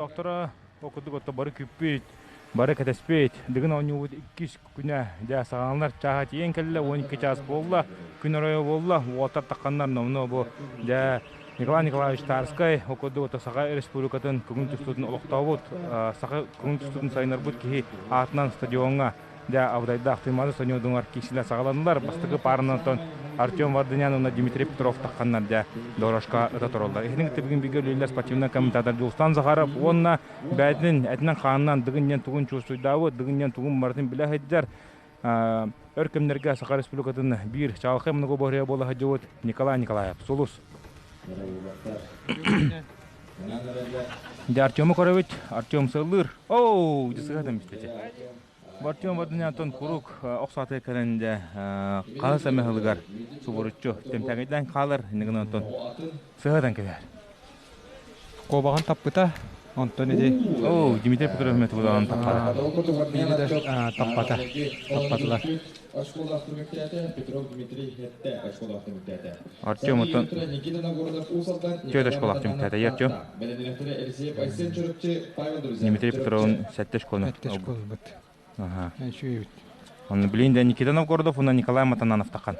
Доктора ол курдук отто бары күүппүт, бары кэтэспит. Дыгын оонньуубут иккис күнэ дьэ саҕаланар чааһа тиийэн кэллэ, 12 чаас буолла, күн оройо буолла, уолаттар тахханнар номнуо бу дьэ Николай Николаевич Тарскай ол курдук отто Саха Республикатын көҥүл тустуутун олохтообут, саха көҥүл тустуутун сайыннарбыт киһи аатынан стадиоҥҥа Дьэ, абытайдаах Туймаада стадионугар киирсиилэр саҕаланнылар. Бастакы пааранан оттон Артем Варданян уонна Дмитрий Петров тахханнар дьэ дорожка ыта тураллар. Иһин кытта бүгүн бииргэ үлэлииллэр спортивнай комментатор Дьулустан Захаров уонна бэйэтин этинэн-хаанынан Дыгын диэн тугун чувствуйдаабыт, Дыгын диэн тугун барытын билэ сылдьар өр кэмнэргэ Саха Республикатын биир чаҕылхай многоборье буола сылдьыбыт Николай Николаев. Сулус. Дьэ Артему көрөбүт. Артем сыллыыр. Оу, дьысыһа мистече. Артем Варданян куруук охсоотуга кэлэн дьэ хаһыс эмэ сылыгар субуруччу тэмтэҥэйдээн хаалар иннигин онтон сыһыатан кэбиһэр. Куобаҕын таппыта, онтон ити Оо, Дмитрий Петрович туппата. Таппата. Таппатылар. Артем оттон түөрт очколаах түмүктээтэ. Артем Дмитрий Петровын сэттэ очкону. Сэттэ очко ылбыт. Аха. Үчүгэй эбит. Онно билин да Никита Новгородов уонна Николай Матананов тахан.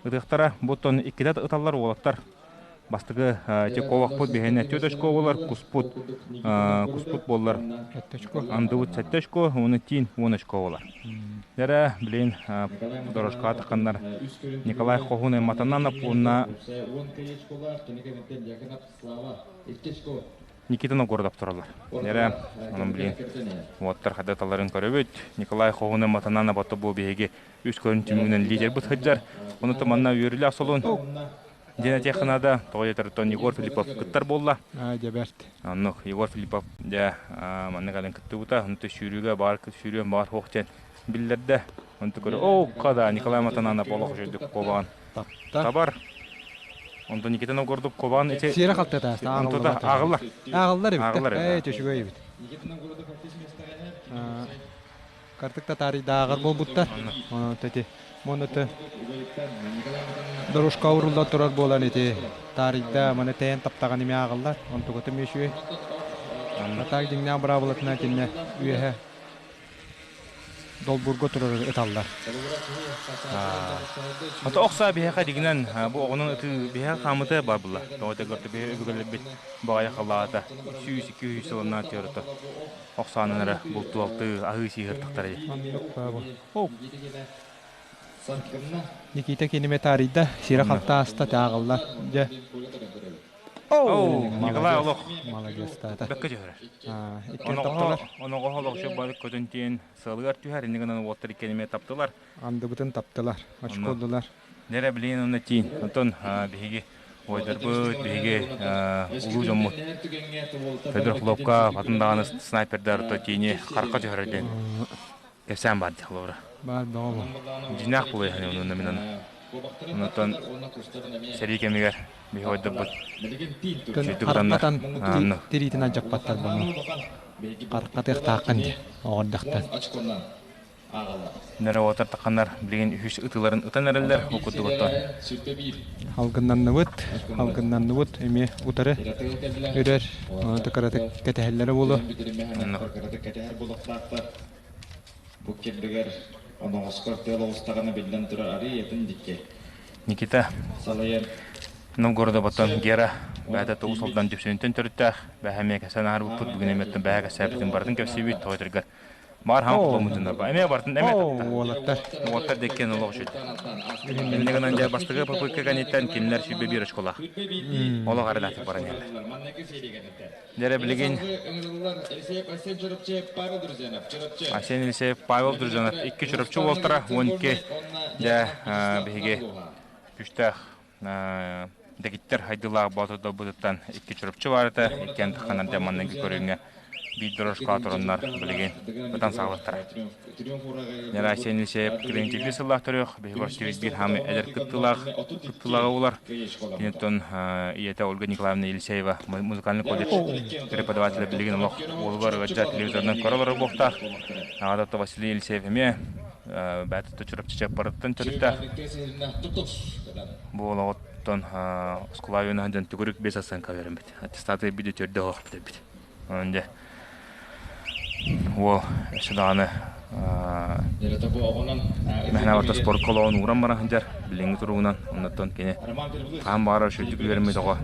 Ытыахтара буттон иккитэ ыталлар уолаттар. Бастакы Чековахпыт биһиэнэ түөрт очко буолар, куспут куспут буоллар андыбыт сэттэ очко, уонна тиин 10 очко буолар. Дэрэ, билин дорожка таханнар Николай Хоһун Матананов уонна Никита Новгородов тураллар. Дэрэ, онон билин уоттар хадаталарын көрөбүт. Николай Хоһун Матананов ото бу биһиги үс көрүн түмүгүнэн лидербит сылдьар. Ону манна үөрүүлээх солун Диэн этиэххэ наада, тоҕо диэтэр Егор Филиппов кыттар буолла. Аа, дьэ бэрт. Оннук Егор Филиппов дьэ маннык алын кыттыбыта. Онто сүүрүүгэ баар сүүрүөн баар суох диэн биллэрдэ. Онто көрө, оо, када Николай Матананов олох үчүгдүк куобаҕын табар. Онтон Никита Новгородов куобаҕын ити Сиэрэ халтата Онто ааҕыллар. Ааҕыллар эбит. Ааҕыллар Ээ, үчүгэй эбит. Картык татаарыйдааҕар буолбуттар. Онон ити Моното дорожка урулла турар буолан ити таарыйда маны тэйэн таптаҕын эмиэ ааҕыллар. Онтугата эмиэ үчүгэй. А так дьиҥнээх быраабылатынан итиннэ үөһэ долбуурга турар ыталлар. Ото охсаа биһиэхэ дигинэн бу оҕонон ытыы биһиэхэ хаамыта бар була. Тоҕо этэ биһи өбүгэлэрбит баҕайы халаата 100-200 сылынан тиэрото охсаанан эрэ бултуалтыы аһыы сииһыртахтарай. Маннык баабы. Никита киниме таарыйда, сирэ халтааста тааҕыллар. Дьэ. Оу, Николай олох Маладьыастаата. бэккэ түһэрэр. Иккиэн таптылар. Оноҕоһо олох үчүгэй бары көтөн тиэн сыалыгар түһэр, иннигинэн гынан уолаттар иккиэн эмиэ таптылар. Андыбытын таптылар, очколлулар. Нэрэ билигин онно тиин. Онтон биһиги ойдарбыт, биһиги улуу дьоммут Федор Хлопков, атын даҕаны снайпердар то тиини харка түһэрэр диэн кэпсээн баар дии холобура. Баар бөҕө бу. Дьиҥнээх буолуо онно мин аны. Онтон сэрии кэмигэр биһи ойдорбут Харкатан тириитин алдьаппаттар буну. Харкатыахтааххын дии оҕордохтон. Нөрө тахханнар билигин үһүс ытыыларын ытан эрэллэр ол курдук оттон. Алгыннанныбыт, алгыннанныбыт эмиэ утары үрэр, оны кыратык кэтэһэллэрэ буолуо. Бу кирдигэр оноҕоскор тыал оҕустаҕына биллэн турар арый атын дикки. Никита Салайар Новгородоботтон Гера бэйэтэ тоҕус олдан Дүпсүнүттэн төрүттээх бэһэ эмиэ кэсэн аарбыппыт бүгүн эмиэттэн бэһэ кэсээбитин барытын кэпсиибит тоҕо Баар хаҥ кутулмутунар ба. Эмиэ бартын эмиэ тапта. Уолаттар. Уолаттар деккен олох үчүт. Инне гынан дьэ бастакы попытка кэнниттэн кинилэр 21 очколаах. Олох арынаатык баран иһэллэр. Дьэрэ билигин Арсен Елисеев, Павел Друзьянов икки Чурапчы уолтара 12 дьэ биһиги күштээх дэгиттэр хайдылаах боотурдарбытыттан икки Чурапчы баар этэ, иккиэн тахханар дьэ манныгы көрүҥҥэ биир дорожка тураннар билигин ытан саҕалыктара. Нерасия Елисеев Клинтиби сыллаах төрүөх, биһи көрсүбүт биир хаамы эдэр кыттыылаах кыттыылааҕа улар. Киниттэн ийэтэ Ольга Николаевна Елисеева музыкальный колледж преподавателэ билигин олох уолугар ыалдьа телевизорынан көрө олорор буолуохтаах. Аҕата Василий Елисеев эмиэ бэйэтэ Чурапчы Чаппарыттан төрүттээх. Бу олоҕуттан оскуола үөнэ дьон түгүрүк биэс асан каверын бит. Аттестаты биде төрдө оһох бит. Онон дьэ уол өссө даҕаны мээнэ барыта спорка олоҕун ууран баран сылдьар билиҥҥи туругунан оннуттан кини хаһан баҕарар үчүгэйдик үөрэммит оҕо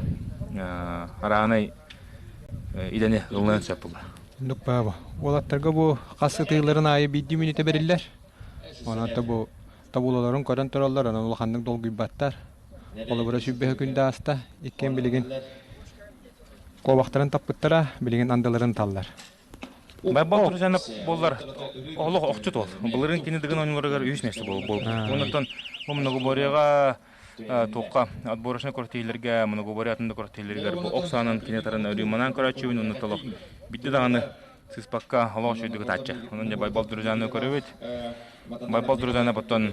араанай идэни ылыныан сөп буолла. Оннук баба. Уолаттарга бу хас ытыыларын аайы биирдии мүнүүтэ бэриллэр. Онон бу табуулаларын көрөн тураллар, онон улаханнык долгуйбаттар. Холобура сүүрбэһэ күн да ааста, иккиэн билигин куобахтарын таппыттара, билигин андыларын таллар. Байбал Туржанов буоллар олох охчут уол. Былырыын кини Дыгын оонньууларыгар үһүс миэстэ буолбут. Оннуттан бу многоборьеҕа туохха отборочнай күрэхтэһиилэргэ многоборье атын да күрэхтэһиилэригэр бу ох саанан кини тарын өрүү манаан көрөөччүбүн онно толох бидде даҕаны сыспакка олох үчүгэйдик ытааччы. Онон дьэ Байбал Друзьяны көрөбүт. Байбал Друзьяны оттон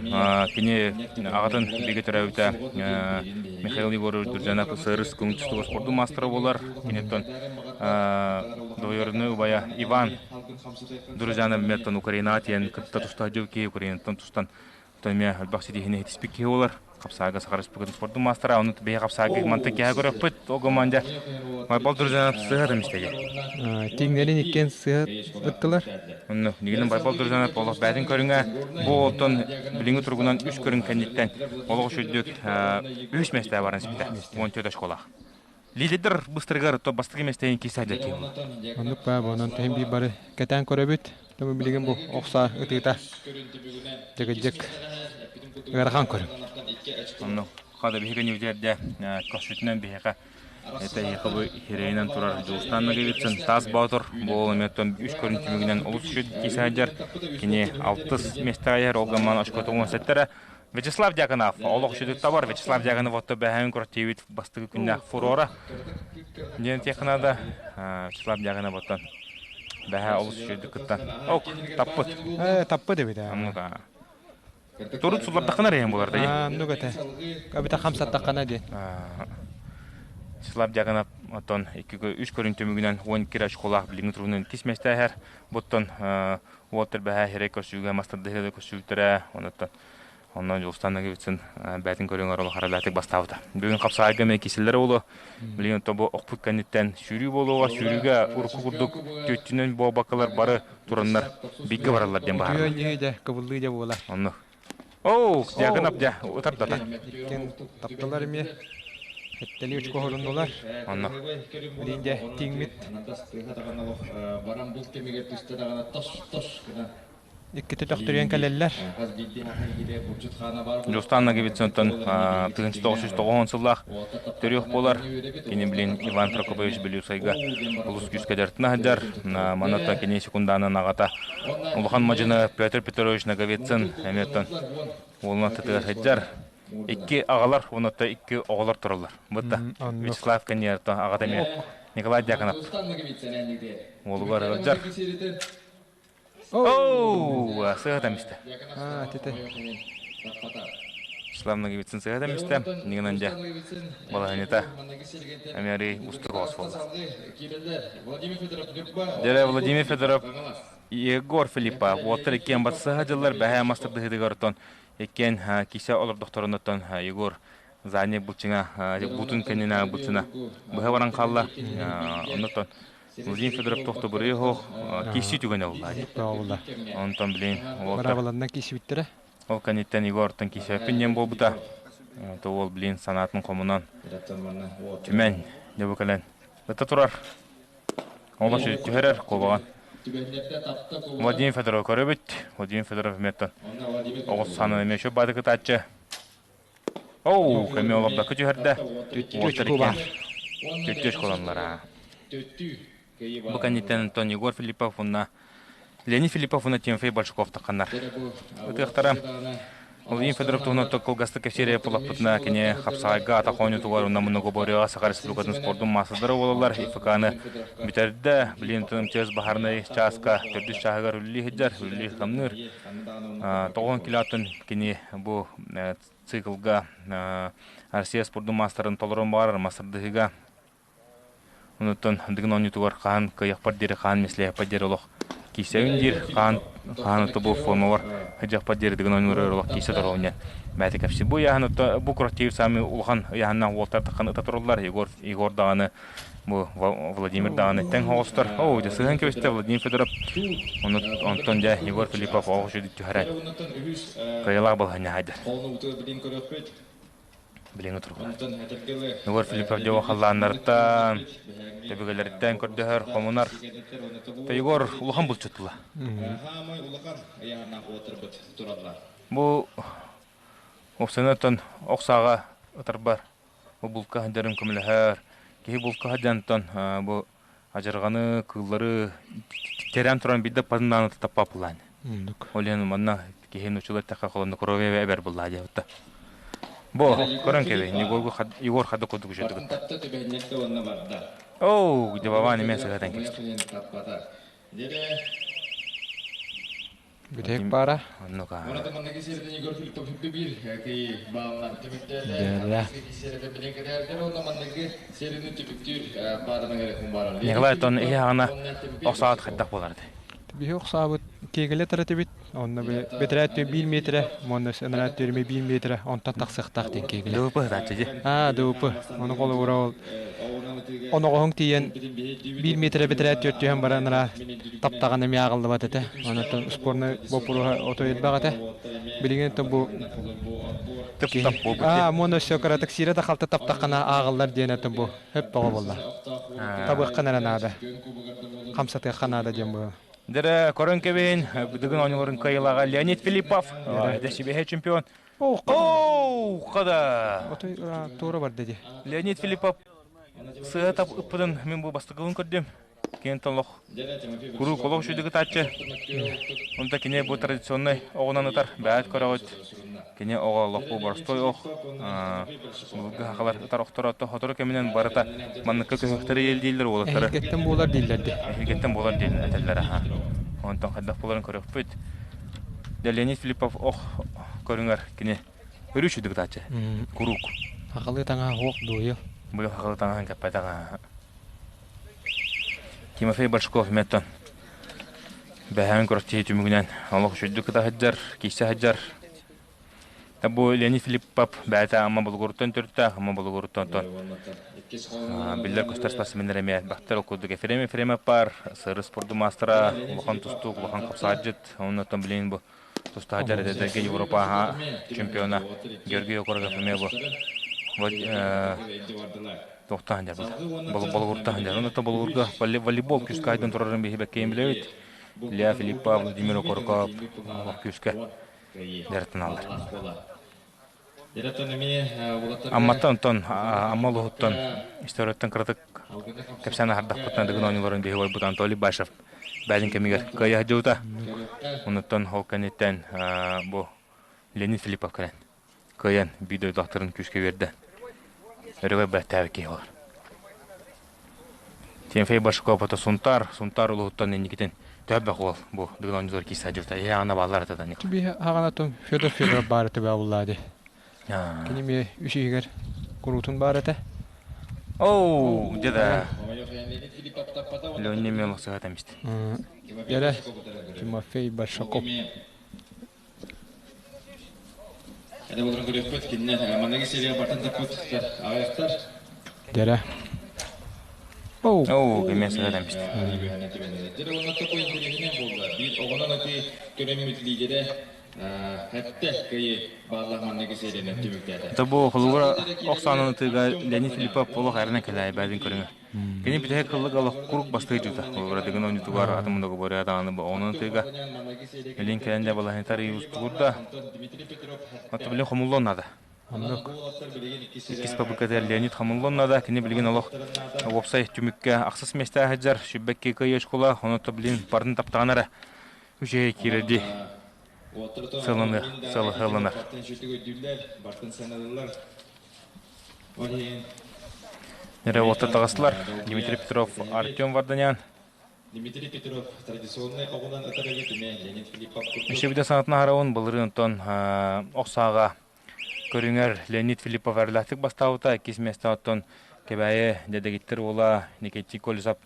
кини аҕатын бигэ төрөөбүтэ Михаил Егорович Друзьянов СРС көҥүл тустууга спордун маастара буолар. Киниттэн двоюродной убайа Иван Друзьянов меттон Украинаҕа тиийэн кытта туста сылдьыбыт киһи Украинаттан тустан эмиэ элбэх ситиһиини ситиспит киһи буолар. Хапсаага Саха Республикатын спордун маастара, ону биһи хапсаага мантан киһи көрөппүт. Ол команда Майбал Друзьянов сыһа тэмистэги. Тиҥнэрин иккиэн сыһа ыттылар. Онно нигинен Байбал Друзьянов олох бээтин көрүҥэ бу оттон билиҥҥи туругунан үс көрүҥ кэнниттэн олох үчүгдүк үһүс миэстэҕэ баран испитэ. 14 очколаах. Лидердэр быстарыгар то бастакы миэстэһин киирсэ дьэ Оннук баа онон тэһин биир бары кэтээн көрөбүт. Тому билигин бу охсаа ытыыта дьыгыдьык ыарахан көрүҥ. Онно хада биһиги ньүдэрдэ көрсүтүнэн биһиэхэ это эһиэхэ бу хирэйинэн турар Дьулустаан Ноговицын Таас Боотур бу эмиэттэн үс көрүҥ түмүгүнэн олус үчүгэй киисээдьэр кини алтыс миэстэҕэ иһэр ол гынан очкотун уонсеттэрэ Вячеслав Дьяконов олох үчүгэй табар Вячеслав Дьяконов отто бэһээн көртиибит бастакы күннээх фурора диэн этиэххэ наада Вячеслав Дьяконов оттон бэһээ олус үчүгэйдик кыттан ок таппыт Э, таппыт эбит ээ. Турут суллардаххына эрэ буолар да Оннук этэ. Эбэтэр хамсаттаххына диэн. Вячеслав Дьяконов оттон икки үс көрүҥ түмүгүнэн 12 очколаах билиҥҥи туругунан иккис миэстээһэр. Буттан уол тэрбэһэ сирэй көрсүүгэ мастардыһыга көрсүүтэрэ онуттан онно Дьулустан Ноговицын бээтин көрүҥэр олох аралаатык бастаабыта. Бүгүн хапсаайга эмиэ киселлэр буолуо. Билигин тобу охпут кэнниттэн сүүрүү буолуоҕа. Сүүрүүгэ урукку курдук түөттүнэн буолбаккалар бары тураннар бииргэ бараллар диэн баһаарла. Үтүө дьэ, кыбыллыы дьэ буолар. Онно. Оу, Дьяконов дьэ, утардата. Иккиэн тапталар эмиэ. Сэттэлии очко хоруннулар. Онно. Билин дьэ, тиҥмит. Баран бул кэмигэр түстэ даҕаны тос-тос гына Иккитэ төхтүрүйэн кэлэллэр. Дьулустаан Ноговицынтан 1990 сыллаах төрүөх буолар. Кини билин Иван Прокопович Белюсайга улус күүскэ дьарытына сылдьар. Манна кини секундаанан аҕата улахан мадьыны Петр Петрович Ноговицын эмиэ уолунан тытыгар сылдьар. Икки аҕалар уонна икки оҕолор тураллар. Бытта Вячеслав Каньерто аҕата эмиэ Николай Дьяконов уолугар ыалдьар. Оу, сыһытам истэ. Аа, тете. Вячеслав Ноговицын сыһытам истэ. Нигынан дьэ балаһанета эмиэри устук оҕус буолла. Дьэ Владимир Федоров Егор Филиппов уоттар иккиэн батсыһа дьыллар бэһээ мастардыһытыгар оттон иккиэн кисе олордохторунуттан Егор задний булчуҥа бутун кэннинэ булчуна быһа баран хаалла. Оннуттан Владимир Федоров тохтобуруйа суох киирсии түгэнэ буолла дии. Буолла. Онтон билин Быраабыланнан киирсибиттэрэ. Ол кэнниттэн Егортан киирсибэппин диэн буолбута. То уол билин санаатын хомунан түмэн дьэ бу кэлэн ыта турар. Ол түһэрэр куобаҕын. Владимир Федоров көрөбүт. Владимир Федоров эмиэттэн оҕус санын эмиэ үчүгэй баады кытааччы. Оу, көмө олордокко түһэрдэ. Түттү баар. Түттү школанлара. Бу кэнниттэн Антон Егор Филиппов уонна Леонид Филиппов уонна Тимофей Большаков тахханнар. Ытыахтара Владимир Федоров туһунан кылгастык кэпсиэрэ булаппытына кини хапсаҕайга атах оонньуутугар уонна многоборьеҕа Саха Республикатын спордун маастардара буолаллар. ИФК-ны бүтэрдэ. Билигин МЧС баһаарынай чааска төрдүс чааһыгар үлэлии сылдьар, үлэлии хамныыр. 90 килоттан кини бу циклга Россия спордун маастарын толорон баҕарар мастардыһыыга онуттан Дыгын оонньуутугар хаһан кыайыахпар диэри хаһан мислэһиэхпэр диэри олох киирсэбин диир хаһан хаһан бу формабар сылдьыахпар диэри Дыгын оонньууларыгар олох киирсэ туруом диэн бэйэтэ кэпсиир бу ыйааһын бу курактиир саамай улахан ыйааһыннаах уолтар таххан ыта тураллар Егор Егор даҕаны. Бу Владимир даҕаны тэҥ оҕустар. Оо, дьэ сыһан кэбистэ Владимир Федоров. Онтон дьэ Егор Филиппов оҕус түһэрэн кыайылаах балаһыанньа хайдар. Билиҥҥи туругунан. Егор Филиппов дьэ халлааннарыттан, төбүгэлэриттэн көрдөһөр, хомунар. Егор улахан булчут була. Бу Охсанаттан ох сааҕа ытарбар бу булка сылдьарын көмөлөһөр. Киһи булка сылдьантан бу адьырҕаны, кыыллары тэрээн туран биирдэ паннааны таппаппылаан. Ол иһин манна киһи нууччалар эттэххэ холоннокровия эбэр буллаа диэбитэ. Бу көрөн кэби Егор хадда курдук үчүгэй Оу, Дебаван эмиэ сыһытан кэбистэ. Бүтэһик баара. Оннук аа. Дьэ. Николай тон иһи аҕана ох саат хайдах буолар этэй? Биһи ох саабыт киэгэлэ таратыбит. Онно бэтэрээт биир метрэ, уонна ынараа түрмэ биир метрэ, онтон тахсыахтаах диэн киэгэлэ. ДВП ытааччы дии. Аа, ДВП. Ону холобура ол оноҕоһуҥ тиийэн биир миэтэрэ бэтэрээ түөрт түһэн баран ара таптаҕына эмиэ ааҕыллыбат этэ. Онон спорный боппуруоһа отой элбэх этэ. Билигин бу Тып-тап буолбут аа муона өссө кыратык сиирэ да халты таптаххына ааҕыллар диэн этэ бу хөп тоҕо буолла. Табыахха эрэ наада. Хамсатыахха наада диэн бу. Дэрэ көрөн кэбиһин, Дыгын оонньууларын кыайыылааҕа Леонид Филиппов, дэсибэһэ чемпион. Оу, хада! Отой туора барда дии. Леонид Филиппов сыа тап ыппытын мин бу бастакыбын көрдүм. Киэн олох куруук олох үчүгэй ытааччы. Онто кини бу традиционнай оҕунан ытар, бэйэт көрөҕүт. Кини оҕо олох бу боростой ох, былыргы сахалар ытар охторо сотору кэминэн барыта манныкка көһөхтөрү иэлдииллэр уолаттары. Эһилгэттэн буолар дииллэр дии. Эһилгэттэн буолар диэн этэллэр аха. Онтон хайдах буоларын көрөхпүт. Леонид Филиппов ох көрүҥэр кини өрүү үчүгэй ытааччы. Куруук. Сахалыы таҥаһа суох дуойу. Быйыл сахалыы таҥаһын кэппэтэх. Тимофей Башков меттон бэһээн күрэхтэһии түмүгүнэн олох үчүгдүк кыта сылдьар, киирсэ сылдьар. Бу Леонид Филиппов бэйэтэ Амма Болугуруттан төрүттээх, Амма Болугуруттан биллэр көстөр спортсменнар эмиэ элбэхтэр. Ол курдук Ефрем Ефремов баар, сыры спорду маастара, улахан тустуук, улахан хапсаҕайдьыт. Оннуттан билигин бу тустаах дьарыктарга Европа чемпиона Георгий Окороков эмиэ бу туохтаан дьарбыт Болугуртаан дьар. Онно Болугурга волейбол күүскэ айдан турарын биһи бэккэйин билэбит. Илья Филиппов, Владимир Окороков олох күүскэ дьарыктаналлар. Амматтан онтон Амма улууһуттан историяттан кыратык кэпсээн аһардахпытына Дыгын оонньууларын биһиги ойбут Анатолий Башев бэйэтин кэмигэр кыайа сылдьыбыта. Онуттан ол кэнниттэн бу Леонид Филиппов кэлэн кыайан биир дойдулаахтарын күүскэ биэрдэ. Өрөгөй бэртээбит киһи буолар. Тимофей Башков ото Сунтаар, Сунтаар улууһуттан инникитин төһө уол бу Дыгын оонньуулар киирсэ сылдьыбыта. Эһи аҕана бааллар этэ Николай. Биһи аҕана Федор Федоров баар этэ бааллаа дии. Кини эмиэ үс иһигэр куруутун баар этэ. Оу, где да. Леонид Милов сыһа эмист. Дьэрэ Тимофей Большаков. Дьэрэ. Оу. Оу, эмиэ сыһа эмист. Бу холобура ох саанан ытыыга Леонид Филиппов олох эрэнэ кэлээйбээтин көрүҥэ. Кини бүтэһик кыллык олох куруук бастыы дьута. Холобура Дыгын оонньуутугар атын муннугу даҕаны оҕонон ытыыга билин кэлэн да балаһынтар устугурда. Оттон билин хомуллуон наада. Оннук. Иккис попыткатыгар Леонид хомуллуон наада. Кини билигин олох уопсай түмүккэ ахсыс миэстэҕэ сылдьар. Сүбэкки кыайыы школа. Онон билин барын таптаҕына эрэ үчүгэй киирэрдии сыаланар. Сыаланар. Эрэ уоттар таҕыстылар. Дмитрий Петров, Артем Варданян. Өссө бүтэ санатына харабын былырыын онтон ох сааҕа көрүҥэр Леонид Филиппов эрэлээхтик бастаабыта. Иккис миэстэ оттон Кэбээйи Дэдэгиттэр уола Никитий Колесов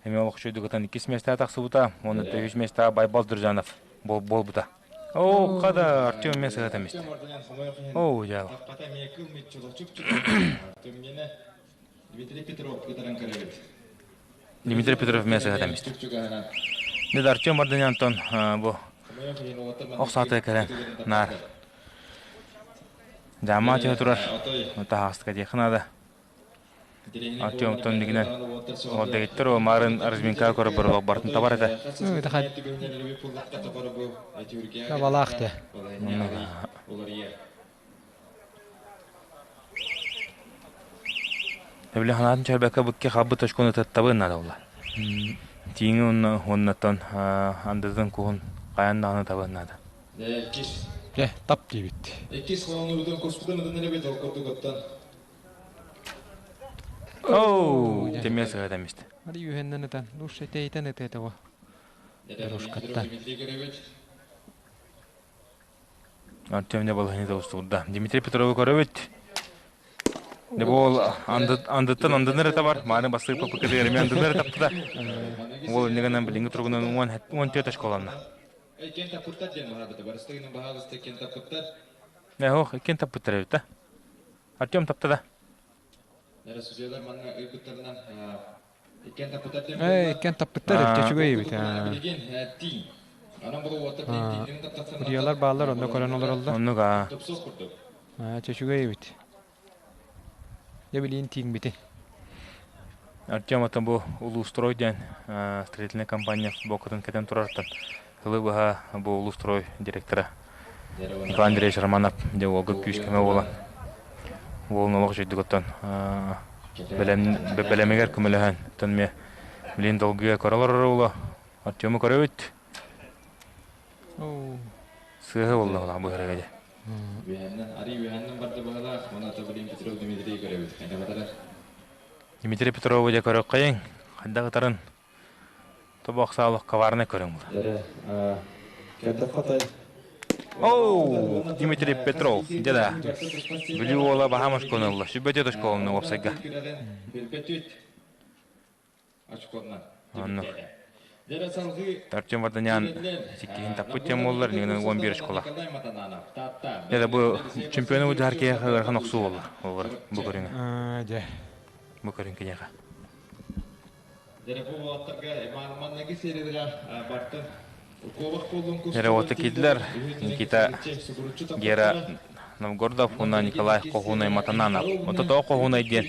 эмиэ олох үчүгэйдик ытан иккис миэстэҕэ тахсыбыта. Уонна үһүс миэстэҕэ Байбал Друзьянов буолбута. Оо, хада Артем эмиэ сыһыат эмистэ. Оо, дьаала. Дмитрий Петров эмиэ сыһа эмист. Дед Артем Мардынян Антон бу ох саатыга кэлэн наар дьаамаа түһэ турар таһаҕастыка диэххэ наада. Артемтон дигинэн ол дэгиттэр о марын разминка көрө барылах бартын табар этэ. Табалаах те. Эбили ханаатын чөрбөккө букки халбыт очкону таттабын наада була. Тииҥи уонна уоннаттан андытын куһун хайан даҕаны табын наада. Дьэ, тап диэбит. Иккис холонуубутун куспутун ытын эрэбит ол курдук оттон. Оу, темес сыһа эмист. Ары үһэннэн ытан, лучше тэйтэн ытыата во. Дорожкаттан. Артем не балаһыны устурда. Дмитрий Петровы көрөбүт. Не бол андыттан андыныр это бар. Маны бастык попыкы эми андыныр таптыда. Ол иннигенен билиңи тургунан 14 очколанна. Кен таппыттар диэн баһаабыта. Барыстыгынан баһаалыста кен таппыттар. Не хох, кен таппыттар эбит да. Артем тапты да. Нера судьялар манна ыйбыттарынан иккен таппыттар диэн Э, иккен таппыттар эбит, үчүгэй эбит. Билигин тиин. Анан бұл уотта тиингин таптатсан. Судьялар баалар, онно көрөн олороллор. Оннук аа. Топсос курдук. Үчүгэй эбит. Дьэ билиин тииҥбитин. Артем атын бу Улуустрой диэн строительная компания бокатын кэтэн турартан сылы быһа бу Улуустрой директора Николай Андреевич Романов дьэ уолга күүс-көмө буолан уолун олох үчүгдүк оттон бэлэмигэр көмөлөһөн оттон эмиэ билин долгуйа көрө олорор уолу Артему көрөбүт. Сыыһа буолла быһарыга дьэ. Үөһэннэн, арый үөһэннэн барда быһалаах, оны ата билин Петров Дмитрий көрөбүт. Хайда батарар? Дмитрий Петрову дьэ көрөххөйүҥ. Хайдах ытарын тобох саалых коварный көрүҥ була. Оу, Дмитрий Петров, дьэ да. Бүлүү уола баһаам оскуоланы ылла. Сүбэтиэт оскуоланы уопсайга. Оннук. Артем Варданян иккиһин таппыт тем буоллар, инигинэн 11 школа. Дьэ бу чемпионы бу дьаһар киһиэхэ ыарахан охсуу буолла. Олор бу көрүҥэ. Дьэ. Бу көрүҥ киниэхэ. Эрэ киирдилэр Никита Гера Новгородов уонна Николай Хоһуунай Матананов. Онто тоҕо Хоһуунай диэн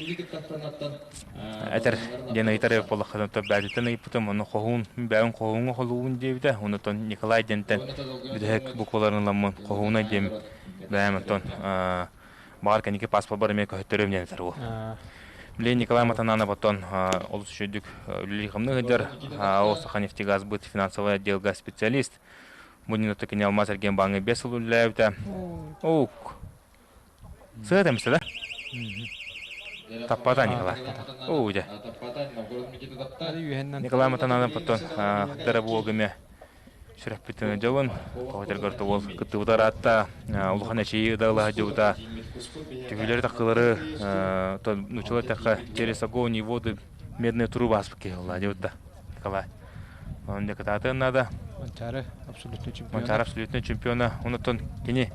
этэр диэн ыйытар эбит буоллаххына, бээтиттэн ыйыппытым, ону Хоһуун, бэйэм Хоһууҥҥа холуубун диэбитэ, онтон Николай диэнтэн бүтэһик букваларын ыламмын Хоһуунай диэн бэйэм оттон баҕар кэнники паспорбар эмиэ көһөттөрүөм диэн этэр уол. Билигин Николай Матананов оттон олус үчүгдүк үлэлии-хамныы сылдьар, ААО Саханефтегазбыт финансовай отделга специалист. Бу иннинэ кини Алмаз эргиэн бааҥҥа 5 сыл үлэлээбитэ. Оук. Сыа эмсэ да? Таппата Николай. Оо, дьэ. Николай Матананов оттон дара буолга эмиэ сүрэхпитин дьолун тоҕо уол кыттыбыта ыраатта улахан эчийии ыдаалаһа дьыбыта түһүүлэри таккылары нуччалар тэххэ через огонь и воды медные трубы ааспыт киһи ылла дьыбыта Николай онон дьэ кытаатыан наада. Манчаары абсолютный чемпиона. Манчаары абсолютный чемпиона. Онуттан кини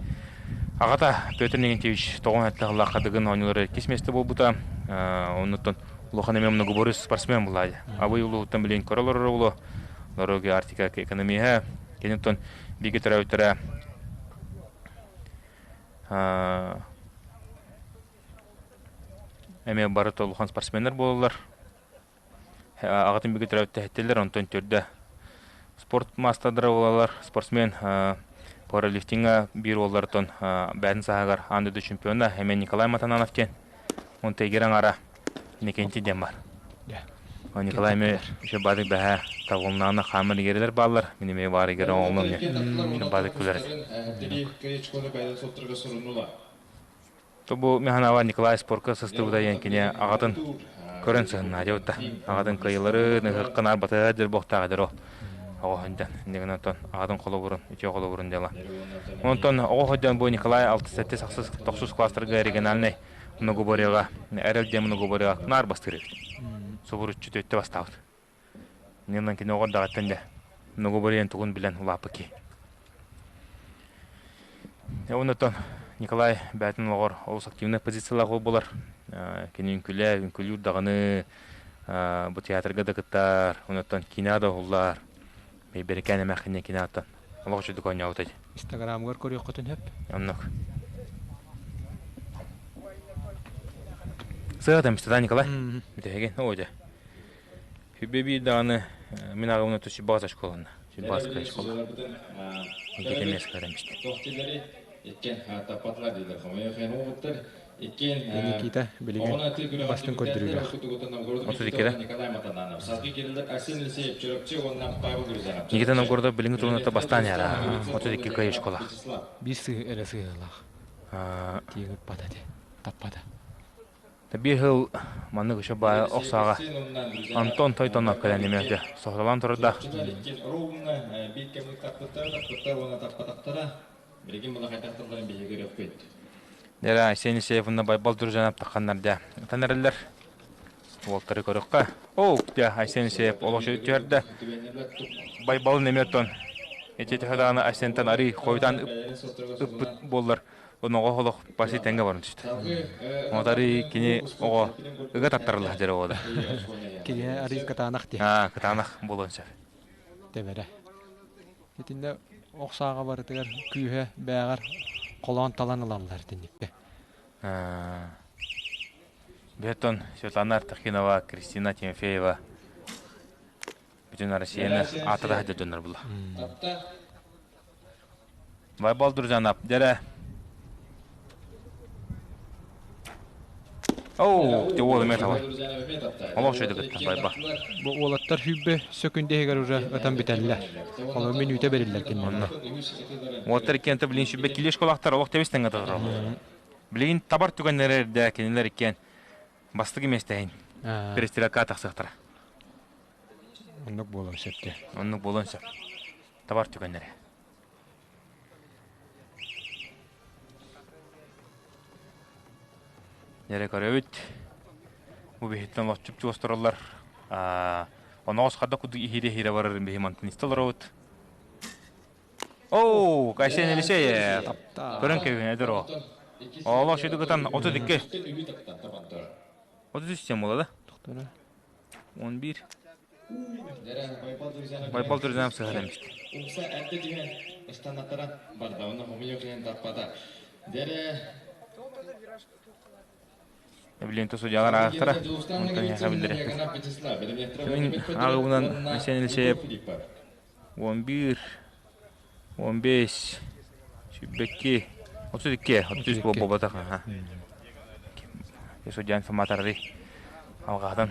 аҕата Петр Никитич тоҕон эттэ Дыгын оонньуулары иккис миэстэ буолбута. Онуттан улахан эмиэ многоборец спортсмен буолла. Абый улууһуттан билин көрө олорор уолу Дороги Арктика экономиһа. Киниттэн биги төрөөбүттэрэ эмиэ бары улахан спортсменнар буолаллар. Аҕатын биги төрөөбүттэ онтон төрдө спорт маастардара буолаллар. Спортсмен пауэрлифтинга биир уоллартан бээтин сааһыгар аан дойду чемпиона эмиэ Николай Матананов диэн. Онто игер аҥара Иннокентий диэн бар. Николай эмиэ еще баадык бэһэ табылнаана хаамар игерелер бааллар. Мин эмиэ баар игер оҥоллом еще баадык күлэр. То бу механава Николай спорка сыстыбыта диэн кини аҕатын көрөн сыһыннаа дьабытта. Аҕатын кыайылары ныһыкканаар батыһа дьэр буохтаах дьэр ол. Оҕо хонтан иннигин онтон аҕатын холобурун, үтүө холобурун дьала. Онтон оҕо ходьон бу Николай 6-7 сахсыс тохсус класстарга региональный многоборьеға эрэл диэн многоборьеға наар бастыыр эбит. Субуруччу төттө бастаабыт. Нинан кини оҕо даҕаттан дэ многоборьен тугун билэн улааппыт киһи. Оннотон Николай бээтин олоҕор олус активнай позициялаах уол буолар. Кини үҥкүлээ, үҥкүлүүр даҕаны. Бу театрга да кыттар, онуттан киинэҕэ да уһуллар. Бэйбэрикээн эмээххинэ киинэҕиттэн олох үчүгдүк оонньообут этэ. Инстаграмыгар көрүөххүтүн сөп. Оннук. Сыата Мстата Николай. Бүтэһигин оо дьэ. Хүббэ биир даҕаны мин аҕабына Тусибаас школаны. Сибааска школа. Никита Меска эмисти. Никита билигин бастыҥ көрдөрүүлээх. 32-де. Никита Новгородов билиҥҥи туруната бастаан иһэр. 32 кыайыы школа. Биир сыһы эрэ сыһыалаах. Тииҥ ыппата этэ. Таппата. Биир сыл маннык еще баай охсааҕа Антон Тойтонов кэлэн эмиэ соһуталаан турардаах. Дьэ, Айсен Елисеевна Байбал Дружанов тахханнар дьэ ытан эрэллэр. Уолтары көрөххө. Оо, дьэ, Айсен Елисеев олох түһэрдэ. Байбалын эмиэ оттон ити төһө даҕаны Айсентан арый хойутаан ыппыт буоллар оноҕо олох баси тэҥҥэ баран түстэ. Отары кини оҕо ыга таттарылла дьэр оҕо да. Кини арый кытаанах дии. Аа, кытаанах буолуон сөп. Тэбэрэ. Итиннэ ох сааҕа барытыгар күүһэ бээҕэр холоон талан ылаллар итинниккэ. Бетон Светлана Артахинова, Кристина Тимофеева бүтүн Россияны аатыра сылдьар дьоннор була. Байбал Дружанов, дьэрэ. Оу, ти уол эмиэ табар. Олох үчүгэй кытта Байба. Бу уолаттар сүүрбэ сөкүндэ иһигэр уже ытан бүтэллэр. Олор мүнүүтэ бериллэр кинилэргэ. Уолаттар иккиэн билин сүүрбэ килиэш школахтар олох тэбис тэҥҥэ тураллар. Билигин табар түгэннэрэ эрдэ кинилэр иккиэн бастакы миэстэһин перестрелка тахсыахтара. Оннук буолуон сөп дии. Оннук буолуон сөп. Табар түгэннэрэ. Дьэрэ көрөбүт. Бу биһиттэн лоччуп чугас тураллар. Оноҕос хада кудук иһиирэ-иһиирэ барарын биһи мантан истэ олоробут. Оо, Кайсен Елисеев. Көрөн кэбиһин эдэр о. Олох шүдүгүтан 32. 33 тем була да? 11. Байбал Друзьям сыһар эмит. Блин, то судьялар аахтара. Онтон эһиэхэ биллэриэхпит. Мин ааҕыбынан Айсен Елисеев 11, 15, 22, 32, 33 буолбатах. Судья информаторы алҕаһатан.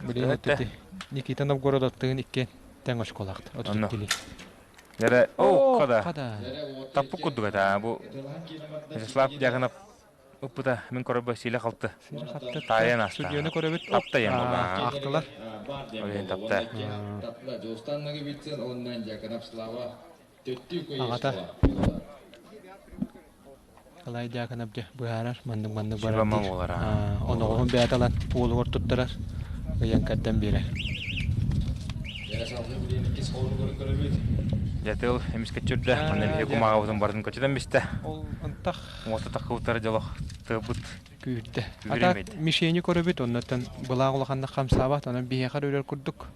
Билигин эттити Никита Новгородовтыын икки тэҥ очколаахтар. 32 Дэрэ, оо, хада. Таппыт курдук этэ. Бу Вячеслав Дьяконов ыппыта мин көрөрбө сиилэ халты. Таайан аста. Судьуйаны көрөбүт. Тапта диэн буолла. Аахтылар. Ол иһин тапта. Аҕата Николай Дьяконов дьэ быһаарар маннык-маннык барар Сүбэ-ама диир. буолар. Оноҕоһун бэйэтэ ылан уолугар туттарар, ыйан кэрдэн биэрэр. Дьэ тыл эмискэ чүрдэ, манна биһиги кумааҕыбытын барытын көтүтэн бистэ. Ол ынтах Уота таххыбыттара дьолох тыабыт күүрдэ. күүрэн А так бэйдэ. мишени көрөбүт, оннуттан былаах улаханнык хамсаабат, онон биһиэхэ үрэр курдук.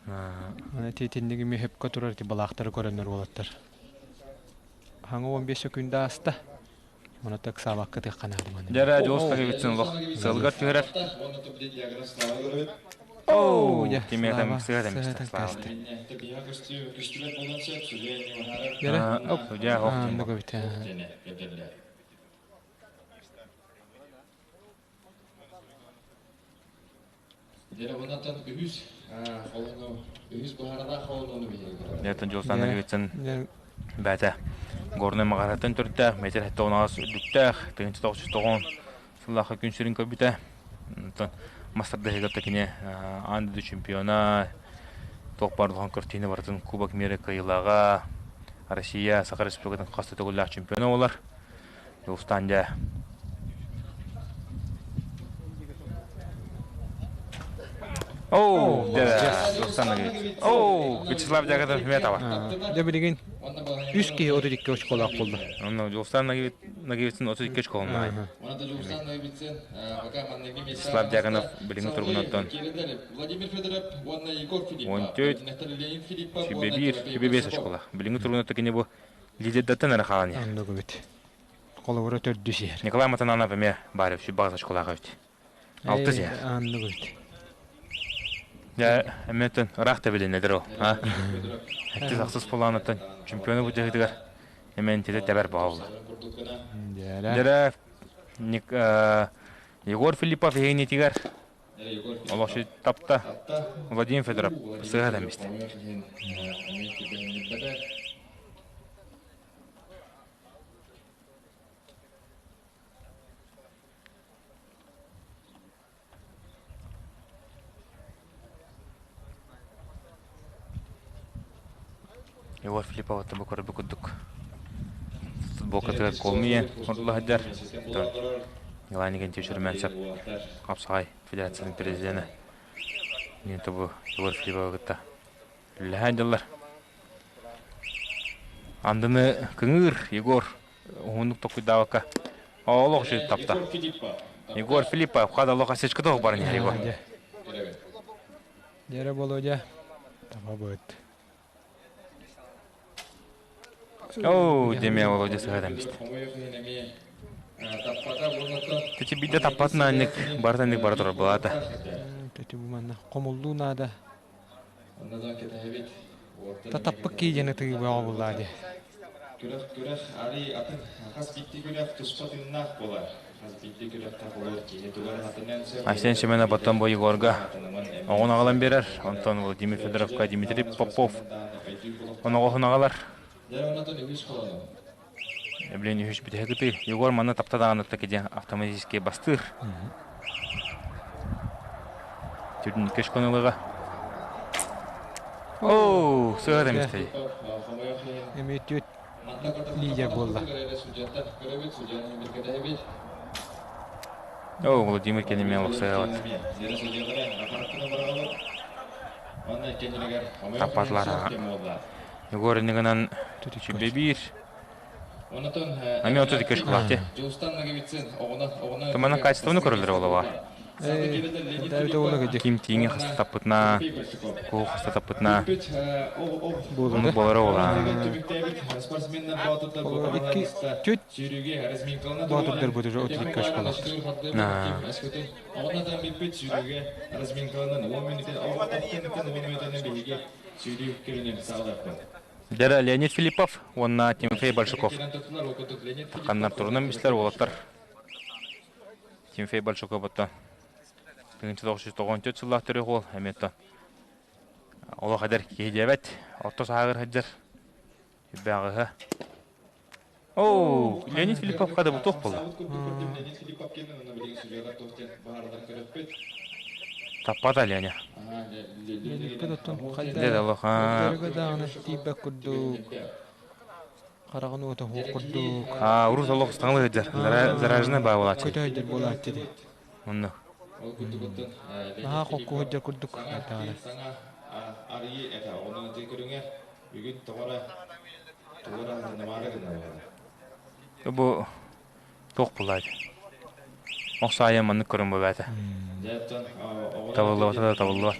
Аны итинник эмиэ сөпкө турар ити балаахтары көрөннөр уолаттар. Хаҥа 15 секунда ааста. Оны ыксаабакка тыахха наада маны. Дьэ Дьулус Тагыбитсын олох сыалгар түһэрэр. Оо, дьэ, Кимиэтэ Слава, сыа дэмистэ сыа Слава. кэсте. Дьэрэ, Дьэ, ох. оннук эбит. Дьэ, Дьулустан Тагыбитсын бээтэ Горнай Маҕараттан төрүттээх, метр 78 үрдүктээх, 1990 сыллаахха күн сирин көрбүтэ. Онтон мастардаһыгар кини аан дойду чемпиона, туох баар улахан картина барытын Кубок мира кыайыылааҕа, Россия, Саха Республикатын хас да төгүллээх чемпиона буолар. Дьулустаан дьэ Оу, Дьулустан Нагиевич. Оу, Вячеслав Дяготов эмиэ табар. Дьэ билигин үс киһи 32 очколаах буолла. Онно Дьулустан Нагиевичтин 32 очколоннаах. Вячеслав Дьяконов билиҥҥи туругунан 14 сүбэ 1, сүбэ 5 очколаах. Билиҥҥи туругунан кини бу лидердэртэн эрэ хаалан иһэр. Оннук эбит. Холобура төрдүс иһэр. Николай Матананов эмиэ баар сүбэ 8 очколаах эбит. Алтыс иһэр. Оннук эбит. Дьэ, эмиэ ыраах да билиннэдэр ол. Сэттис ахсыс полаанаттан чемпиону бу дьаһытыгар эмиэ интитэ тэбэр боолла. Дьэрэ Егор Филиппов иһиинитигэр олох тапта Владимир Федоров сыһа дэммистэ. Егор Филиппов бу көрбүт курдук футболкатыгар колмия оҥорулла сылдьар. Николай Никитич Румянцев Хапсаҕай Федерациятын президенэ. Мин бу Егор Филипповы кытта үлэлэһэн дьаллар. Андыны кыҥыыр Егор уһуннук толкуйдаабакка олох үчүгэй тапта. Егор Филиппов хада олох осечка тоҕо баран иһэр Егор. Дьэрэ Володя табабыт. Оо, Демя Володя сыһыатан бистэ. Течи биирдэ таппатын аанньык барытаннык бара турар былаата. Тети бу манна хомуллуу наада. Татаппыт кии диэн ытыы бөҕө буллаа дии. Күрэх күрэх арый атын хас биирдии күрэх туспа тыыннаах буолар. Хас биирдии күрэххэ холор киһи тугар атынан сөп. Айсен Семенов оттон бу Егорга оҕун аҕалан биэрэр. Онтон Владимир Федоровка Дмитрий Попов оноҕоһун аҕалар. Дьэ онотон үһүс холону. Блин, үһүс бүтэһик ытыы. Егор манна тапта даҕаны киди автоматически бастыыр. Түрдүн көшкөн ылыга. Оу, сыа демистэй. Эмиэ түөт лидер буолла. Оо, Владимир кэннэ олохсуйабат. Таппатылар. Егор иннигинэн сүбэ биир. Ами 32 школаах те. Тумана качествоны көрөлөр олова. Ким тииҥи хаста таппытына, куу хаста таппытына, оннук буолара ола. Икки түт боотурдар бу уже 32 школаахтар. Дьэ, Леонид Филиппов уонна Тимофей Большаков ханнар турунан бистилэр уолаттар. Тимофей Большаков оттон 1994 сыллаах төрүөх уол эмиэ оттон олох эдэр киһи диэбэт, орто сааһыгар сылдьар үрбээҕиһэ. Оо, Леонид Филиппов хада бу туох буолла? Таппата Леня. Леонидпит оттон хайда Дед олох өйдөргө даҕаны тиийбэт курдук, хараҕын уота суох курдук. А, урут олох ыстаҥалыы сылдьар. Зараженный баа буолааччы. Көтө сылдьар буолааччы дии. Онно. Наһаа хокку сылдьар курдук даҕаны. Бу туох буолааччы? Ох саайан маннык көрөн буолаата. Табыллыбата да табыллыбат.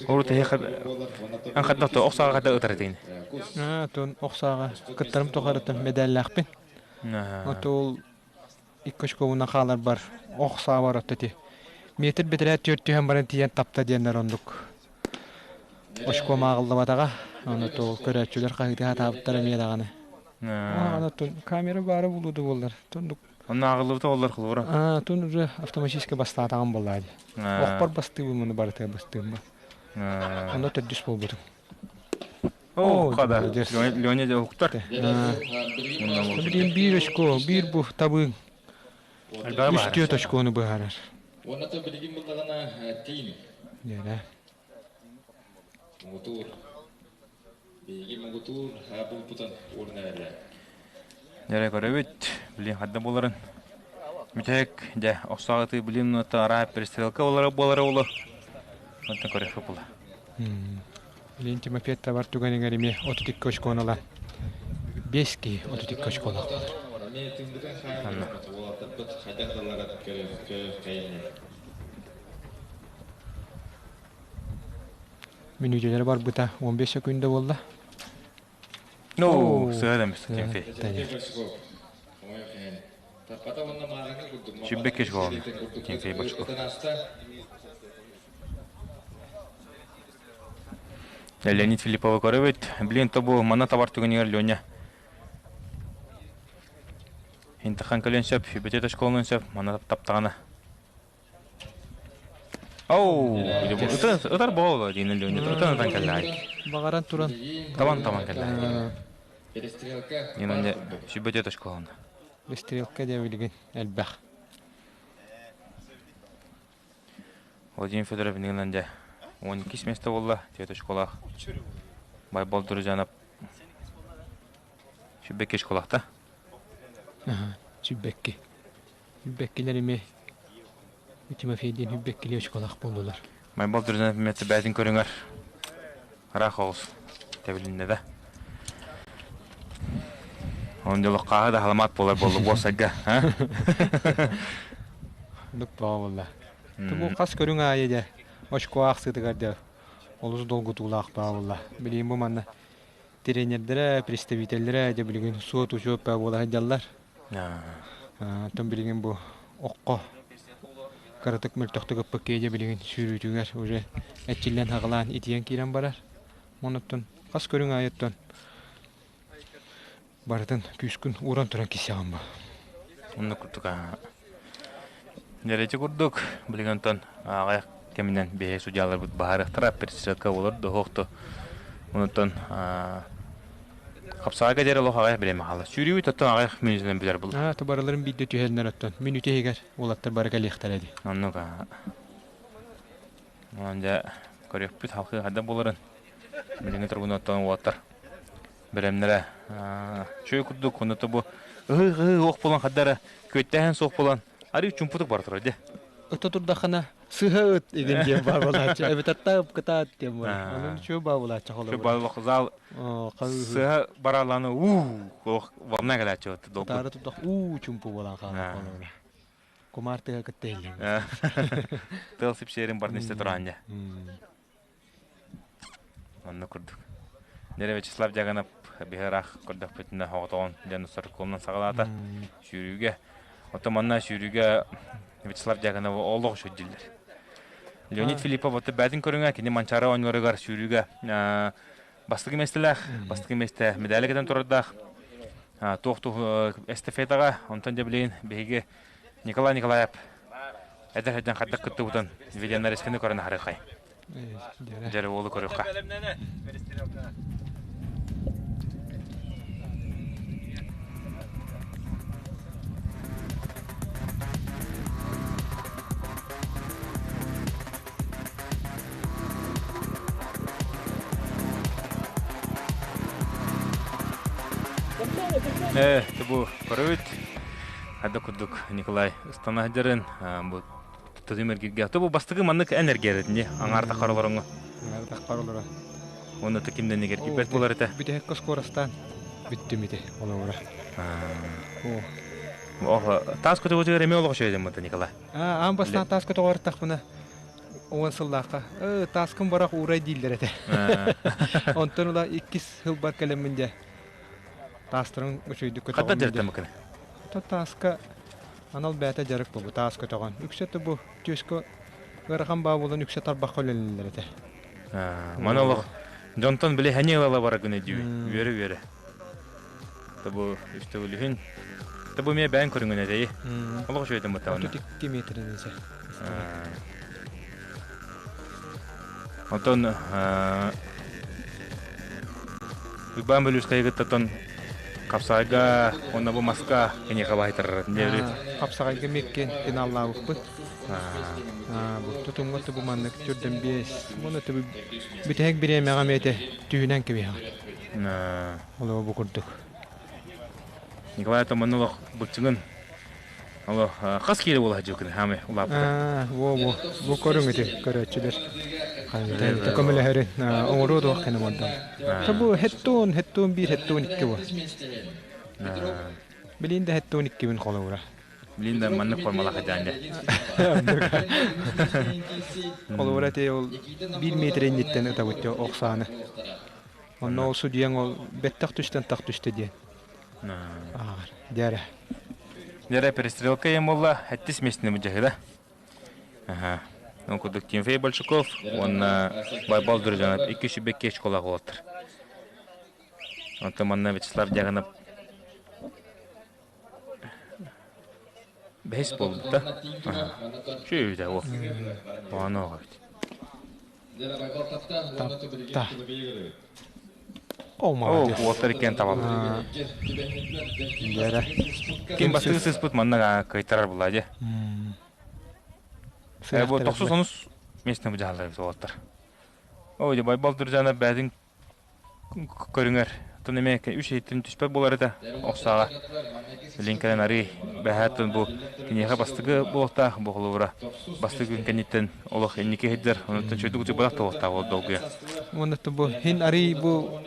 Урут эһи эн хайдах ох сааҕа хайдах ытар этигин? Аа, тон ох сааҕа кыттарым тухарыттан медаллаахпын. Отол икки очкобунан хааларбар ох саабар отто ти. Метр бэтэрээ түөрт түһэн баран тиийэн тапта диэннэр оннук. Очко ааҕыллыбатаҕа. Ону тол көрөөччүлэр хаһыытыы сатаабыттар эмиэ даҕаны. Аны камера баара булуу буоллар. Тундук Онно ааҕыллыбыта буоллар холобура. Аа, тун уже автоматически бастаатаҕым буоллаа дии. Охпор бастыыбын муну барытыгар бастыыбын. Онно төрдүс буолбутум. Оо, хада. Леня дьэ уһуктар. Билигин биир очко, биир бу табыыҥ. Үс түөрт очкону быһаарар. Дьэрэ. Дьэрэ көрөбүт, билин хадда буоларын. Мүтэк, дьэ, охсоҕатыы билин араа перестрелка болара болара болу. Онтон көрүөхпүт була. Илин Тимофей табар түгэнигэр эмиэ 32 очкону ылан 5 киһи 32 очколоох буолар. Анна. Мүнүүтэлэрэ барбыта 15 секунда буолла. Ну, сыа эмис Тимофей. Сүббэккэ школаны Тимофей Бочков. Леонид Филипповы көрөбүт. Блин, то бу манна табар түгэнигэр Леня Интахан кэлиэн сөп, Бөтөтө школунун сөп, манна таптаҕына. Оу, ытар буолла диин Леонид, ытан ытан кэллэ. Баҕаран туран. Табан табан кэллэ. Инанне Сүбөтөтө школуна. Стрелка дьэ билигин элбэх. Владимир Федоров иннинэн дьэ 12 место буолла тетушкалаах. Байбал Друзьянов Сүббэкки школахта. Сүббэкки. Сүббэккилэр эмиэ Тимофей диэн Сүббэккилии школах буоллулар. Байбал Друзьянов эмиэ бээтин көрүҥэр ыраах оҕус тэбилиннэ да. Он дьолох хааһы да халамаат буолар буолла буосайга. Дук буолла. Бу хас көрүҥ аайы дьэ очко аахсыытыгар дьэ олус долгутуулаах буолла. Билигин бу манна тренердэрэ, представителлэрэ дьэ билигин суот-учуот буола сылдьаллар. Оттон билигин бу окко кыратык мөлтөхтүк ыппыт киһи дьэ билигин сүүрүүтүгэр уже эрчиллэн хаҕылаан итийэн киирэн барар. Онуттан хас көрүҥ аайыттан барытын күүскүн ууран туран кисэҕин бу. Оннук курдук Дьэрэчи курдук билигин онтон аҕыйах кэминэн биһи судьяларбыт баһаарыахтара перестрелка болор доһуохту онуттан хапсаҕайга диэри олох аҕыйах бириэмэ хаалла. Сүүрүүбүт оттон аҕыйах мүнүүтүнэн бүтэр буолла. Аа, барыларын биирдэ түһэллэр оттон мүнүүтэ иһигэр уолаттар бары кэлиэхтэрэ дии. Оннук Онон дьэ көрүөхпүт халкы хайдах буоларын. Билиҥҥи туругунан оттон уолаттар бэлэмнэрэ үчүгэй курдук онно бу ыһыы-ыһыы уох буолан хардара күөттээһин суох буолан арыы чумпутук бара турар дьэ. Ыта турдахына сыһа ыт игин диэн баар буолааччы эбэтэр таап кытаат диэн буолар. Онон үчүгэй баа буолааччы холобура. Үчүгэй зал сыһа бараланы уу волна кэлээччи долгун. Таары турдах уу чумпу буолан хаалар холобура. Кумаар тыа кытта иһиллэр. Тыал сипсиэрин барын истэ тураан дьэ. Онно курдук. Дьэ Вячеслав Дьаганов биһи ыраах көрдөхпүтүнэ оҕотоҕун диэн соруккуонунан саҕалаата. Сүүрүүгэ. Оттон манна сүүрүүгэ Вячеслав Дьаганов олох үчүгэй дииллэр. Леонид Филиппов отто бээтин көрүҥэ кини Манчаары оонньууларыгар сүүрүүгэ бастакы миэстэлээх, бастакы миэстэ медали кэтэн турардаах. Туох эстафетаҕа онтон дьэ билигин биһиги Николай Николаев эдэр сылдьан хайдах кыттыбытын видеонарисканы көрөн аһарыахай. Дьэрэ уолу көрүөххэ. Э, бу көрөбүт. Хайда курдук Николай ыстана сылдьарын бу тутум эргиргэ. Бу бастакы маннык эн эргиэрэтин аҥаар таххар олороҥҥо. Аҥаар таххар олоро. Уонна то кимден эргийбэт буолар этэ. Бүтэһик скоростаан бүттүм ити олоҥура. Ох, таас көтөҕүтүгэр эмиэ олох үчүгэй дэммитэ Николай. Аан бастаан таас көтөҕөр уон сыллаахха тааскын барах уурай дииллэр этэ. Онтон ыла иккис сылбар кэлэммин дьэ таастарын үчүгэйдик көтөҕөн. Хата дьарыктаммыккын? То тааска анал бэйэтэ дьарык бу таас көтөҕөн. Үксэ бу түөскэ ыарахан баа буолан үксэ тарбахха үлэлэнэллэр этэ. Маны олох дьонтон били хани ыла бара гына дии үөрэ-үөрэ. Табу үстөгүлүһүн Табу эмиэ бэйэҥ көрүҥүн этэйи. Олох үчүгэйдик баттаҕына. 32 метрин ise. Онтон Уйбаан Бөлүүскэйи кытта оттон хапсаҕайга уонна бу маска киниэхэ баһыйтарар диэри. Хапсаҕайга микки финаллаабыппыт. Бу тутуҥҥа тубу маннык түрдэн биэс. Уонна түбү бүтэһик бириэмэҕэ эмиэ түһүнэн кэбиһэҕин. Олоо бу курдук. Николай Томонолох быччыгын Алло, хас киилэ буола сылдьыбыккыный хаамай улааппыта? Во, во, бу көрүҥ ити көрөөччүлэр. Көмөлөһөрүн оҥоруо дуох кэнэ мордон. Бу хеттуун, хеттуун биир, хеттуун икки бу. Билин да хеттуун иккибин холобура. Билин да маннык формалаах этээҥҥэ. Холобура те ол биир метр инниттэн ытабыт охсааны. Онно ол судьуйаҥ ол бэттэх түстэн тах түстэ диэн. Ааҕар. Дьэрэ. Дьэрэ перестрелка ем буолла, эттис местини быдьаһыда. Аха. Ол курдук Тимофей Большаков уонна Байбал Друзьянов икки сүбэкки школаҕа уолаттар. Онтон манна Вячеслав Дьаганов бэһис буолбута. Үчүгэй ол. Ону эбит. Та. О, О, молодец. уолаттар иккиэн табаллар. Дьэрэ. Ким бастыы сыспыт манна кыайтарар булла дьэ. Бу тохсус онус местный быдьааллар уолаттар. О, дьэ Байбал Туржанов бэйэтин көрүҥэр тон эмиэ үс иһиттэн түспэт буолар этэ охсааҕа. Билин кэлэн арыы бэһээттэн бу киниэхэ бастакы буолуохтаах бу холобура бастакы күн кэнниттэн олох инники сылдьар онуттан чөйдүк утуйбатах да буолуохтаах ол долгуйа. Уонна бу хин арый бу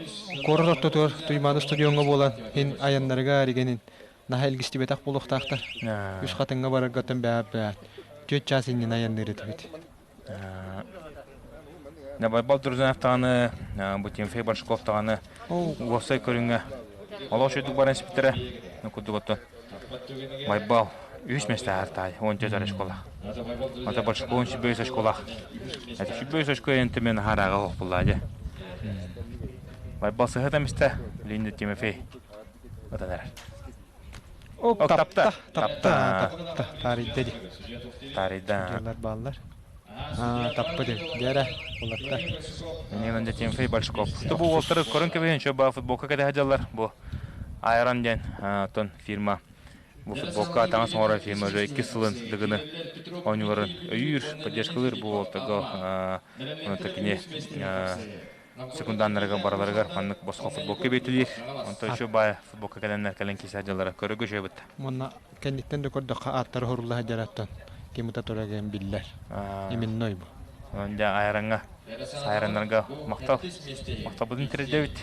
куорат ортотугар Туймаада стадиоҥҥа буолан хин айаннарыга эригэнин наһаа илгистибэтэх буолуохтаахтар. Үс хатыҥҥа бараргаттан бэйэ бэйэ түөрт чаас иннинэ айанныыр этибит. Байбал Друзанов даҕаны, бу Тимофей Большаков даҕаны уопсай көрүҥҥэ олох үчүгдүк баран испиттэрэ. Курдук оттон Байбал үһүс миэстэ аартай, 14 очколаах. Ата Большаков 15 очколаах. Это 15 очко энтемен харааға оқ булла дьэ. Байбал сыһыта мистэ, Линда Тимофей отан эрэр. О, тапта, тапта, тапта, таарыйда ди. Таарыйда. Дьыллар бааллар. Таппы дим. Дьэрэ, улаттар. Мен Тимофей Большаков. Бу уолтары көрөн кэбиһин, чө ба футболка кэтэһэ дьаллар. Бу Айрон диэн тон фирма. Бу футболка таҥас оҥорор фирма уже иккис сылын дыгыны оонньууларын өйүүр, поддержкалыыр бу уолтарга кини секунданнарыгар бараларыгар маннык босхо футболка биэтилиир. Онтон еще баай футболка кэлэннэр кэлэн киисэ дьаллара көрөгө үчүгэй бытта. Уонна кэнниттэн да көрдөххө ааттары хорула сылдьараттан ким ыта турар биллэр. Именной бу. Дьэ айараҥҥа сайраннарга махтал. Махталбытын тириэрдэбит.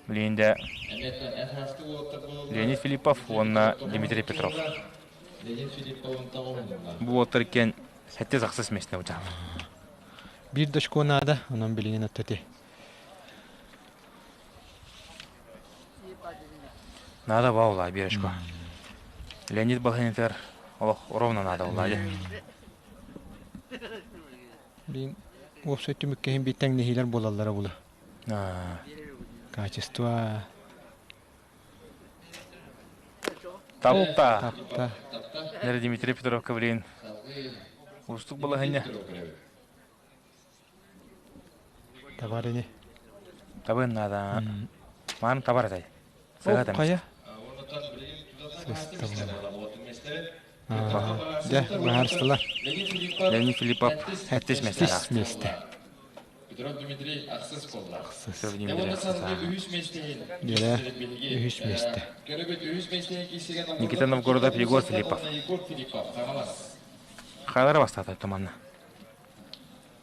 Билигин дьэ Леонид Филиппов уонна Дмитрий Петров. Бу уолаттар иккиэн сэттис ахсыс миэстэни учаалар. Биир да очко наада, онон билигин оттоти. Надо баулаа биир очко. Леонид Балхинитер олох ровно надо буолла дьэ. Билин уопсай түмүккэ иһин биир тэҥнэһиилэр буолаллара була. Качество Тапта. Тапта. Нера Дмитрий Петровка билин уустук балаһынньа. Табар ини. Табын наада. Маан табар этэй. Сыһа Хайа? Дьэ, быһаарыстылар. Леонид Филиппов сэттис миэстэ. Сэттис миэстэ. Петров Дмитрий ахсыс буолла. Петров Дмитрий ахсыс. Дьэ, үһүс миэстэ. Никита Новгородов Егор Филиппов. Хайалара бастаата туманна.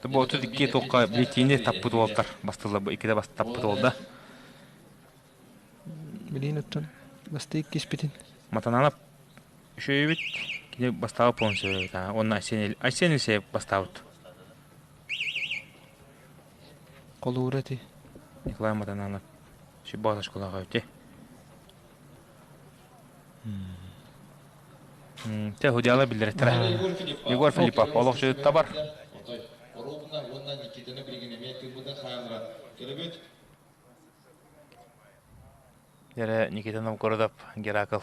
Бу 32 тоққа билетиини таппыт уолтар бастылла бу иккитэ бас таппыт уолда. Билиин оттон бастыы иккиспитин. Матананап үчүгэйбит кини бастаабы полностью уонна Айсен Айсен Елисеев бастаабыт. Холуура ити. Николай Матананов Сүббаҕа школаҕа үти. Те худяла биллэртэрэ. Егор Филиппов олохчу табар. Дьэрэ Никита Новгородов Геракл.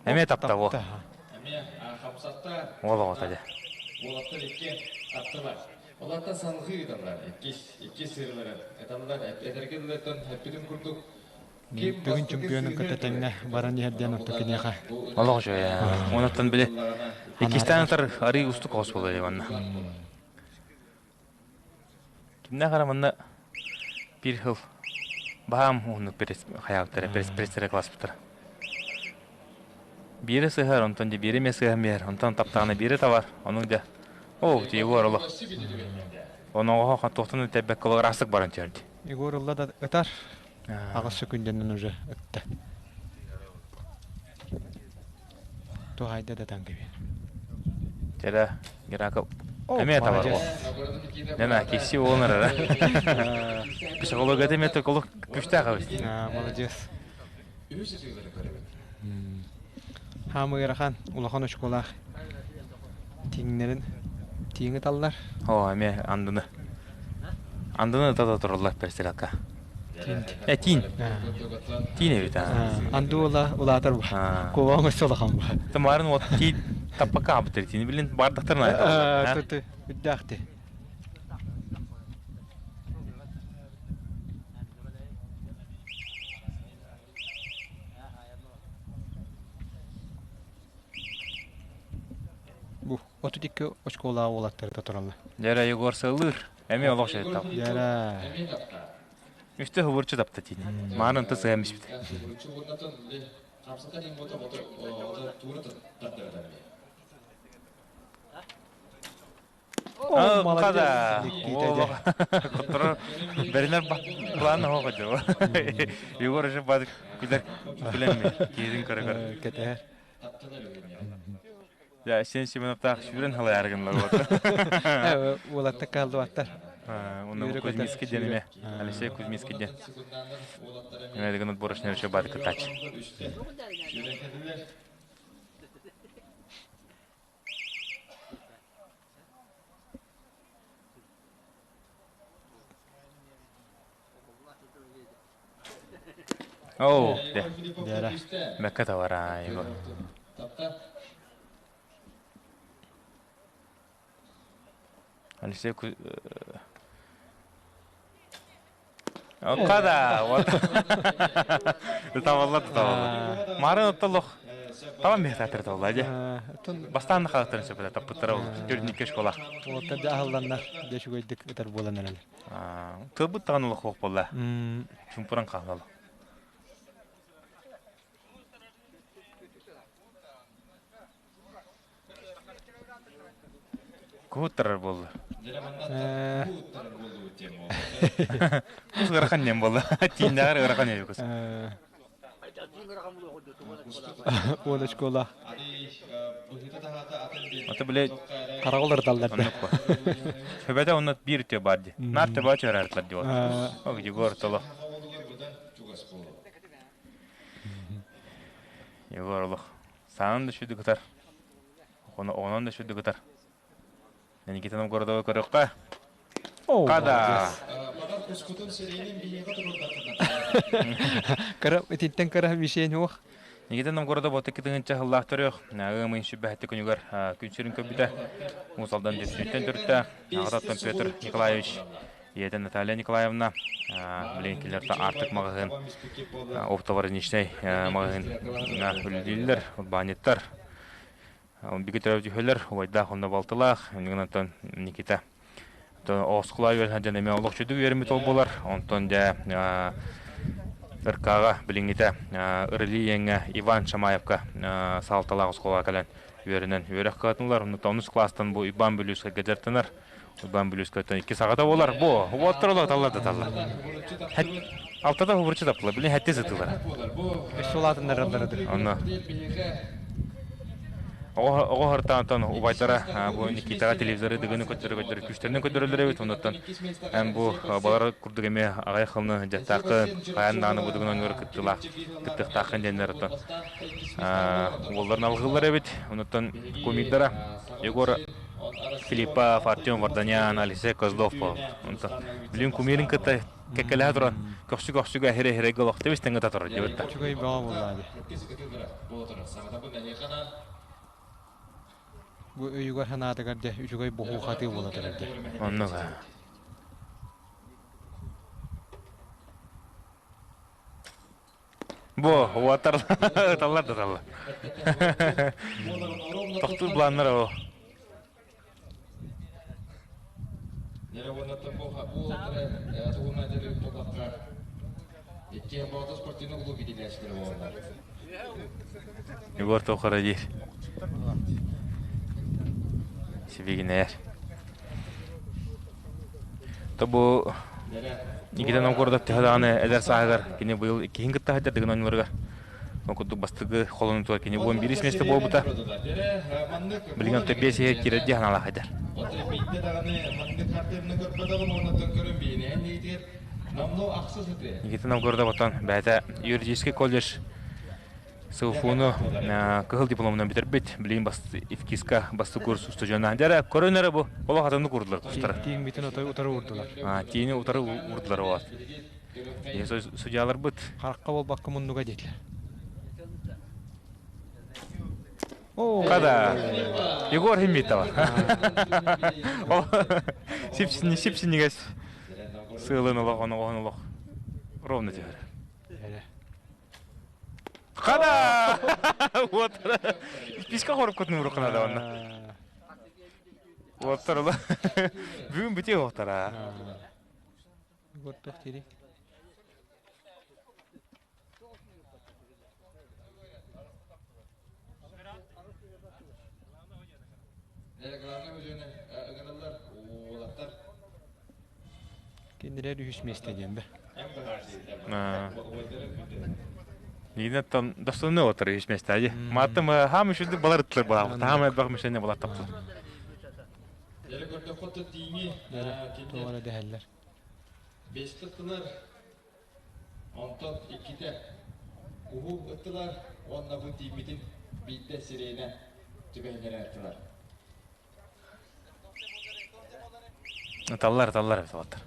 Эмиэ тапта бу. Уол оҕото дьэ. Уолаттар икки таптылар. Олортон салгыы ыыталлар. Иккис, иккис сырыылары эталлар. Этэргэ дылыттан эппитим курдук Бүгүн чемпионун кытта тэҥҥэ баран иһэр диэн отто киниэхэ. Олох үчүгэй. Онуттан били иккистээн ытар арыы устук оҕус буолуо манна. Кимнээх эрэ манна биир сыл баһаам уһуннук хайаабыттара, пресс класспыттара. Биирэ сыһар, онтон дьэ биирэ эмиэ сыһан биэрэр, онтон таптаҕына биирэ табар, ону дьэ. Оо, Егор олох. Оноҕоһо туохтан тэббэккэ ыраастык баран түһэрди. Егор ылла да ытар. Аҕыс сөкүндэнэн уже ытта. Туһайда да таҥ кэбиһэр. Чэрэ, Геракл. Эмиэ табар ол. Нена, киси уолун эрэ. Психология эмиэ толук күштээх эбит. Молодец. Хаамы ыарахан, улахан очколаах. Тииҥнэрин тииҥи таллар. Оо, эмиэ андыны. Андыны ыта тураллар перестрелка. Э, тиин. Тиин эбит аа. Анды уола улаатар ба. Куобаҕын өссө улахан ба. Тамарын вот тиин таппакка аабыттар тиини билин бардахтарын айта. Ты үрдэхти. Бу 32 очколаах уолаттары тураллар. Дьэрэ Егор сыллыыр. Эмиэ олох шайттал. Дьэрэ. Үстэ хубурчу тапта тиини. Маанын та сыһан испит. Молодец. Котторо бэринэр план оһо жо. Егор уже бад күлэр күлэмми. Киирин көрө көрө. Кэтэһэр. Я сен Семеновтаах сүүрэн халайаргынлар вот. Уолаттар каалдыбаттар. Уну Кузьминский ден эме. Алексей Кузьминский ден. Эме деген отборочный еще бады кытач. Оо, дэ. Мэккэ тавара Егор. Алексей Када, вот. Тавалла тавалла. Марын оттолох. Табан мехтатыр тавалла дьэ. Бастаан хааттарын сөпөтө таппыттара ол төрүнүккэ школа. Уолаттар дьэ аһылланнар, дьэ үчүгэйдик ытар буолан эрэллэр. Тылбыт даҕаны олох буолла. Чумпуран хаалла. Куһуттарар буолла. Кус ыарахан диэн буолла. Тииннээҕэр ыарахан эбит кус. Уон очколаах. Ата бile Хараҕы уларыталлар да. Оннук Хөбөтө онно биир үтүө баар дии. Наар төбө чөрөөртөр дии ол. Егор толо. Егор олох. Саанан да сүдү кытар. Оҕонон да сүдү кытар. Никита Новгородова көрөххө. Када. Кыра итинтэн кыра мишень уох. Никита Новгородов оту кытыгынча сыллаах төрүөх, ыам ыйын сүбэһэтти күнүгэр күн сирин көрбүтэ. Уус Алдан Дүпсүнтэн төрүттэ. Аҕататтан Петр Николаевич, ийэтэ Наталья Николаевна, билигин кинилэртэ Артык маҕаһыын, оптовороничнай маҕаһыын үлэлииллэр, урбаанньыттар. Биги төрөөбүт үһүлэр, убайдаах онно балтылаах, онтон Никита оскуола үөрэнэ дьон эмиэ олох чудук үөрэммит ол буолар. Онтон дьэ РК-ҕа билиҥҥитэ Ырылыы иэҥҥэ Иван Шамаевка саалталаах оскуолаҕа кэлэн үөрэнэн үөрэх кыатынылар. Онно онус класстан бу Иван Бүлүүскэйгэ дьарыктанар. Иван Бүлүүскэйтэн икки саҕата буолар. Бу уоттар олох талла да талла. Алтата хубурчу таптылар. Билин хэтти сытылар. Өссө улаатыннаралларыдыр. Онно Оҕо хартаантан убайдара бу Никитаҕа телевизоры дыгыны көттөрө-көттөрө күүстэринэн көрдөрөллөр эбит. Оннуттан эн бу балар курдук эмиэ аҕай хылны дьаттааххын, хайаан даҕаны бу дыгын оонньуур кыттыылаах кыттыахтааххын диэннэр оттон уолларын алҕыыллар эбит. Оннуттан кумирдара Егор Филиппов, Артем Варданян, Алексей Козлов буолбут. Онтон билин кумирин кытта кэккэлэһэ туран көхсү-көхсүгэ эһире-эһире голох тэбис тэҥҥэ турар диэбит да. Үчүгэй бөҕө буоллаа дии. Бу өйүгэр санаатыгар дьэ үчүгэй буһуу-хатыы буола турар дьэ. Оннук Бу уотар ыталлар да ыталлар. Тохтуур планнар о. Егор Тохара диир. Сибигинээр. Бу Никита Новгородов төһө даҕаны эдэр сааһыгар кини быйыл иккиһин кытта сылдьар Дыгын оонньууларыгар. Ол курдук бастакы холонуутугар кини 11 миэстэ буолбута. Билигин оттон биэс иһэ киирэр дии санаалаах эдэр. Никита Новгородов оттон бэйэтэ юридический колледж СВФУ-ну кыһыл дипломунан бүтэрбит. Билигин ИФКИСка бастакы курс устудьуона. Дьэ, көрөн эрэ бу олох атыннык уурдулар тустара. Тииҥмитин утары уурдулар. Тиини утары уурдулар вот. Судьяларбыт. Харахха буолбакка муннуга диэтилэр. Хада. Егор Химитова. Сип-синигес сыылын олох, оноҕоһун олох ровно түһэр. Хада! Вот. Писка хоруккутун уруккана да онно. Уоттар ола. Бүгүн бүтүө уоттара. Уоттах тири. Кинилэр үһүс миэстэ диэн бэ. Нинаттан достойны отыр үһүс миэстэ дии. Мааттым хаам үшүлдүк балар ыттылар балар. Таам элбэх мишене балар таптылар. Туора дэһэллэр. Бестыттылар, онтон иккитэ уһуу ыттылар уонна бу тиийбитин биирдэ сирэйинэн түбэһиннэрэн ыттылар. Ыталлар, ыталлар эбит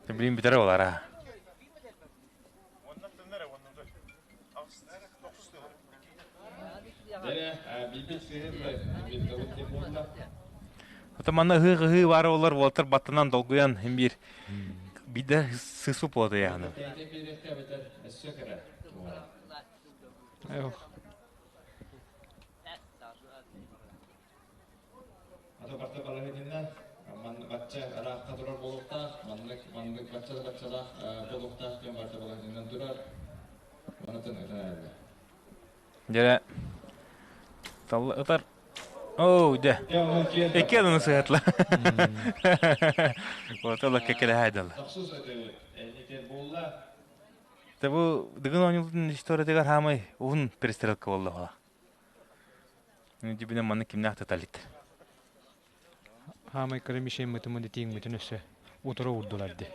Билин бүтэрэ болар Ото манна ыһыы-ыһыы баар олор уолтар баттанан долгуйан биир биирдэ сысу буолта яһаны. Ата барта балаһынинна бачча ыраахха турар буолуохтаах, маннык маннык бачча да баччалаах буолуохтаах диэн барта балаһынинан турар. Манытын ытан эрэллэр. Дьэ, талла ытар. Оо, дьэ. Икки адыны сыһатла. Вот ола кекелэһайдала. Тохсус этер буолла. Те бу Дыгын оонньуултун историятыгар хаамай уһун перестрелка буолла. Дьибинэ манна кимнээх тыталит. Хаамай кыра мишеммытын тииҥмитин өссө утары уурдулар ди.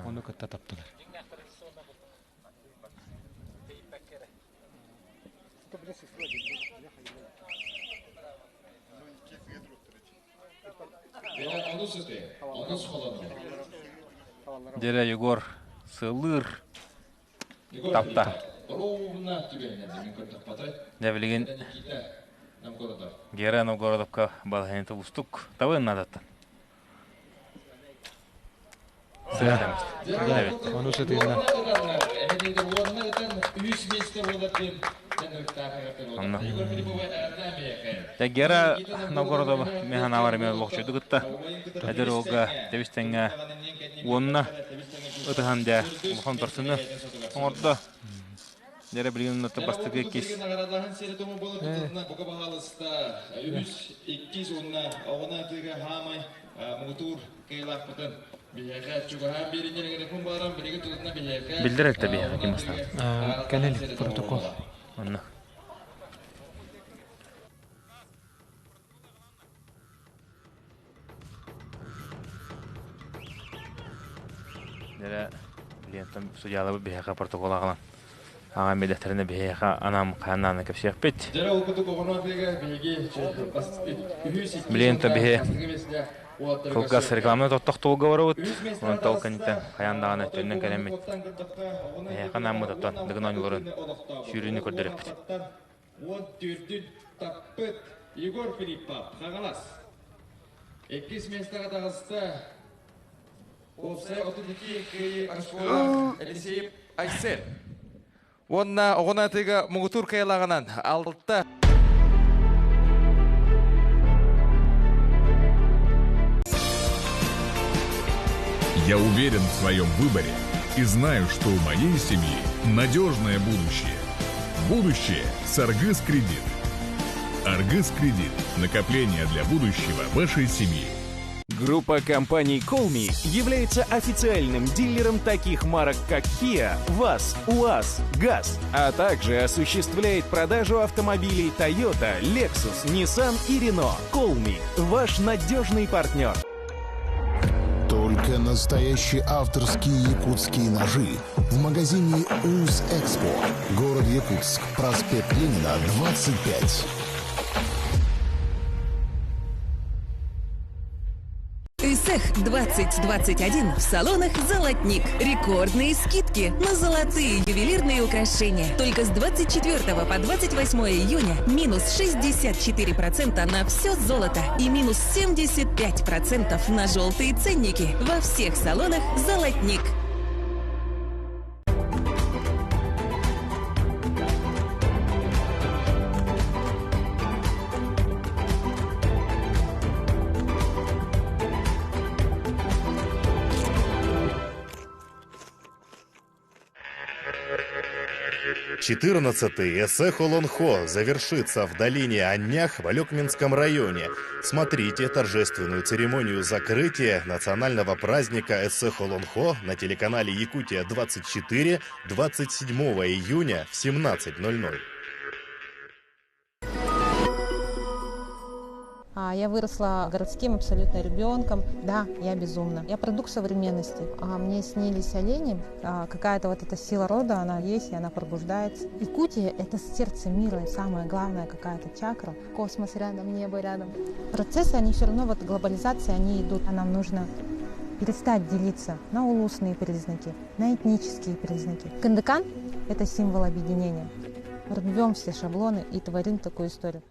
Ону кытта таптылар. Дьэрэ Егор сыллыыр тапта. Дьэ билигин Гера Новгородовка балаһыанньата уустук табыан наадаттан. Ону сытыына. Онно. Гера Новгородова механалар эмиэ лохчуйду кытта эдэр уолга тэбис-тэҥҥэ уонна ытыһан дьэ улахан торсуну оҥордо. Дьэрэ билигин бастакы иккис. Иккис уонна оҕону атыыга хаамай муҥутуур кыайыылаахпытын биһиэхэ чугаһаан биэриннэригэр баран билигин тутатына биһиэхэ Биллэр элтэ биһиэхэ ким бастаабыт. Кэлин протокол. Онно. Дьэрэ лентам судьялабыт биһиэхэ протокол аҕалан аҕам билэхтэринэ биһиэхэ анаам хааннаана кэпсиэхпит. Билиэн биһи кылгас рекламаны тоттохтуга барабыт. Онон ол кэнниттэн хайаан даҕаны төннөн кэлэммит. Эһиэхэ анааммыт оттон Дыгын оонньууларын сүүрүүнү көрдөрүөхпүт. Уон төрдүн таппыт Егор Филиппов, Хаҥалас. Иккис миэстэҕэ таҕыста Уопсай 32 кыайыы оскуола Елисеев Айсен. Уонна оҕону атыыга муҥутуур кыайалааҕынан алта Я уверен в своем выборе и знаю, что у моей семьи надежное будущее. Будущее с Аргыс Кредит. Аргыс Кредит. Накопление для будущего вашей семьи. Группа компаний Colmi является официальным дилером таких марок, как Kia, ВАЗ, УАЗ, ГАЗ, а также осуществляет продажу автомобилей Toyota, Lexus, Nissan и Renault. Colmi – ваш надежный партнер. Только настоящие авторские якутские ножи в магазине УЗ Экспо. Город Якутск, проспект Ленина, 25. Исэх 2021 в салонах «Золотник». Рекордные скидки на золотые ювелирные украшения. Только с 24 по 28 июня минус 64% на все золото и минус 75% на желтые ценники во всех салонах «Золотник». Четырнадцатый эссе Холонхо завершится в долине Аннях в Олекминском районе. Смотрите торжественную церемонию закрытия национального праздника эссе Холонхо на телеканале Якутия-24 27 июня в 17.00. А, я выросла городским абсолютно ребенком. Да, я безумна. Я продукт современности. А мне снились олени. А, какая-то вот эта сила рода, она есть, и она пробуждается. Якутия – это сердце мира, самая главная какая-то чакра. Космос рядом, небо рядом. Процессы, они все равно, вот глобализация, они идут. А нам нужно перестать делиться на улусные признаки, на этнические признаки. Кандыкан – это символ объединения. Рвем все шаблоны и творим такую историю.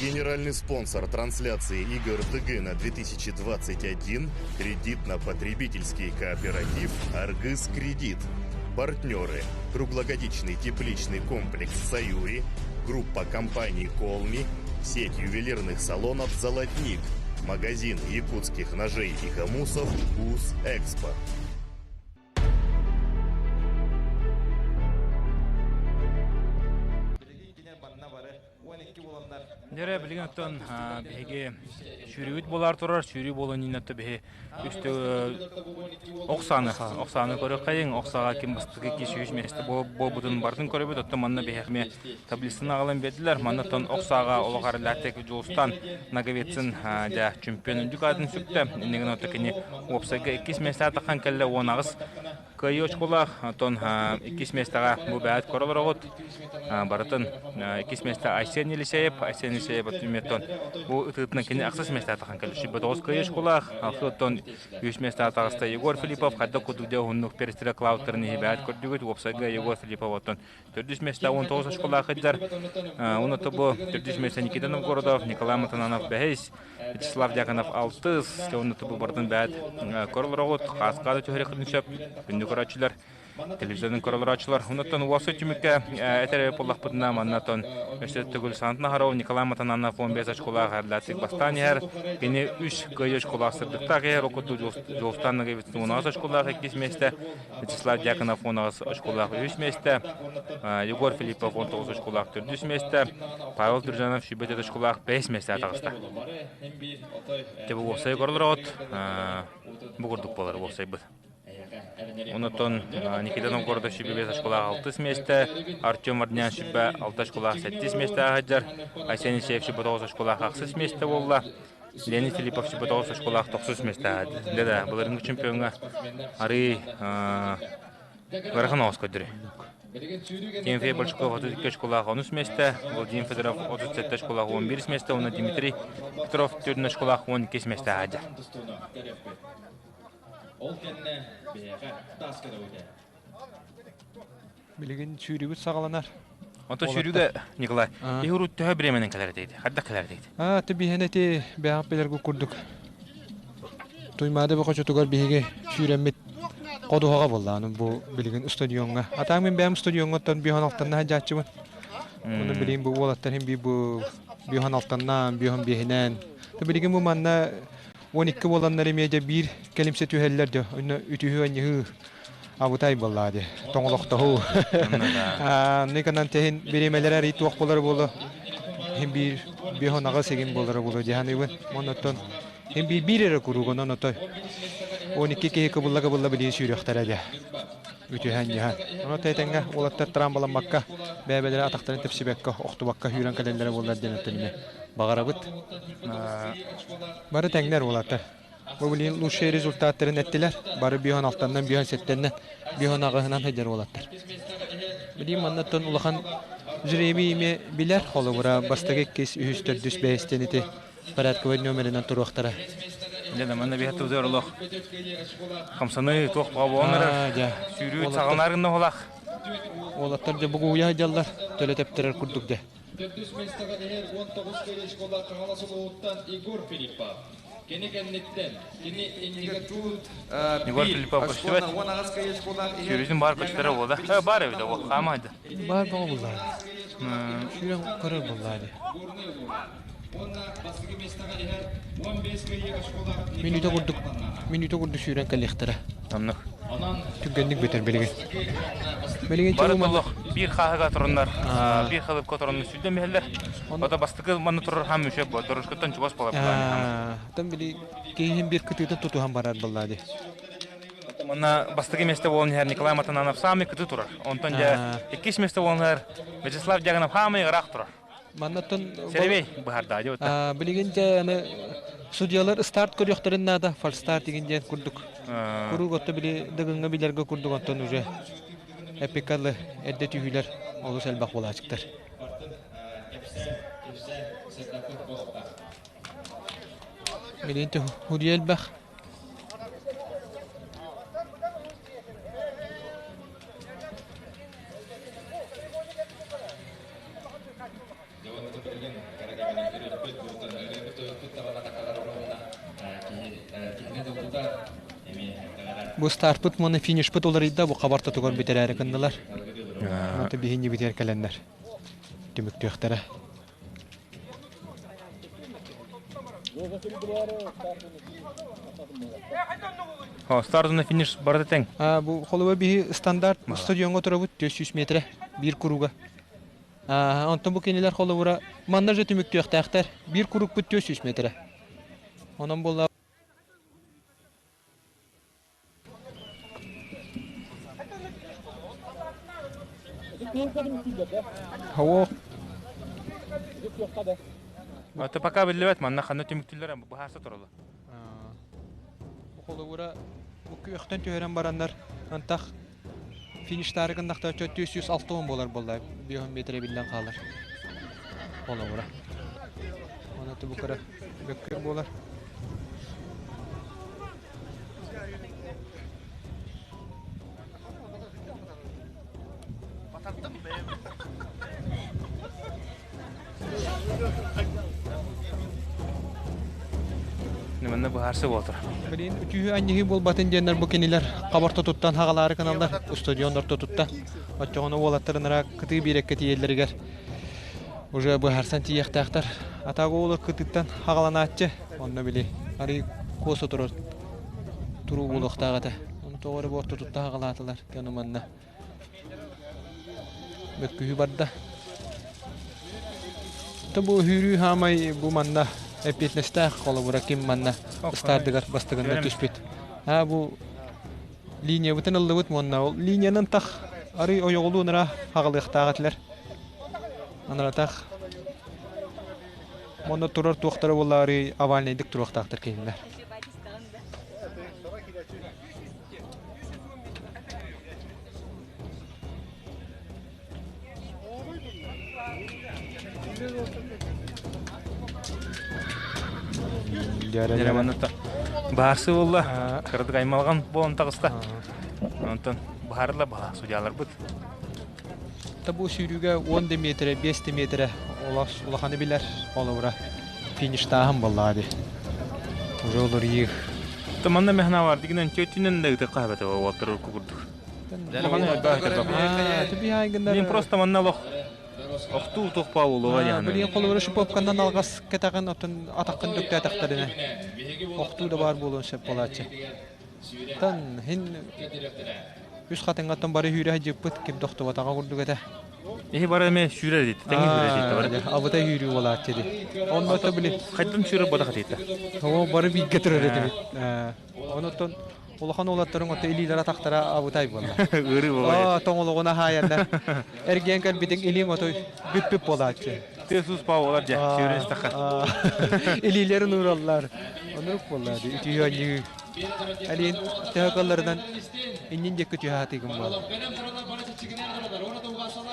Генеральный спонсор трансляции игр Дыгына 2021 – кредитно-потребительский кооператив «Аргыс Кредит». Партнеры – круглогодичный тепличный комплекс «Саюри», группа компаний «Колми», сеть ювелирных салонов «Золотник», магазин якутских ножей и хомусов «Уз Экспо». Дьэрэ билигин оттон биһиги сүүрүүбүт буолар турар, сүүрүү буолан иннэтэ биһи үстэ охсааны охсааны көрүөххэйиҥ, охсаҕа ким бастакы 200 миэстэ буолбутун барытын көрөбүт, оттон манна биһиэхэ таблицаны аҕалан биэрдилэр. Манна оттон охсааҕа олох арылаатык Дьулустан Ноговицын дьэ чемпион үрдүк аатын сүктэ. Иннигин отто кини уопсайга иккис миэстэҕэ таххан кэллэ 18 Кыайыы очколаах, оттон иккис миэстэҕэ бу бэйэт көрө олороҕут. Барытын иккис миэстэ Айсен Елисеев, Айсен Елисеев оттон бу ытыытынан кини ахсыс миэстэҕэ тахан кэллэ. 29 кыайыы очколаах, оттон үс миэстэҕэ таҕыста Егор Филиппов, хайдах курдук дьэ уһуннук перестрелка клаутерын иһи бэйэт көрдүгүт. Уопсайга Егор Филиппов оттон төрдүс миэстэ 19 очколаах сылдьар. Уонна бу төрдүс миэстэ Никита Новгородов, Николай Матананов бэһис, Вячеслав Дьяконов алтыс, уонна бу барытын бэйэт көрө олороҕут, хааскаада түһэриэххитин сөп, күндү көрөөччүлэр, телевизорын көрө олорооччулар. Оннуттан уопсай түмүккэ этэр буоллахпытына, манна өссө төгүл Санат Нахаров, Николай Матананов 15 очколаах эрлээттик бастаан иһэр. Кини үс кыайыы очколаах сырдыктаах иһэр, ол курдук Дьулустан Ноговицын 16 очколаах иккис миэстэ, Вячеслав Дьяконов 18 очколаах үһүс миэстэ, Егор Филиппов 19 очколаах төрдүс миэстэ, Павел Туржанов 24 очколаах бэһис миэстэҕэ таҕыста. Дьэ бу уопсайы көрөлөр бу курдук буолар уопсайбыт. Онотон Никита Новгородов 25 очколаах алтыс миэстэ, Артем Варднян 26 очколаах сэттис миэстэҕэ сылдьар, Айсен Исеев 29 очколаах ахсыс миэстэ буолла. Леонид Филиппов 29 очколаах тохсус миэстэҕэ. Да, былырыҥҥы чемпиоҥҥа арыый ыарахан оҕус көрдөрүү. Тимофей Большаков 32 очколаах онус миэстэ, Владимир Федоров 37 очколаах 11 миэстэ уонна Дмитрий Петров 4 очколаах 12 миэстэҕэ сылдьар. Ол кэннэ биһиэхэ таас көтөҕүтэ. Билигин сүүрүүбүт саҕаланар. Онтон сүүрүүгэ, Николай, иһи урут төһө бириэмэнэн кэлэр этигит? Хайдах кэлэр этигит? Аа, ты биһэн эти бэҕэх билэргэ курдук. Туймаада бөҕөчөтүгэр биһиги сүүрэммит ходуһаҕа буоллааны бу билигин стадиоҥҥа. Атаан мин бэйэм стадиоҥҥа биһон алтанна сылдьааччыбын. Оны билигин бу уолаттар хин би бу биһон алтаннаан, биһон биэһинэн. Ты билигин бу манна 12 буоланнар эмиэ дьэ биир кэлимсэ түһэллэр дьэ. Онно үтүһүү анньыһыы абытай буоллаа дии. Тоҥолохтоһуу. Никанан тэһин бириэмэлэрэ арый туох буолара буолуо. Хин биир биһон аҕыс игин буолара буолуо дии саныыбын. Оннуттан хин биир биир эрэ куруук онон отой 12 киһи кыбылла-кыбылла билии сүүрүөхтэрэ дии. Үтүһэн дьаһан. Ону тэтэҥҥэ уолаттар трамбаламмакка, бэйэ-бэйэлэрэ атахтарын тэпсибэккэ, охтубакка сүүрэн кэлэллэрэ буоллар диэн өттүнүмэ баҕарабыт. Бары тэҥнэр уолаттар. Бу билигин лучшие результаттарын эттилэр. Бары биһон алтаннан, биһон сэттэннэн, биһон аҕыһынан сылдьар уолаттар. Билигин маннаттан улахан жребий ими билэр, холобура бастакы иккис, үһүс, төрдүс, бэһистэн ити порядковай номеринэн туруохтара. Дьэ, манна биһи олох хамсаныы туох баҕа буолан эрэр. Сүүрүү саҕаланар гына уһулах. Уолаттар дьэ бугуйа сылдьаллар, төлө тэптэрэр курдук дьэ. Төрдүс миэстэҕэ иһэр 19 кыайыы школа Хаҥалас улууһуттан Егор Филиппов. Кини кэнниттэн, кини иннигэр тут Егор Филиппов көстүбэт. Сүүрүүтүн баар көстөрө буолла. Баар эбит ол хаамайды. Баар бөҕө буллаа. Сүүрэн көрөр буллаа дии. Мүнүүтэ курдук, мүнүүтэ курдук сүүрэн кэлиэхтэрэ. Оннук. Түргэнник бүтэр билигин. Билигин Бары толох биир хааһыга туруннар, биир халыпка туруннар сүрдэн биһэллэр. Ото бастакы манна турар хам үчүгэй буо, дорожкаттан чугас буолар буолаа. Тан били киһин биир кытыытын тутуһан барар буоллаа дии. Манна бастакы месте буолан иһэр Николай Матананов саамай кыты турар. Онтон дьэ иккис месте буолан иһэр Вячеслав Дьяконов хаамай ыраах турар. Маннаттан Серебей быһарда дьэ Билигин дьэ аны судьялар старт көрүөхтэрин наада, фальстарт деген диэн курдук. Куруук отто били дыгыҥҥа билэргэ курдук онтон уже эпикалы эрдэ түһүүлэр олус элбэх буолаачыктар. Билигин судья элбэх. Бу стартпыт уонна финишпыт уларыйда, бу хабар тотугар бүтэрээри гыннылар. Онто биһинньибитигэр кэлэннэр түмүктүөхтэрэ. Старт уонна финиш барыта тэҥ. Бу холобура биһи стандарт стадиоҥҥа турабыт 400 метрэ биир круга. Онтон бу кинилэр холобура манна же түмүктүөхтээхтэр. Биир курукпут 400 метрэ. Онон буолла Һоо. Это пока биллибэт, манна ханна түмүктүүллэр быһаарса тураллар. Холобура, бу күөхтэн түһэрэн бараннар, антах фиништаары гыннахтар 460 буолар буолла, 5 метр биллэн хаалар. Холобура. Оны бу кыра бөккөр буолар. Манна быһаарсы буолтур. Билин үтүһү анньыһыы буолбатын диэннэр бу кинилэр хабарта туттан хагалаары кыналлар устудьуон ортотутта. Оччоҕуна уолаттарынара кытыы биэрэккэ тиийэллэригэр уже быһаарсан тиийиэхтээхтэр. Атаага уолу кытыттан хагаланааччы онно били арый куос отурар туруу буолуохтаах этэ. Ону тоҕо эрэ бу ортотутта хагалаатылар. Ону манна Мөккүһүү барда. То бу үһүүрүү хаамай бу манна эппиэтинэстээх холобура ким манна ыстаардыгар бастыгында түспүт. А бу линиябытын ыллыбыт уонна ол линиянан тах арый ойоҕолуун ыра хаҕалыахтаах этилэр. Анаратах Онно турар туохтара буолла арый овальнайдык туруохтаахтар кинилэр. Дьэ манна баарсы буолла. Кыратык аймалҕан буолан таҕыста. Онтон баһарла баһа судьяларбыт. Бу сүүрүүгэ 10 да метрэ, 5 да метрэ улаханы билэр холобура фиништааһын буоллаҕа дии. Уже олоруйуу. Манна мэхна бар дигинен төтүнэн да ытыкка хабата уолтар курдук. Мен просто манна лох охтуу тухпа болуға яны. Билин холобура шиповканан алгас кэтаҕын отун атаххын дүктээтэхтэринэ охтуу да баар буолуон сөп буолааччы. Тан хин үс хатыҥҥаттан бары сүүрэ сылдьыппыт ким тохтубатаҕа курдук этэ. Эһи бары эмэ сүүрэр дит, тэҥи сүүрэр дит бары. Абыта сүүрүү буолааччы ди. Онно то били хайдам сүүрэр бодах этийтэ. Оо бары бииргэ турар этибит. Онотон улахан уолаттарың ото илиилэр атахтара абытай буолла. Ыарыы буолла. Тоҥолоҕуна хаайаннар. Эргиэн кэлбитиҥ илииҥ отой бүппүт буолааччы. Тыас уус паа буолар дьэ, сүүрэн истэххэ. Илиилэрин уураллар. Оннук буолла ди үтүө аньыы. Алин төһө кылларынан иннин диэки түһэ сатыыгын буолла.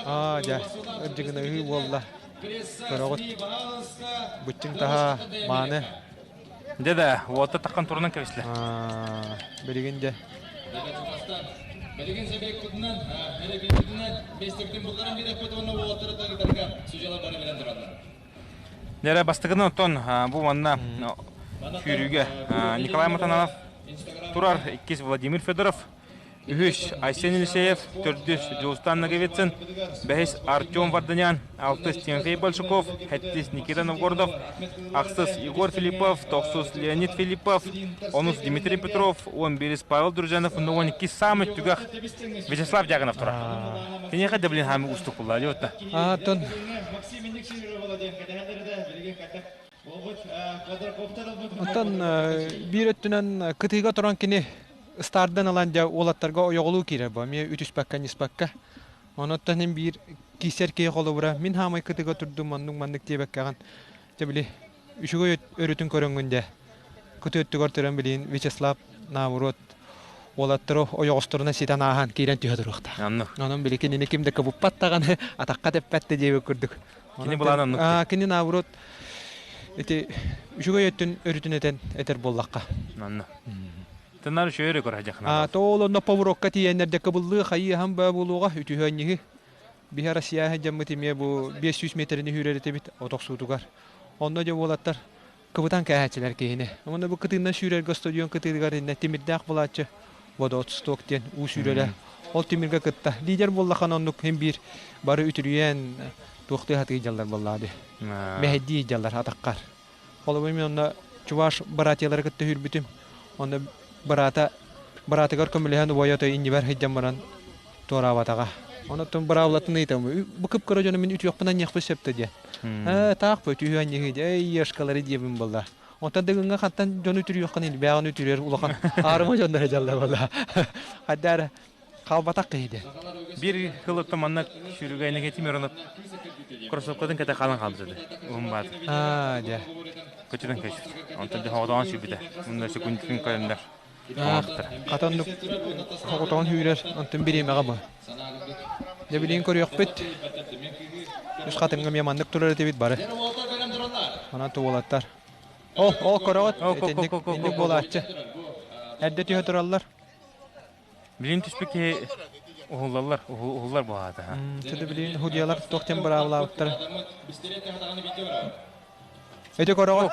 Аа, дьэ, ырдьыгына ыһыы буолла. Көрөҕүт, быччыҥ таһа мааны. Дьэ да, уолта таххан турунан кэбислэ. Билигин дьэ. Дьэ бастакынан оттон бу манна сүүрүүгэ Николай Матананов турар, иккис Владимир Федоров, үһүс Айсен Елисеев, төрдүс Дьулустан Ноговицын, бэһис Артем Варданян, алтыс Тимофей Большаков, сэттис Никита Новгородов, ахсыс Егор Филиппов, тохсус Леонид Филиппов, онус Дмитрий Петров, 11 Павел Дружанов, 12 самый түгэх Вячеслав Дьяконов турар. Киниэхэ да блин хаамы уустук булла, диэбит Атын Оттон биир өттүнэн кытыыга туран кини ыстаардан ылан дьэ уолаттарга ойоҕолуу киирэр бу эмиэ үтүспэккэ-ньыспакка. Онуттан иһин биир киирсэр киһи холобура мин хаамай кытыыга турдум маннык-маннык диэбэккэҕин дьэ били үчүгэй өрүтүн көрөҥҥүн дьэ кытыы өттүгэр туран билигин Вячеслав наоборот уолаттары ойоҕосторунан ситэн ааһан киирэн түһэ туруохтаах. Онон били кинини ким да кыбыппат даҕаны атахха тэппэт да диэбит курдук. Кини былаан оннук. Кини наоборот ити үчүгэй өттүн өрүтүн этэн этэр буоллахха. Онно. Тынар үчүгэй көрө дьахна. Тоол онно поворокка тиийэннэр кыбыллыы хайыһан баа буолуоҕа үтүһүөнньиһи. Биһи Россия дьаммыт эмиэ бу 500 метрини сүүрэр этибит отохсуутугар. Онно дьэ уолаттар кыбытан кээһээччилэр киһини. Уонна бу кытыыннан сүүрэргэ стадион кытыытыгар иннэ тимирдээх булааччы. Водоотсток диэн уу сүүрэрэ. Ол тимиргэ кытта лидер буоллахан оннук хин биир бары үтүрүйэн туохтыы хатыы дьаллар буоллаа ди. Мэһэйдии дьаллар атаххар. Холобур мен онно чуваш братьялары кытта хүрбүтүм. Онно быраата быраатыгар көмөлөһөн убайа той иннибэр сылдьан баран туораабатаҕа. Онон быраабылатын ыйытам. Бу кып-кыра дьону мин үтүөхпүн анньыахпын сөп да диэн. Ээ таах бу үтүһү анньыһыы дии. Эй ешкалары диэбин буолла. Онтон дыгыҥҥа хантан дьону үтүрүөххүн илбээҕин үтүрүөр улахан аарыма дьонноро дьалла буолла. Хайда эрэ хаалбатах киһи диэн. Биир кылыттан манна сүүрүгэ энэгэтим өрөнөп кроссовкатын кэтэ хаалан хаалбыт этэ. Уһун баат. Аа, дьэ. Көтүтэн көчпүт. Онтон дьэ хоҕотоҕон сүүрбүтэ. Мунна секундтун көрөннөр. Хатан хоҕотоҕун үүрэр, онтон бириэмэҕэ бу. Дьэ билигин көрүөхпүт. Үс хатыҥҥа эмиэ маннык турар этибит бары. Онон туолаттар. Ол, ол көрөҕүт, итинник инник буолааччы. Эрдэ түһэ тураллар. Билин түспүт киһи уһуллаллар, уһуллар буолаата. Чөдө билин худьялар туох диэн быраабылаабыттар. Эти көрөҕүт.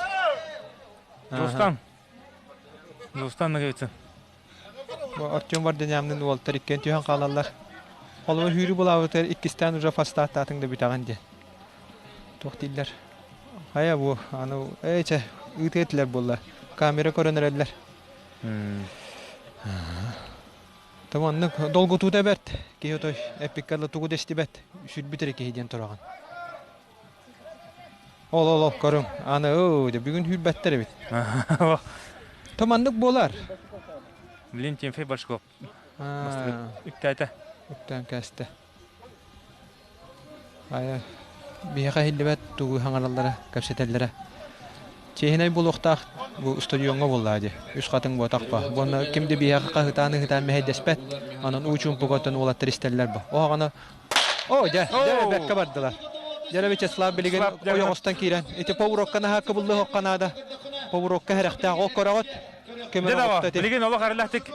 Дьулустан. Дьулустан Ноговицын. Бу Артем Варденямнын уолтар иккиэн түһэн хаалаллар. Холобур хүүрүү булаабытыгар иккистээн уже фастааттаатыҥ да бүтэҕин диэн. Туох дииллэр? Хайа бу, аны ээ чэ, ыытыа этилэр буолла. Камера көрөн эрэллэр. Тыманнык долгутуута бэрт. Киһи отой эппиккэ да тугу да истибэт. Сүрбүт эрэ киһи диэн тураҕын. Ол ол ол көрүҥ. Аны өө дьэ бүгүн сүүрбэттэр эбит. Тыманнык буолар. Блин, Тимофей Башков үктээтэ. Үктээн кээстэ. Айа, биһиэхэ иһиллибэт тугу хаҥараллара, кэпсэтэллэрэ. Чиэһинэй буолуохтаах бу стадиоҥҥа буоллаа дии. Үс хатыҥ буотах ба. Уонна ким да биһиэхэ хаһытаан-ыһытаан мэһэйдэспэт. Онон уу чуумпуга оттон уолаттар истэллэр бу. Оһоҕоно О, дьэ, дьэ, бэркэ бардылар. Дьэ, Вячеслав билигин ойоҕостон киирэн. Ити повурокка наһаа кыбыллыһохха наада. Повурокка хэрэхтээх. Ол көрөҕүт. Көмөр Билигин олох арылахтык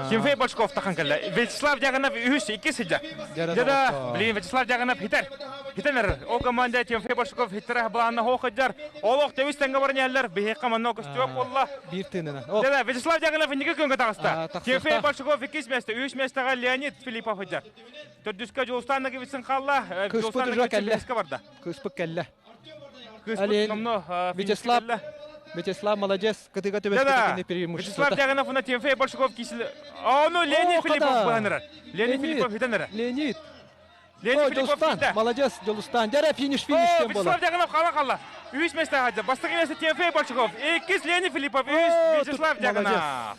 Тимофей Бочков тахан кэллэ. Вячеслав Дьаганов үһүс, иккис сылдьар. Дьэ, билигин Вячеслав Дьаганов хитер. Хитенер. Ол команда Тимофей Бочков хитерэ былаанна хоох хыдьар. Олох тэбис тэҥҥэ баран иһэллэр. Биһиэхэ манна көстүбэт буолла. Биир тыынынан. Дьэ, Вячеслав Дьаганов инники күҥҥэ таҕыста. Тимофей Бочков иккис миэстэ, үһүс миэстэҕэ Леонид Филиппов сылдьар. Төрдүскэ Дьулустан Ноговицын хаалла. Кыыспыт уже кэллэ. барда. Кыыспыт кэллэ. Кыыспыт номно Вячеслав Вячеслав молодец, кытыга түбэспит преимущество. Вячеслав Дьаганов уна Тимофей Большаков кисил. Ону Леонид Филиппов быһанырар. Леонид Филиппов хитенер. Леонид. Леонид Филиппов Молодец, Дьулустан. Дьэрэ финиш финиш кем буолар. Вячеслав Дьаганов хала хала. Үһүс месте хадьа. Бастакы месте Тимофей Большаков. Иккис Леонид Филиппов. Үһүс Вячеслав Дьаганов.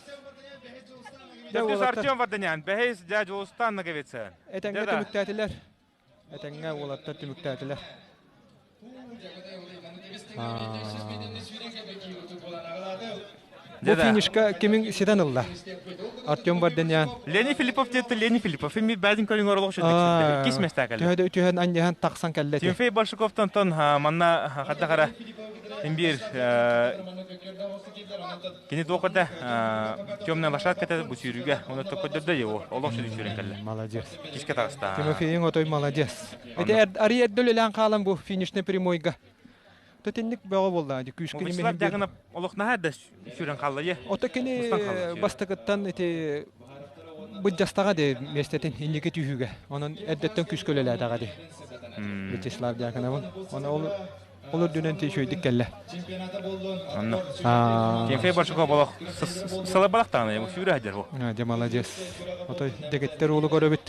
Төрдүс Артем Варданян. Бэһис дьэ Дьулустан Ноговицын. Этэҥҥэ түмүктээтилэр. Этэҥҥэ уолаттар түмүктээтилэр. Бу финишка кимин ситэн ылла? Артем Варданян. Лени Филиппов диэтэ Лени Филиппов. Эми бэдин көрүҥ оролох шүтүк. Иккис места кэллэ. Төһөдө үтүһэн анньыһан тахсан кэллэ. Тимофей Большаковтан тон манна хадда хара имбир Кини туох да темная лошадка бу сүүрүүгэ оны көдөрдө его олох сүрүн сүүрэн кэллэ. Молодец. Кишке таҕыста. Тимофейиҥ отой молодец. Ити арый эрдэ үлэлээн хаалан бу финишный прямойга. Тэтинник бөҕө буолла ди күүскэ Вячеслав Дягонов олох наһаа да сүүрэн хаалла е. Ото кини бастакыттан ити быдьастаҕа де миэстэтин инники түһүүгэ. Онон эрдэттэн күүскэ үлэлээтэҕэ ди. Вячеслав Дьяконовын. Оны ол Ол үрдүнэн үчүгэйдик кэллэ. Онно. Тимофей Большаков олох сылабалах даҕаны сүүрэ сылдьар бу. Дьэ молодец. Отой дэгиттэр уолу көрөбүт.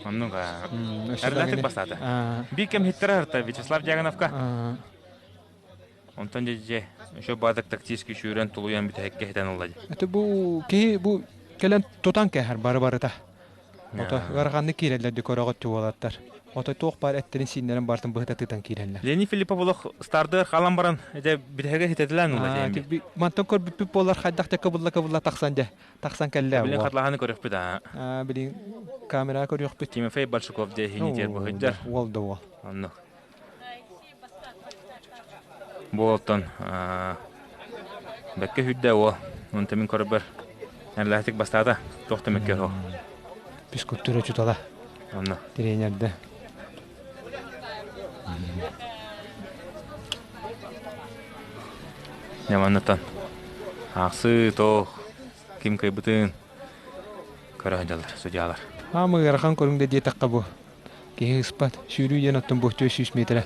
Оннук Эрдатык бастаата. Биир кэм хиттэрэ харта Вячеслав Дьягановка. Онтон дьэ дьэ еще баатык тактический сүүрэн тулуйан бүтэһиккэ хитэн ылла. Это бу киһи бу кэлэн тутан кэһэр бары барыта. Ото ыараханнык киирэллэр ди көрөҕүт уолаттар. Ото туох баар эттэрин-сииннэрин барытын быһыта тыытан киирэллэр. Леонид Филиппов олох стардыгар хаалан баран дьэ бүтэһигэ хитэтилээн ылла диэн. Мантан көрбүппүт буоллар хайдах да кыбылла-кыбылла тахсан дьэ тахсан кэллэ. Билин хатлаһаны көрүөхпүт аа. Билин камера көрүөхпүт. Тимофей Большаков дьэ хинитер быһыдьар. Уол да уол. Оннук. Буолтон бэккэ сүүрдэ уол. Онтон мин көрбөр эрлээтик бастаата. Туох да мөккө суох. Физкультура учуутала. Онно. Тренердэ. Няманнатан. Аахсыы тоох. Ким кыайбытын көрө сылдьаллар, судьялар. Аамы ыарахан көрүҥ да диэтэххэ бу киһи ыспат. Сүүрүү диэн оттон бу 400 метрэ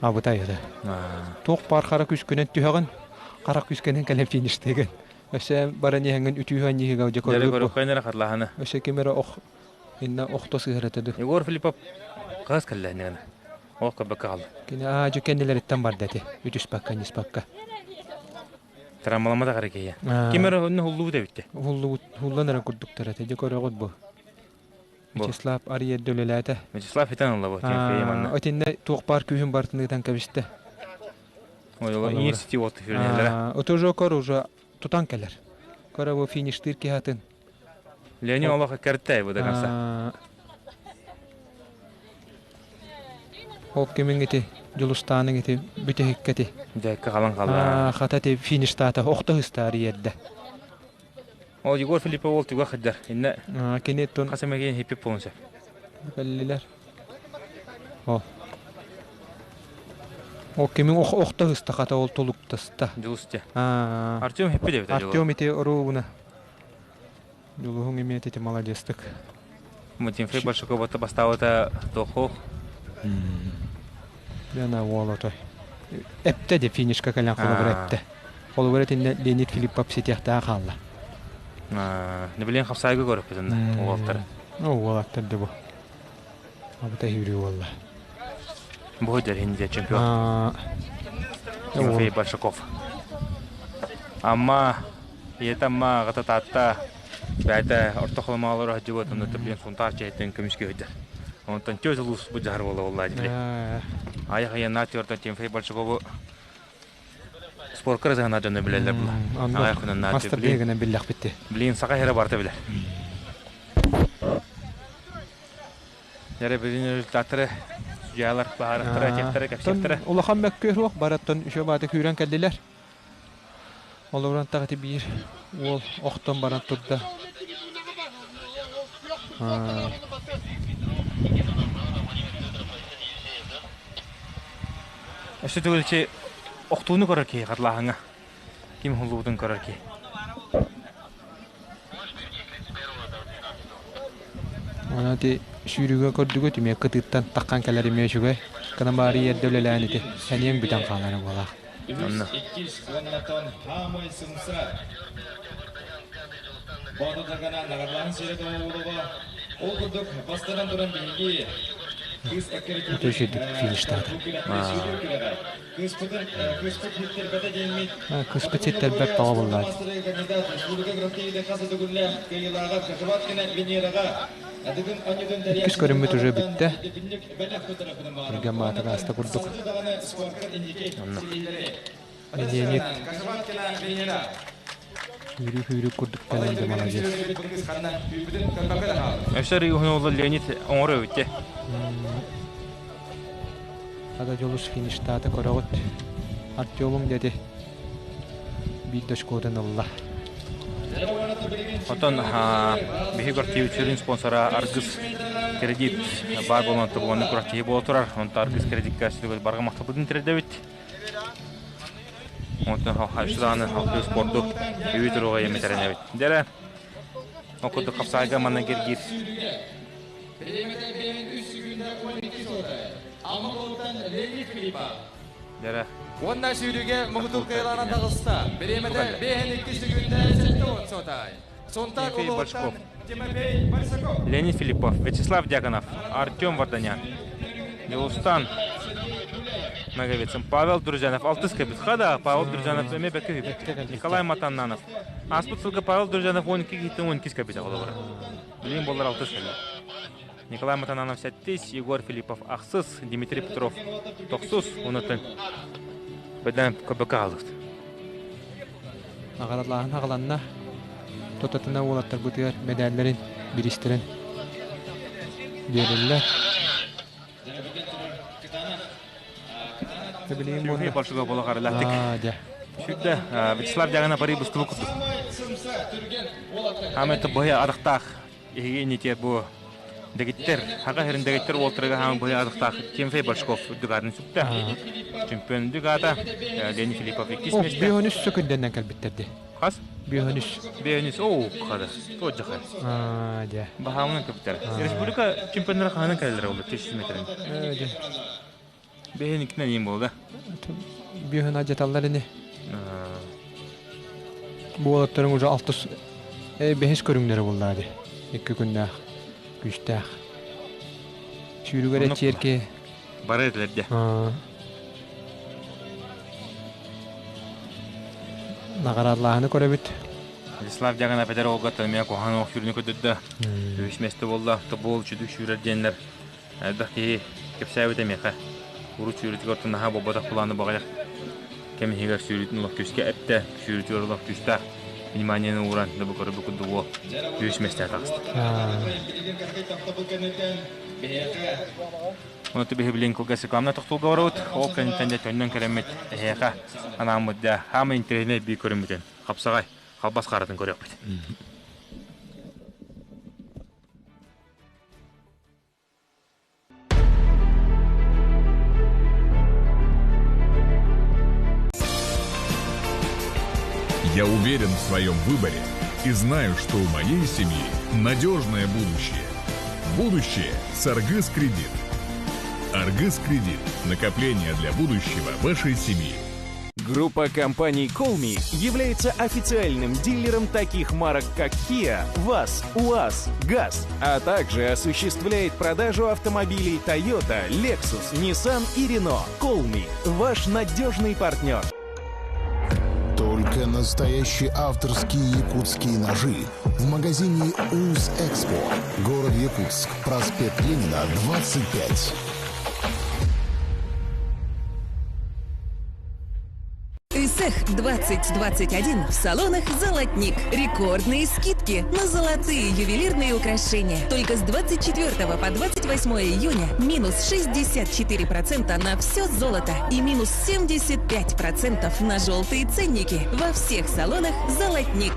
абытай этэ. Туох баар хара күскүнэн түһэҕин, хара күскэнэн кэлэн фиништиигин. Өссө баран иһэҥҥин үтүүһү анньыһыга дьэ Дьэ көрүөххэ эрэ харлаһаны. Өссө ким эрэ ох инна охто сыһар этэ ду. Егор Филиппов хас кэллэ иннигэн? Ох көрбөккө хаалла. Кини аадьы кэннилэриттэн барда эти үтүспэккэ ньыспакка. Трамаламматах эрэ киһи. Ким эрэ онно хуллубут эбитте. Хуллубут, хуллан эрэ курдуктар этэ. Дьэ көрөҕүт бу. Вячеслав Ариерде үлэлээтэ. Вячеслав итэн ылла бу. Тимофей манна. Итиннэ туох баар күүһүн барытын ыытан кэбистэ. Ой, ол университет вот фирмелere. Ото уже көр уже тутан кэлэр. Көрө бу фиништыыр киһи атын. Ленин олох кэртэй бу до конца. Ол кимиҥ ити Дьулустааныҥ ити бүтэһиккэ ити. Дьэккэ халан халла. Хата ити фиништаата охто ыстаар иэрдэ. Ол Егор Филиппов ол туга хаддар. Инне кини тун хас эмэгийн хиппип болун сөп. Кэллилэр. Ол. Ол кимиҥ охто ыста хата ол тулуктаста. Дьулус те. Артем хиппи дебит. Артем ити оруубуна. Дьулуһуҥ эмиэ ити молодецтык. Тимофей Большаков бастаабыта тохох. Яна уол отой. Эптэ де финишка кэлэн холобура эптэ. Холобура итиннэ Леонид Филиппов ситиэхтээх хаалла. Не билен хапсайга көрөппүтүн уолаттар. Уолаттар да бу. Абыта хүрүү уолла. Бу дэр чемпион. Тимофей Большаков. Амма ийэтэ Амма, аҕата Таатта бэйэтэ орто холомоолору сылдьыбыт, онно билин Сунтаар чэһиттэн көмүскэ сылдьар. Онтон түөрт улуус бу дьаһар буола буолла дии. Айах айаннаат түөртэн Тимофей Большакову спорка разыһына дьоно билэллэр була. Аҕай күнэн Мастер гынан биллэхпитти. Билин саха хера барта билэр. Яре билин результаттары судьялар баһарахтара, тиэхтэрэ, кэпсиэхтэрэ. Улахан мөккүөр суох бараттан үчүгэй бааты күүрэн кэллилэр. Олорон тахати биир уол охтон баран турда. Өссө төгүлчи охтууну көрөр киһи хатлааһыҥа. Ким хуллубутун көрөр киһи. Онон ити сүүрүүгэ көрдүгүт эмиэ кытыыттан таххан кэлэр эмиэ үчүгэй. Кына баары эрдэ үлэлээн ити сэниэҥ бүтэн хаалара буолаах. Онно. Иккис уоннатон хаамай сымса. Боотурдаргана наҕарлаһын сиэрэ тоҕоҕулуба. Ол курдук бастатан туран биһиги кыыс Өтө үчүгдүк фиништаата. Кыыспытын кыыспыт ситтэрбэтэ диэммит Кыыспыт ситтэрбэт тоҕо буллаат. Иккис көрүммүт уже бүттэ. Түргэн маатык ааста курдук. Леонид Үүрүү-үүрүү курдук кэлэн да молодец. Өссө уһун Леонид оҥоро эбит Ада Дьулус фиништаата көрөҕүт. Артемум дети биир дошкуотун ылла. Оттон биһи квартира спонсора Аргыс кредит баар буолан тугуну курактиһи буола турар. Онто Аргыс кредикка барга махталбытын тириэрдэбит. Онтон хаһаайыстыбаны салгыы спорду үбү туруга емитэрэнэбит. Дьэрэ, ол курдук хапсаайга манна киргиир. Дьэрэ. Уонна сүүрүүгэ муҥутуур кыайыылаах таҕыста. Бириэмэтэ 5-2 секүндэ 70 сотай. Сунтар улууһуттан Тимофей Большаков. Леонид Филиппов, Вячеслав Дьяконов, Артем Варданян, Дьулустан Ноговицын, Павел Друзьянов, алтыс кэбит. Хада, Павел Друзьянов эмиэ бэккэ үһү. Николай Матаннанов. Ааспыт сылга Павел Друзьянов 12 киһиттэн 12 кэбит оҕолоро. Билигин буоллар алтыс кэллэ. Николай Матананов сэттис, Егор Филиппов ахсыс, Дмитрий Петров тохсус, онуттан бэдэн КБК хаалбыт. Наҕаралааһын аҕаланна. Тотатына уолаттарбытыгар мэдээллэрин, бириистэрин биэрэллэр. Тимофей Большого буола харылаатык. Сүрдэ Вячеслав Дягана пари бустубу курдук. Хамы быһа арахтаах иһиги инитиэр бу. Дэгиттэр, хака херин дэгиттэр уолтарыга хаамы быһа атахтаах Тимофей Башков үрдүк аатын сүктэ. Чемпион үрдүк аата Леонид Филиппов иккис миэстэ. Биһөнүс сөкүндэннэн кэлбиттэрди. Хас? Биһөнүс. Биһөнүс, оу, хада. Туоджаха. Аа, дьэ. Баһаамынан кэлбиттэр. Республика чемпионнара хаһанан кэлэллэр ол 300 метрин. Дьэ. Бэһин иккинэн иин буолда. Биһөн ажаталлар ини. Буолаттарын уже алтыс бэһис көрүҥнэрэ буллаа ди. Икки күннээх, күүстээх. Сүүрүгэр эчиэрки. Бары этилэр дьэ. Наҕараадалааһыны көрөбүт. Вячеслав Дьаганов эдэр уолга эмиэ куһаҕан ох сүүрүнү көрдөрдө. Үһүс миэстэ буолла. Тобуол үчүгэй сүүрэр диэннэр Элбэх киһи кэпсээбитэ миэхэ. Урут сүүрүүтүгэр оттон наһаа буолбатах былааны баҕайах кэм иһигэр сүүрүүтүн олох күүскэ эптэ, сүүрүүтүгэр олох күүстээх вниманиены ууран да бу көрбүт курдук уол үс миэстэҕэ таҕыста. Оны биһи билин кылгас рекламна тохтуулга барабыт. Ол кэнниттэн дьэ төннөн кэлэммит эһиэхэ анааммыт дьэ хаамай интэриэһинэй бии көрүммүтүн хапсаҕай халбас харатын көрүөхпүт. Я уверен в своем выборе и знаю, что у моей семьи надежное будущее. Будущее с Аргыс Кредит. Аргыс Кредит. Накопление для будущего вашей семьи. Группа компаний Colmi является официальным дилером таких марок, как Kia, ВАЗ, УАЗ, ГАЗ, а также осуществляет продажу автомобилей Toyota, Lexus, Nissan и Renault. Colmi – ваш надежный партнер. Только настоящие авторские якутские ножи в магазине УЗ Экспо. Город Якутск, проспект Ленина, 25. Исэх 2021 в салонах «Золотник». Рекордные скидки на золотые ювелирные украшения. Только с 24 по 28 июня минус 64% на все золото и минус 75% на желтые ценники во всех салонах «Золотник».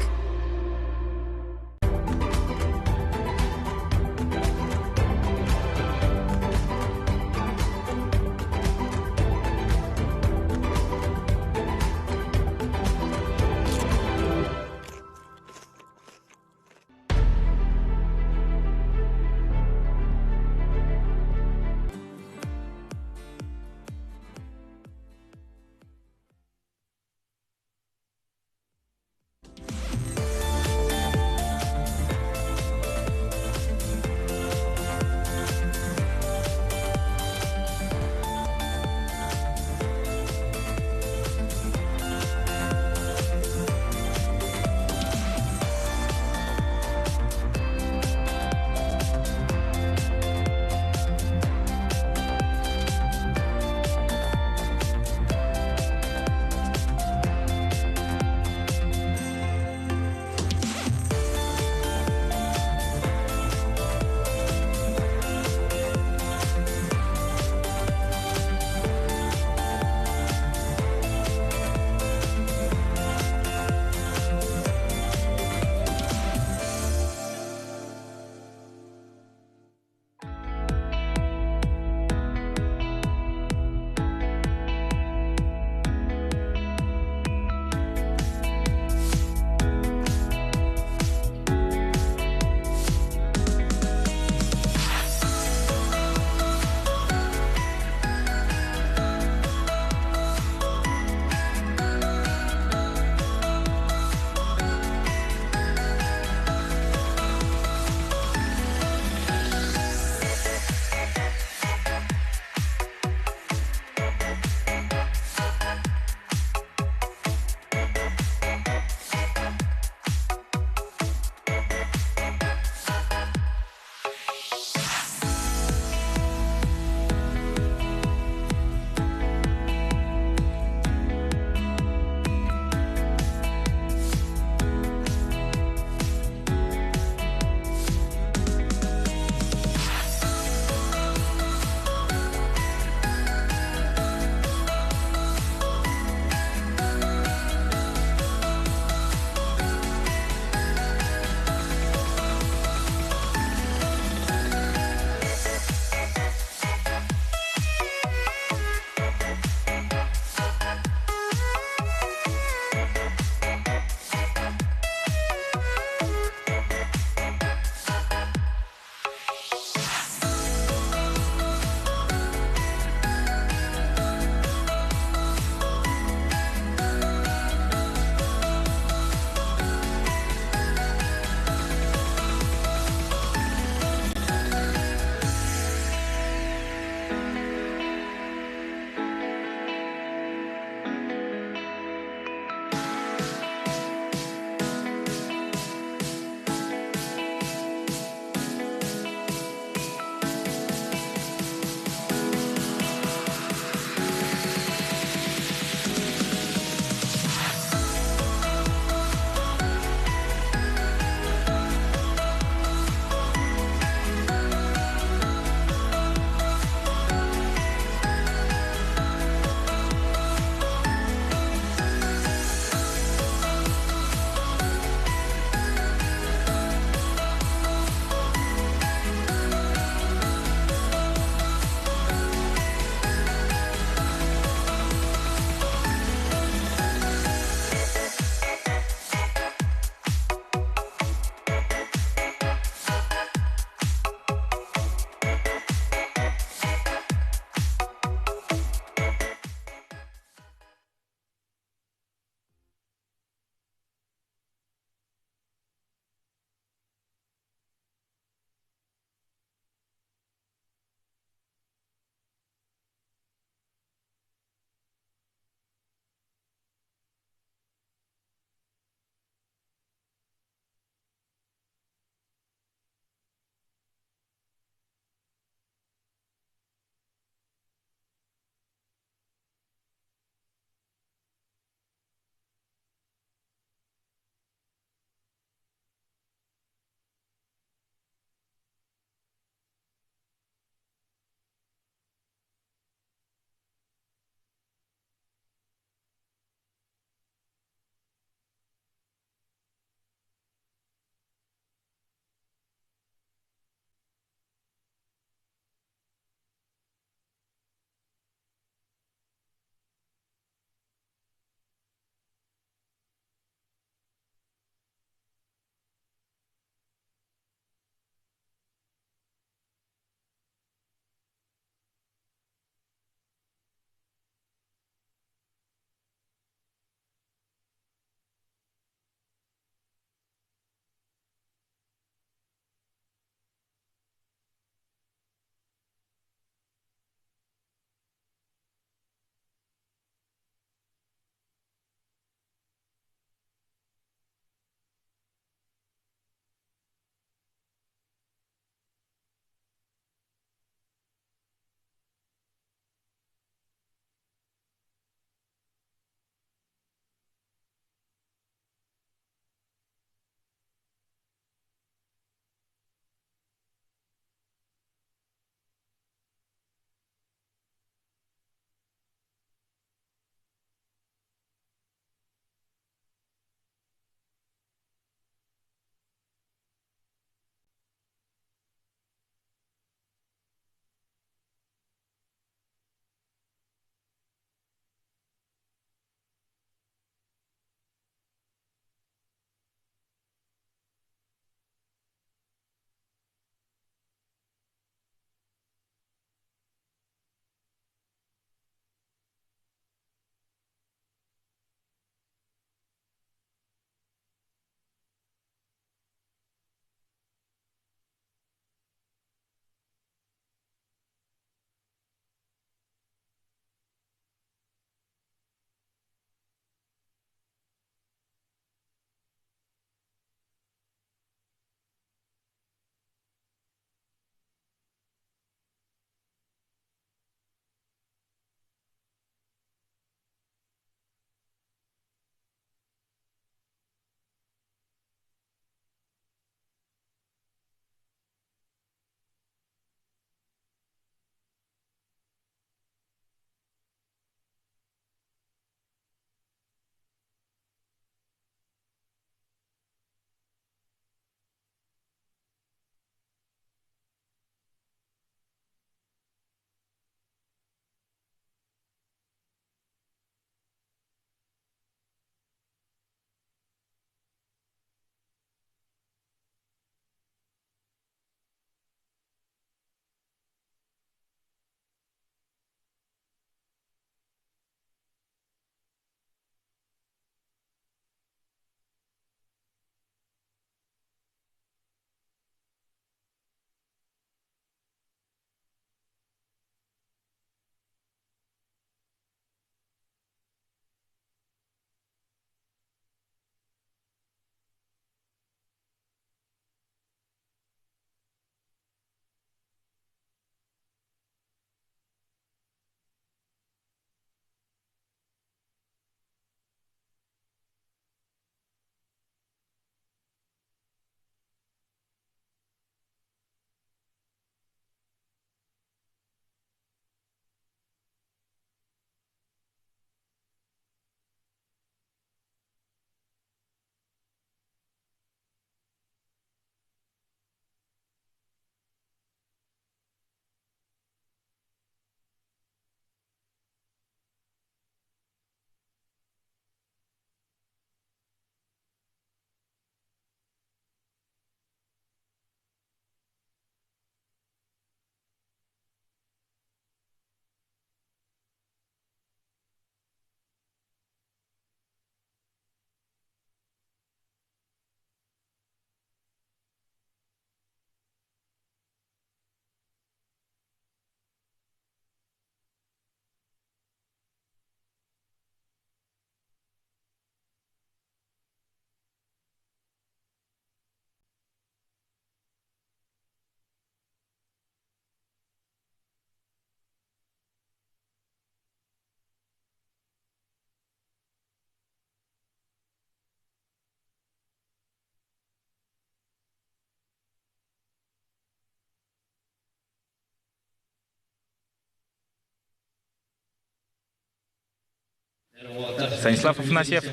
Станислав Афанасьев.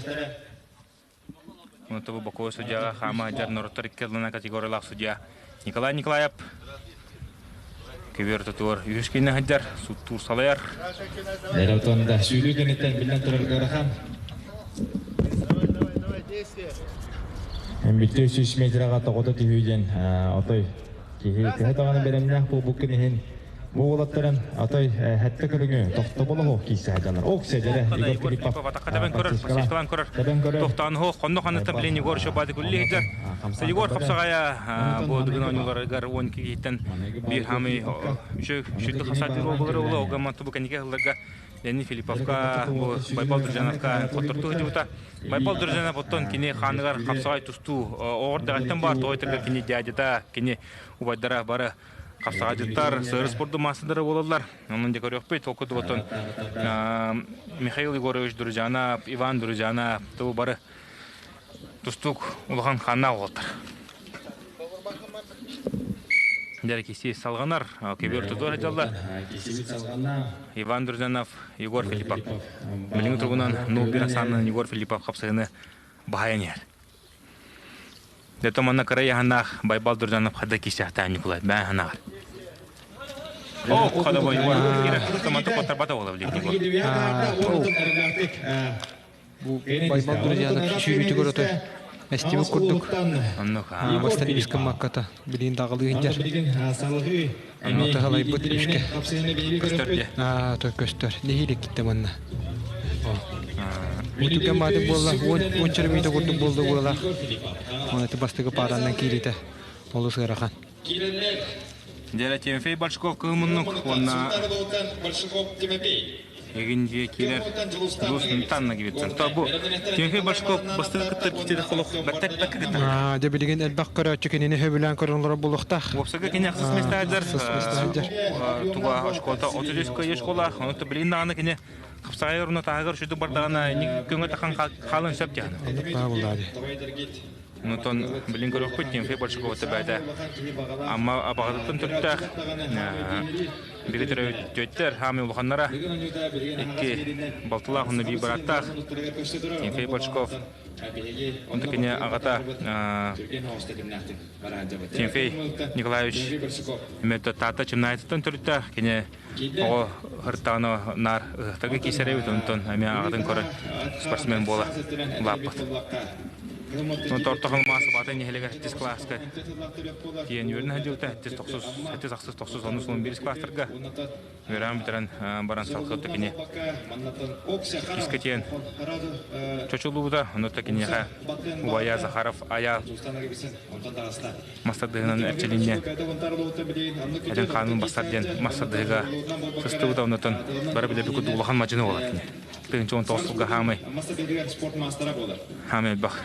Онто боковой судьяға хаама дьар норуттар икки категориялаах судья Николай Николаев. Көбүөр тутуор үһүс күннэ сылдьар, суттуур салайар. Эротонда сүүрүү кэнниттэн биллэн турар ыарахан. Бүттүү 100 метраға тоҕото түһүү диэн отой киһи төһө даҕаны бэлэмнээх буолбуккун иһин бу уолаттарын отой хэтте көрүҥү тохтоболоһу киирсэ сылдьаллар. Ок сэдэрэ Егор Филиппов атакка тэбэн көрөр, подсечкалаан көрөр. Тохтоон хоох, хонно ханныттан билин Егор Шобады күлли сылдьар. Егор хапсаҕайа бу дыгын оонньууларыгар 12 киһиттэн биир хамый үчүгэй хасаатыр буолар уола оҕо бу кэнники сылларга Леонид Филипповка, бу Байбал Дружановка хоттортуу сылдьыбыта. Байбал Дружанов оттон кини хааныгар хапсаҕай тустуу оҕор дэҕэттэн баар тоҕо этэргэ кини дядята, кини убайдара бары хапсаҕайдьыттар, сыыр спорду маастардара буолаллар. Онон дьэ көрүөхпүт. Ол курдук оттон Михаил Егорович Дружанов, Иван Дружанов туу бары тустуук улахан хааннаах уолаттар. Дьэ, салҕанар, көбүөр тутуор сылдьаллар. Иван Друзанов, Егор Филиппов. Билиҥҥи туругунан 0-1 ахсаанынан Егор Филиппов хапсыһыны баһайан иһэр. Дето манна кыра яһаннаах Байбал Друзанов хада киисэхтээн Ньукулай бээн ханаҕар. О, хада бой Егор Томато котарбата буола билигин Егор. Бу Байбал Друзьянов сүүрүүтүгэр отой эстибит курдук. Бастан ибис гыммакката билигин даҕалыы сылдьар. Тыһалайбыт үскэ. Көстөр дьэ. Аа, той көстөр. Нэһиилэ киттэ манна. Утуган баатык буолла, уонча мүнүүтэ курдук буолла буолалаах. Оны бастакы паараннан киириитэ олус ыарахан. Дьэ, Тимофей Большаков кыһыл муннук уонна Эгин дьиэ киирэр Дус Нтанна кибитсэн. То бу Тимофей Большаков бастакы кыттар киһитэ холох бэттэр бэккэ кыттар. Аа, дьэ билигин элбэх көрөөччү кинини сөбүлээн көрөн олорор буолуохтаах. Уопсайга кини ахсыс миэстэ сылдьар. Ахсыс миэстэ сылдьар. Туга школата 33 кыайыы школа. Ону то билигин даҕаны кини хапсаҕай оруна таһыгар сүдү бардаҕына көҥө тахан хаалан сөп диэн. Оннук баа буоллаа дии. Онтон билин көрүөхпүт Тимофей Большаков бэйэтэ Амма абаҕатыттан төрүттээх бигэ төрөппүттэр хаамый улаханнара икки балтылаах уонна биир бырааттаах Тимофей Большаков онто кини аҕата Тимофей Николаевич эмиэ Таатта Чымнаайытыттан төрүттээх кини оҕо ыртаҕына наар ыһыахтарга киирсэр эбит онтон эмиэ аҕатын көрөн спортсмен буола улааппыт. Онтон орто халымаас баата нэһилиэгэр сэттис кылааска тиийэн үөрэнэ сылдьыбыта сэттис тохсус сэттис ахсыс тохсус онус уон биирис кылаастарга үөрэҕин бүтэрэн баран салгыы кини иккискэ тиийэн чочуллубута онно киниэхэ убайа Захаров Ая мастардыһынан эрчилиннэ. Этин хаанын бастар диэн мастардыһыга сыстыбыта оннотон бары билэби курдук улахан мадьыны буолар кини. 19 сылга хаамай хаамай элбэх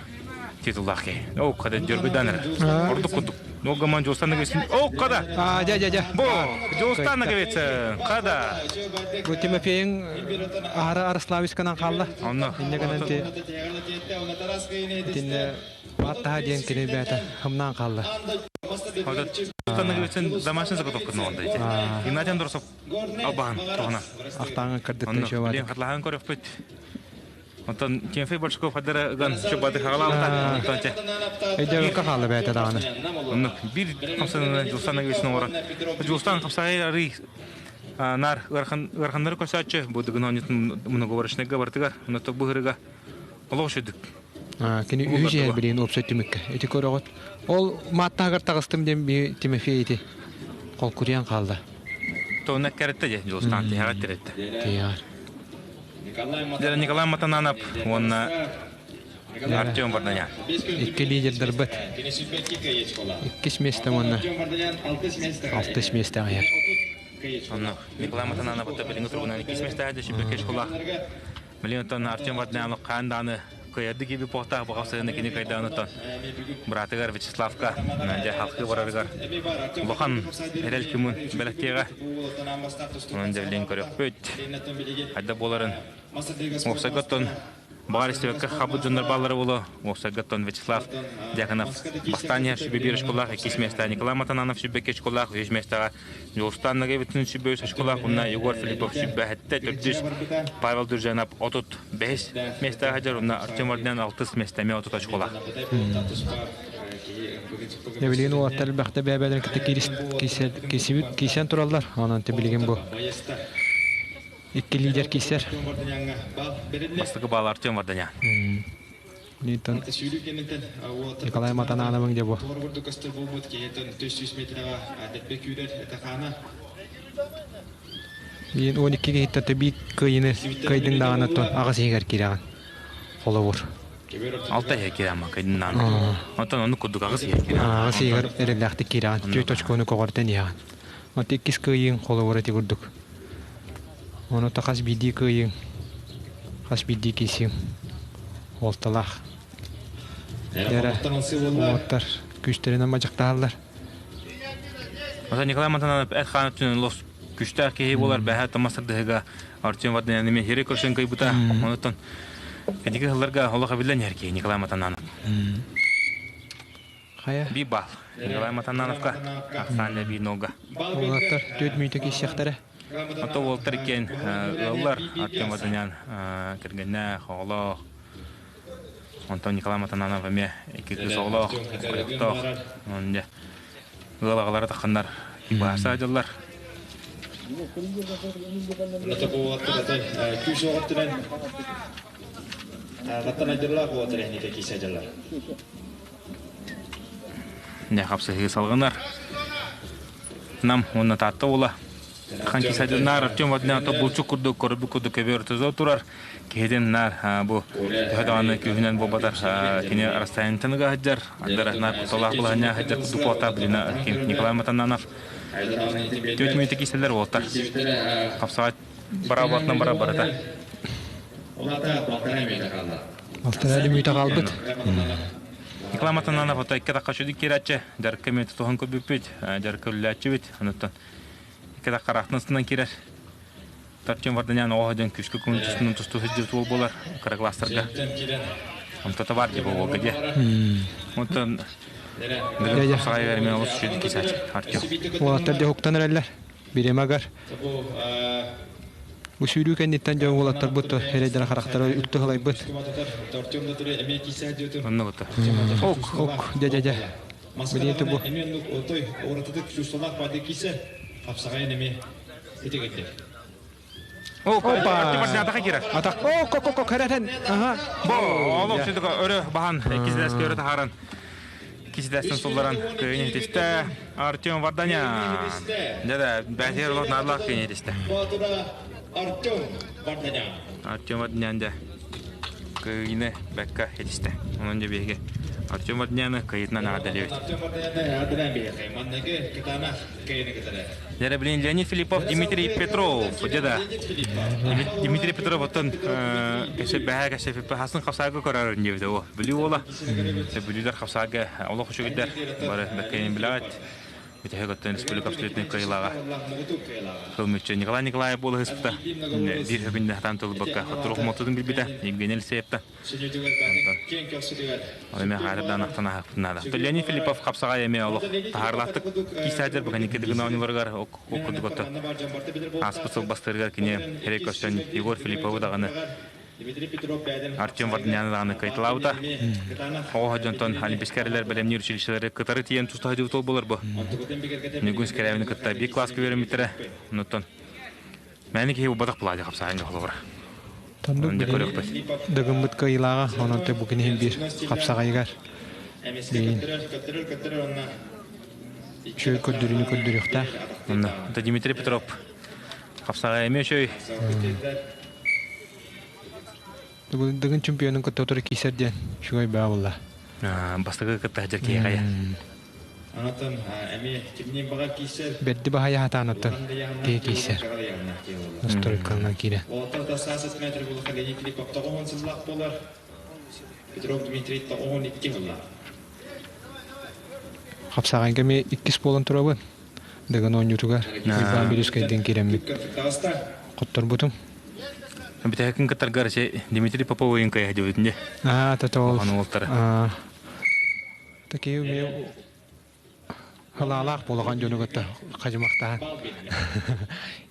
титуллаах киһи. О, када дөргүдан эрэ. Ордук курдук. Ногаман Жостан кебетсин. О, када! А, дя, дя, дя. Бо, Жостан кебетсин. Када! Бу Тимофейын аһара Арыслависканан хаалла. Онно. Инне гынан ти итинне Баттаһа диэн кини бэйэтэ хымнаан хаалла. Домашний заготовка онда ити. Геннадий Андросов албаһын туһунан. Ахтааҥын кырдыттан Онно хатлаһан көрөхпүт. Онтон Тимофей Большаков хадара ыган чубаты хагалаабыта. Онтон те. Өйдөбүккэ хаалла бэйэтэ даҕаны. Онно бир хамсанына Жулстан Агвисин оҥорон. Жулстан хамсаҕай арый нар ыарханнары көрсөөччү бу дыгын оонньутун многоворочнайга бартыгар, онно быһырыга олох үчүдүк. Кини үһүс иһэр билигин уопсай түмүккэ. Ити көрөҕүт. Ол мааттааҕар таҕыстым диэн би Тимофей ити холкуруйан хаалла. Тонна кэрэтте же Жулстан тиһэҕэр тиретте. Тиһэҕэр. Дьэ Николай Матананов уонна Артем Варданян. Икки лидердарбыт. Иккис миэстэ уонна алтыс миэстэҕэ иһэр. Онно Николай Матананов билиҥҥи туругунан иккис миэстэҕэ сүбэккэ школаах Билин оттон Артем Варданян хаан даҕаны кыайарды киби похтаах баҕа кини кайдаанытан быраатыгар Вячеславка дьэ халкы барарыгар улахан эрэл күмүн бэлэхтиэҕэ. Онон дьэ билин көрөхпүт. Хайда буоларын уопсайга оттон Баҕар истибэккэ хабыт дьоннор бааллара буолуо. Уопсайгаттан Вячеслав Дьяконов бастаан иһэр сүбэ биир очколаах, иккис миэстэҕэ Николай Матананов сүүрбэкки очколаах, үһүс миэстэҕэ Дьулустаан Нагайбытын 103 очколаах уонна Егор Филиппов 107 төрдүс, Павел Дружанов 35 миэстэҕэ сылдьар уонна Артем Орден алтыс миэстэ эмиэ 30 очколаах. Дьэ билигин уолаттар элбэхтэ бэйэ-бэйэлэрин кытта киирсибит киирсэн тураллар. Онон билигин бу икки лидер киирсэр. Бастакы баал Артем Варданян. Нитон Николай Матанановың дьэ бу. Иин 12 киһиттэн төбии кыайыны кыайдыҥ даҕаны оттон аҕыс иһигэр киирэҕин. Холобур. Алта иһэ киирэн кыайдын Оттон оннук курдук аҕыс иһэ киирэн. Аҕыс иһигэр эрэллээхтик киирэҕин. Түөрт очкону көҕөртөн иһэҕин. От иккис кыайыыҥ холобура ити курдук. Ону та хас биирдии кыайыыҥ, хас биирдии киирсииҥ уолталаах. Эрэ уолаттар күүстэринэн мадьыктаһаллар. Оттон Николай Матананов эт хаан өттүнэн олус күүстээх киһи буолар бэһэ Томас Сырдыһыга Артем Варданян эмиэ хири көрсөн кыйбыта. Онуттан кэнники сылларга олох эбиллэн иһэр киһи Николай Матананов. Хайа? Биир баал. Николай Матанановка ахсаан биир нолга. Уолаттар түөрт мүнүүтэ киирсиэхтэрэ. Ото уолтар иккиэн ыаллар Артем Варданян кэргэннээх, оҕолоох. Онтон Николай Матананов эмиэ икки кыыс оҕолоох, ойохтоох. Онон дьэ ыал аҕалара тахханнар бааса дьыллар. Күүс оҕоттунан Таттан айдырлаах уотар эһинике киисэ дьаллар. Дьэ хапсыһыы салгынар. Нам уонна Таатта уола Хан кисадынаар Артем Ваднято булчук курдук көрбүт курдук көбүөр тузо турар. Киһитин наар бу төһө даҕаны күүһүнэн буолбатар кини расстояниетын ыга сылдьар. Ардара наар кутталаах былаһынньа сылдьар курдук буолта билина Николай Матананов. Түөрт мүнүүтэ кииселлэр уолтар. Хапсаҕай бараабатынан бара барыта. Алтара мүнүүтэ хаалбыт. Николай Матананов ото икки атахха сүдүк киирээччи, дьарыкка мүнүүтэ туһун көрбүппүт, дьарыкка үлэлээччибит. Онуттан икки атахха араахтан ыстынан киирэр. Артем Варданян оҕо дьон күүскэ күн тустунан тустуу сылдьыбыт уол буолар кыра класстарга. Онто бар дии буолга дии. Онтон саҕай вермен олус сүдүк кисач Артем. Уолаттар дьэ уһуктан эрэллэр. Биримагар Бу сүүрүү кэнниттэн дьон уолаттарбыт эрэйдэрэ харахтара үктү халайбыт. Онно бута. Ок, ок, дьэ дьэ дьэ. Билиэти бу. Опа! Атах. О, ко ко ко кэрэтэн. Аха. Бо, олох сүдүкө өрө баһан, иккис өрө таһааран кисидээстэн сулларан кыайын иһитистэ. Артем Варданян. Дьэ бээтигэр олох наадалаах кыайын иһитистэ. Артем Варданян. Артем Варданян дьэ кыайыыны бэккэ иһитистэ. Онон дьэ биһиги Артем Варданяны кыайыытынан эҕэрдэлиибит. Артем Варданяны эҕэрдэлээн биһиэхэ. Манныгы кытаанах кыайыыны кытары. Дьэ блин, Леонид Филиппов, Дмитрий Петров. Дьэ да. Дмитрий Петров оттон кэсэ бэһэ кэсэ хасын хапсаага көрөр диэбитэ о. Бүлүү уола. Бүлүүлэр хапсаага олох үчүгэйдэр. Бары бэккэйин билэҕит. Бүтэһик оттон республика абсолютнай кыайыылааҕа. Хылмыччы Николай Николаев буола сыспыта. Биир хөкүндэ хатаан тылбакка хотурух мотутун билбитэ. Евгений Алексеевта. Ол эмиэ хаарыдаан ахтан аһахпын наада. Леонид Филиппов хапсаҕай эмиэ олох таһаарылаахтык киисээдэр бу кэнники оонньууларыгар ол курдук отто ааспыт сыл бастыырыгар кини эрэй көрсөн Егор Филипповы даҕаны Артем Варданяны даҕаны кыайталаабыта. Оҕо дьонтон олимпийскай эрэлэр бэлэмниир училищелары кытары тиийэн туста сылдьыбыт ол буолар бу. Ньургун Скрябины кытта биир класска үөрэммиттэрэ. Онуттан мээнэ киһи булбатах былаадьа хапсаайын холобура. Тоннук дыгыммыт кыайыылааҕа, онон бу киниһин биир хапсаҕайыгар бэйин үчүгэй көрдөрүүнү көрдөрүөхтээх. Онно Дмитрий Петров хапсаҕай эмиэ үчүгэй. Дыгын чемпионун кытта утары киисэр диэн үчүгэй баа буолла. Бастакы кытта сылдьар киһи хайа. Бэрди баһайа хатаанаттан киһи киисэр. Настройкалынан киирэ. Петров Дмитрий 92 сыллаах. Хапсаҕайга эмиэ иккис буолан турабын. Дыгын оонньуутугар Уйбаан Бүрүскэйдиин киирэммит. Хотторбутум. Бүтэһикин кыттаргар се Дмитрий Поповойын кайа дебитин де. Аа, тотол. Улахан уолтара. Такие умею халаалаах буолахан дьону кытта хадьымахтаан.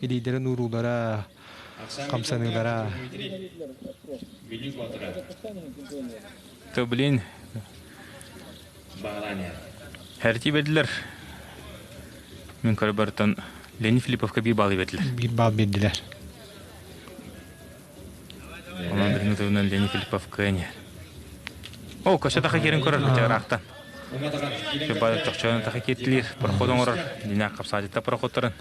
Илиилэрин уруулара, хамсаныылара. То блин, Хэрти бэдилэр. Мин көрбөртөн Леонид Филипповка биир баалы бэрдилэр. Биир баал биэрдилэр. Онон билиҥҥи туһунан Леонид Филиппов кыайан иһэр. О, көсө таха киирэн көрөр ыраахтан. Бары чохчоон таха кииртилиир, проход оҥорор, динээх хапсаадьытта проходтарын.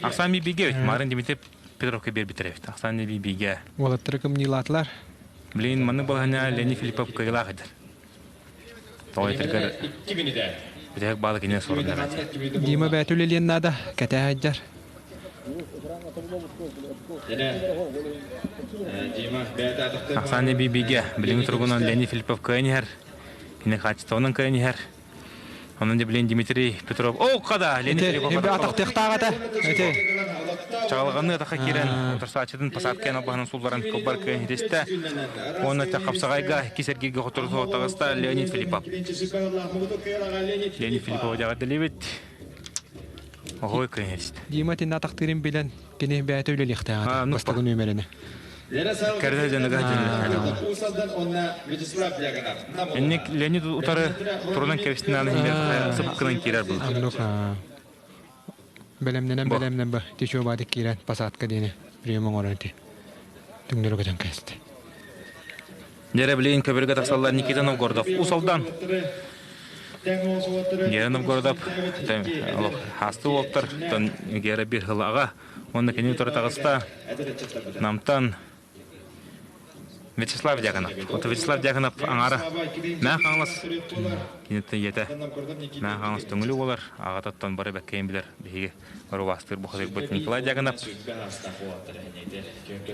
Ахсаан бииргэ эбит. Марын Дмитрий Петровка биэрбиттэр эбит. Ахсаан бииргэ. Уолаттары кымньыылаатылар. Блин, маннык балаһыня Леонид Филиппов кыайылаах этэр. Тоҕо этэргэр бүтэһик баалы кинини соруннар этэ. Дима бэйэтэ үлэлиэн наада, кэтээ сылдьар. Ахсаан бииргэ билиҥҥи туругунан Леонид Филиппов кыайан иһэр. Кини хаачыстыбанан кыайан иһэр. Онон дьэ билин Дмитрий Петров о хада Леонид Филиппов атахтыахтаах этэ. Эти. Чаҕылҕаныы атахха киирэн утарсааччытын посадкаан албаһынан сулларан кылбар кыайан хитистэ. Уонна хапсаҕайга иккис эргииргэ хотору таҕыста Леонид Филиппов. Леонид Филиппова дьаҕарделибит. Оһой кыайан хитистэ. Дима тинна атахтыырын билэн кини бэйэтэ үлэлиэхтээх этэ. Бастакы нүөмэрини. Кэрэ дьаныга Инник Леонид утары турунан кэбистин ааны иһигэр сып кынан киирэр был. Оннук бэлэмнэнэн бэлэмнэн ба течо баадык киирэн посадка диэни прием оҥорон ити түҥнөрү көтөн кэсти. Дьэрэ билигин көбүргэ тахсаллар Никита Новгородов Усалдан. Гера Новгородов хаасты уолтар Гера бир хылаҕа Уонна кини утары таҕыста Намтан Вячеслав Дьяконов. Вот Вячеслав Дьяконов аҥаара Мээх Хаҥалас киниттэн ийэтэ Мээх Хаҥалас төҥүлү буолар аҕатыттан бары бэккэйин билэр биһиги бары убаастыыр бухатыырбыт Николай Дьяконов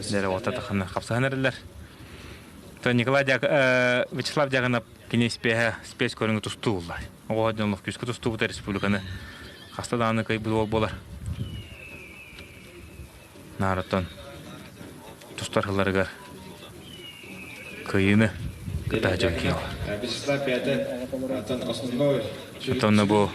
дэрэ уота таханы хапсаһан эрэллэр. То Николай Дьак Вячеслав Дьяконов кини спеһэ спец көрүҥү тустуу булла. Оҕо дьон күүскэ тустубута республиканы хаста даҕаны кыайбыт уол буолар. Наараттан тустар сылларыгар кыайыыны кытта дьон киһи. Оттон бу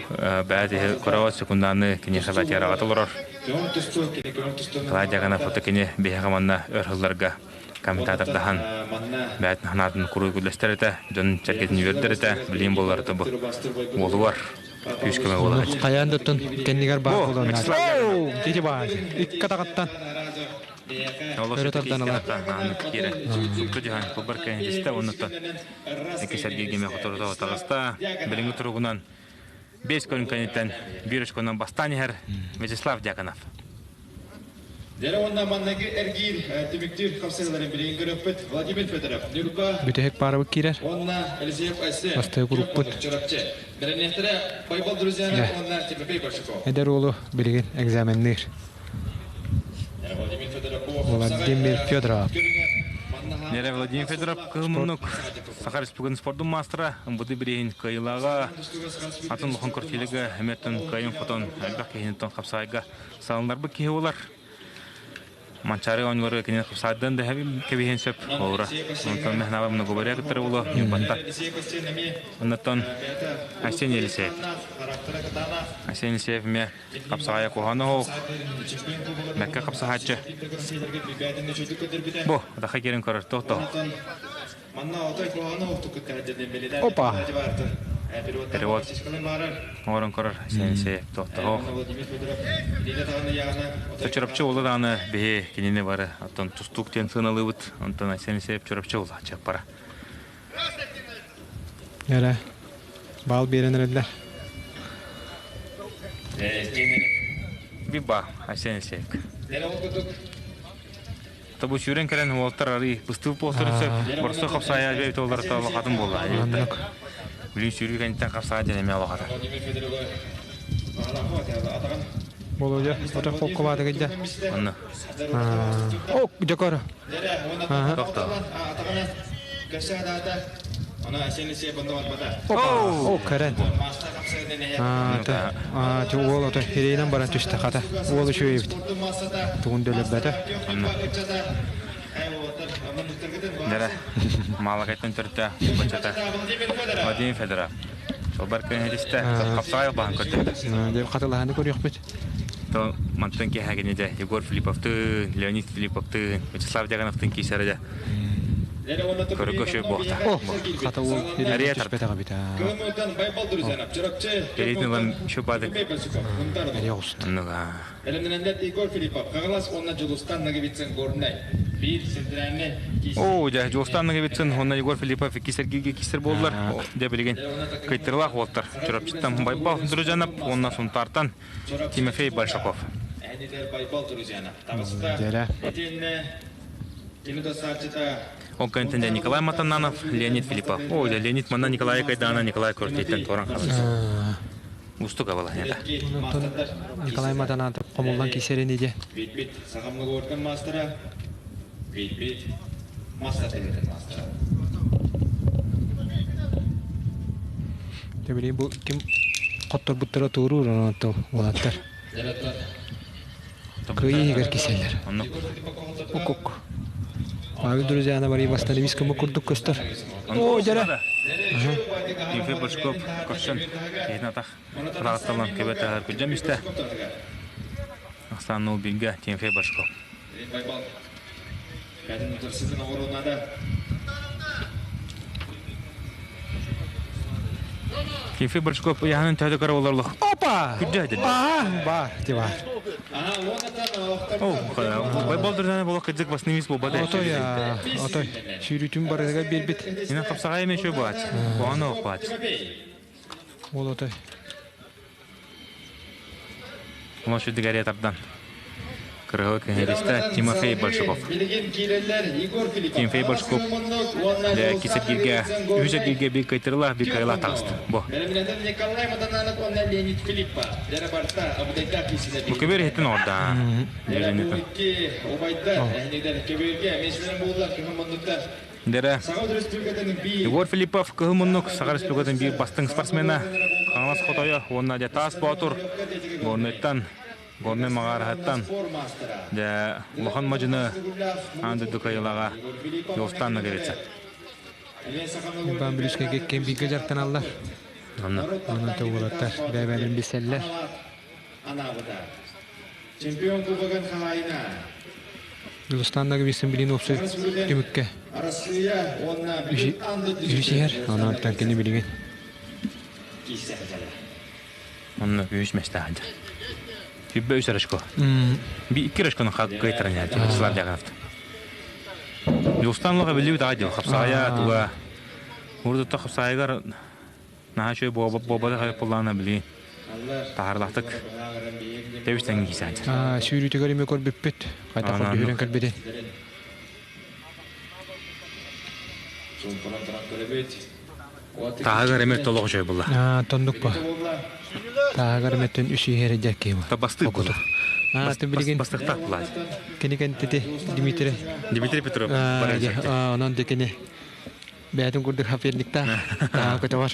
бэйэ тиһи көрөҕөт секундааны киниэхэ бэтиараҕа толорор. Николай Дьяконов ото кини биһиэхэ манна өр сылларга комментатордаһан бэйэтин санаатын куруук үллэстэр этэ, дьон сэргэтин үөрдэр этэ, билигин буоллар бу уолугар күүс көмө буолар. Хайаан да оттон кэннигэр баар буолуон наада. Тити баар. Икки атаҕыттан. Өрө тардан ылар. Супту дьаһан кулбар кэннистэ оннуттан икки Сергей Геме хоторута таҕыста. Билиҥҥи туругунан 5 көрүҥ кэнниттэн биир очконан бастаан иһэр Вячеслав Дьяконов. Дьэрэ уонна манныгы эргиир түмүктүүр хапсыһыыларын билигин көрүөхпүт. Владимир Федоров, Ньурба Бүтэһик паарабыт киирэр. уонна Елисеев Айсен, Бастакы группут. Чурапчы. Бэрэниэхтэрэ Байбал Друзьянов уонна Тимофей Большаков. Эдэр уолу билигин экзаменныыр. Владимир Федоров Владимир Федоров. Нерэ Владимир Федоров кыһыл муннук Саха Республикатын спордун маастара, МВД бирииһин кыайыылааҕа, атын улахан квартирага эмиэттэн кыайын хотон элбэх киһиниттэн хапсаайга салыннарбыт киһи буолар. Манчаары оонньуулары кини хапсаайдан да кэбиһиэн сөп олора. Онтон мэхнаба многоборье кыттары буолуо Ньурбатта. Оннуттан Айсен Елисеев. Айсен Елисеев эмиэ хапсаҕайа куһаҕана оһох, бэккэ хапсаһааччы. Бу, атахха киирэн көрөр тоҕо Опа! Перевод оҥорон көрөр сенсей тохтоһох. Чурапчы уола даҕаны биһи кинини бары оттон тустуук диэн сыаналыыбыт. Онтон Айсен Елисеев Чурапчы уола чаппара. Эрэ баал биэрэн эрэллэр. Биба Айсен Елисеевка. Табу сүүрэн кэлэн уолтар арый быстыбыт буолтарын сөп. Борсо хапсаайа бэйбит уолларта алахатын буолла. Оннук. Билин сүүрүү кэнниттэн хапсаайа диэн эмиэ алахата. Володя, ото холкубааты кыйда. Онно. О, дьокор. Тохто. О, көрөн. Аа, та уол ото хирейнен баран түстэ хата. Уол үчүгэй эбит. Тугун өлөрбөтө. Дэрэ, Маалакайтан төртө, бачата Владимир Федоров. Солбар көнһөтүстэ, хапсаҕай баһан көрдөрдө. Деп хатылаһаны көрүөхпүт. То мантан киэһэ дьэ Егор Филипповтыын, Леонид Филипповтыын, Вячеслав Дьягановтыын киисэрэ дьэ көрөгө үчүгэй буолта. О, хата уол Эрия хирейнен тарт. түспэтэх эбит. Перетин ылан шубадык. Эрия оҕуста. Оннуга. Оо, дьэ, Дьулустан Ноговицын уонна Егор Филиппов икки сэргииргэ киирсэр буоллар, дьэ билигин кыйтырылаах уолтар Чурапчыттан Байбал Дружанов уонна Сунтаартан Тимофей Большаков. Дьэрэ. Ол кэнниттэн дьэ Николай Матананов, Леонид Филиппов. Оо, дьэ, Леонид манна Николай Кайдаана Николай Кортейтен туоран хаалар. Устук абалаһыата. Онтон Николай Матананов хомуллан кисэрин иде. Тэбили бу ким хотторбуттара туоруур онон уолаттар. Кыайыы иһигэр киселлэр. Оннук. Укук. Павел Друзьяна барый бастан эмис кымы курдук көстөр. О, дьэрэ! Тимофей Бочков көрсөн киһитин атах хараҕытталан көбө таһар күлдьэм истэ. Ахсаан 0-1-гэ Тимофей Бочков. Тимофей Бочков ыйаһынын төһө да көрө олорлох. Опа! Күрдьэ деді. Аа, бар, ти бар. О, Байбал Друзьяна боло кыдзык баснымис болбады. Отой, отой. Сүүрүтүн барыга бербит. Ина қапсағай мен шөй болады. Қуаны оқпады. Ол отой. Оно шүдді гәрия тардан. Кыргы кеңеристе Тимофей Большаков. Тимофей Большаков дә кисергилге, үсергилге бир кайтырыла, бир кайла тағысты. Бо. Бу көбер хеттен орда. Дәрә Егор Филиппов кыһыл муннук Саха Республикатын биир бастыҥ спортсмена Хаҥалас хотойо уонна дьэ таас боотур Горнайтан Горнай Маҕараһыттан дьэ улахан мадьыны аан дойду кыайыылааҕа Дьулустаан Ноговицын. Иван Брюскайга кем бииргэ дьарыктаналлар. Онно. Онон уолаттар бэйбэлэрин билсэллэр. Дьулустаан Ноговицын билин уопсай түмүккэ үһүс иһэр. Онон кини билигин. Онно үһүс миэстэ сылдьар. 23 очко. Икки очкону кыайтаран иһэр Вячеслав Дьяконовтан. Дьулустаан лоха биллибит аҕай дьыл хапсаҕайа туга урдутта хапсаҕайыгар наһаа үчүгэй буолбатах эбит буоллаҕына билигин таһаарылаахтык тэбис-тэҥҥэ киирсээччи. Сүүрүүтүгэр эмиэ көрбүппүт. Хайдах көрдүһүрэн кэлбитин. Тааһыгар эмиэ толох үчүгэй буолла. Тоннук ба. Тааһыгар эмэттэн үс иһэр дьэкки Бастык буолла. Билигин Бастыктаах буолла. Кини кэнтити Дмитрий Дмитрий Петров. Онон декини бэйэтин курдук соперниктаах тааһа көтөҕөр.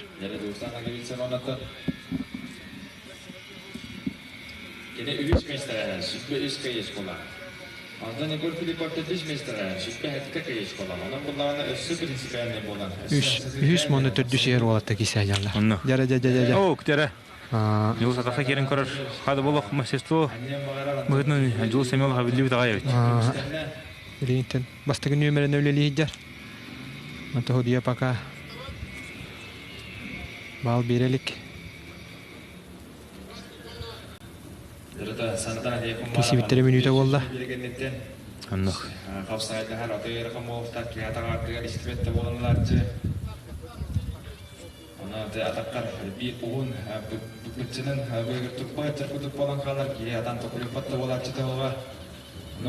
Үһүс муну төрдүс иһэр уолатта кисээдьаллар. Онно. Дьара дьа дьа дьа. О, дьара. Дьулус атаха киирэн көрөр. Хада болох мастерство быһытынан Дьулус Семенов биллибит аҕай эбит. Билигинтэн бастакы нүөмэрин үлэлиһиддэр. Онто худуйа пока баал биэрэлик. Кисибиттэрэ мүнүүтэ буолла. Оннук.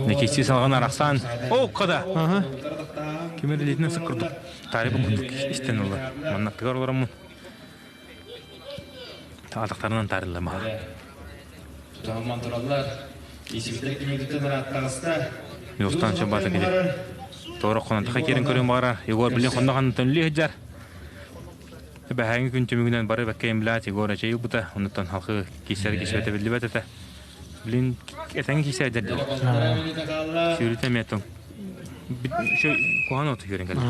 Некисти салган арахсан. О, када. Кимер илиитинэн сыккырдык. Тарибы курдук истэн ыла. Маннаттыгар олороммун. Атахтарынан таарылла маха. Юлстан чабата кили. Торо конан таха керин көрүн бара. Егор билин хонно ханнан төнлү хыджар. Бэһээҥҥи күн түмүгүнэн бары бэккэ эмлээх Егор эчэйи ылбыта, оннуттан халқы киисэр кисибэтэ биллибэт этэ. Блин, этэҥҥэ киисээдэр дии. Сүүрүтэ эмиэ тоҥ. Куһаҕан оту көрөн кэллэ.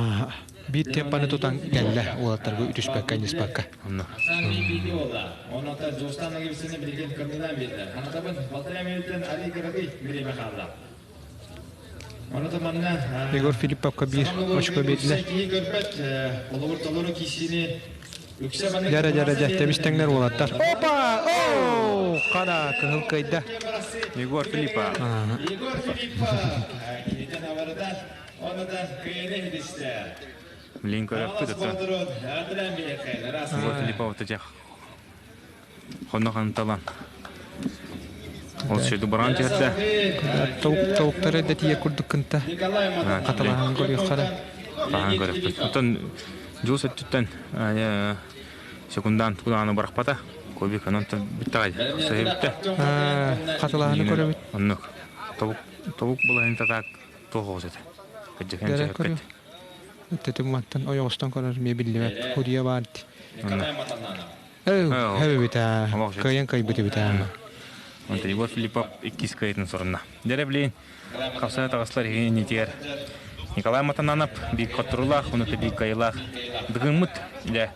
Биир темпаны тутан кэллэ уолаттарга үтүспэккэ, анньыспакка. Онно. Егор Филипповка биир очко биэрдилэр. Дьара дьара дьэ тэбис тэҥнэр уолаттар. Опа! Оо! Хана кыһыл кыайда. Егор Филиппов. Блин көрөппүт оттон. Егор Филиппов тыжах Хонно ханталан. Ол сөдү баран түһэрдэ. Тобуктары да тиийэр курдук кынта. Хатылаһан көрүөххэ. Хаһан көрөппүт. Оттон Дьулус өттүттэн секундант кудааны барахпата. Кобик онон бүттэҕэй. Сыһы бүттэ. Хатылаһаны көрөбүт. Оннук. Тобук тобук булаһын татаак туох оҕус этэ. Кырдьык Дэрэ көрү. Тэтим мантан ойоҕостон көрөр миэ биллибэт. Худия баар. Эбит кыайан кыайбыт эбит Онтон Егор Филиппов иккис кыайытын сорунна. Дьэрэ билин хапсана таҕыстылар иһин иннитигэр Николай Матананов биир хотторуулаах, уонна биир кыайыылаах Дыгыммыт дьэ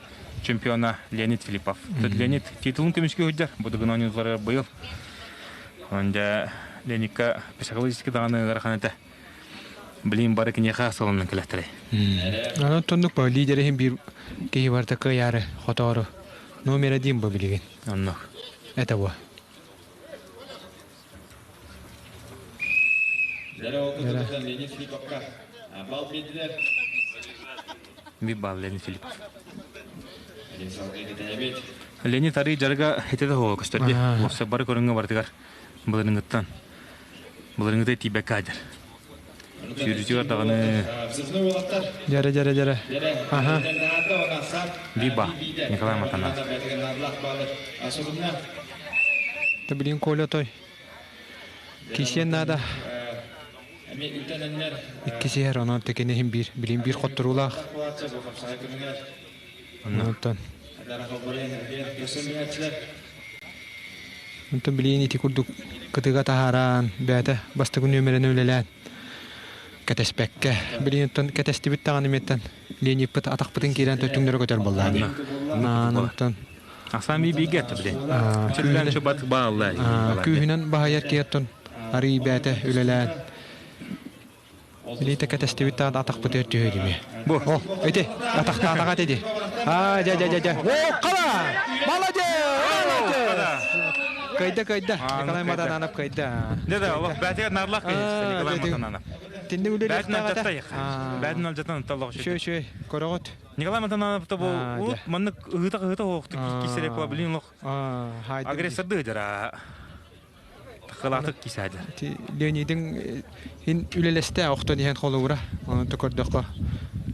чемпиона Леонид Филиппов. Леонид титулун көмүскүү сылдьар, бу Дыгын оонньуулары быйыл. Онон дьэ Леонидка психологически даҕаны ыарахан этэ. Блин, бары киниэхэ сылыннан кэлэхтэрэй. Онон тоннук ба лидер иһин биир киһи барыта кыайаары, хотоору. Номер один бу билигин. Оннук. Это бу. Биир баал Леонид Филиппов. Леонид арыы дьарыга ити да суоҕа көстөр дии. Уопсай бары көрүҥҥэ барытыгар былырыҥҥыттан Былырыҥҥыта тиийбэккэ сылдьар. Сүүрүүтүгэр даҕаны Дьэрэ дьэрэ дьэрэ. Аха. Биба Николай Матанов. Ты блин Коля той. Кисиэн наада. Иккис иһэр онон текини иһин биир билин биир хотторуулаах. Онтон Онтон билигин ити курдук кытыга таһааран, бэйэтэ бастакы нүөмэринэн үлэлээн кэтэспэккэ, билигин оттон кэтэстибит даҕаны миэттэн Лениппыт атахпытын киирэн төттүҥнөрө көтөр буоллаа дии. Наан Ахсаан бии бииргэ этэ билин. Чүллэн чубат баалла. Күүһүнэн баһайар киһи оттон арый бэйэтэ үлэлээн Билиитэ кэтэстибит да атахпытыгар түһүө дими. Бу. О, ити, атахтаатаҕа ити ди. Аа, дьэ, дьэ, дьэ, дьэ. О, хала! Молодец! Молодец! Кыайда, кыайда. Николай Матананов кыайда. Да, да, олох бээтигэр наарлах киһи Николай Матананов. Тинни Бээтин алдьатта Бээтин алдьатан оттоллох Үчүгэй, үчүгэй. Көрөҕүт. Николай Матананов то бу урут маннык ыһыта-ыһыта оһохтук киссерек блин олох агрессорды ыдара. Тахалаатык кисээдэр. Леонидин ин үлэлэстэ охтон иһэн холобура. Онон көрдөххө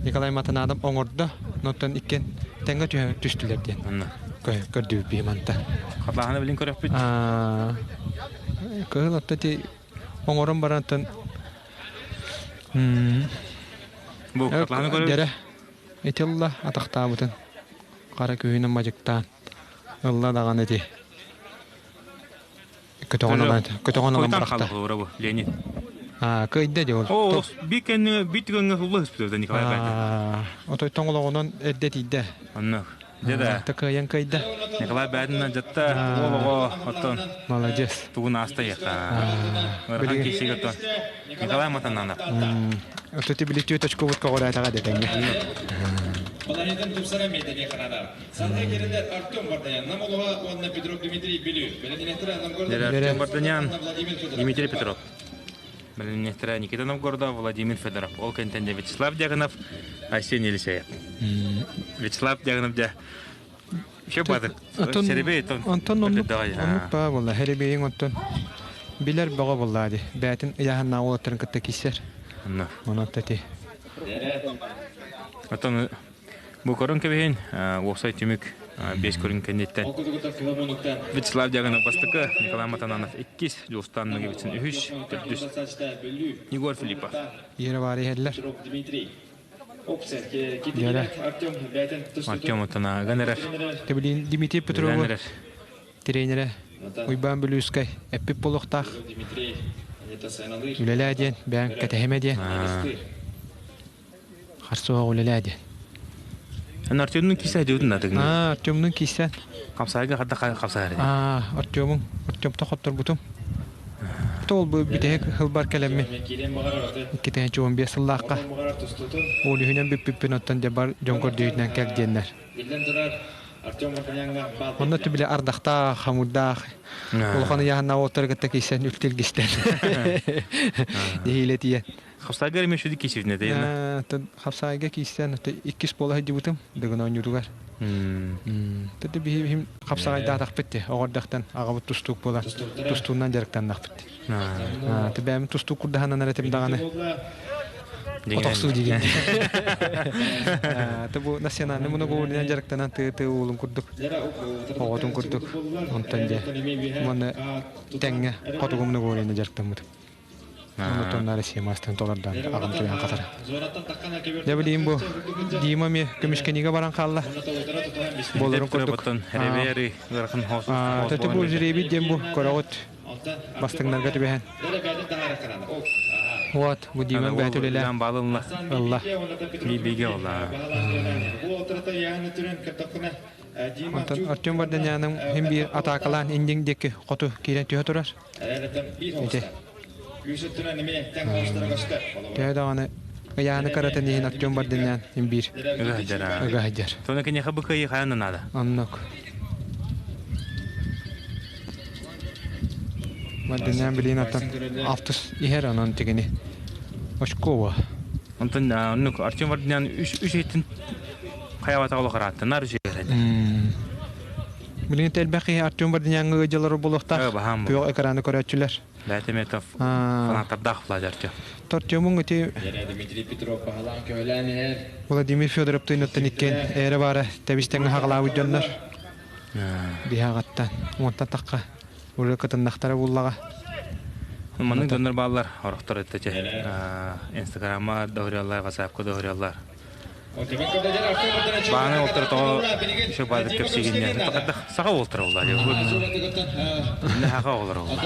Николай Матанадов оҥордо, онтон иккиэн тэҥҥэ түстүлэр диэн. Көрдүбүт биһи манта. Хатааһыны билин көрөхпүт. Кыһыл отто ти оҥорон барантан Бу хатааһыны көрөбүт. Дэрэ ити ылла атахтаабытын хара күһүнэн мадьыктаан ылла даҕаны ити. Көтөҕөн ылан көтөҕөн ылан бырахта. бу Леонид. Аа, кыайда дии ол. Оо, биир кэннэ биир түгэҥҥэ сулла ыспыт Николай Баатин. Отой тоҥолоҕунан эрдэ тиийдэ. Оннук. Дьэ да. Кыайан кыайда. Николай Баатинна дьатта уол оҕо оттон. Молодец. Тугун ааста яха. Ыарахан киһигэ оттон. Николай Матананов. Өтөтү били түөрт очкобут көҕүрээтэ дэтэнҥэ. Балаһыйтан тупсара миэтэ Канада. Салгыы кирилэр Артем Варданян Намолова уонна Петров Дмитрий Бүлүү. Бэлэмнэхтэрэ Новгородов Артем Варданян, Дмитрий Петров. Бэлэмнэхтэрэ Никита Новгородов, Владимир Федоров. Ол кэнтэн Вячеслав Дьяконов, Арсений Елисеев. Вячеслав Дьяконов дьэ Все бады. Серебей Онтон оннук оннук баа буолла. Херебейин онтон билэр бөҕө буолла ди. Бээтин ыйааһыннааҕы уолаттарын кытта киссэр. Онон ти. Оттон Бу көрөн кэбиһин, уопсай түмүк биэс көрүҥ кэнниттэн Вячеслав Дьяконов бастакы, Николай Матананов иккис, Дьулустан Ноговицын үһүс, төрдүс Егор Филиппов. Иэрэ баар иһэллэр. Дьэрэ. Артем отон эрэр. Тэбилин Дмитрий Петрову тренерэ Уйбаан Бүлүүскэй эппит буолуохтаах. Үлэлээ диэн, бэйэҥ кэтэһимэ диэн. Харсуһа үлэлээ диэн. Эн Артемнун киисэ диутун надыгын. Аа, Артемнун киисэ. Хамсайга хадда хамсайар. Аа, Артемун, Артемта хотторбутум. Тол бу бүтэһик хылбар кэлэммин. 2015 сыллаахха. Ол үһүнэн бүппүппүн оттон дьэ бар дьон көрдөйүтүнэн кэл диэннэр. Онно түбүлэ ардахтаах, хамурдаах, улахан ыйааһыннаах уолтары кытта киирсэн үлтүлгистэн. Нэһиилэ тиийэн. Хапсайга эми шүдү киисибитинэ дейна. Хапсайга киирсэн иккис буола сылдьыбытым Дыгын оонньуутугар. Тады биһи хапсаҕайдаатахпыт ти оҕордохтон аҕабыт тустуук буолан тустуунан дьарыктаннахпыт. Тибээми тустуук курдаһанан эрэтим даҕаны. Отохсуу диген. Ты бу национальный многоуровневый дьарыктанан ты уулун курдук оҕотун курдук онтон дьэ уонна тэҥҥэ хотугу многоуровневый дьарыктаммытым. Онтон Россия мастан толордан аҕам туйан хатара. Дьэ билигин бу Дима ми көмүскэнигэ баран хаалла. Болорун курдук. Төтө бу жребий диэн бу көрөҕүт бастыҥнарга түбэһэн. Вот, бу Дима бэйэтэ үлэлээн балылла. Ылла. Биге ола. Онтон Артем Варданяның хим биир атаакалаан индиҥ диэки хоту киирэн түһэ турар. Ити. Төһө даҕаны ыйааны каратын иһин Артем Варданян хим биир ыга сылдьар. Тону киниэхэ бу кыайыы хайан наада. Оннук. Варданян билигин аттан алтыс иһэр онон тигини очкова. Онтон оннук Артем Варданян үс үс иһиттин хайабата олохарааттанар үс Билигин элбэх киһи Артем Варданяҥҥа ыалдьаллар буолуохтаах. Күөх экраны көрөөччүлэр. Бээтэ фанаттардаах Владимир Артем. Артемуҥ ити Дмитрий Петров баһылаан көһөлөөн иһэр. Владимир Федоровтыын оттон иккиэн ээрэ баара тэбис-тэҥҥэ хаҕалаабыт дьоннор. Биһаҕаттан уонтан тахха уже кытыннахтара буллаҕа. Маннык дьоннор бааллар, орохтор эттече. Инстаграмма доһуряллар, ватсапка доһуряллар. Бааны олтор тоҕо еще баадык кэпсигинне. Саха олтор олла. Инне хака олор олла.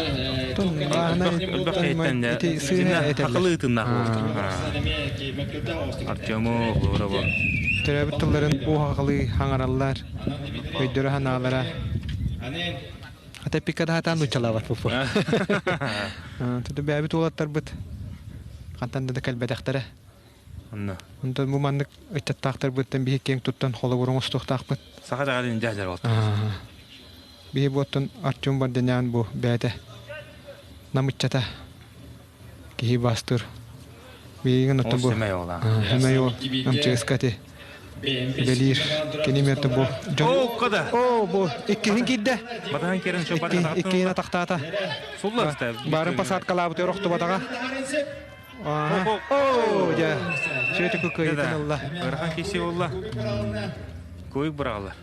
Элбэх киһиттэн хакылы ытыннаах олтор. Артему Хлорову. Төрөөбүт тылларын уһаҕалыы хаҥараллар, өйдөрө санаалара. Ата пикадаатаан нуччалаабат пупу. Туту бэйэбит уолаттарбыт хантан да кэлбэтэхтэрэ. Онно. Онтон бу маннык ыччаттаахтарбыттан биһи киэҥ туттан холобур оҥостуохтаахпыт. Саха даҕаны дьаһдьар болтар. Биһи буоттан Артем Барденян бу бэйэтэ намыччата киһи бастыр. Биһигин оттон бу Сэмэй ола. Сэмэй ол МЧС-ка Белир кини миэтэ бу дьон О, кода. О, бу иккиһин киирдэ. Батахан кирен шо Иккиһин атахтаата. Сулла Барын посадкалаабыт охтубатаҕа. Оо, дьэ, Сүөтүкү кыайыытын ылла. Ыарахан киси болла. Куйук быраҕалар.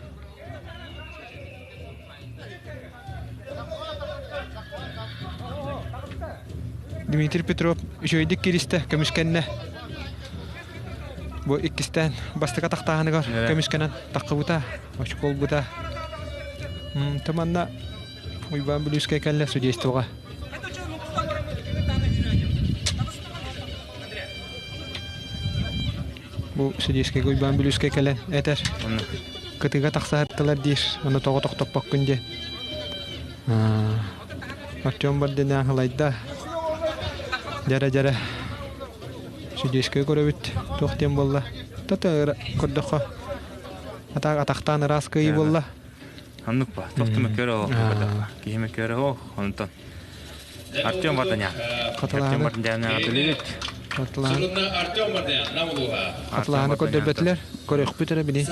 Дмитрий Петров үчүгэйдик киристэ, көмүскэннэ. Бу иккистээн бастакы атахтааһыныгар көмүскэнэн таххыбыта, очко ылбыта. Тыманна Уйбаан Бүлүүскэй кэллэ судействоҕа. Бу судейскайга Уйбаан Бүлүүскэй кэлэн этэр. Кытыыга тахсаһыттылар диир, ону тоҕо тохтоппоккун диэн. Артем Бардинян ылайда. Дьэрэ-дьэрэ. Судейскай көрөбүт. Туох диэн буолла? Тата көрдөххө атахтаан ыраас кыайыы буолла. Оннук ба. Тохту мөккөр ол. Киһи мөккөр ол. Онтон Артем Варданян. Артем Варданян атылыбыт. Артем Варданян намулуха. Атлааны көрдөрбөтүлэр. Көрөхпүт эрэ бини.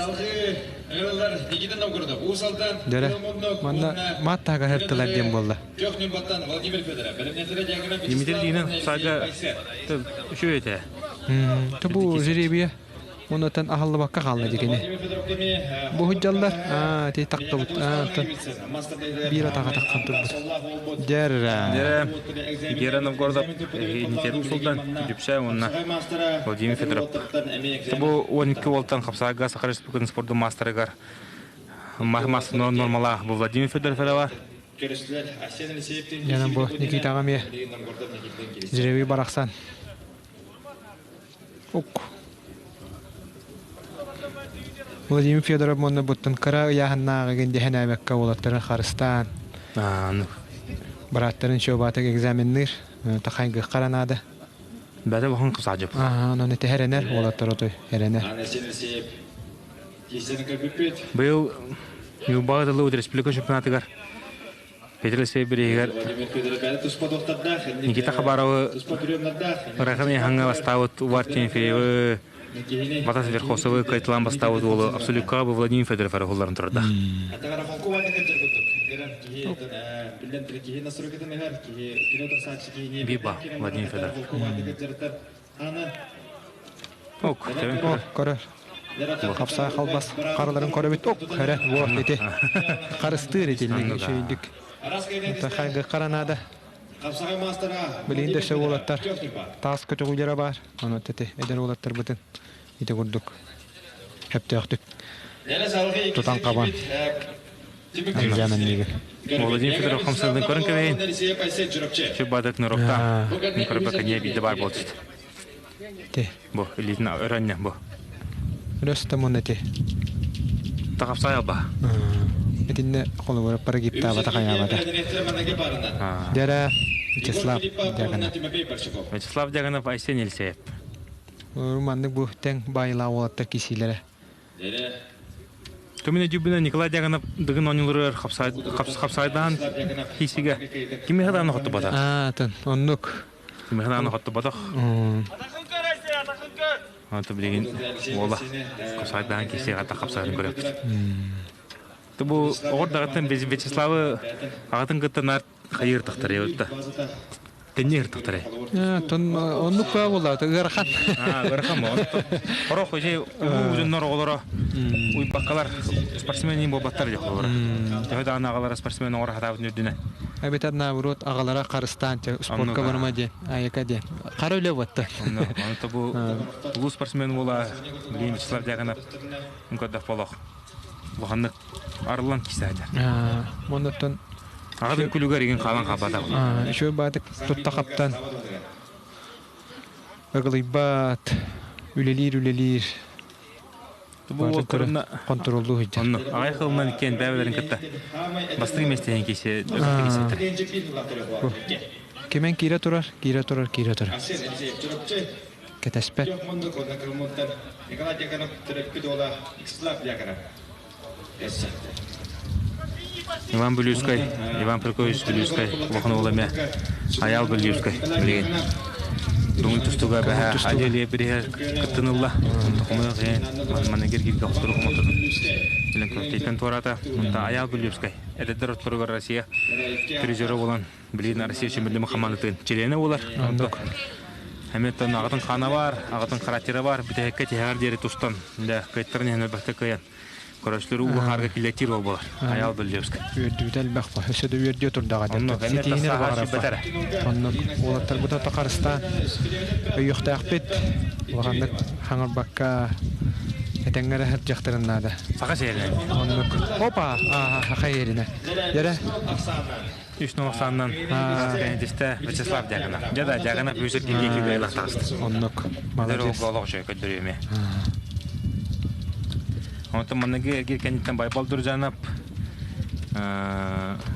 Дөрө. Манна маат таһыгар хертылар диэн буолла. Дмитрий Динин сага үчүгэй этэ. Бу жеребия. Онотон аһыллыбакка хаалла дигини. Бу сылдьаллар, аа, ити тахтыбыт, аа, биир атаҕа таххан турбут. Дьэрэ. Дьэрэ, Гера Новгородов Никитин Сулдан, Дүпсэ уонна Владимир Федоров. Бу 12 уолтан хапсаага Саха Республикатын спордун маастарыгар мас нормалаах бу Владимир Федоров бар. Янан бу Никитаҕа эмиэ жребий барахсан. Ук. Владимир Федоров уонна буттун кыра ыйааһыннааҕыгын дэһэнээбэккэ уолаттарын харыстаан бырааттарын Чобаатык экзаменныыр тахайгыххара наада. Бәдэ бахан кысаажып. Онон ити эрэнэр уолаттар отой эрэнэр. Быйыл Ньурбаҕа дылы республика чемпионатыгар Петр Алексеев бирииһигэр Никита Хабаровы ырахан ыйаһаҥҥа бастаабыт Увар Тимофеевы Батас Верхосовы кайтылаан бастаабыт уолу абсолюткаҕа бу Владимир Федоров эрэ уһулларын турда. Биба Владимир Федоров. Ок, көрөр. Хапсаа халбас хараларын көрөбүт. Ок, эрэ, вот ити. Харыстыыр итинник үчүгүйдүк. Хайгы харанаада. Билигин да өссө уолаттар таас көтөҕүүлэрэ баар. Ону ити эдэр уолаттарбытын ити курдук сөптөөхтүк тутан хабан Андриан Аннигин. Владимир Федоров хамсанын көрөн кэбэйин. Чубадык нырокта. Көрбөкө не биде бар болчут. Те. Бу илиитин өрөннө бу. Рөстө мун эти. Тахапсай алба. Итинне холобура парагиптаабата хайаабата. Дьэрэ Вячеслав Дьяконов. Вячеслав Дьяконов Айсен Елисеев. Маннык бу тэҥ баайылаах уолаттар кисиилэрэ. Төмүнэ дьүбүнэ Николай Дьяконов дыгын оонньууларыгар хапсайдаан киисигэ кими хадааны хоттубатах. Аа, оннук. Кими хадааны хоттубатах. Аты билигин уола хапсайдаан киисигэ хата хапсайын көрөппүт. Бу оҕор даҕаттан Вячеславы аҕатын кытта наар хайыыр тахтар Тэнниир тахтар. Тон оннук буолла ыарахан. Ыарахан бо. Хорох же улуу дьоннор оҕолоро уйбаккалар спортсмен буолбаттар дьэ холобура. Төһө даҕаны аҕалара спортсмен оҥоро сатаабытын үрдүнэн. Эбэтэр наоборот аҕалара харыстаан спортка барыма диэн, айака диэн. Хара үлэ буотта. Онно то бу улуу спортсмен буола билигин Вячеслав Дьяконов көрдөх болох. Улаханнык арыллан кисээдэр. Оннуттан Аҕатын күлүгэр игин хаалан хаалбатах. Үчүгэй баатык тутта хаптан ыгылыйбат, үлэлиир үлэлиир. Бу уолтарына контроллуу сылдьар. Онно аҕай хылынан иккиэн бэйэлэрин кытта бастыҥ миэстэһин кисе Кимэн киирэ турар, киирэ турар, киирэ турар. Кэтэспэт. Иван Бүлүүскэй, Иван Прокопьевич Бүлүүскэй, улахан уол эмэ Айаал Бүлүүскэй билигин Дуҥун тустууга бэһэ Алелия бириһэр кыттын ылла. Хомойуох иһин манна киргилгэ хоттору хомототун билэн көртейтен туораата. Онта Айаал Бүлүүскэй эдэрдэр отторугар Россия призера буолан билигин Россия чөмүллүмү хамаандатын чилиэнэ буолар. Оннук. Эмиэ аҕатын хаана бар, аҕатын характера бар, бүтэһиккэ тиһэҕэр диэри тустан, дьэ, кыайтаран иһэн өлбөхтө кыайан. Көрөслөр уу хаарга киллэтиир ол болар. Аял Бөллевскай. Үөрдүүтэ элбэх ба. Өссө да үөрдүө турдаҕа Онно диэн. Ситиһинер баҕараппа. Оннук уолаттарбыта тахарыстаан өйүөхтээхпит. Улаханнык хаҥырбакка этэҥҥэ эрэ сылдьыахтарын наада. Саха сиэринэ. Оннук. Опа! Ааха, саха иэринэ. Дьэрэ. Үс нуохсааннан теннисистэ Вячеслав Дьяконов. Дьэ да, Дьяконов үс эргииргэ күүгэй таҕыста. Оннук. Молодец. Олох үчүгэй көрдөрүөмэ. Онтон манныгы эргиир кэнниттэн Байбал Дуржанов,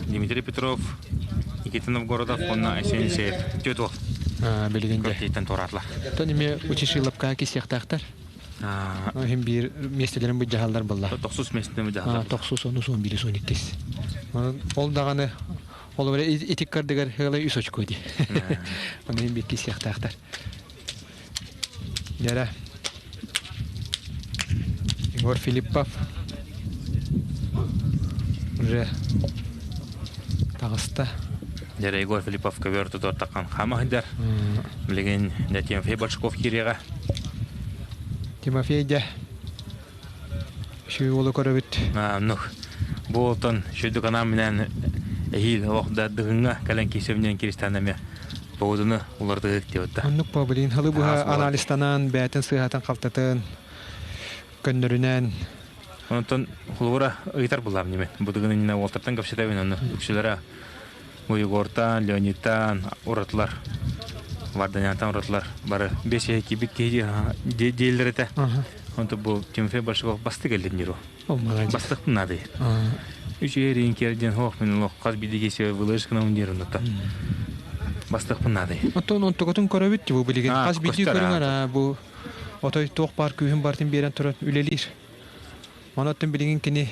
Дмитрий Петров, Никита Новгородов уонна Айсен Елисеев түөрт уол. Билигин дьэ. Көртииттэн туораатылар. Тон эмиэ Учишиловка кисиэхтээхтэр. Иһин биир миэстэлэрин быдьаһаллар буолла. Тохсус миэстэни быдьаһаллар. Тохсус, онус, он биирис, он иккис. Ол даҕаны ол итик кардыгар ыала үс очко ди. Оны иһин биир кисиэхтээхтэр. Дьэрэ. Егор Филиппов уже таҕыста. Дьэрэ Егор Филиппов көбөр тутуор таххан хаама сылдьар. Билигин Тимофей Большаков киириэҕэ. Тимофей дьэ үчүгэй уолу көрөбүт. Оннук. Бу уолтан шөйдүк анаан минээн эһиил олох да дыгыҥҥа кэлэн киирсэбинэн киристээн эмиэ погоданы уларытыһык диэбитэ. Оннук по блин халы быһа анализтанан бэйэтин сыыһатын халтатын көннөрүнэн Онтон холобура ыйытар буллаам немен. Бу дыгын иннинэ уолтартан кэпсэтэбин онно үксүлэрэ бу Егортан, Леонидтан уратылар. Варданянтан уратылар бары бес киирбит киһи дииллэр этэ. Онто бу Тимофей Большаков бастык эллин диро. Бастык надо. Үч эрин керден хох мен лох хас бидиге се вылыш кына ундир онда. Бастыкпын надо. Оттон онтугутун көрөбүт бу билигин хас бидии көрүҥэр бу отой туох баар күүһүн бартын биэрэн туран үлэлиир. Онон билигин кини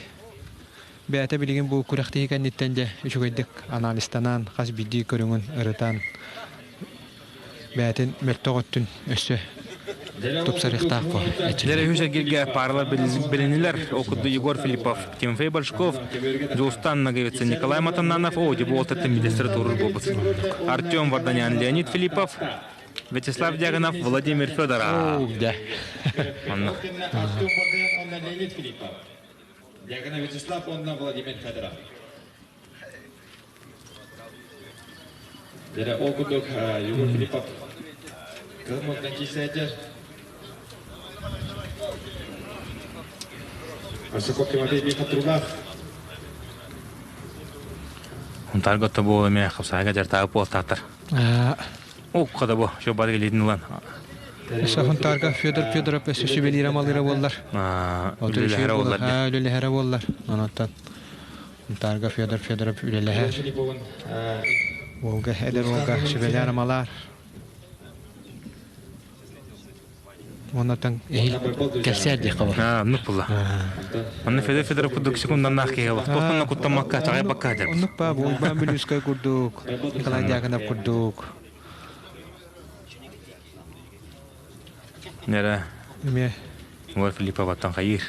бэйэтэ билигин бу күрэхтэһии кэнниттэн дьэ үчүгэйдик анализтанан хас биирдии көрүҥүн ырытан бэйэтин мөлтөх өттүн өссө тупсарыахтаах буо. Дьэ үһүс эргиргэ пааралар билинилэр. Ол курдук Егор Филиппов, Тимофей Большков, Дьулустан Ноговицын, Николай Матаннанов, о, дебу алтаттан бидестері турур буолбут. Артем Варданян, Леонид Филиппов, Вячеслав Дьяконов, Владимир Федоров. Дьэ. Онно. Артем Варданян, онно Леонид Филиппов. Дьяконов Вячеслав, онно Владимир Федоров. Дьэ, ол курдук Егор Филиппов кыһын киирсээччи. Большаков Тимофей Михатрулах. Унтарга тобу эме хапсаага жартаабы буолтаатар. О, када бу, шо бар келитин ылан. Өссө Хонтарга Федор Федоров өссө сүбэлиирэ малыыра буоллар. Үлэлэһэрэ буоллар. Үлэлэһэрэ буоллар. Онон Хонтарга Федор Федоров үлэлэһэр. Уолга эдэр уолга сүбэлээн амалаар. Оннотон эһил кэлсээр диэххэ бар. Аа, оннук буолла. Онно Федор Федоров курдук секунданнаах киһи олох. Туохтан куттаммакка, чаҕайбакка дьэр. Оннук ба, Уйбаан Бүлүүскэй курдук, Николай Дьяконов курдук. Нера. Эмиэ. Егор Филипповаттан хайыр.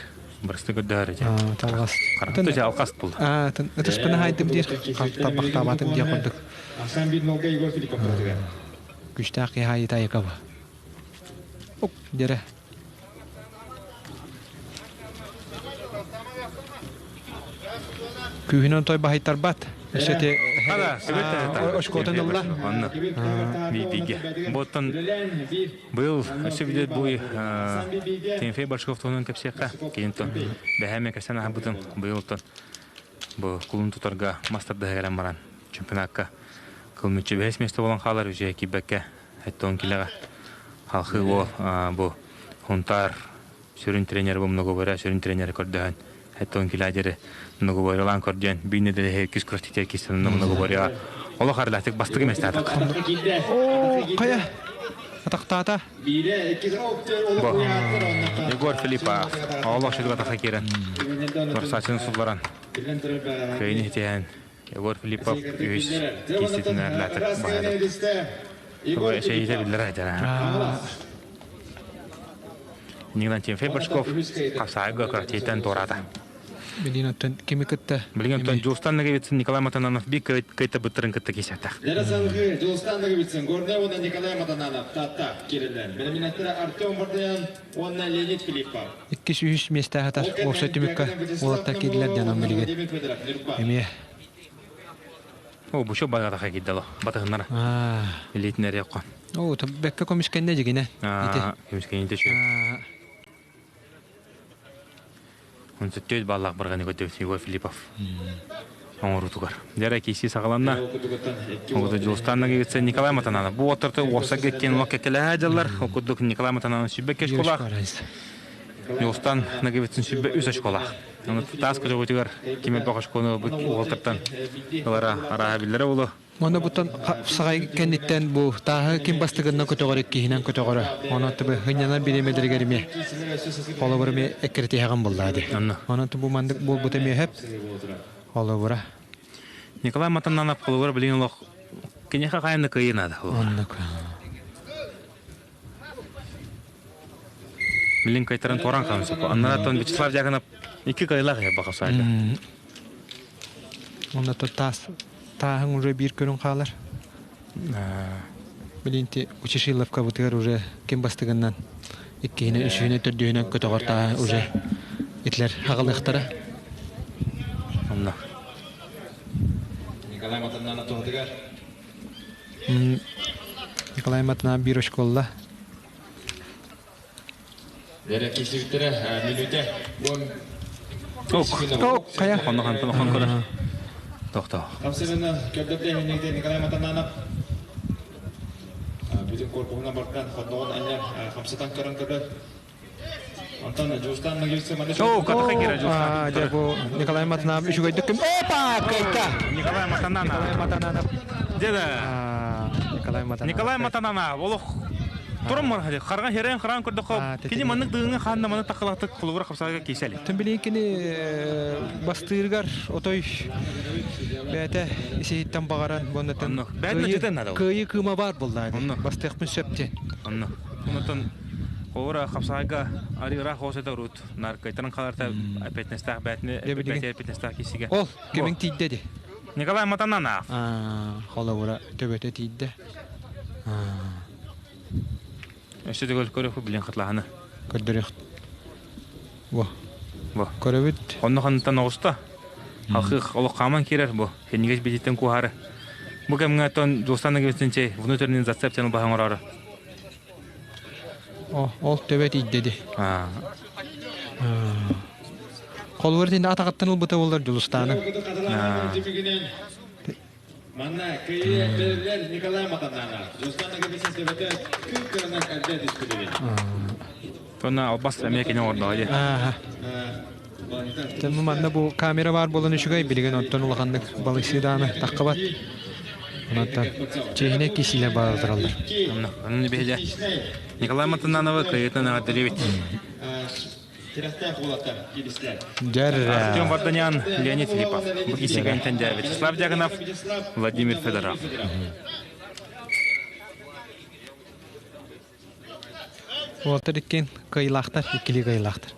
Барысты көрдөһөр эти. Талгас. Карахты алкас булду. Аа, ытыспына хайдым диир, табахтаабатым диye курдук. Асан бир нолга Егор Филиппов турдуга. Күчтээх киһи айыта айыкаба. Оп, дере. Күүһүнэн той баһыйтарбат. Өссө ити очкотун ылла. Онно биирдиге. Боттон быйыл өссө билет буй Тимофей Большков туһунан кэпсиэххэ. Кейинтон бэһэме кэсэн аһабытын быйылтон бу кулун тутарга мастардаһа кэлэн баран чемпионакка кылмыччы бэһис место болон хаалар үчүгэй киирбэккэ эттон килэҕэ халхыы уол бу Хунтаар сүрүн тренер бу многоборье сүрүн тренер көрдөһөн эттон килэдери многоборьелаан көрдүөн биир нэдэлэһэ кис күрэхтитэ кистанна многоборьеға олох арылаатык бастыгы местаатык. О, кая атахтаата. Бу Егор Филиппов олох шүдүг атаха киирэн Барсаачын сулларан кыайын хитиһэн Егор Филиппов үһүс кииститин арылаатык баһаадат. Туга эшейите биллэр айтара. Нигнан Тимофей Башков хапсаайга картейтен туората. Билин оттон кими кытта? Билин оттон Жулстан Наговицын Николай Матананов би кыйта быттырын кытта кисятах. Дәрәсәнгі Жулстан Наговицын, Горный онна Николай Матананов, Татта кирилер. Белеминеттері Артем Бардаян, онна Леонид Филиппов. Иккис үһүс месте хатар уопсай түмүккэ уолаттар киирдилэр диэн билигин. Эмиэ О, бу шо багатаха киддало. Батыһыннара. Илиитинер яккан. О, бэккэ көмүскэнне дьигинэ. Көмүскэнне шө. Он сөттөйт баллах барганы көтөбүт Егор Филиппов. Оҥорутугар. Дьэрэ киси саҕаланна. Оҕото Дьулустаан Нагивица Николай Матананов. Бу отторто уопсайга иккиэн олох кэккэлэһэ дьаллар. Ол курдук Николай Матананов сүбэ кешколах. Дьулустаан Нагивицын сүбэ үс очколах. Оны таас көтөҕүтүгэр ким элбэх очкону ылбыт уолтартан ылара арааһа биллэрэ буолуо. Онно буттан саҕай кэнниттэн бу тааһы ким бастыгынна көтөҕөр иккиһинэн көтөҕөрө. Онон тыбы хынньанар бириэмэлэригэр эмиэ холобур эмиэ эккирэтиһэҕин буллаа дии. Онон бу маннык буолбута эмиэ сөп. Холобура. Николай Матаннанов холобура билигин олох киниэхэ хайан да кыайыы наада. Оннук. Билин кайтаран туоран хаалан сөп. Аннаратан Вячеслав Дьяконов икки кыайылаах иһэ баха сайда. Онно таас тааһын уже биир көрүн хаалар. Билинти Учишиловка бытыгар уже ким бастыгынан Иккиһинэн, үсүһүнэн, төрдүһүнэн көтөҕөр таа уже итилэр аҕалыахтара. Онно. Николай Матаннана туһатыгар. Николай Матанна биир очколла. Дэрэ кисибиттэрэ мүнүүтэ уон Ок, хайа? Хонно хантан хон көрөр. Тохто. Хамсыгына көрдөрдө иһиннигде Николай Матананов бүтүн корпуһуна бартан хонноҕун анньан хамсатан көрөн көрөр. Онтон Жустан Нагивцы маны О, катаха кира Жустан. Дьэ бу Николай Матананов үчүгэйдик ким? Опа, кайта! Николай Матананов. Николай Матананов. Деда. Николай Матананов. Николай Матананов. Олох Туран мархали харган херен харан көрдөхө кини маннык дыгыңы хаанна маны такылатык холобура хапсаага кисели. Тын билин кини бастыыргар отой бэйэтэ исиһиттэн баҕаран буоннатын кыайыы кыыма баар буолла бастыахпын сөп диэн. Онно. Онтон холобура хапсаайга арыыраах хоосета урут наркайтан халарта эппиэтинэстээх бээтини эппиэтинэстээх кисигэ. Ол кимиҥ тиийдэ ди. Николай Матананов. Холобура төбөтө тиийдэ. Өссө төгөл көрөхү билин хатлаһаны. Көрдөрүөх. Во. Во. Көрөбүт. Онно ханнытан оҕуста. Халхых олох хааман киирэр бу. Хеннигес бититтен куһары. Бу кэмҥэ тон Жусан Агвестинчей внутренний зацеп тен баһан орары. О, ол төбөт ийдэди. Холур тинде атаҕыттан ылбыта болар Дьулустааны. Манна кыайыы бэриллэр Николай Матананов. Жустан Агабисин төбөтө күн кыранан эрдэ түспүтүбүт. Тона албас эмиэ кини оҥордоҕо дии. Тэммэ манна бу камера баар буолан үчүгэй билигин онтон улаханнык балыйсыыдааны таххабат. Онон чиэһинэй кисиилэр баара тураллар. Онно биһиги Николай Матанановы кыайыытынан эҕэрдэлиибит. Тирэхтээх уолаттар кииристэр. Артем Варданян, Леонид Филиппов. Бу киисигэнтэн дьэ Вячеслав Дьяконов, Владимир Федоров. Уолаттар иккиэн кыайыылаахтар, иккилии кыайыылаахтар.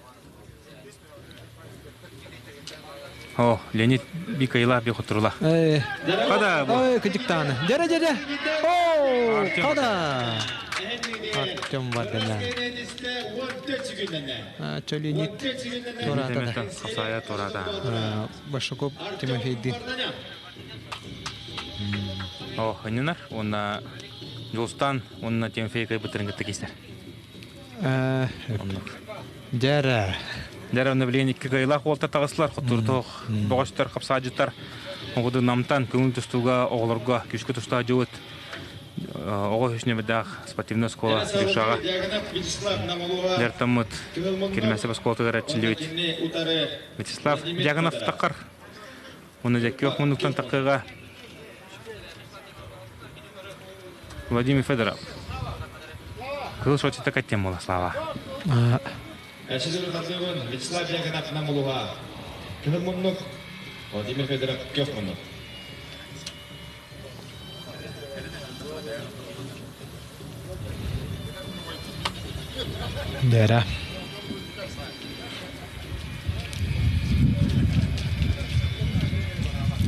О, Леонид би кыайыылаах би хотурула. Хада бу. Ой, кыдьыктааны. Дьэрэ дьэрэ. О, хада. Артем Варданян. Леонид Туратада. Хасая Турата. Башаков Тимофейдин. О, ханнанар, уонна Жолстан, уонна Тимофей кайбыттарын кытта кистер. Дьэрэ. Дьэрэ онно билигин икки кыайыылаах уолтар таҕыстылар, хотуртуох бөҕөстөр, хапсаадьыттар оҕуду намтан көҥүл тустууга оҕолорго күүскэ тустаах дьыбыт оҕо үс нөмердээх спортивная школа Дюшаҕа дьарыктаммыт Кирмэсэп оскуолатыгар эрчиллибит Вячеслав Дьяконов таххар уонна дьэккиох муннуктан таххыга Владимир Федоров. Кыл сочета каттем була Слава. Эсизин хатыгын Вячеслав Дьяконов намулуха. Кыһыл муннук Владимир Федоров көх муннук. Дэрэ.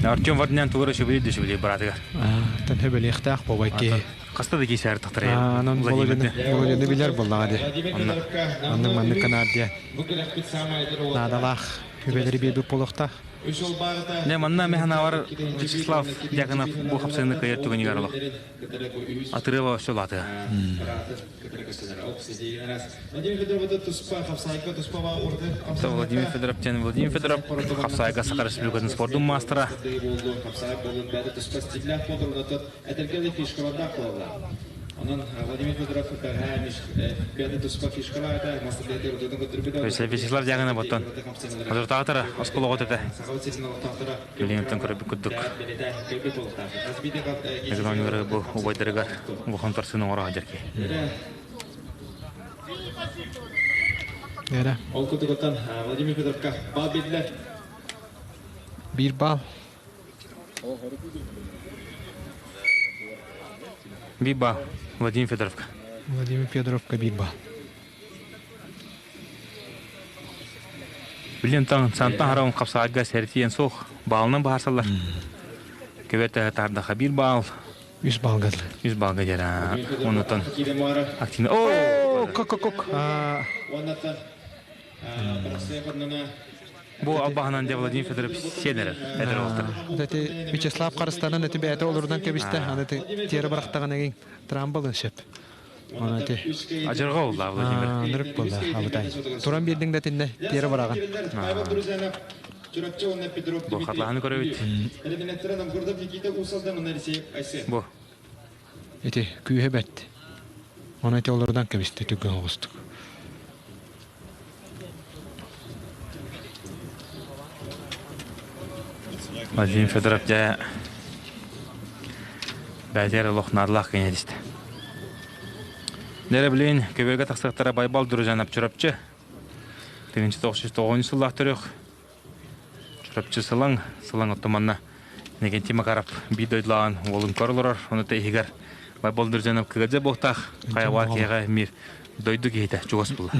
Артем Вардинян тугура сөбүлүү да сөбүлүү быраатыгар. Тэн хөбөлиэхтээх буолбай киһи. Хаста да киисээр тахтар Анан Володяны билэр буоллаҕа дии. Оннук маннык канаар диэн. Наадалаах үбэлэри биэрбит буолуохтаах. Дьэ, манна механавар Вячеслав Дьяконов бу хапсыгыны кыайар түгэнигэр олох. Атырыаба өссө улаатыа. Владимир Федоров диэн Владимир Федоров хапсаайга Саха Республикатын спордун маастара. Онон Владимир Федоров Вячеслав Дьяконов оттон Отуртаатара оскуола оҕото этэ. Билигин көрөбүт курдук. Экономикалары бу убайдарыгар улахан торсун оҥоро сылдьар киһи. Эрэ. Ол курдук Владимир Федоровка бал биэрдилэр. Биир бал. Биир бал. Владимир Федоровка. Владимир Федоровка биир бал. Билин таң сантан харабын хапсаҕайга сэртиэн суох баалынан баһарсаллар. Көбөр тардаха биир баал. Үс балга. Үс балга дьара. Онутан активно. О! О, кок-кок. Бу албаһынан де Владимир Федоров сиэнэрэр эдэр уолтар. Эти Вячеслав Харыстанан эти бэйэтэ олорунан кэбистэ. Аны тиэрэ бырахтаҕын эгин трамбалын сөп. Оны эти Ажырға олла Владимир. Нырык болла абытай. Туран биэрдиң да тинне тиэрэ быраҕын. Бу хатлаһаны көрөбүт. Бу. Ити күүһэ бэрт. Оны эти олорунан кэбистэ түгэн оҕустук. Владимир Федоров дьэ бэйэтигэр олох наадалаах киһи истэ. Дэрэ билин көбүөргэ тахсыахтара Байбал Дружанов Чурапчы. 1999 сыллаах төрүөх Чурапчы сылаҥ, сылаҥ оттоманна Иннокентий Макаров биир дойдулааҕын уолун көр олорор, ону иһигэр Байбал Дружанов кыгадьа буолтаах, хайабаа киһиэхэ мир дойду киһитэ чугас була.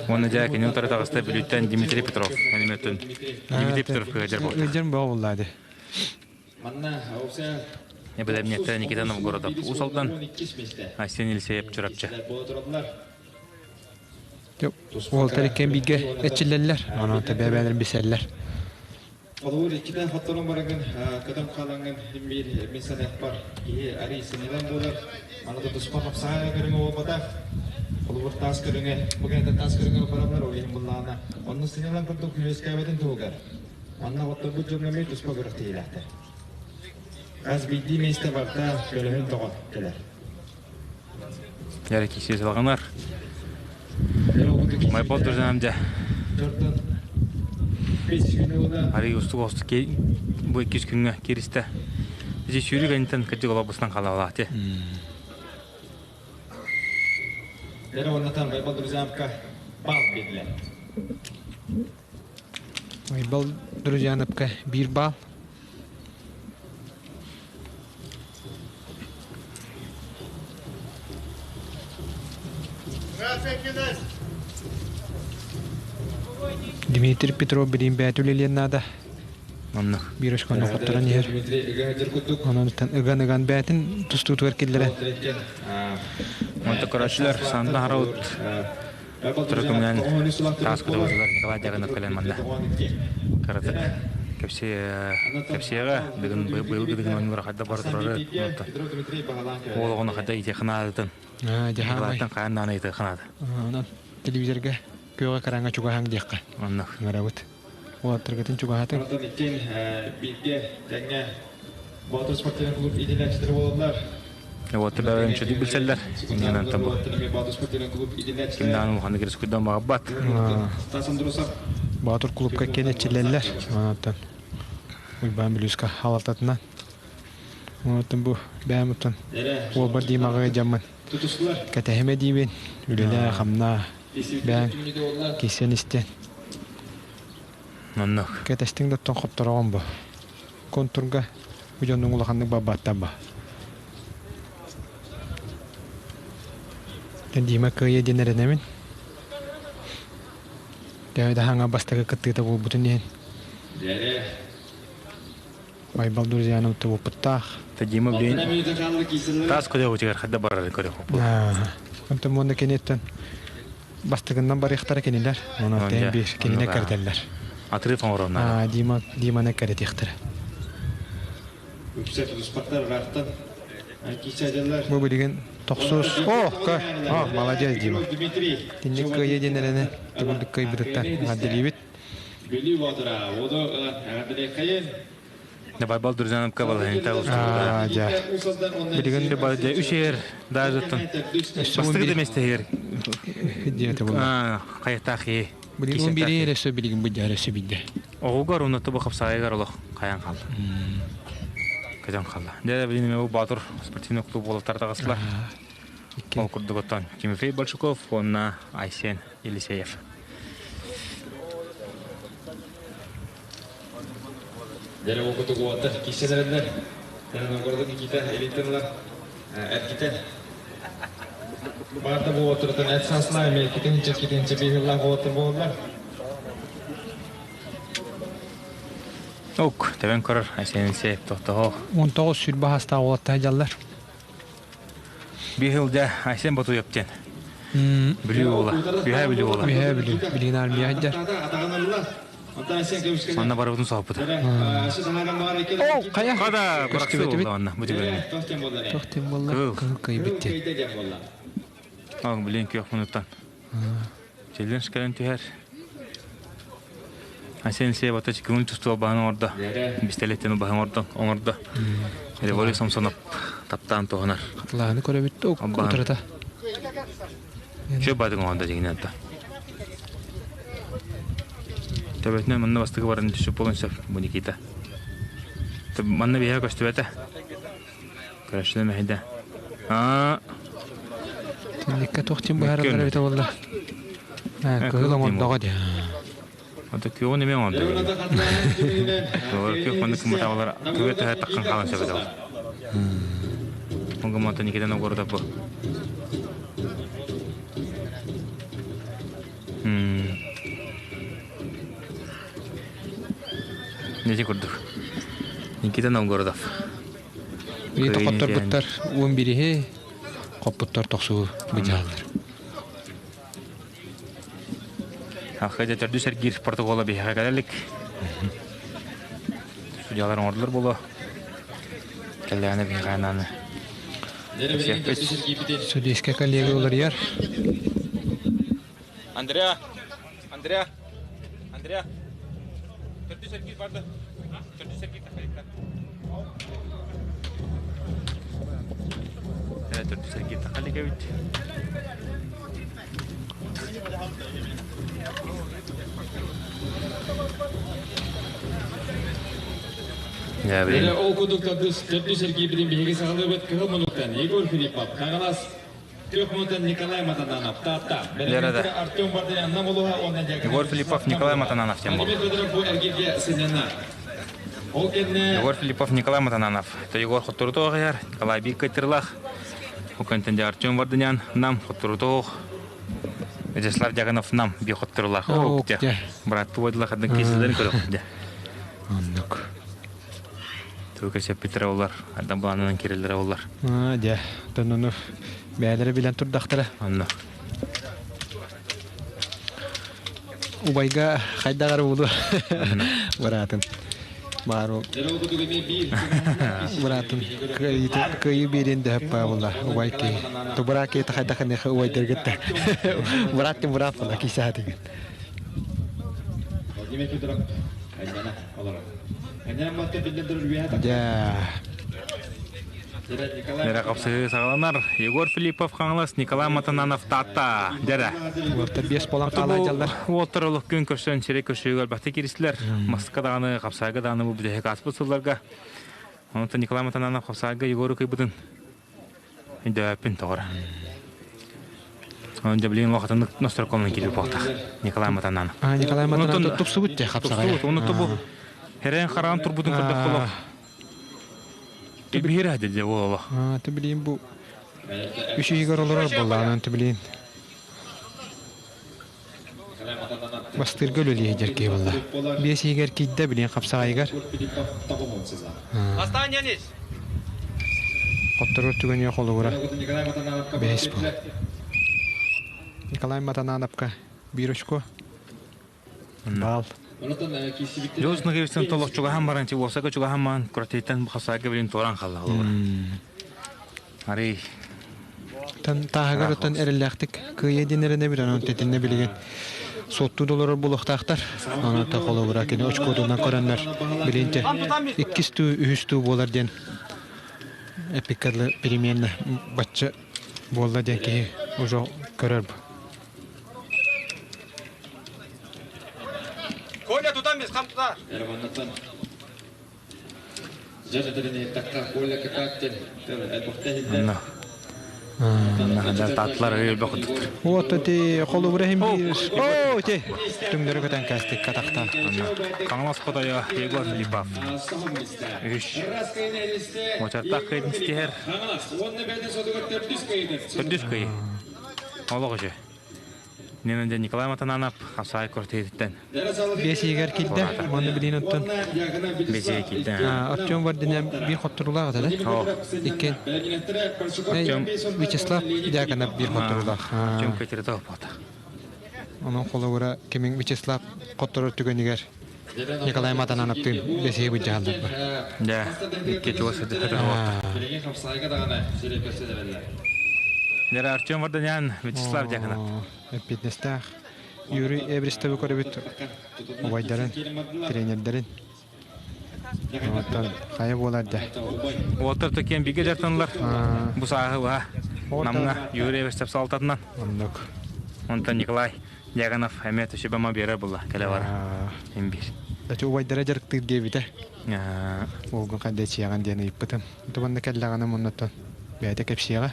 Уонна дьэ кини утары таҕыста Бүлүүттэн Дмитрий Петров. Энимөтүн Дмитрий Петров кыгадьар буолтаах. Ыдьар буолла ди. Эбэлэмниэттэ Никита Новгородов Уус Алдан, Айсен Елисеев Чурапчы. Уолтар иккен бииргэ эчиллэллэр, онон тэбэ-бээлэр билсэллэр. Холобур, иккитэн хотторон бараҥҥын, көтөн хаалаҥҥын биир мин саныахпар киһи арый сынньалаҥ буолар. Аны да туспа хапсаҕай көрүҥэ буолбатах. Холобур, таас көрүҥэ, бу кэнниттэн таас көрүҥэ бараллар, ол иһин буллаҕына. Онно сынньалаҥ курдук үөскээбэтин туһугар. Манна хотторбут дьоҥҥо эмиэ туспа күрэхтэһиилээхтэр. Хас биирдии миэстэ барыта көлөһүн тоҕо кэлэр. Яры киси салҕанар. Майбол друзьям дьэ. Арый устук устук бу иккис күҥҥэ кииристэ. Ити сүүрүү кэнниттэн кырдьык олорбустан халаалаати. Лера уоннатан Байбал друзьямка бал биэрдилэр. Байбал друзьянапка биир баал. Дмитрий Петров билиин бэйэтэ үлэлиэн наада. Оннук. Биир очкону хотторон иһэр. Онон ыган-ыган бэйэтин тустуутугар киллэрэн. Онто көрөөччүлэр Санда Хараут Турукумнан таас көтөҕүтүгэр Николай Дьяконов кэлэн манна кыратык кэпсиэҕэ бүгүн быйылгы дыгын оонньуулара хайдах бара турары уол оҕону хайдах иитиэххэ наадатын Николайтан хайаан даҕаны ыйытыахха наада. Онон телевизорга күөҕэ экраҥҥа чугаһаҥ диэххэ. Оннук. Ыҥырабыт. Уолаттаргытын чугаһатыҥ. Онтон иккиэн бииргэ тэҥҥэ Боотур спортивный клуб иитиллээччилэрэ буолаллар. Вот бэйэм чудик билсэллэр. Иннинэн табу. Ким даҕаны улаханнык рискуйдан баҕарбат. Боотур клубка иккиэн эрчиллэллэр. Онтон Уйбаан Бүлүүскэ халалтатынан. Онтон бу бэйэм оттон уолбар Димаҕа дьаммын кэтэһимэ диибин. Үлэлээ, хамнаа, бэйэҥ киссэн истэн. Оннук. Кэтэстиҥ да оттон хоптороҕун бу. Контурга бу дьоннуҥ улаханнык барбаттар ба. Дима кыайа диэн эрэнэбин. Төһө да хаҥа бастакы кыттыыта буолбутун иһин. Байбал Друзьянов тубуппуттаах. Дима билин таас көрөҕүтүгэр хадда барарын көрөҕү. Онтон уонна киниттэн бастакыннан барыахтара кинилэр. Онон тээн биир кинини кэрдэллэр. Отрыв оҥороннар. Дима Диманы кэрэтиэхтэрэ. Үксэ тутуспаттар ыраахтан киисээдэллэр. Бу билигин тохсус. О, көр. О, молодец, Дима. Тинник кыайа диэн эрэни төгүлдүк кыайбытыттан эҕэрдэлиибит. Бүлүү Боотура, Уоду эҕэрдэлиэххэйин. Байбал Друзьяновка балаһыҥта устубута. Дьэ. Билигин Дьэ, үс эр даже бастакы да миэстэһигэр диэте буолла. Хайатаах ии. Билигин он бири эрэ билигин бу дьэ эрэ билде. Оҕугар уонна тобу хапсаайыгар олох хайан хаалла. Көтөн хаалла. Дьэ, билигин бу Боотур спортивный клуб уолаттар таҕыстылар. Ол курдук оттон Тимофей Большаков уонна Айсен Елисеев. Дьэ, ол курдук уолаттар киирсэн эрэллэр. Новгородов Никита илиитин ылар эргитэн. Баарда бу уолаттартан эт сааслаах эмиэ китинчэ китинчэ биһиллаах уолаттар буолаллар. Ок, тэбэн көрөр Айсен Елисеев тохтоһо. 19 сүрбэ хастаах уолаттар дьаллар. Биһил дьэ Айсен Ботуев диэн. Бүлүү уола. Үһээ Бүлүү уола. Үһээ Бүлүү. Билигин армия сылдьар. Манна барыбытын соһуппута. Оо, хайа? Хада бырахсыы буолла манна бу түгэҥҥэ. Туох диэн буолла? Кыыл. Кыыл кыйбыт диэн. Ол билин күөх мунуттан. Челлендж кэлэн түһэр. Айсен Сева көҥүл тустуу баһын оҥордо. Бистэлэттэн баһын оҥордо. Оҥордо. Революция Самсонов таптаан туһанар. Хатылааны көрөбүт утарыта. Чө бадыҥ оҥордо дьиҥинэн та. Төбөтүнэн манна бастакы баран түсүп буолан сөп бу Никита. Манна биһиэхэ көстүбэтэ. Көрөшүнэ мэһэйдэ. Аа. Түннүккэ туох дьин быһаараллар эбитэ буолла. Кыһыл оҥордоҕо дии. Ото күөҕүн эмиэ оҥордо. Күөх маннык кыматаалар күө төһө таххан хаалан сөп этэ. Онго монтон Никитан огорода бу. Нете курдук. Никита Новгородов. Били тохотторбуттар уон бириһи хоппуттар тохсуу быдьааллар. Ахыда төрдүс эргиир протокола биһиэхэ кэлэлик. Судьялар оҥордулар буолуо. Кэллэҕинэ биһиэхэ анааны. Судейская коллега уларыйар. Андреа! Андреа! Андреа! Төрдүс эргиир барды. Төрдүс эргиир тахаликта. Төрдүс эргиир тахалик эбит. Ол курдук төрдүс эргиирбитин биһиги саҕалыыбыт кыһыл муннуктан Егор Филиппов, Хаҥалас Трех минутан Николай Матананов, Таатта. Артем Варданян Намулуха уонна Егор Филиппов, Николай Матананов тем Владимир Федоров бу эргииргэ сынньанна. Ол кэннэ Егор Филиппов, Николай Матананов. Это Егор хотторутоох иһэр, Николай биир кыттырлах. Ол кэнтэн Артем Варданян нам хотторутоох. Вячеслав Дьяконов нам би хотторулах. О, Брат туойдылах адын киселерин көрөх дэ. Оннук. Туга сөппүттэрэ олар, адам былаанынан киреллэрэ олар. Аа, дьэ, оттон ону бэйэлэрэ билэн турдахтара. Онно. Убайга хайдах эрэ буолуо быраатын. Баар быраатын кыайыы биэриэн дөһөп буолла убай киһи. Тубура киһи хайдах энеха убайдаргытта. Быраат тин быраат буолла киһи деген. Владимир Федоров Айнана олорор. Дьэ. Дэрэ хапсыһыы саҕаланар. Егор Филиппов Хаҥалас, Николай Матананов Таатта. Дэрэ. Уолаттар биэс буолан хаалаадьаллар. Уолаттар олох күн көрсөн сирэй көрсүүгэр бахты киристилэр. Маска даҕаны, хапсаайга даҕаны бу бүтэһик ааспыт сылларга. Онтон Николай Матананов хапсаайга Егору кыйбытын өйдөөппүн тоҕор. Онон дьэ билигин улахатыннык нострокомун киирбит буолтах. Николай Матананов. А, Николай Матананов тупсубут те хапсаҕай. Тупсубут. Оны тобу Хэрэн хараан турбутун көрдөх олох. Тибиһир деді ол. А, ты билин бу үс үйгөр олорор буоллаанан ты билин бастыырга үлэлиэ дьэр киһи буолла. Биэс иһигэр киирдэ билин хапсаҕайыгар. Хотторор түгэниэ холугура бэһис буол. Николай Матанановка биир очко. Баал. Дьоус Нагевичтан толох чугаһан баран, уосака чугаһан баран, куратыйтан хасаага билин туоран халла холугура. Арый Тан тааһыгар оттон эрэллээхтик кыайа диэн эрэнэбит, онон тэтиннэ билигин суоттуу долорор буолуохтаахтар. Онон та холобура кини очкуотунан көрөннөр билинче иккис туу, үһүс туу буолар диэн эпиккэ переменна бачча буолла диэн киһи уже көрөр. Коля, тутан бес, хам тута. Татлар өлбө кутуктар. Вот эти холобура хим биир. О, те. Түҥнөрү көтөн кэстик катахта. Хаҥалас хотойо Егор Филиппов. Үш. Мочартаах кыйдын ситиһэр. Төрдүс кый. Олох үчү. Нина Николай Матананов хапсаай кортиһититтэн. Биэс иһигэр киирдэ. Уонна билин оттон Биэс иһигэр киирдэ. Артем Вардинян биир хотторуулаах этэ Икки. Вячеслав Дьяконов биир хотторуулаах. Артем Катеритов бота. Онон холобура кимин Вячеслав хотторор түгэнигэр Николай Матанановтыын бэсиһи былдьаһаллар бар. Дьэ, икки чугас сыдьаһытын Дьэ, Артем Варданян, Вячеслав Дьяконов. Эппиэтинэстээх Юрий Эбристовы көрөбүт убайдарын, тренердэрин. Оттон хайа буолар да. Уолтар токиен бигэ дьартанылар. Бу сааһы баһа Намҥа Юрий Эбристов салалтатынан. Оннук. Онтон Николай Дьяконов эмиэ түшүбэма биэрэр буолла кэлэ бара. Им биир. Эти убайдара дьарыктыыр диэбитэ. Уолгун хайда ичиэҕин диэн ыйыппытым. Тубанна кэллэҕинэ муннаттан бэйэтэ кэпсиэҕэ.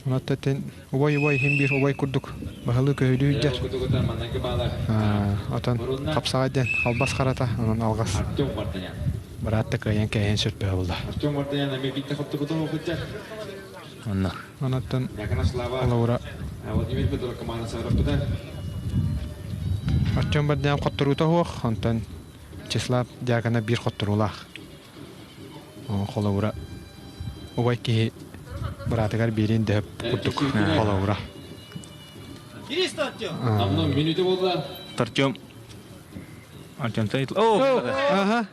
Онон убай-убай иһин биир убай курдук баһылыы көһүлүү илдьэр. Отон хапсаҕай диэн халбас харата, онон алҕас быраатта кыайан кээһин сүрпэһэ булла. Онон холобура Артем Бардян хотторуута суох, онтон Числав Дьяконов биир хотторуулаах. Холобура, убай киһи быраатыгар биэриэн дөһөп курдук холобура. Артем Артем О! Ага.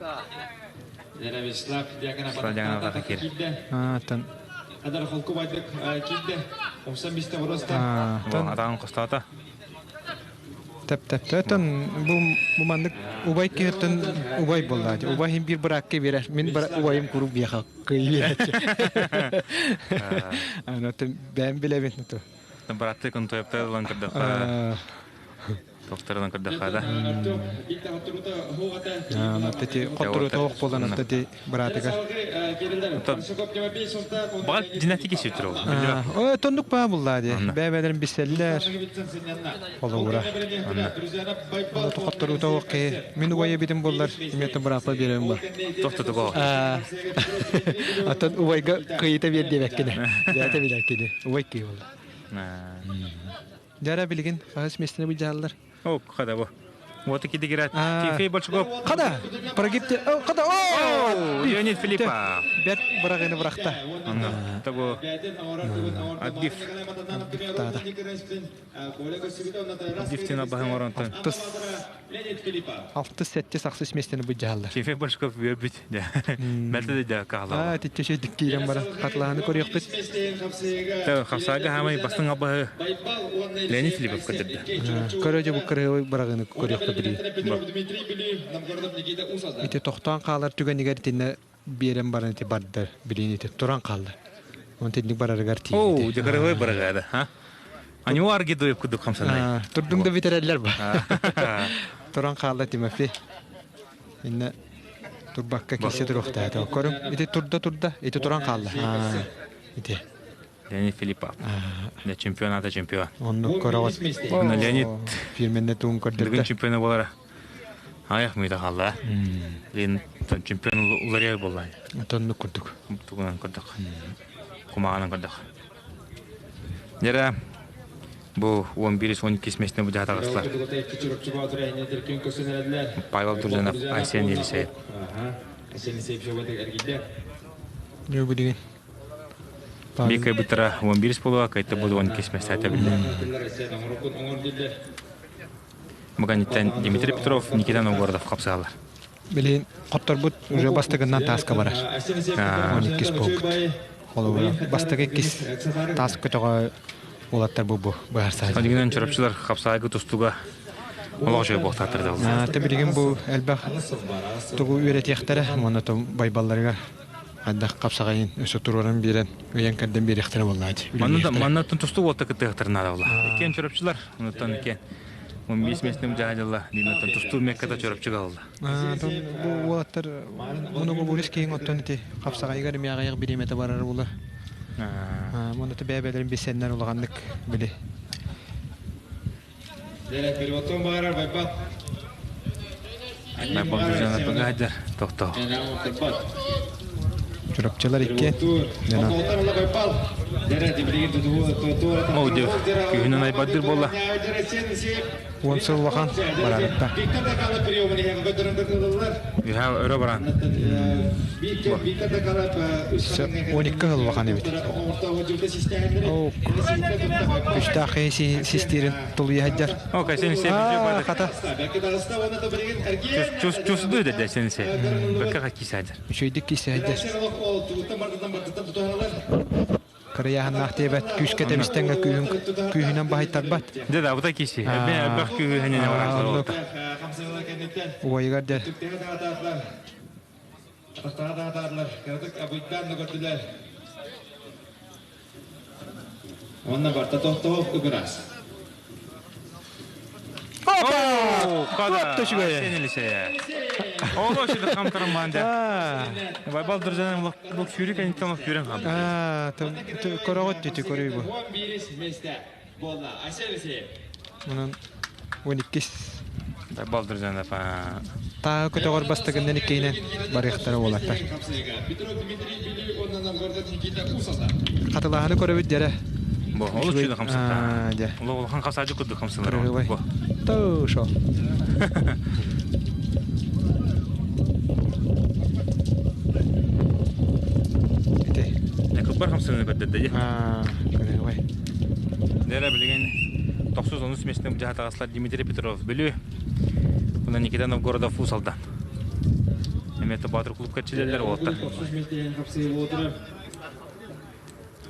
Атаҕын хостоото. Тэп-тэп-тэптэн бу бу маннык убай киһиттэн убай буолла дии. Убай иһин биир быраакка биэрэр. Мин убайым куруук биэхэ кыайыы биэрээччи. Аны бэйэм билэбин то. Бырааттыы контуэптар ылан көрдөххө тохторунан көрдөххө да. Ати хоттору тоох буолан ати быраатыгар. Баҕар династики сүтүр ол. О, тоннук баа буллаа дии. Бэйбэлэрин билсэллэр. Холобура. Хоттору тоох киһи. Мин убайа битим буллар. Името бырааппа биэрэн бар. Тохтотуго. Атын убайга кыйыта биэр диэбэккинэ. Бэйэтэ билэр кини. Убай киһи буолла. Дьара билигин хаһыс миэстэни былдьаһаллар? О, хада бу. Вот и играть. Тимофей Большаков. Хада! Прогибте. О, хада! О! Леонид Филиппов. Бэрт бырагыны бырахта. Того Абдив. Тада. Абдивтин баһын оронтон. Алтыс, сэттис, ахсыс миэстэни былдьаһаллар. Тимофей Большаков үөрбүт. Мэлтэ да каалаа. Аа, титче киирэн баран хатылаһаны көрүөхпүт. Хапсаага хаамай бастыҥ абаһы Леонид Филиппов көрдөрдө. Көрө дьэ бу кырыһы бырагыны көрүөхпүт били. Ити тохтоон хаалар түгэнигэр итиннэ биэрэн баран ити барда билин ити туран хаалла. Он тинник барарыгар тиийди. Оо, дьэ кырыһы бырагада, ха? Анюар аргидуев кудук хамсанай. Турдуҥ да бүтэрэллэр ба. Туран хаалла Тимофей. Инне турбакка кисе туруохтаата. Көрүҥ, ити турда турда, ити туран хаалла. Ити. Леонид Филиппов. Да чемпионата чемпион. Оннук көрөҕүт. Онно Леонид фирменне туун көрдөрдө. Бүгүн чемпиона болара. Аяқ мүйді қалла. Лен чемпион улария болла. Тоннук курдук. Тугунан көрдөх. Кумағанан көрдөх. Жара бу 11-12 месне бу жата қыстылар. Павел Туржанов, Айсен Елисеев. Не билигин. Бик бутара 11 болуа, кайта буду 12 месте айта билде. Маганиттен Дмитрий Петров, Никита Новгородов қапсалар. Билин хотторбут уже бастыгынан тааска барар. 12 болбут. Холобура бастыгы иккис таас көтөҕө улаттар бу бу быһарсаа. Дигинен чорапчылар қапсайгы тустуга олох жой буохтааттар да. Те билигин бу элбэх тугу үөрэтиэхтэрэ уонна байбалларыгар хайдах қапсағайын өсө туруоран биэрэн ыйан кэрдэн биэриэхтэрэ буоллаати. Манна маннаттан тусту уолта кыттыахтарына да буолла. Иккен чорапчылар, онуттан иккен 15 меснем жаһадылла, динаттан тустуу мекката чорапчыга алла. Бу уолаттар муну бу бурис киһин оттон ити қапсағайыгар миаҕайах бириэмэтэ барар була. Муну те бэйбэлэрин бисеннер улаганнык били. Байбал Туржанов багайдар тохто. Чурапчылар икки. Ол күһүнэн айбардыр буолла. Уон сыл улахан барарытта. Үһэ өрө баран. 12 сыл улахан эбит. Күштээх киһи систиирин тулуйа сылдьар. О, кайсен се Хата. Чус чус ду да сен се. Бакка кисадыр. Үчүгэйдик кисэйдэр. Кырыйааһыннаах диэбэт, күүскэ тэбистэҥҥэ күүһүн күүһүнэн баһыйтарбат. Дьэ да, бута киси. Элбэх күүһүнэн барар. Убайыгар дьэ. Онно барта тохтоох ыгырас. Опа! Оло шыды хамтарым банда. Байбал дыржанан лок сүүрүк әниттен лок сүүрен хамтар. Көрөҕөт дити көрүй бу. Мунан 12 Байбал дыржанан па. Тааһы көтөҕөр бастакыннан иккиһинэн барыахтара уолаттар. Хатылааһыны көрөбүт дьэрэ. Бу олус чудо хамсатта. Улахан хасаажы курдук хамсалар. Бу. Тоо шо. Ити. Кыбар хамсаны көрдөрдө. Көрөбүй. Дәрә билген 93 местен жаһатагаслар Дмитрий Петров Бүлүү. Уна Никита Новгородов Усалдан. Эмете Батыр клубка чилелер уолаттар.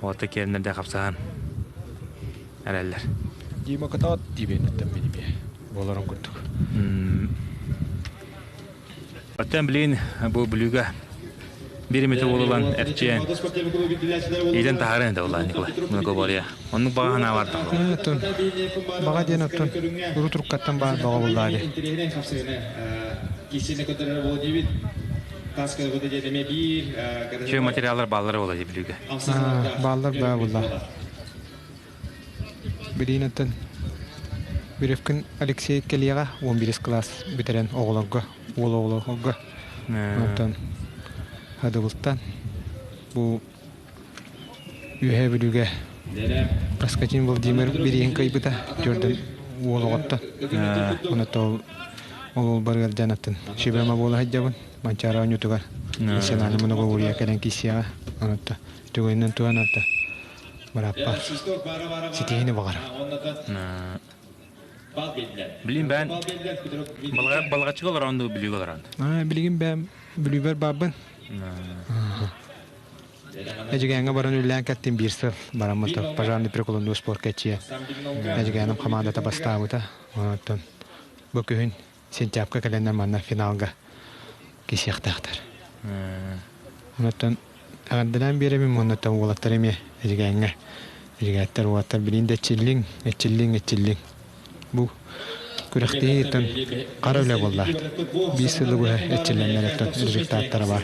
Уолаттар киэрнерде хапсахан эрэллэр. Дима кытаат диибенниттэн минимие буоларын курдук. Оттон билигин бу Бүлүүгэ бир эмите уолулан эрчийэн иитэн таһааран да улаан Николай Многоборье. Оннук баҕа санаа бар Оттон баҕа диэн оттон урут уруккаттан баар баҕа буллаа дии. Чүө материаллар бааллар буола дии Бүлүүгэ. Бааллар баа булла. Билиин оттон Бүрүккүн Алексей кэлиэҕэ 11 кылаас бүтэрэн оҕолорго, уол оҕолорго. Оттон Хадыбылтан бу Үөһээ Бүлүүгэ Проскотин Владимир бирииһин кыайбыта төрдөн уол оҕотто. Онон ол ол барыгар дьанаттын сүбэма буола сылдьабын. Манчаары оонньуутугар национальный многоборье кэлэн киирсиэҕэ. Онон түгэнинэн туһанан бырааппар ситиһиини баҕарабын. Билин бээн балҕаччыга олорон дуу, Бүлүүгэ олорон? Билигин бэйэм Бүлүүбэр баарбын. Эдьигээҥҥэ баран үлэлээн кэлтим биир сыл бараммыт пожарный приколуннуу спорка иччиэ. Эдьигээным хамаандата бастаабыта. Онтон бу күһүн сентябрьга кэлэннэр манна финалга кисиэхтээхтэр. Онтон эҕэрдэлээн биэрэбин уонна уолаттар эмиэ Эдьигээҥҥэ Эдьигээттэр уолаттар билин да эччиллиҥ, эччиллиҥ, эччиллиҥ. Бу күрэхтэһииттэн хара үлэ буолла. Биир сылы быһа эччиллэннэр оттон результаттара баар.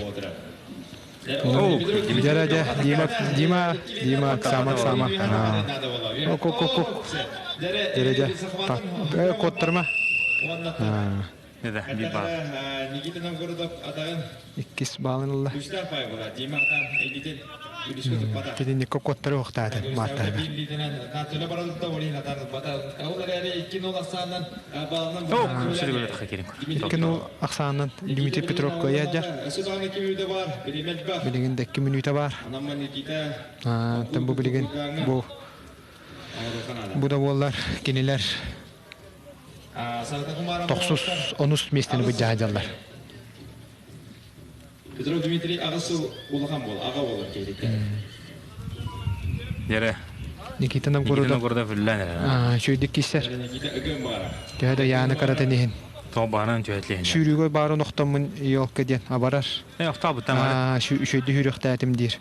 Дьэ, дьэ, Дима, Дима, Дима, Оксана, Оксана. Ок, ок, ок, ок. Дьэ, дьэ, куоттарма. Да, биир баал. Иккис баалын ылла. Титинникке куоттары уохтааты мааттарга. Икки ахсаанынан Дмитрий Петров кыайа Билигин да икки мүнүүтэ баар. Оттон бу билигин бу бу да буоллар кинилэр тохсус онус миэстэни былдьаһадьаллар. Петров Дмитрий аҕа сыл улахан буол, аҕа буолар киһитэ. Дьэрэ. Никита Новгородов. Никита Новгородов үллээн эрэ. Үчүгэйдик киссэр. Төһө да Яна каратын иһин. Тоҕо баарынан түһэтлиһин. Сүүрүүгэ баарын охтоммун елка диэн абарар. Э, охтообуттан бары. Үчүгэйдик үүрүөхтээтим диир.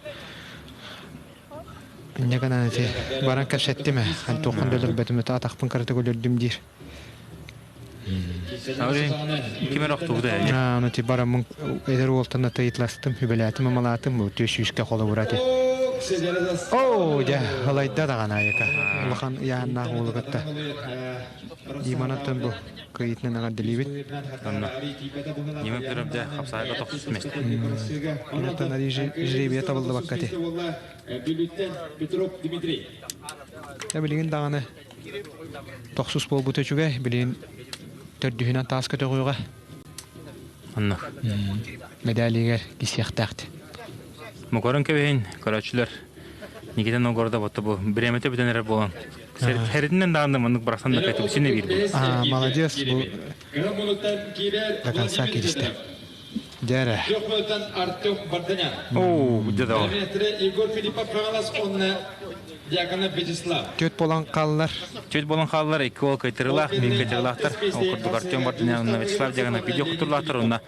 Инньэ гынан ити баран кэпсэттим ээ. Туоххан да өлөрбөтүм, атахпын кыратык өлөрдүм диир. Ким эрэ охтубута ээ. Аны ти бараммын эдэр уолтан атыйытластым, үбэлээтим, амалаатым, бу түс сүүскэ холобура ити. Оо, дьэ, ылайда даҕаны айака. Улахан ыйааһыннаах уолу кытта. Диманаттан бу кыйытынан эҕэрдэлиибит. Онно. Дима Петров дьэ хапсаайга тохсус миэстэ. Онтон жребия табыллыбакка ити. Петров Дмитрий. Дьэ, билигин даҕаны тохсус буолбута үчүгэй. Билигин төрдүһүнэн таас көтөҕүөҕэ. Онно. Мэдээлигэр кисиэхтээхт. Мукорун кэбиһин, көрөөччүлэр Никита Новгородов отто бу бириэмэтэ бүтэн эрэр буолан хэритинэн даҕаны маннык барахсан да кэтиб синэ биир бу. А, молодец бу до конца киристэ. Дьэрэ. Артем Барданян. Оо, дьэ Егор Филиппов Хаҥалас уонна Дьяконов Вячеслав. Түөрт буолан хааллар. Түөрт буолан хааллар, икки уол кыайтарыылаах, биир кыайтарыылаахтар. Ол курдук Артем Барданян уонна Вячеслав Дьяконов видео хотурлаахтар уонна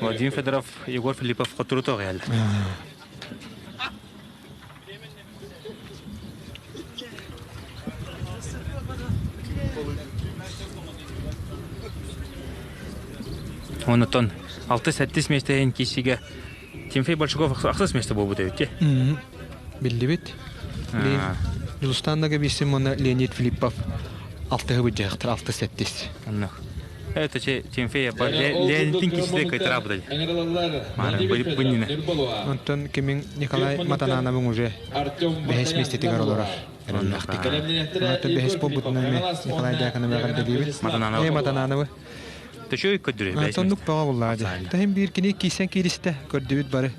Владимир Федоров, Егор Филиппов хотуру тоҕуйаллар. Онтон 6-7 миэстэһин киисигэ Тимофей Большаков ахсыс миэстэ буолбут эбит дии. Биллибит. Дьулустаан Ноговицын уонна Леонид Филиппов алтыһы быдьаахтар 6-7. Оннук. Это Тимофей Леонидтин киисиде кыйтарабыт. Быннина. Онтон кимин Николай Матанановын уже бэһис миэстэтигэр олорор. Эрэллээхтик. Онтон бэһис буолбутунан Николай Дьяконов эҕэрдэлиибит. Матананов. Матанановы. Төчөй көрдүрэ. Оннук бөҕө буллаа дии. Таһым биир кини киирсэн кииристэ көрдүбүт бары.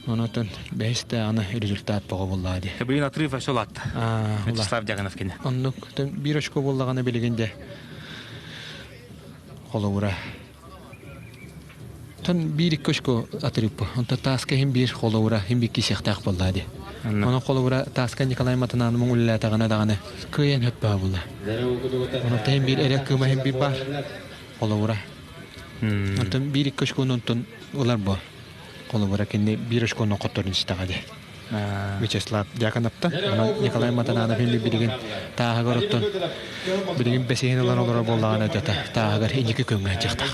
Онотон бэһис аны результат бөҕө буллаа дии. Билигин отрыв өссө улаатта. Вячеслав Дьяконов кини. Оннук биир очко буоллаҕына билигин дьэ холобура. Тон биир икки очко отрыв Онто тааска иһин биир холобура иһин биир киисиэхтээх буоллаа дии. Онон холобура тааска Николай Матанаан муҥ үлэлээтэҕинэ даҕаны кыайан хөппөһө буолла. Онон иһин биир эрэ кыыма иһин биир баар холобура. Онтон биир икки очкону онтон ылар бу. Холобура кинини биир очкону хотторун истэҕэ дии. Вячеслав Дьяконовтан, онон Николай Матананов иһин билигин тааһыгар оттон билигин бэсиһин ылан олорор буоллаҕына дьата тааһыгар инники күҥҥэ дьахтах.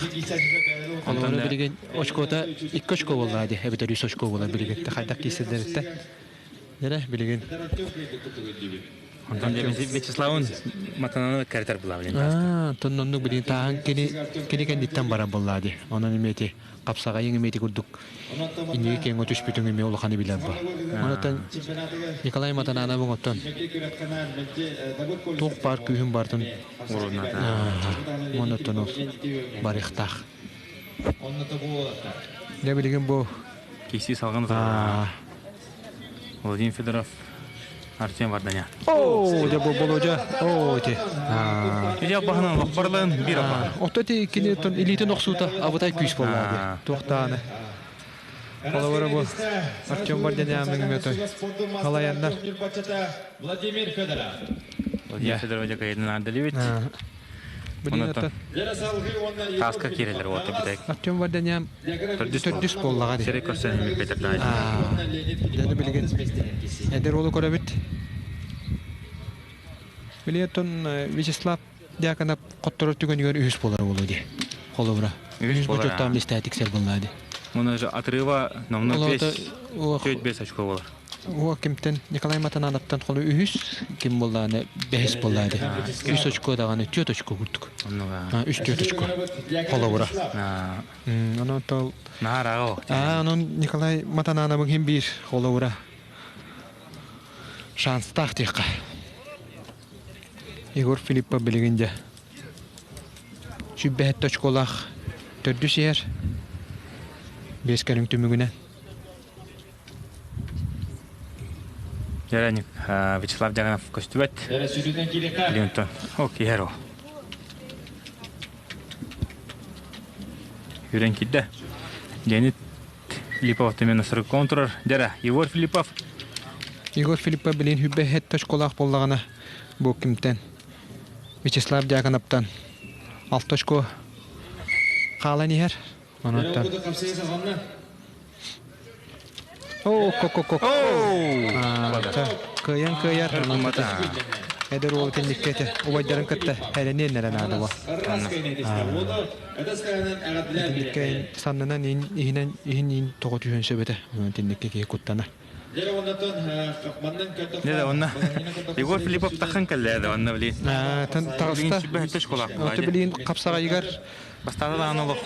Холобура билигин очкота икки очко буоллаҕа дии, эбэтэр үс очко буолар билигин хайдах киирсэллэриттэн. Дьэрэ билигин Онтон Вячеславын Матананы кэритэр булаа билин Аа, онтон оннук билигин тааһын кини кини кэнниттэн барар буоллаа дии. Онон эмиэти хапсаҕайыҥ эмиэти курдук инники киэҥ түспүтүҥ эмиэ улаханы билэр бу. Онтон Николай Матананов оттон туох баар күүһүн бартын оннуттан ол барыахтаах. Дьэ билигин бу Киси салгын Владимир Федоров Артем Варданян. Оо, дьэ бу Болодьа, оо ити. Ити баһынан лохпарлаан биир аппа. Ото ити кини илиитин охсуута абытай күүс буоллаа дии. Туохтааны. Холобура бу Артем Варданян мөтой. Халаяннар. Владимир Федоров. Владимир Федоров дьэ кайдын ардалибит. Билин Тааска киирэлэр уота бүтэк. Артем Варданян төрдүс буоллаҕа дии. Сири көрсөн иммиппетер Дьэ билигин эдэр уолу көрөбүт. Билиэтон Вячеслав Дьяконов хотторор түгэнигэр үһүс буолар буолуо дии. Холобура. Үһүс буолар. Бочуоттаах миэстэ тиксэр буоллаа дии. Муну же отрыва номно 5 очко болар. Уо кимтэн Николай Матанановтан холу үһүс ким буоллааны бэһис буоллаады. Үс очко даҕаны түөрт очко курдук. Үс түөрт очко. Холобура. Онон тол Наараҕа Аа, онон Николай Матанановын хим биир холобура. Шанстаах диэххэ. Егор Филиппов билигин дьэ сүүрбэһэттэ очколаах төрдүс иһэр. Биэс көрүҥ түмүгүнэн. Дьэ, Вячеслав Дьяконов көстүбэт. Билигин О, киһэр о. Үрэн киирдэ. Леонид Филиппов түмэн сырыккон турар. Дьэрэ, Егор Филиппов. Егор Филиппов билин хүббэ хэт точколаах буоллаҕына бу кимтэн Вячеслав Дьяконовтан алта очко хаалан иһэр. Онуттан Оо, ко-ко-ко. Кыайан кыайар. Эдэр уол итинниккэ этэ. Убайдарын кытта эрэниэн эрэ наада бу. Итинниккэ саннынан иһинэн иһин иин тоҕо түһүөн сөп этэ. Итинниккэ киһи куттанар. Не онна Егор Филиппов тахан кэллэ да онна билин. Таҕыста. Ото билин хапсаҕайыгар Бастаата даҕаны олох.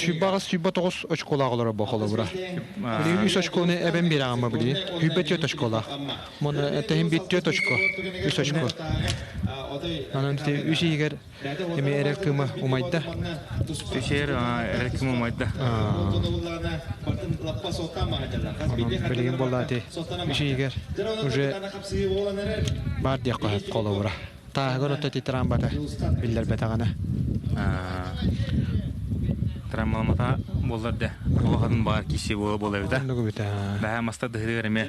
Сүүбаҕас сүүбэ тоҕус очколаах олоро бу холобура. Билигин үс очкону эбэн биэрэҕин билигин. Сүүбэ түөрт очколаах. Муну тэһин биир түөрт очко. Үс очко. Онон үс иһигэр Эми эрэл кыыма умайда. Үсээр эрэл кыыма умайда. Билигин буоллаати үсүйигэр уже баар диэххэ сөп холобура. Тааһыгар ото титрамбата биллэрбэтэҕинэ. Траммаламата буоллар да улахан баар киси буола буола эбитэ. Оннугу бүтэ. Бэһэ маста дыһыыр эме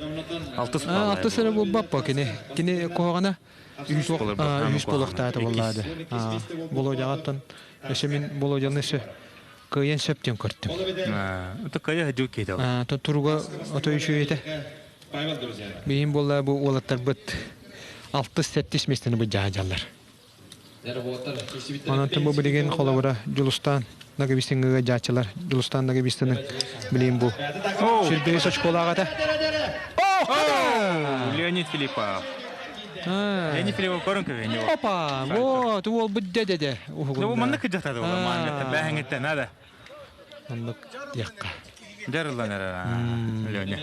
алтыс Алтыс эрэ буолбаппа кини. Кини куһаҕана Үһүс буолар үһүс буолуохтаата буоллаады. Володяҕаттан өссө мин Володяны өссө кыайан сөп диэн көрдүм. Это кыайа дьыл киһи То туруга ото үчүгэй Биһин буолла бу уолаттарбыт алтыс-сэттис миэстэни быдьаадьаллар. Онон бу билигин холобура Дьулустаан Нагабистиҥҥа дьааччылар Дьулустаан Нагабистины билигин бу сүрбэһис очколаах этэ. Леонид Филиппов. Леонид Филиппов көрөн көбүн. Опа! Вот, уолбут дэ-дэ-дэ. Ну, маннык кыдьахтады була маанньатта бээһиҥиттэн надо. Оннук диэххэ. Дьарыллан эрэ Леня.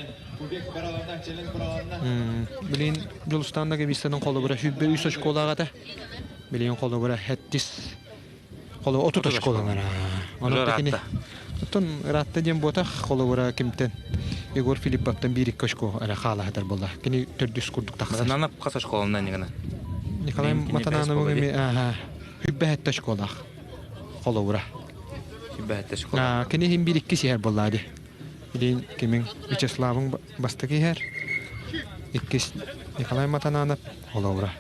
Билин Дьулустаан Нагабистанын холобура сүүрбэ үс очколаах этэ. Билин холобура хэттис холобура 30 очколанар. Онон кини Оттон ыраатта диэн буотах холобура кимтэн Егор Филипповтан биир икки очко эрэ хаалаһытар буолла. Кини төрдүс курдук тахсар. Матананов хас очколанна инигана? Николай Матанановың эми хүббэһэтте очколаах холобура. Хүббэһэтте очколаах. Кини иһин биир икки сиһэр буолла ди. Илин кимиң Вячеславың бастакы иһэр. Иккис Николай Матананов холобура.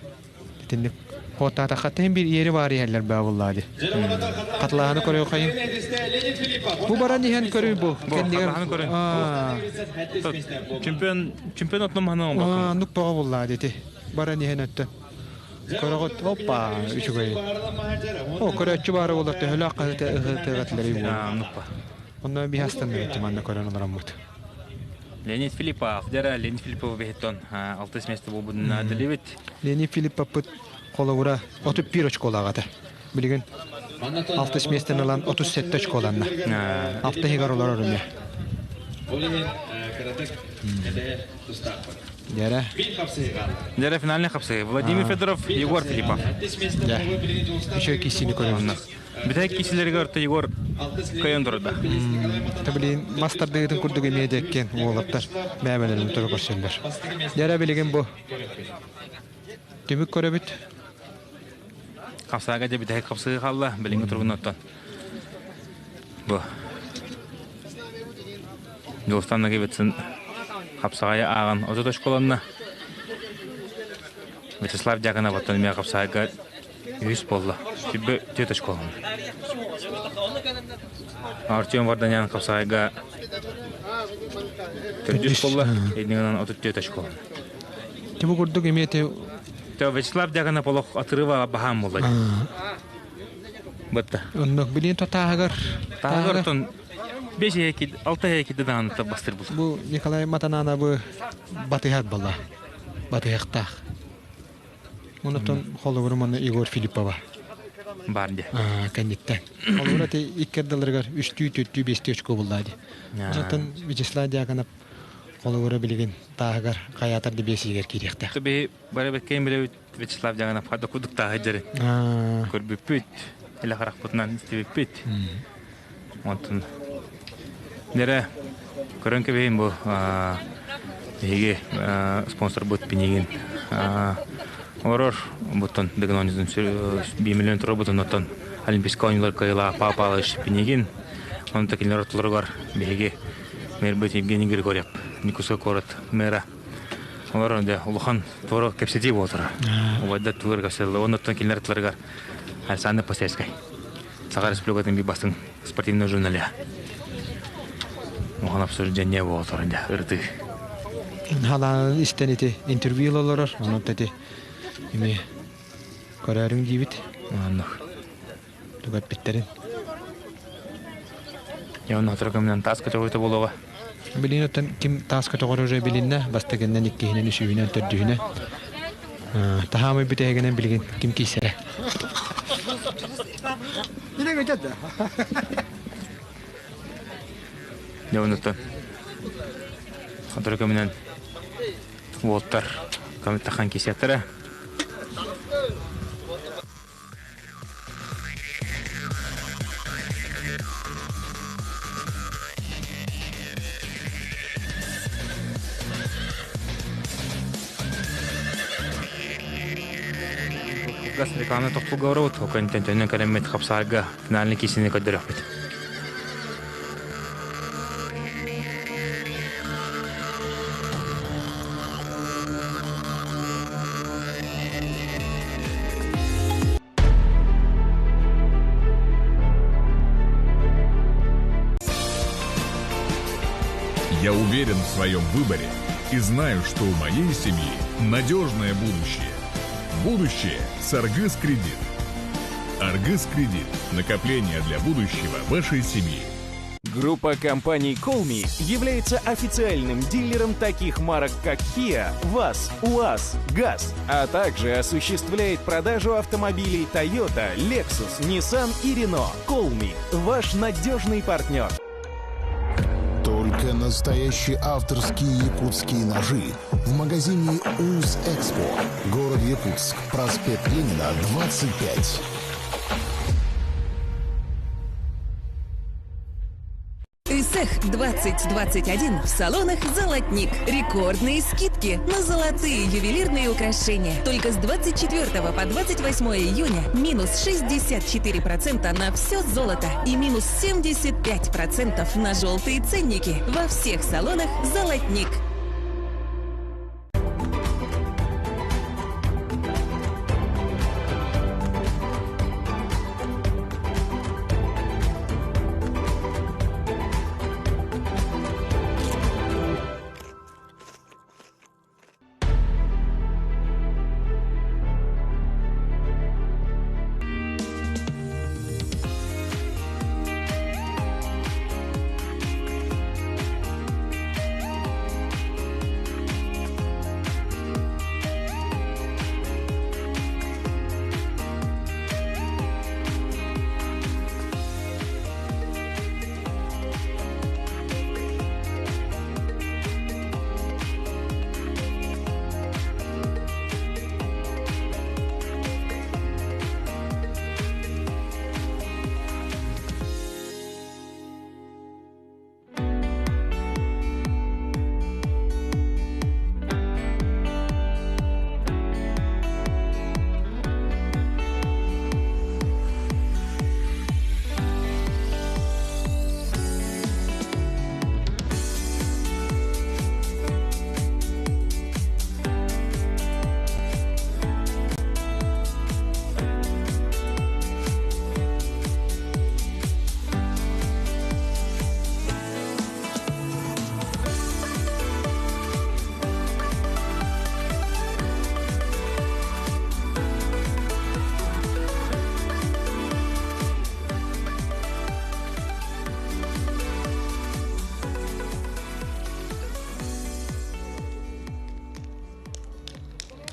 Итинник Хуоттаатахха тиһин биир иэри баар иһэллэр баа буллаа ди. Хатылааһыны көрүөххэйин. Бу баран иһэн көрүй бу. Бу хатылааһыны көрүн. Чемпион чемпион отном хана оҥбаккын. Нук тоҕо буллаа дити. Баран иһэн өттө. Көрөҕүт оппа үчүгэй. О көрөөччү баара буолар төһөлөөх хаһыта ыһытыгатылары Нуппа. Онно биһастан манна көрөн олороммут. Леонид Филиппов, дьара Леонид Филиппов бэһиттон алтыс место буолбутун төлөбүт. Леонид Филипповпыт холобура 31 очколаах этэ. Билигин алтыс миэстэни ылан 37 очколанна. Алта иһигэр олорор эмиэ. Дьэрэ. Дьэрэ финальный хапсыы. Владимир Федоров, Егор Филиппов. Дьэ. Еще киссини көрөбүн. Бүтэһик киисилэригэр орто Егор кыайан турда. Та билин мас тардыытын курдук эмиэ диэккин уолаттар бэйэлэрин тура көрсөллөр. Дьэрэ билигин бу түмүк көрөбүт. Хапсаага дьэ бүтэһик хапсыы хаалла билиҥҥи турбун оттон. Бу Дьулустан Нагибитсын хапсаҕайы ааҕан 30 очколанна. Вячеслав Дьяконов оттон эмиэ хапсаҕайга Үһүс буолла. Сүбэ түөрт очколанна. Артем Варданян хапсаҕайга төрдүс буолла. Иннинэн 34 очколанна. Тибу курдук эмиэ Вячеслав Дьяконов олох отрыва баһаам буолла. Бытта. Оннук билин тотааһыгар Тааһыгар отон 5 эки 6 эки даҕаны бастыр бул. Бу Николай Матананабы батыһар буолла. Батыһыахтаах. Онтон холобура манна Егор Филиппова баар дии. Кэнниттэн. Холобура ти икки ардыларыгар үстүү, төртүү, биэстүү очко буллаа дии. Онтон Вячеслав Дьяконов холобура билигин тааһыгар хайаатар да биэсигэр киириэхтээх. Биһи бары бэккэйин билэбит Вячеслав Дьяконов хада кудук тааһы дьэри көрбүппүт, илэ харахпытынан истибиппит. Онтон нэрэ көрөн кэбиһин бу биһиги спонсорбут Пинигин олорор буттан Дыгын оонньуутун 1 миллион турарбутун оттон Олимпийскай оонньуулар кыайыылаах Павел Павлович Пинигин онон кинилэр ортолоругар биһиги мэрбит Евгений Григорьев Никуска куорат мэра олорор дьэ улахан туора кэпсэтии буолтара убайдар тугар кэпсэтэллэр оннуттан кинилэр аттыларыгар Александр Посельскай Саха Республикатын биир бастыҥ спортивный журналиһа. Улахан обсуждение буолар дьэ ырытыы. Халаанын истэн ити интервью олорор, онон ити эми көрөөрүҥ диибит. Оннук. Тугу эппиттэрин. Дьэ онно сотору кэминэн таас көтөҕүүтэ буолуоҕа. Билигин оттон ким таас көтөҕөр уже билиннэ, бастакыннан, иккиһинэн, үсүһүнэн, төрдүһүнэн. Таһаамай бүтэһигинэн билигин ким киирсэрэ. Дьэ оннуттан сотору кэминэн уолтар таххан киирсиэхтэрэ. Кылгас реклама тохтуулга барабыт, ол кэнниттэн төннөн кэлэммит хапсаарга финальный киисини көрдөрүөхпүт. Я уверен в своем выборе и знаю, что у моей семьи надежное будущее. Будущее с Аргыс Кредит. Аргыс Кредит. Накопление для будущего вашей семьи. Группа компаний Colmi является официальным дилером таких марок, как Kia, ВАЗ, УАЗ, ГАЗ, а также осуществляет продажу автомобилей Toyota, Lexus, Nissan и Renault. Colmi – ваш надежный партнер. Только настоящие авторские якутские ножи в магазине УЗ Экспо. Город Якутск, проспект Ленина, 25. Исэх 2021 в салонах «Золотник». Рекордные скидки на золотые ювелирные украшения. Только с 24 по 28 июня минус 64% на все золото и минус 75% на желтые ценники во всех салонах «Золотник».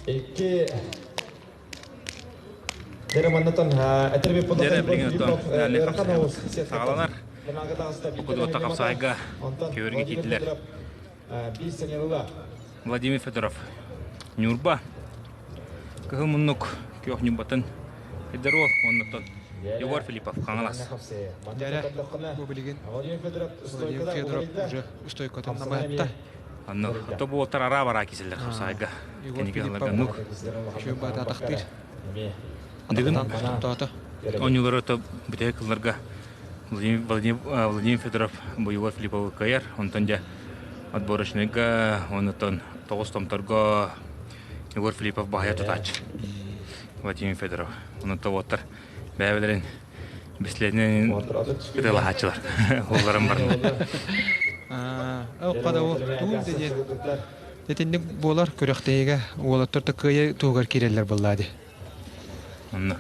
Икки Дere маннатан этер Дere билигин оттон финальный саҕаланар. Окудуотта хапсаайга көөргө киирдилэр. Владимир Федоров Ньурба Кыһыл муннук күөх ньурбатын Федоров оннуттан Егор Филиппов Хаҥалас. Дьэрэ, бу билигин Владимир Федоров уже стойкотун намыһатта. Анны ото буолтар араа бараа киселлер хапсаайга. Егор Кэники Филиппов нук. үчүгэй баата атахтыыр. Дыгын Тохтоото. оонньуулары то бүтэһик кылларга Владимир, Владимир Федоров бу Егор Филипповы кыайар. Онтон дьэ отборочныйга, онтон тоҕус томторго Егор Филиппов баһыйа тутааччы. Владимир Федоров. Онон уоттар бэйэлэрин бэстилиэтинэн ытыалаһааччылар. Уолларын барна. Ыккада тугун да диэн итинник буолар күрэхтэһиигэ уолаттар да кыайа туһугар киирэллэр буоллаа дии. Онно.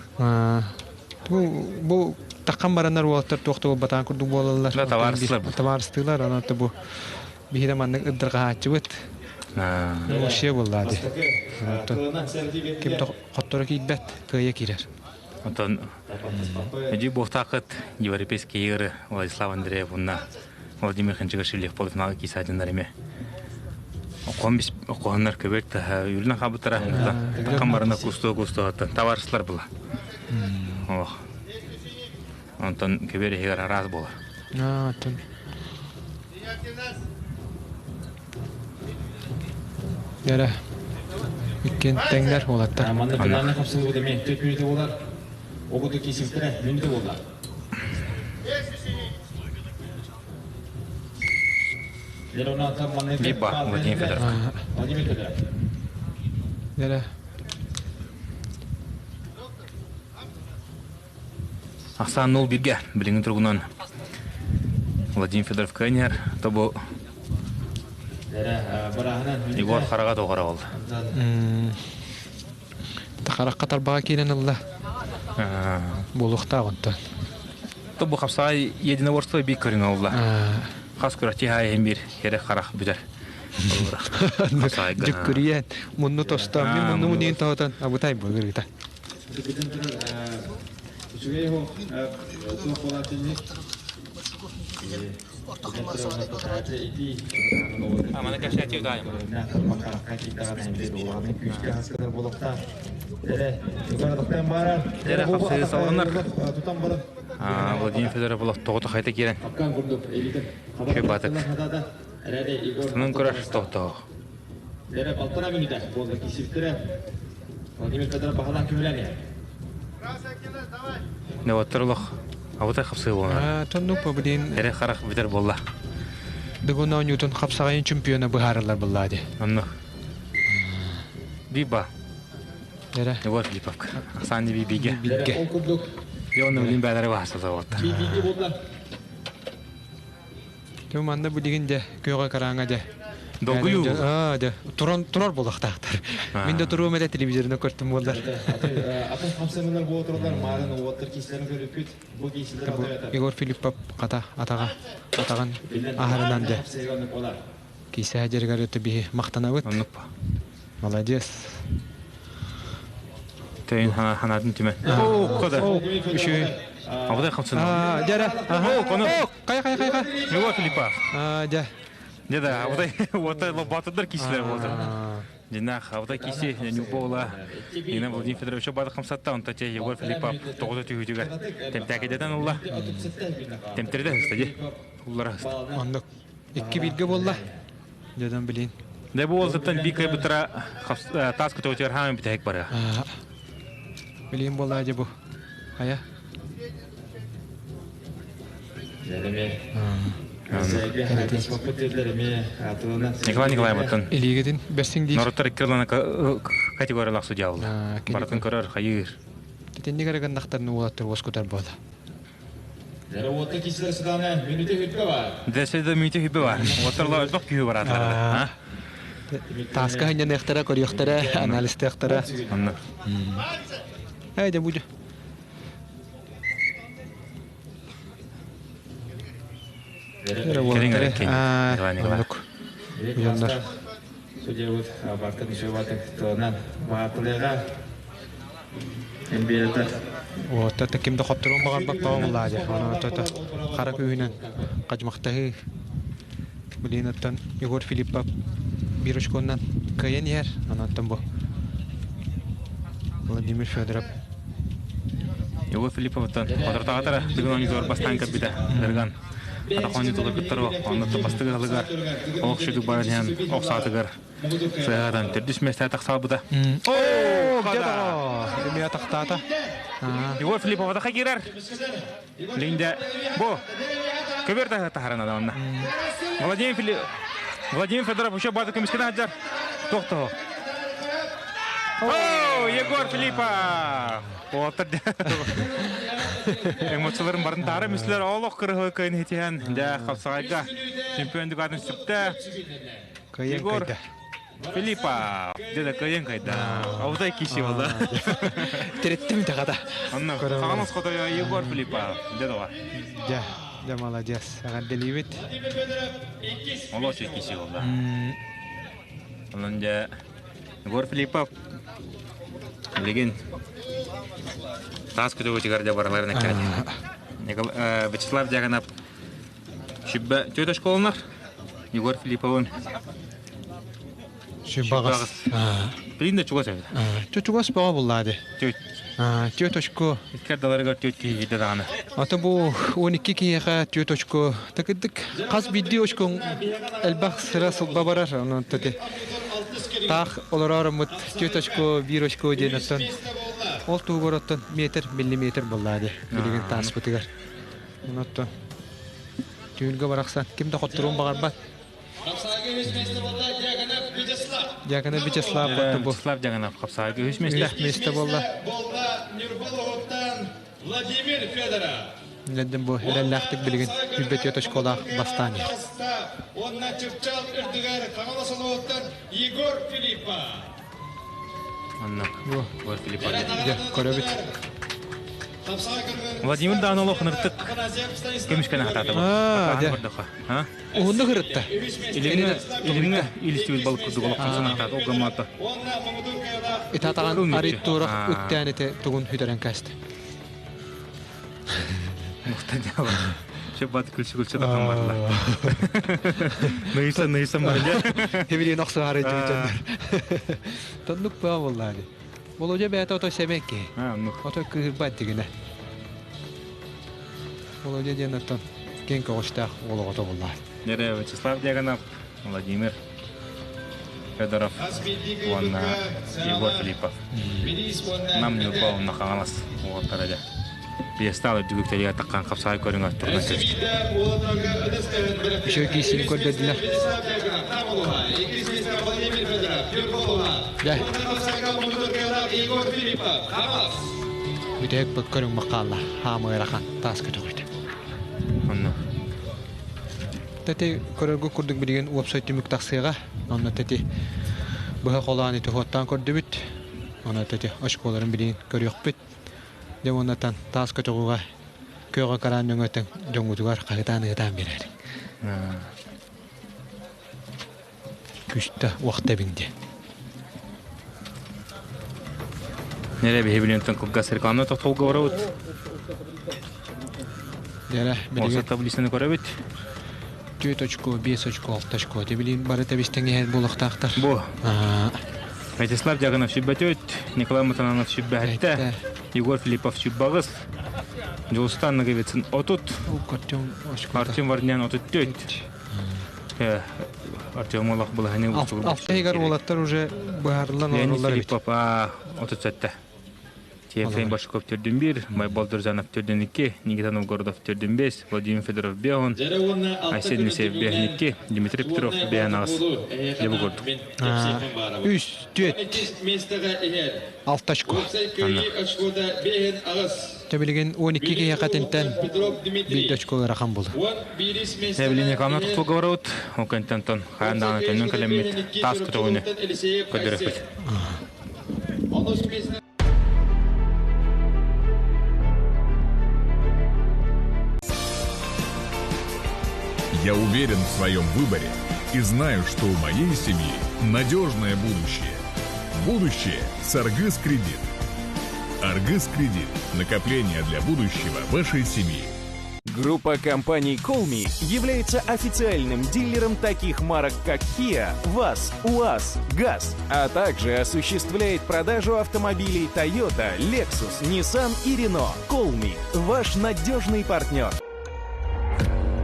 Бу бу Таххан бараннар уолаттар туох да буолбатаҕын курдук буолаллар. Да, табаарыстылар. Табаарыстыылар, онон бу биһиги маннык ыддырҕаһааччыбыт. Вообще буоллаа дии. Ким да хотторо киирбэт, кыайа киирэр. Онтон Эдьиий буохтааххыт Европейские игры Владислав Андреев уонна Владимир Ханчигашвили полуфиналга киисаатыннар эмиэ. Окуоннар көбөр таһа үрүнэн хаалбыттара. Такан барана кустуо кустуо табаарыстар була. Ох. Онтон көбөр иһигэр араас буолар. Оттон. Яра. Иккиэн тэҥнэр уолаттар. Манна финальный хапсыһыы эмиэ 4 мүнүүтэ буолар. Огуту киисибиттэрэ мүнүүтэ буолла. Либо Владимир Федоров. Владимир Федоров. Яра. Ахсаан 0-1-ге билиҥҥи туругунан Владимир Федоров кыайан иһэр. Тобу Егор хараҕа тоҕоро ол. Харахха тарбаҕа киирэн ылла. Буолуохтаах онтон. Тобу хапсаҕай единоборство биир көрүҥэ олла. Хас күрэхчи иһин биир кэрэ харах бүтэр. Дьүккүрүйэн, мунну тостон, мин муннум диэн тоһутан абытай буолар Бүтэн турар үчүгэй туох буолаатынник Амана кэпсээтиэ даайым. Дэрэ хапсыы салҕанар. Владимир Федоров олох тоҕото хайта киирэн. Үчүгэй баатык. Тунун көрөр тохтоо. Дэрэ полтора минута буолла кисиптэрэ. Владимир Федоров баһылаан көмөлөөн Невоттар олох абытай хапсыы буолар. Тоннук блин. Эрэ харах бүтэр буолла. Дыгын оонньуутун хапсаҕайын чемпиона быһаарылар буллаа ди. Онно. Биба. Эрэ. Егор Филипповка. Ахсаан биге. Биге. Ол курдук. Йонну билин бээлери баһарсата болта. Биге буолла. Тө манна билигин дьэ күөҕэ карааҥа дьэ. Долгуйуу. Аа дьэ туран турар буолуохтаахтар. Мин да туруом этэ телевизорынан көртүм буоллар. Атын хамсаныылар буола тураллар маарын уоттар киисилэрин көрүппүт. Бу киисилэр Егор Филиппов хата атаҕа атаҕын аһарынан дьэ. Киисэ дьэригэр өтө биһи махтанабыт. Оннук. Молодец. Төйүн ханаатын түмэн. Оо, кода. Үчүгэй. Абыдай хамсана. Аа, дьэрэ. Оо, кону. Кай кай кай кай. Егор Филиппов. Аа, дьэ. Дьэ да, абыдай уота лобатыдар киисилэр болду. Динах, абыдай киси Нюбола. Нина Владимир Федорович бады хамсатта, онта те Егор Филиппов тоҕута түһүүтүгэр тэмтээкидетен улла. Тэмтэрдэ хыста ди. Уллара хыста. Оннук. Икки бииргэ буолла. Дьэдэн билин. Дэ бу уолтаттан бии кыайбыттара таас көтөҕүтүгэр хааман бүтэһик барыа. Билин буолла дьэ бу. Хайа. Николай Николаевтан Илиигитин бэрсиҥ диир. Норуттар икки ылана категориялаах судья буолла. Барытын көрөр, хайыыр. Итинник эрэ гыннахтарына уолаттар уоскутар буола. Уотта киисилэр сытаана мүнүтэ хүрбэ бар. Дэсэ да мүнүтэ хүрбэ бар. Уоттар элбэх күүһү бараатылар. Тааска ханньаныахтара, көрүөхтэрэ, анализтыахтара. Онно. Эй, да будь. Уолаттары Судьябыт бартын үчүгэй тылынан баатылыга эмбиэтэ. Уоттата ким да хотторуон баҕарбат тоҕо дьэ. Ону тото хара күүһүнэн хадьымахтаһыы. Билин оттон Егор Филиппов биир очконнан кыайан иһэр. Онон бу Владимир Федоров Егор Филипповтан хотортоҕотара бүгүн оонньуутугар бастаан кэлбитэ. Дырган атах оонньуутугар кыттар онно бастыгы ылыгар олох шүдүк баран иһэн ох саатыгар сыһаатан төрдүс миэстэ тахсаабыта. Оо, где-то Эмиэ тахтаата. Егор Филиппов атаха киирэр. Линде бу көбөр таһаран адамна. Владимир Филипп Владимир Федоров еще база көмүскенә хаджар. Тохто. О, Егор Филиппов! Уолаттар эмоцияларын барын таара мүслер олох кырыһы кыйын хитиһэн дьэ хапсаҕайга чемпион дукатын сүктэ. Кыайан Егор кыйда. Филиппа, деді кыйын кайда. Аудай киши болды. Тереттим тағада. Онно, Хагалас хотойо Егор Филиппа, деді бар. Дьэ, дьэ молодец. Эҕэрдэлиибит. Молодец киши болды. Онон дьэ Егор Филиппов билигин таас көтөгүтүгэр дьэ бараларын эккирэтэ. Вячеслав Дьяконов Сүбэ түөрт оскуоланар. Егор Филипповын Сүбаҕас. Билин да чугас эбит. Чугас бөҕө буллаа ди. Түөрт очко. Иккардаларыгар түөрт киһи киирдэ даҕаны. Ата бу 12 киһиэхэ түөрт очко такырдык хас биирдии очкоҥ элбэх сыра сылба барар. Онон тати таах олороороммут түөрт очко, биир очко диэн оттон ол туһугар оттон метр, миллиметр буллаа ди билигин тааспытыгар. Онон түүнгэ барахсан ким да хотторуон баҕарбат. Дьяконов Вячеслав бу. Вячеслав Дьяконов хапсаайга үһүс миэстэ. Миэстэ буолла. Владимир Федоров. Лэндин бу эрэллээхтик билигин 105 очколаах бастаан иһэр. Уонна Чыпчаал үрдүгэр Хаҥалас улууһуттан Егор Филиппов. Онно Егор Филиппов. Дьэ, көрөбүт. Владимир Данилов ыныртык көмүскэни хатаата бу. Уһуннук ырытта. Илимҥэ илимҥэ илистибит балык курдук олоххон санаатаат ол гыммата. Итатаҕан арыйтуурах үктээн ити тугун хүтэрэн кээсти. Мухтан Сөп бат күлсү-күлсү тахан барла. Ныйса ныйса барда. Хебилин охсуһары дьүтөннөр. Тоннук баа боллаады. Володя бэйэтэ ото сэмэй киһи. Ото кыыһырбат дигинэ. Володя диэн оттон киэҥ көҕүстээх уол оҕото буоллаа. Дьэрэ Вячеслав Дьяконов, Владимир Федоров уонна Егор Филиппов. Нам Ньурба уонна Хаҥалас уолаттара дьэ. Пьедестал үрдүгүктэригэр таххан хапсаҕай көрүҥэр турунан кэбистэ. Үчүгэй киирсиини көрдөрдүлэр. Дьэ. Бүтэһик көрүҥ хаалла. Хаамы ыарахан таас көтөҕүтэ. Онно. Тэти көрөргө курдук билигин уопсай түмүк тахсыаҕа. Онно тэти быһа холоон ити хуоттаан көрдүбүт. Онно тэти очколарын билигин көрүөхпүт. Дьэ уоннатан таас көтөҕүгэ күөҕэ караан нөҥөтөн дьоҥҥутугар хаһытаан-ыһытаан биэрээриҥ. Күстэ уохта эбиҥ диэн. Нэрэ биһи билиэнтэн кылгас реклама тохтолго барабыт. Дьэрэ, билигин таблицаны көрөбүт. 4 очко, 5 очко, 6 очко. Те билин бары тэбистэн иһэр буолуохтаахтар. Бу. Вячеслав Дьяконов сүббэтүт, Николай Матананов сүббэһэттэ, Егор Филиппов сүббаҕыс, Дьулустан Ноговицын 30, Артем Варнян 34. Артем олох былаһаны Алта иһигэр уолаттар уже быһаарыллан Леонид олороллор эбит. Филиппов 37. Тиэфэйин Башков төрдүн биир, Майбал Дурзанов төрдүн икки, Никита Новгородов төрдүн бес, Владимир Федоров биэһун, Айсен Мисеев биэһин икки, Дмитрий Петров биэһин аҕыс. Дьэ бу курдук. Үс, түөрт, алта очко. Төбүлүгүн 12 киһиэхэ тинтэн биир очко ыарахан буолу. Эбилин Николаевна тохтолго барабыт. Ол кэнтэн тон хаан даҕаны төннөн кэлэммит таас көтөҕүнү көрдөрөппүт. Я уверен в своем выборе и знаю, что у моей семьи надежное будущее. Будущее с Аргыс Кредит. Аргыс Кредит. Накопление для будущего вашей семьи. Группа компаний Colmi является официальным дилером таких марок, как Kia, ВАЗ, УАЗ, ГАЗ, а также осуществляет продажу автомобилей Toyota, Lexus, Nissan и Renault. Colmi – ваш надежный партнер.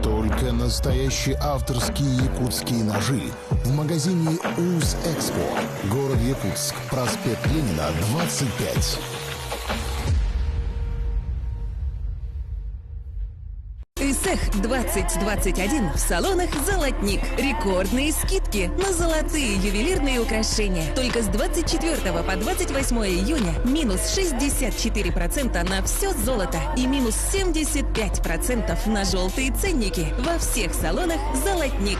Только настоящие авторские якутские ножи в магазине УЗ Экспо. Город Якутск, проспект Ленина, 25. Исех 2021 в салонах «Золотник». Рекордные скидки на золотые ювелирные украшения. Только с 24 по 28 июня минус 64% на все золото и минус 75% на желтые ценники во всех салонах «Золотник».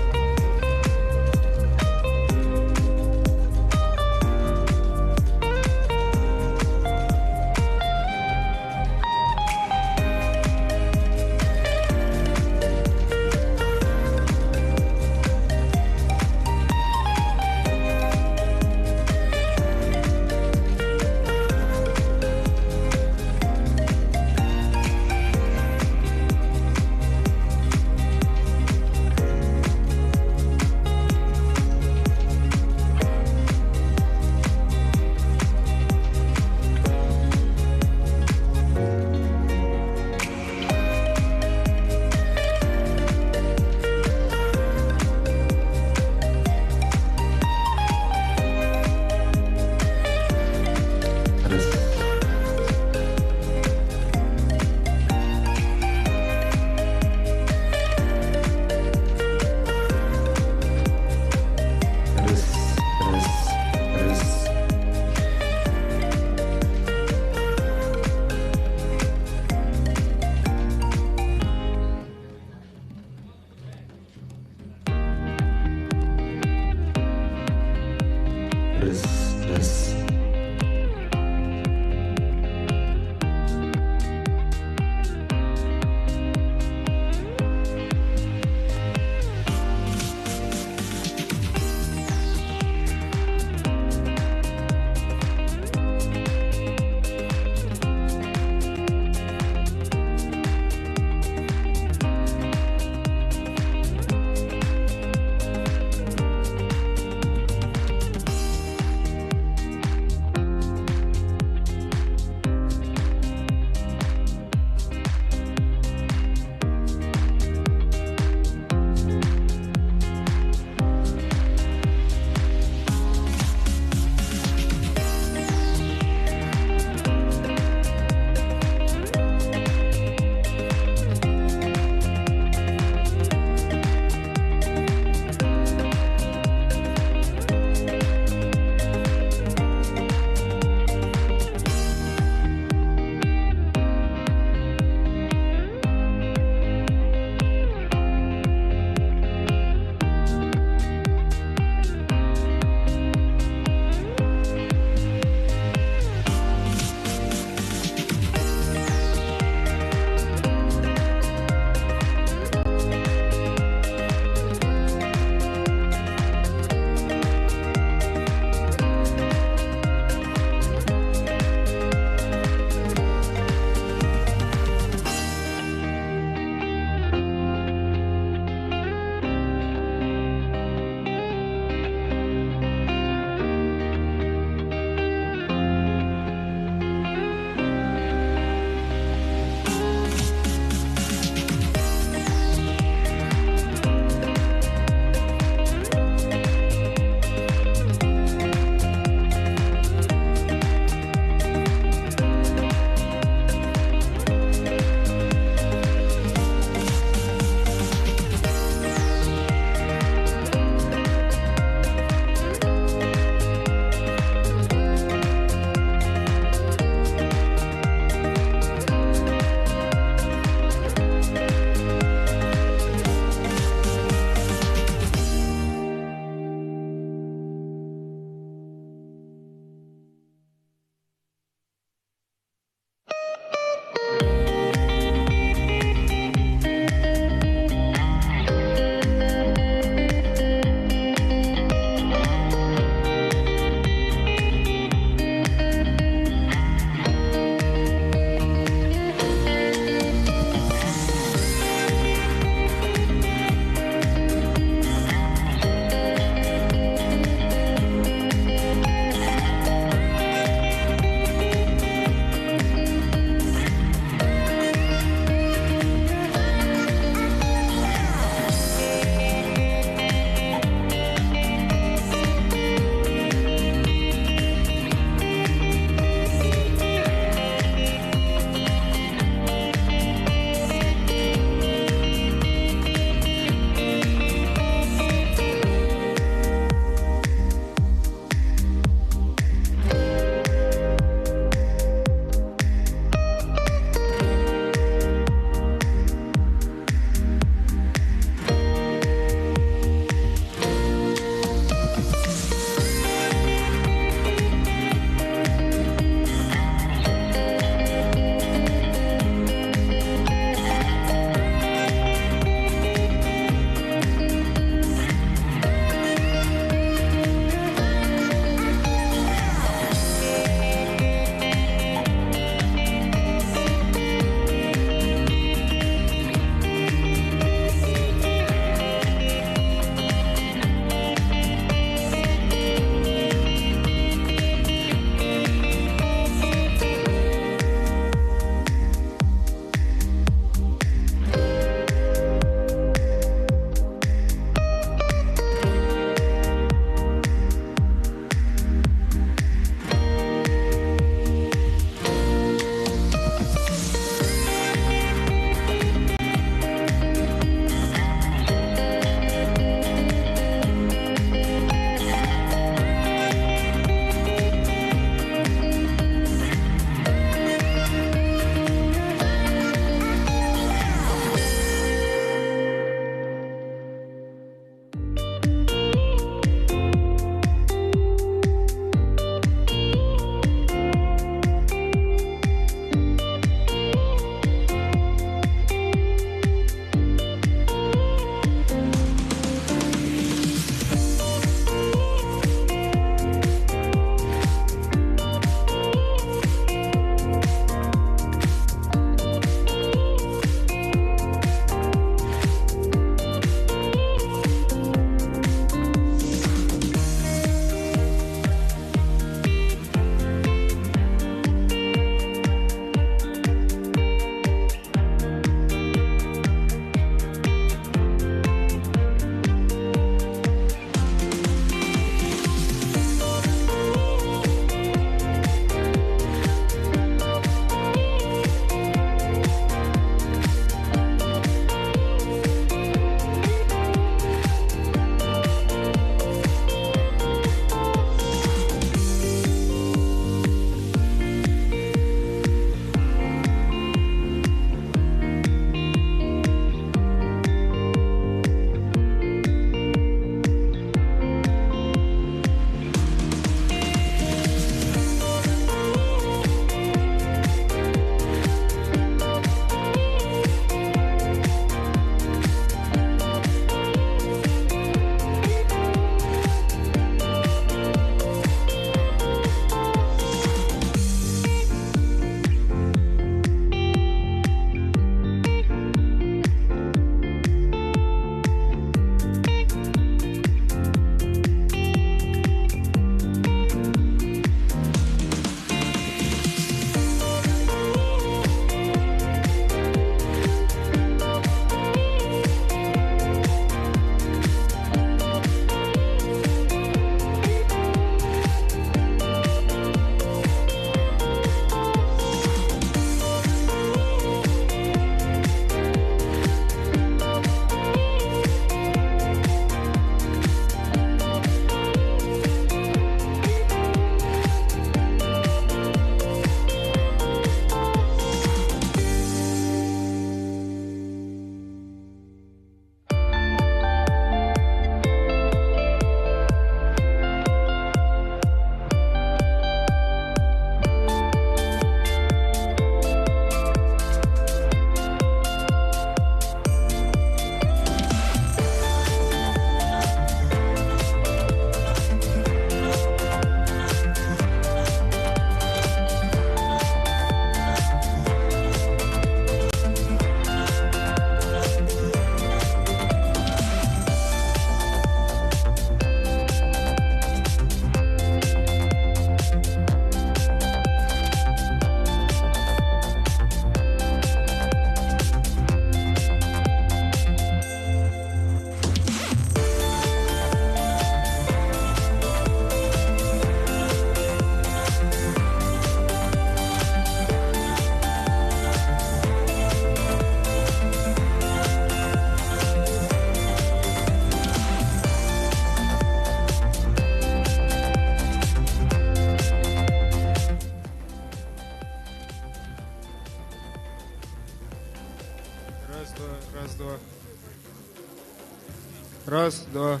Раз, два,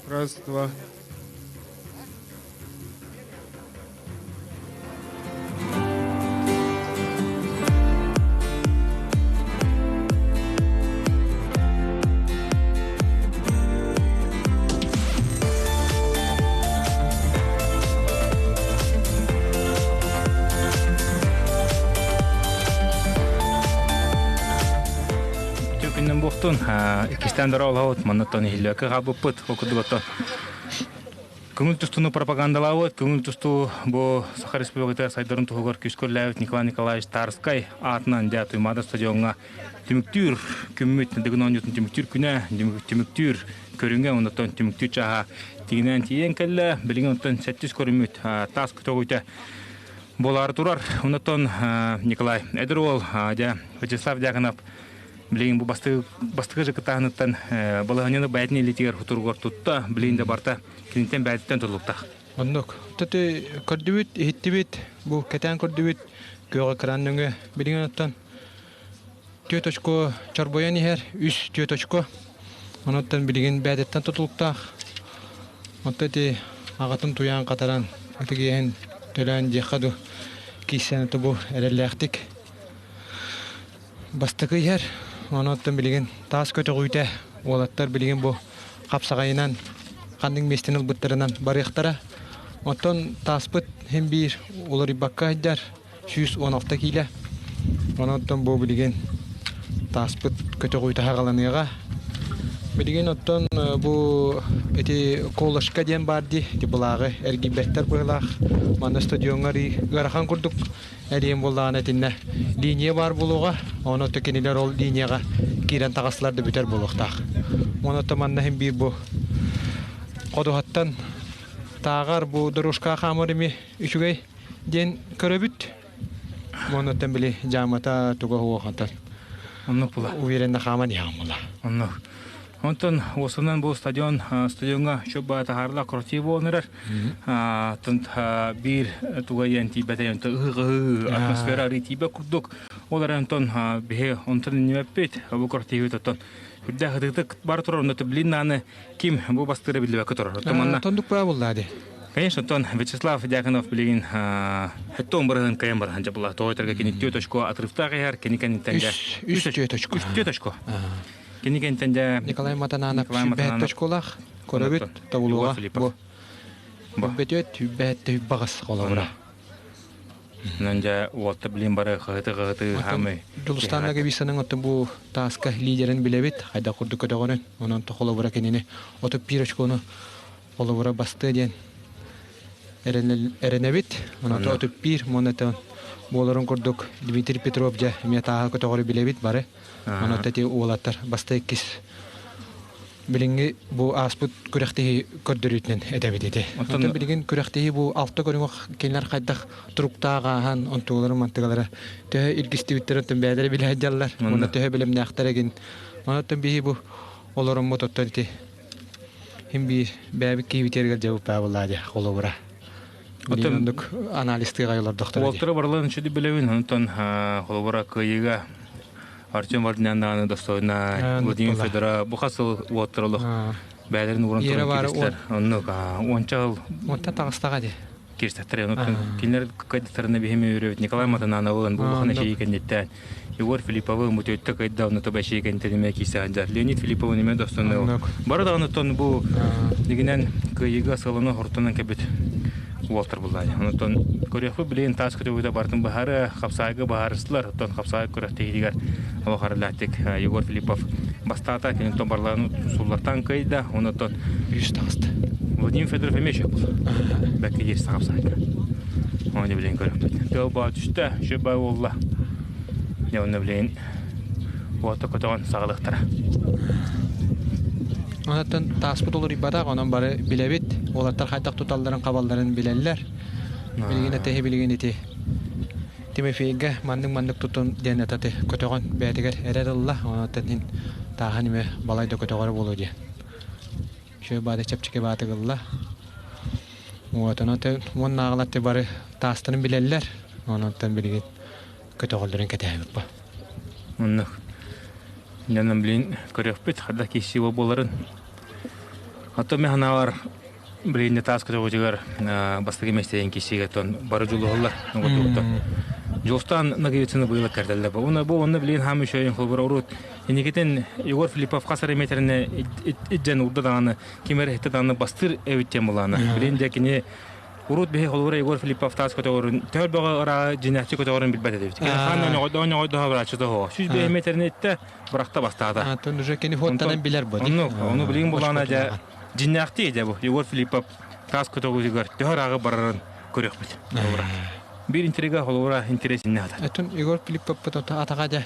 раз, два. Күннэн буохтун иккистээн дороолоһут маннаттан иһиллүөккэ хаалбыппыт ол курдук оттон көҥүл тустууну пропагандалаабыт көҥүл тустуу бу Саха Республиката сайдарын туһугар күүскэ Николай Николаевич Тарскай аатынан дьэ Туймаада стадиоҥҥа түмүктүүр күммүт Дыгын оонньуутун түмүктүүр күнэ түмүктүүр көрүҥэ оннуттан түмүктүүр чааһа тигинэн тиийэн кэллэ билигин оттон сэттис көрүммүт таас көтөҕүүтэ буолаары турар оннуттан Николай эдэр уол дьэ Вячеслав Дьяконов билигин бу бастакы бастакы жыкытааһыныттан балаһанньаны бэйэтин илиитигэр хутуругар тутта билигин да барта киниттэн бэйэтиттэн тутулуктаах Оннук. Төтө көрдүбүт, иһиттибит, бу кэтээн көрдүбүт, күөх экран нөҥүө билигин оттон түөрт очко чорбойон иһэр, үс түөрт очко. Онуттан билигин бэйэтиттэн тутулуктаах. Онто ити аҕатын туйаан хатаран, ытыгиэһин төлөөн диэххэ ду киирсэн бу эрэллээхтик бастакы иһэр. Онуттан билигин таас көтөҕүүтэ уолаттар билигин бу хапсаҕайынан ханнык миэстэни ылбыттарынан барыахтара. Оттон тааспыт син биир уларыйбакка сылдьар 116 киилэ. Онон бу билигин тааспыт көтөҕүүтэ хаҕаланыаҕа. Билигин оттон бу ити колышка диэн баар дии, ити былааҕы эргийбэттэр быһыылаах. Манна стадиоҥҥа ыарахан курдук эрийэн буоллаҕына итиннэ линия баар буолуоҕа. Ону оттон кинилэр ол линияҕа киирэн таҕыстылар да бүтэр буолуохтаах. Онон оттон манна иһин биир бу ходуһаттан тааҕар бу дорожка хаамар ими үчүгэй диэн көрөбүт. Онуттан били дьаамата туга хуохатар. Оннук була. Уверенно хааман иһэҕин була. Оннук. Онтон уосунан бу стадион стадионга чөп таһаарла красиво буолан эрэр. Биир туга иэн тиийбэтэ онто ыһыы атмосфера арыы тиийбэт курдук. Ол эрэн онтон биһи онтон иннибэппит бу красивый оттон үрдээх ытыктык бар турар онно блин нааны ким бу бастыыра биллибэккэ турар. Оттон манна Тондук баа буллаа ди. Конечно, оттон Вячеслав Дьяконов билигин хэттон барыһын кайан барыһын жабыла. Тоҕо кини түөрт очко отрывтаах иһэр, кини кэнниттэн дьэ Үс түөрт очко. Үс түөрт очко. Кини кэнниттэн дьэ Николай Матананов сүүрбэһэт очколаах. Көрөбүт тобулуга. Бу. Бөтөт үбэһэт багас холобура. Онон дьэ уолта билин бары хаһыты-хаһыты хаамый. Дьулустааннага бисанын оттон бу тааска лидерин билэбит, хайдах курдук көтөҕөрүн. Онон холобура кинини 31 очкону холобура бастыа диэн эрэнэбит. Онон 31 монетон буоларын курдук Дмитрий Петров дьэ эмиэ тааһы көтөҕөрү билэбит бары. Онон эти уолаттар баста иккис билиҥҥи бу ааспыт күрэхтэһии көрдөрүүтүнэн этэбит ити. Оттон билигин күрэхтэһии бу алта көрүҥ кинилэр хайдах туруктаах ааһан онтугаларын мантыгалара төһө илгистибиттэр оттон бэйэлэрэ билэ сылдьаллар уонна төһө билимнээхтэр эгин. Онон биһи бу олороммут оттон ити хим биир бэйэбит киһибитигэр дьабыппаа буллаа дии холобура. Оттон оннук анализтыга олордохтор. Уолтара барыларын үчүгэй билэбин, онтон холобура кыайыыга Артем Вардинян даҕаны достойна Владимир Федора бу хас сыл уоттар олох бэйэлэрин ууран туран киристэр. Оннук уонча сыл Уонтан таҕыстаҕа дии. Киристэхтэр оннук кинилэр кыайдахтарына биһими үөрөбүт Николай Матанановын бу улахан эчийи кэнниттэн Егор Филипповы мутуйтта кыайда онно тоба эчийи кэнниттэн эмиэ киирсэҕин Леонид Филипповын эмиэ достойна бары даҕаны оттон бу дигинэн кыайыыга сыаланы хортонон кэлбит уолтар буллаайа. Онтон көрүөхпүт билигин таас көтөбүтэ барытын быһаары хапсаайга быһаарыстылар. Оттон хапсаай күрэхтэһиитигэр олох арылааттык Егор Филиппов бастаата. Киниттэн барларын суллартан кыайда. Онтон үс таҕыста. Владимир Федоров эмиэ шөп был. Бэккэ киирсэ хапсаайга. Оны билигин көрүөхпүт. Тыал баа түстэ, шөп баа буолла. Дьэ онно билигин уота көтөҕөн саҕалыахтара. Онтон тааспыт уларыйбатах, онон бары билэбит. Уолаттар хайдах туталларын, хабалларын билэллэр. Билигин этэһи билигин ити Тимофейга маннык-маннык тутун диэн этати көтөҕөн бэйэтигэр эрэр ылла. Онтон иһин тааһын эмиэ балай да көтөҕөрө буолуо диэн. Үчүгэй баата чэпчэки баатык ылла. Вот, онон уоннааҕылар бары таастарын билэллэр. Онон билигин көтөҕөллөрүн кэтэһэбит ба. Оннук. Дьонум билин көрүөхпүт, хада киһи буоларын. Оттон мен ханаабар билигин таас көтөҕүтүгэр бастакы миэстэтин киссигэ тон бары дьулуһаллар оҥордугуттан. Дьулустаан Ноговицыны быйыл кэрдэллэр. Уна бу онно билигин хаам үчүгэйин холбура урут инникитин Егор Филиппов хас эрэ метрини итдьэн урда даҕаны ким эрэ иһитте даҕаны бастыыр эбит диэн булаана. Билигин дьэ кини урут биһи холобура Егор Филиппов таас көтөҕөрүн төһө бөҕө ырааҕы дьинээччи көтөҕөрүн билбэт этибит. Кини хаан оҥойдоһо бырааччы тоһо. 105 метрини иттэ бырахта бастаата. Антон уже кини хуоттанан билэр бу. Оннук, ону билигин булаана дьэ дьиннээхтии дьэ бу Егор Филиппов таас көтөҕүүтүгэр төһө ырааҕы барарын көрүөхпүт. Холобура. Биир интрига холобура интэриэсиннэ хатар. Этун Егор Филиппов атаға дьэ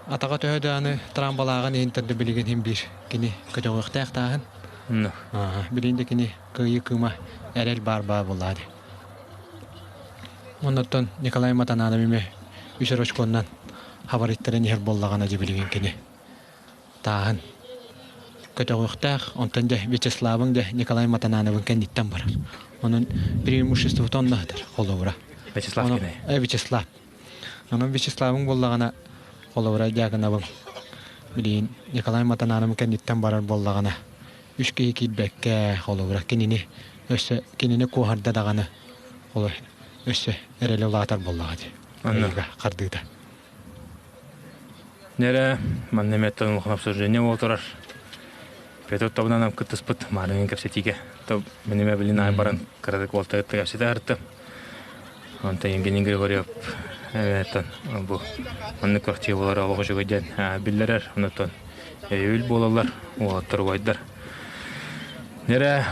атаға төһө дааны трамбалааҕын иһин төрдө билигин иһин биир кини көтөҕүөхтээх тааһын. Билигин да кини кыайыы кыыма эрэл баар баа буоллаа дии. Оннуттан Николай Матананов эмиэ үс очконнан хабарыттаран иһэр буоллаҕына дьэ билигин кини тааһын көтөҕүөхтээх, онтон дьэ Вячеславыҥ дьэ Николай Матанановын кэнниттэн барар. Онон преимуществото онно сытар холобура. Вячеслав кини. Вячеслав. Онон Вячеславыҥ буоллаҕына холобура Дьяконовыҥ билигин Николай Матанановын кэнниттэн барар буоллаҕына үс киһи киирбэккэ холобура кинини өссө кинини куоһарда даҕаны ол өссө эрэлэ улаатар буоллаҕа дии Онно. хардыыта. Нэрэ манна эмиэттэн улахан обсуждение буола турар. Петр тобунан кыттыспыт маарыҥын кэпсэтиигэ. То миниме билин аай баран кыратык уолтагытта кэпсэтэ артым. Онтон Евгений Григорьев эмиэттэн бу маннык көхтүү буолар олох үчүгэй диэн биллэрэр. Онтон өйөбүл буолаллар, уолаттар убайдар. Нэрэ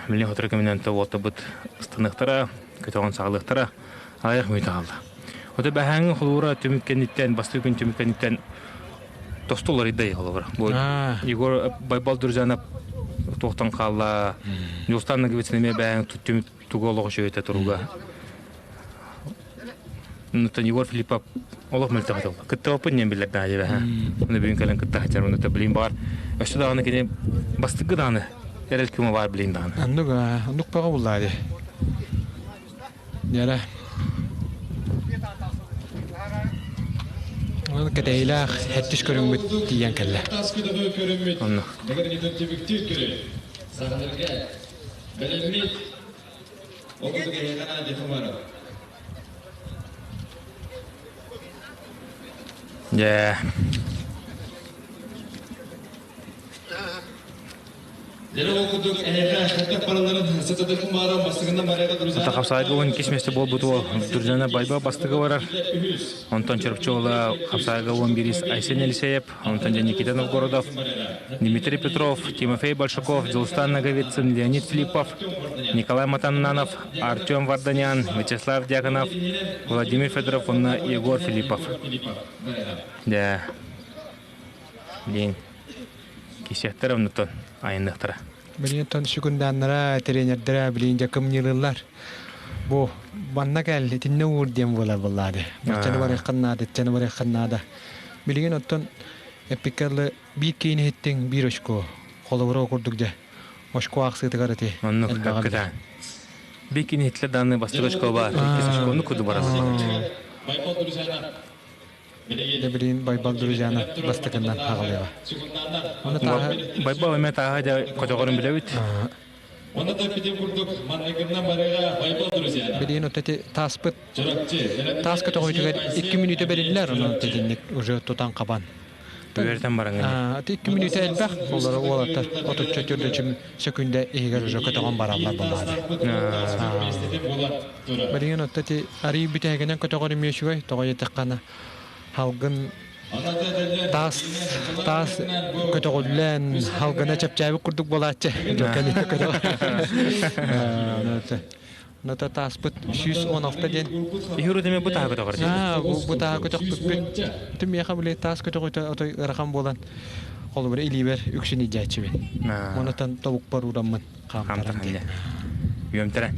билин сотору кэминэн то уолтабыт ыстаныахтара, көтөҕөн саҕалыахтара. Аҕыйах мүнүүтэ хаалла. Ото бэһээҥҥи холуура түмүк кэнниттэн, бастакы күн түмүк кэнниттэн тосту уларыйда холобура. Бу Егор Байбал Друзьянов туохтан хаалла, Дьулустан Ноговицын эмиэ бэһээҥ түмүк тугу олох үчүгэйтэ туруга. Онтон Егор Филиппов олох мөлтөх этэ. Кыттыбаппын диэн биллэр даҕа дьэ Оны бүгүн кэлэн кытта сылдьар, онно билин баар. Өссө даҕаны кини бастакы даҕаны эрэл күмэ баар билин даҕаны. Оннук, оннук бөҕө буллаа дии. Дьэрэ. Онон кэтэһиилээх хэттис көрүҥмүт тиийэн кэллэ. Онно. Дьэ. Хапсаайга уон иккис миэстэ буолбут уол Дружина Байба бастакы барар. Онтон Чурапчы уола Хапсаайга уон биирис Айсен Елисеев, онтон дьэ Никита Новгородов, Дмитрий Петров, Тимофей Большаков, Дьулустан Ноговицын, Леонид Филиппов, Николай Матаннанов, Артем Варданян, Вячеслав Дьяконов, Владимир Федоров уонна Егор Филиппов. Дьэ, диэн кисиэхтэрэ оннуттан айанныахтара. Билигин тон секунданнара, тренердэрэ билигин дьэ кымньыылыыллар. Бу манна кэл, итиннэ уур диэн буолар буоллаады. Баччаны барыаххын наада, иччэни барыаххын наада. Билигин оттон эппиккэ биир киин иһиттиҥ биир очко. Холобура курдук дьэ очко аахсыытыгар ити Оннук элбэҕи өккөтөөн. Биир киин иһиттилэр даҕаны бастакы очко баар, иккис очко оннук курдук барар Дьэ билигин Байбал Друзьяна бастакыннан аҕалыаҕа. Ону тааһы Байбал эмэ тааһа дьэ көтөҕөрүн билэбит. Билигин вот эти тааспыт таас көтөҕүүтүгэр 2 мүнүүтэ бэриллэр, онон итинник уже тутан хабан. Үөрэтэн бараҥын. Ити 2 мүнүүтэ элбэх, олору уолаттар отучча төрдөчүм сөкүндэ иһигэр уже көтөҕөн бараллар буолаады. Билигин отто ити арыы бүтэһигинэн көтөҕөр эмиэ үчүгэй, тоҕо диэтэххинэ халгын таас таас көтөҕүллэн халгына чэпчээбит курдук буолааччы. Дьоккэниттэ көтөҕөр. Ната тааспыт 116 диэн. Иһир үтүмэ бу тааһа көтөҕөр диэн. Бу тааһа көтөхпүппүт. Ити миэхэ били таас көтөҕүтэ отой ыарахан буолан холобура илиибэр үксүн илдьээччибин. Онотон тобукпар уураммын хаамтаран диэн. Үөмтэрэ.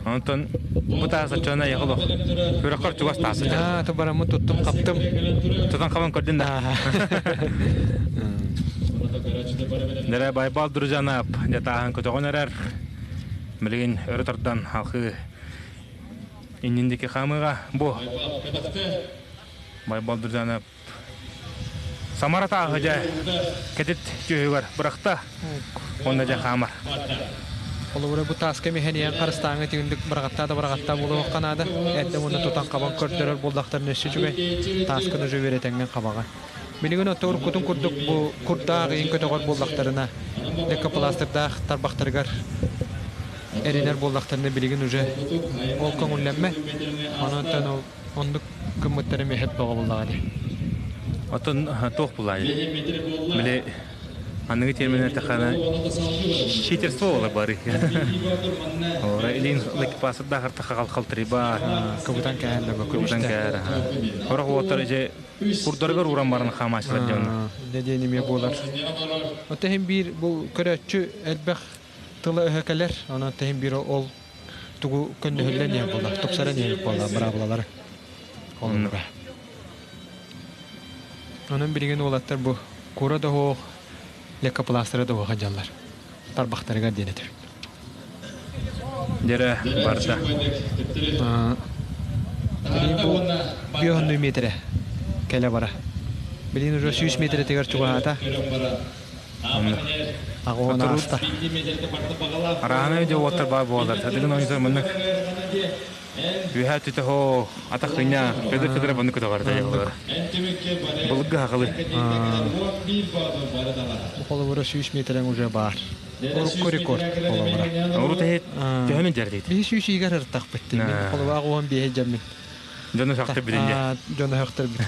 Онтон бу таас оччоҕуна яхылох. Күрэххэр чугас таас. Аа, то бараммын туттум хаптым. Тутан хабан көрдүн да. Дэрэ Байбал Друзьянап дьэ тааһын көтөҕөн эрэр. Билигин өрө тардан халхыы иннин диэки хаамыыга бу Байбал Друзьянап. Самара тааһы дьэ кэтит түөһүгэр бырахта уонна дьэ хаамар. Холобура бу тааска миһэниэн харыстааҥы тигиндик быраҕаттаа да быраҕаттаа буолуохха наада. Эрдэ уонна тутан хабан көрдөрөр буоллахтарына өссө үчүгэй. Тааскын уже үөрэтэҥҥин хабаҕын. Билигин отто уруккутун курдук бу курдаах иин көтөҕөр буоллахтарына, лейкопластырдаах тарбахтарыгар эринэр буоллахтарына билигин уже ол көҥүллэммэт. Онон ол оннук гыммыттара миэхэ бөҕө буоллаҕа дии. Оттон туох булаайы? Били аныгы термин эттэххинэ читерство буолар бары. Ора илин лейкопластырдаах артахха халтырыйба. Кыбытан кэһэн да Кыбытан кэһэр. Сорох уолаттар ije курдарыгар ууран баран хаамааччылар дьон. Дэ диэн эмиэ буолар. Оттон иһин биир бу көрөөччү элбэх тыла-өһө кэлэр. Онон иһин биир ол тугу көннөһүллэн иһэр буолла, тупсаран иһэр буолла быраабылалары. Холобура. Онон билигин уолаттар бу кура да оһох, лейкопластыры да оһох дьаллар. Тарбахтарыгар диэн этэр. Дьэрэ барда. Билигин бу 5 метрэ кэлэ бара. Билигин уже 100 метрэтигэр чугаһаата. Аҕуһун ааста. Араана видео уоттар баар буолар. Садыгын ойутар маннык үһэ түтэ хоо атах кыня Федор Федоров маннык көтөҕөр тайыллар. Былыргы хахылы. Холобура 100 метрэн уже баар. Урукку рекорд холобура. Урут эһит төһөнү дьэрдит? Биһи сүүс игэр ыртахпыт. Мен холобура аҕуһун биэһи дьэммин. Дьону сахтыр билинде. Дьону сахтыр бит.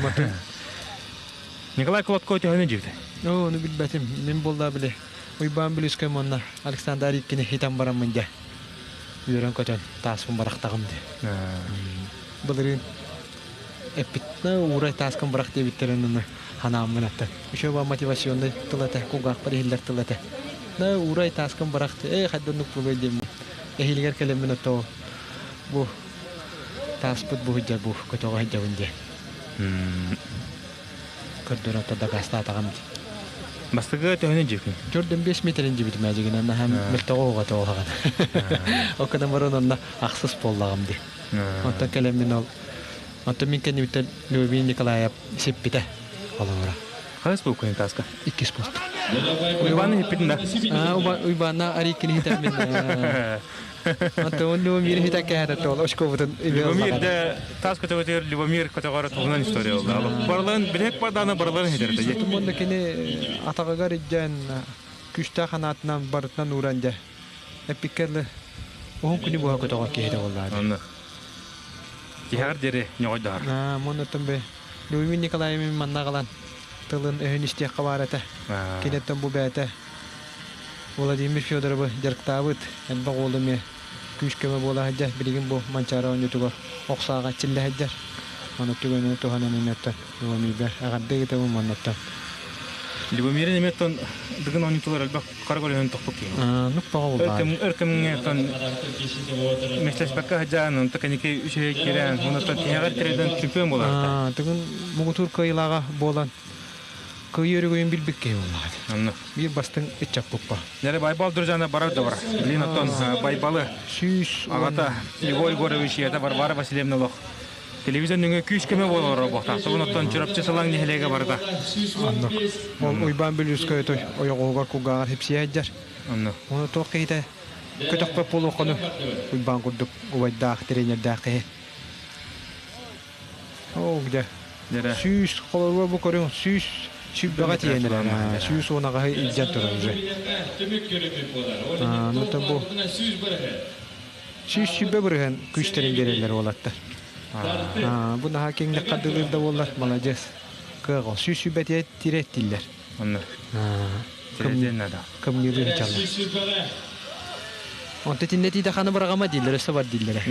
Николай Колотко төһөнү дьибитэ? Оо, ону билбэтим. Мин буоллаа били. Уйбаан Бүлүскэй уонна Александр Ариккини хитэн бараммын дьэ. Үөрэн-көтөн тааспын барахтаҕым дии. Былырыын эппит уурай тааскын бырах диэбиттэрин ону ханааммын аттан. Үчүгэй мотивационный тыл этэ, кулгаахпар иһиллэр тыл этэ. Да уурай тааскын бырах ээ хайдах буолуой диэммин. Эһиилигэр кэлэммин ото бу тааспыт бу сылдьар бу көтөҕө сылдьабын диэн. Көрдөрөн ото дакаастаатаҕым дии. Бастакы төһөнү дьиэкин? Төрдөн 5 метрин дьибитим ээдьигинэн наһаа мөлтөҕө уҕата оһаҕан. Ол гынан баран онно ахсыс буоллаҕым дии. Онтон кэлэн мин ол онтон мин кэннибиттэн Любовь Николаев сиппитэ холобура. Хас бууккун тааска? Иккис пост. Уйбааны хиппитин да? Уйбаанна Ариккини хитэммин. Антон Любомир хитэн кэһэтэ тоол очкобутун Любомир да таас көтөҕөтүгэр Любомир көтөҕөрө туһунан история болла. Барыларын билек барданы барыларын хитерде. Тумунна кини атаҕыгар иддэн күстээх ханаатынан барытынан ууран дьэ. Эппиккерлы уһун күнү буһа көтөҕөр киһитэ буоллаады. Онно. Тиһэҕэр диэри ньоҕойдоһор. Муоннаттан бе Любимир Николаевич манна аҕалан тылын өһүн истиэххэ баар этэ. Киниттэн бу бэйэтэ Владимир Федоровы дьарыктаабыт элбэх уолу эмиэ күүс-көмө буола сылдьар. Билигин бу Манчаары оонньуутугар ох сааҕа эрчиллэ сылдьар. Ону түгэнин туһанан эмиэттэн Любомирбэр эҕэрдэ ыытабын маннаттан. Любомирин эмиэттэн Дыгын оонньуутугар элбэх хара көлөһүн тохпут киһи. Нук тоҕо булбаан. Өр кэмҥэ оттон миэстэлэспэккэ сылдьан, онто кэнники үчүгэй киирэн, онуттан тиһэҕэр тирэйдэн чемпион буолар. Тыгын муҥутуур кыайыылааҕа буолан кыайыы өрөгөйүн билбит киһи буоллаҕа. Онно. Биир бастыҥ ыччаппыппа. Нэрэ Байбал Дружана барар да бар. Блин, оттон Байбалы Сүүс аҕата Егор Егорович ийэтэ Варвара Васильевна олох телевизор нөҥүө күүс-көмө буолар буолуохтаах. Тугун оттон Чурапчы Сылаҥ нэһилиэгэ барда. Оннук. Ол Уйбаан Бүлүүскэй той ойоҕоһугар кулгааҕар хипсийэ сылдьар. Онно. Ону туох киһитэ көтөхпөт буолуоххуну Уйбаан курдук убайдаах, тренердээх киһи. Оо, дьэ. 100 холобура бу көрүҥ 100 сүүрбэҕэ тиийэн эрэр. 110 аҕаһы илдьэн турар уже. Ну то бу 120 бырыһыан күүстэрин биэрэллэр уолаттар. Бу наһаа киэҥник хардыылыыр да буоллар, маладьыас. Кыаҕа 120 тирэттиллэр. Онно. Тирэттиэн наада. Кымньыылыы сылдьаллар. Онто итиннэ тиийдэ ханы быраҕама дииллэр, өссө бар дииллэрэ.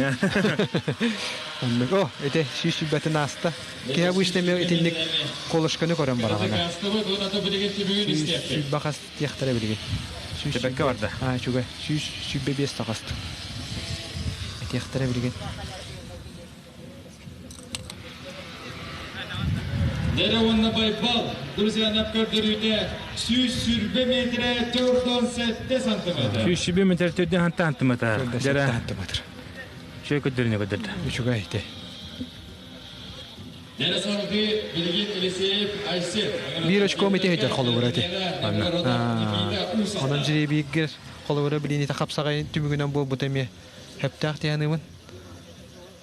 Оннук. О, ити 120-ин ааста. Киһи обычно эмиэ итинник колышканы көрөн бараҕына. 120 хас тиэхтэрэ билигин. Тэбэккэ барда. Аа, үчүгэй. 125 таҕыста. Этиэхтэрэ билигин. Дэрэ уонна Байбал Друзьянов көрдөрүүтэ 120 метрэ 47 сантиметр. 120 метр 47 сантиметр. Дэрэ. сантиметр. Үчүгэй көрдөрүүнү көрдөрдө. Үчүгэй ити. Биир очко мити холобура ити. Онон жребийгер холобура билинита хапсаҕай түмүгүнэн буолбута эмиэ хэптээх тиһаныбын.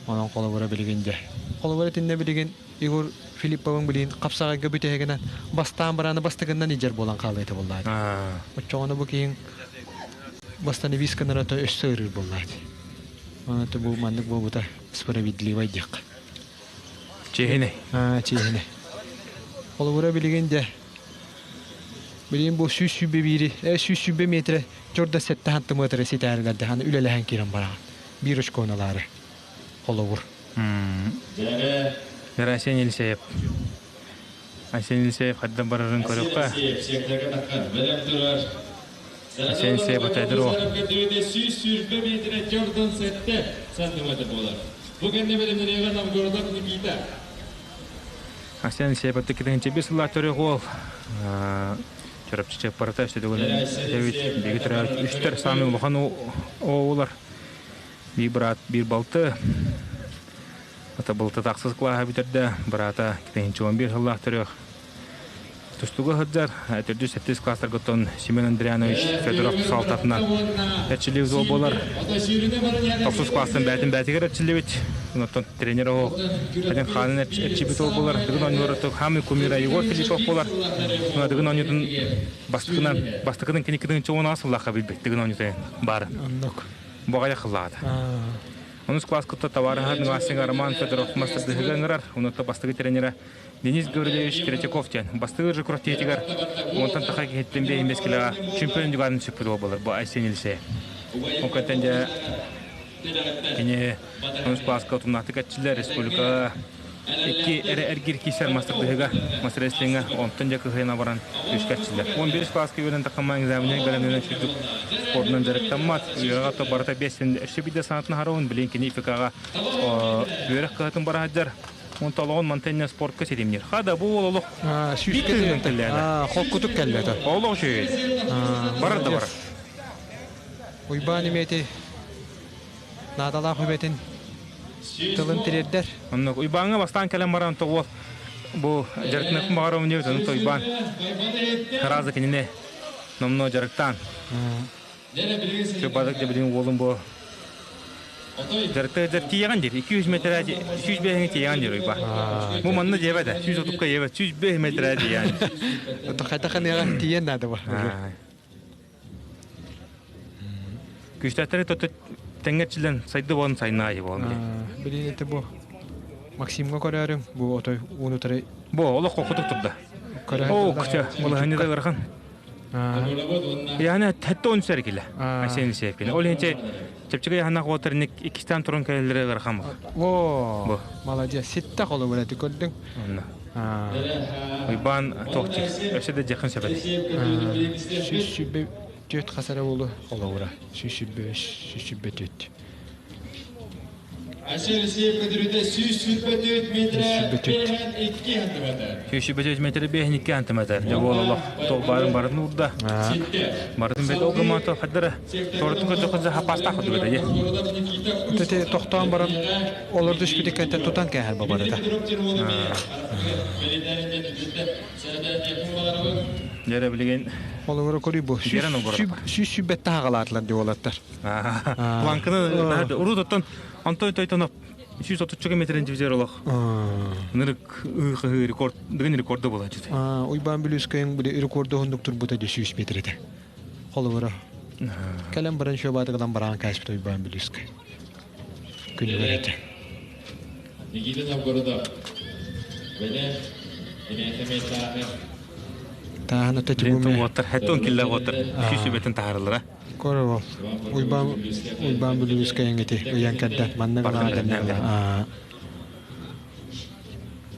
Онон холобура билигин дьэ. Холобура итиннэ билигин Егор Филипповын билигин хапсаҕайга бүтэһигинэн бастаан барааны бастыгынан идьэр буолан хаалыыта буоллаат. Оччоҕуна бу киһиҥ бастан эбиис гынарата өссө ырыыр буоллаат. Онон бу маннык буолбута справедливай диэххэ. Чиэһинэй. Аа, чиэһинэй. Холобура билигин дьэ билигин бу 121 120 метрэ чорда сэттэ сантиметры ситээрилэр даҕаны үлэлэһэн киирэн бараҕын. Биир очкону ылаары. Холобур. Айсен Елисеев. Айсен Елисеев хайдах барарын көрүөххэ. Айсен Елисеев отайдыр 120 метрэ чордон 7 сантиметр буолар. Бу кэннэ бэлэмнэниэҕэ Новгородов Никита. Айсен Елисеев 2 сыллаах төрүөх уол. Чурапчы парата өстөдөгөн эбит биги төрөөбүт үстэр саамай улахан оҕолор. Биир брат, биир балты. Ата балты тахсыс кылааһа бүтэрдэ, быраата 2011 сыллаах төрүөх. Тустууга сылдьар, төрдүс сэттис класстаргыттан Семен Андрианович Федоров салалтатынан эрчиллии зоо буолар. Тохсус класстан бээтин бээтигэр эрчиллибит. Онтон тренер оҕо Один хаанын эрчибит ол буолар. Дыгын оонньуулар хамый кумира Егор Филиппов буолар. Дыгын оонньуутун бастакынан бастакынан кини кытын чоҕун сыллаахха билбит дыгын оонньуутун баар. Боҕайа хыллаата. Онус класс кытта табаарыһа Нывасига Роман Федоров мастардыһыга ыҥырар. Онуотта бастакы тренера Денис Гаврильевич Третьяков диэн. Бастакы же күрэхтэһиитигэр онтон таха киһиттэн биэһин килэҕэ чемпион дьугаарын сүппүт буолар бу Айсен Елисеев. Ол кэнтэн дьэ кини онус класска утумнаахтык эрчиллэр республикаҕа икки эрэ эргир киирсэр мастардыһыга мас-рестлиҥҥэ онтон дьэ кыһыйан баран күүскэ эрчиллэр. 11 класска үөрэн таххама экзамены бэлэмнэнэн сүрдүк спордунан дьарыктаммат. Үөрэҕэ то барыта биэс өссө биирдэ санаатын аһарабын билин кини ИФК-ҕа үөрэх кыһатын бара сылдьар. Онто олоҕун мантан спортка ситимниир. Хада бу уол олох биир тыынынан кэллээнэ. Холкутук кэллэ. Олох үчүгэй. Барар да барар. Уйбаан имиэти наадалаах үбэтин тылын тириэрдэр. Оннук Уйбааҥҥа бастаан кэлэн баран тоҕуол бу дьарыктаныахпын баҕарабын диэбит, онон Уйбаан сразу кинини номнуо дьарыктаан. Бадык да билин уолум бу дьарыкта дьар тиийэҕин диир. 200 метрэ 105 тиийэҕин диир Уйбаан. Бу манна диэбэт, 130-ка диэбэт, 105 метрэ тиийэҕин. Хайдах тиийэн наада бу. Күстээхтэри тотто тэҥҥэ сайды буолан сайнаайы буолан. Билин это бу Максимга көрөрүм бу отой уунутары Бу олох хокутук турда. Оо, күчө, балаһыны да ырахан. Яны хәтта он сәргиле. Айсен сепкин. Ол инче чепчеге яхана хотор ник иккистан туран кэллере ырахан. О, молодец. Ситте холу билети көрдүң. Онно. Уйбаан тохти. Өсө да жакын сөбөт. 124 хасара болу холовура. 125, 124. Айсен Елисеев көтүрүтэ 124 метрэ 2 сантиметр. 124 метр 5 2 сантиметр. Дьэ буол олох толбарын барын урда. Барын бет огымато хаддара. Торту көтө көтө хапаста ходу бет. Төте тохтоон баран олор түспүтү кэнтэн тутан кээһэр бабарыта. Дьэрэ билигин Олоҕор көрүй бу. Сүүс сүүбэт таһаҕалаатылар дип олаттар. Планканы урут оттон Антон Тойтонов 130 метрин дивизер олох. Нырык рекорд, дыгын рекорды була жыты. Уйбаан Бүлүүскөйүн били рекорду хундук турбута ди 100 метрете. Холобура. Кэлэн баран шөбаатыгынан бараан кээспит Уйбаан Бүлүүскөй. Күнүгэр этэ. Никита Новгородов. Бene, Тааһын өтө тибуме. Уоттар, хэттон киллэ уоттар. Сүүс сүбэтин таһарылара. Көрө Уйбаан Уйбаан Бүлүүскөйүн ити ыйан кэрдэ манна гына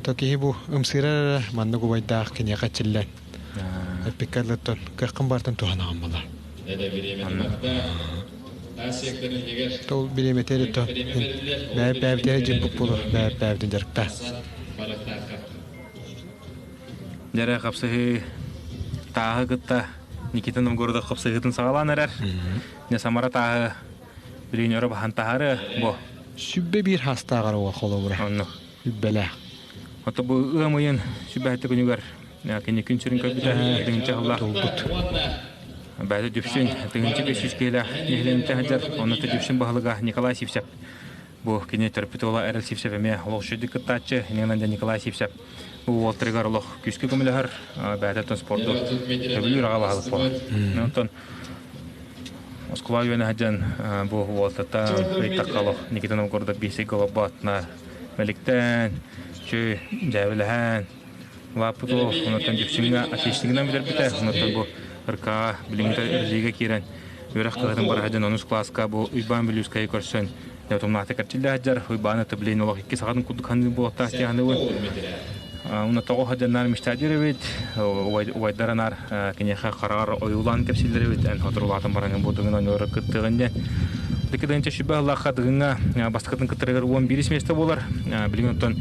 То киһи бу ымсыырар эрэ маннык убайдаах киниэхэ чиллэн эппиккэ кыаххын бартан туһанаҕын була. Тол бириэмэтэ то бэйэ бэйэбитэ дьиппут буолу бэйэ бэйэбитин дьарыкта. Дьэрэ хапсыһыы тааһы кытта Никита Новгородов хапсыһыытын саҕалаан эрэр. Не Самара тааһы билигин өрө баһан таһары бу. Сүббэ биир хастааҕар уол холобура. Онно. Үббэлээх. Ото бу ыам ыйын сүбэһэттэ күнүгэр кини күн сирин көрбүтэ тыһыынча сыллаах Толбут. Бэйэтэ Дүпсүн 1500 киһилээх нэһилиэнньэтэ сылдьар. Онно Дүпсүн баһылыга Николай Сивцев. Бу кини төрөппүт уола Эрэл Сивцев эмиэ олох үчүгэйдик кыттааччы. Иннинэн дьэ Николай Сивцев бу уолтарыгар олох күүскэ көмөлөһөр. Бэйэтэ спорду сөбүлүүр аҕа баһылык буолар. Онтон Москва үөнэ сылдьан бу уолтата ыйдахха олох Никита Новгородов биэсик олорботна мэликтэн, чү дьээбэлэһэн улааппыт уол онуттан Дүпсүҥҥэ отличнигынан бүтэрбитэ. Онуттан бу РК билиҥҥитэ РЗИгэ киирэн үөрэх кыһатын бара сылдьан онус кылааска бу Уйбаан Бүлүүскэйи көрсөн утумнаахтык эрчиллэ сылдьар. Уйбаан это блин олох икки сахатын курдук ханыы буолуохтаах дии саныыбын. Уна тоҕо сылдьаннар мечтадир эбит, убайдаранар киниэхэ хараҕар ойуулаан кэпсииллэр эбит, эн соторулаатан бараҥын бу дыгын оонньуулары кыттыаҕын диэн. Дыки тыһыынча сүбэ ыллахха дыгыҥҥа бастакытын кыттарыгар 11 миэстэ буолар. Билигин оттон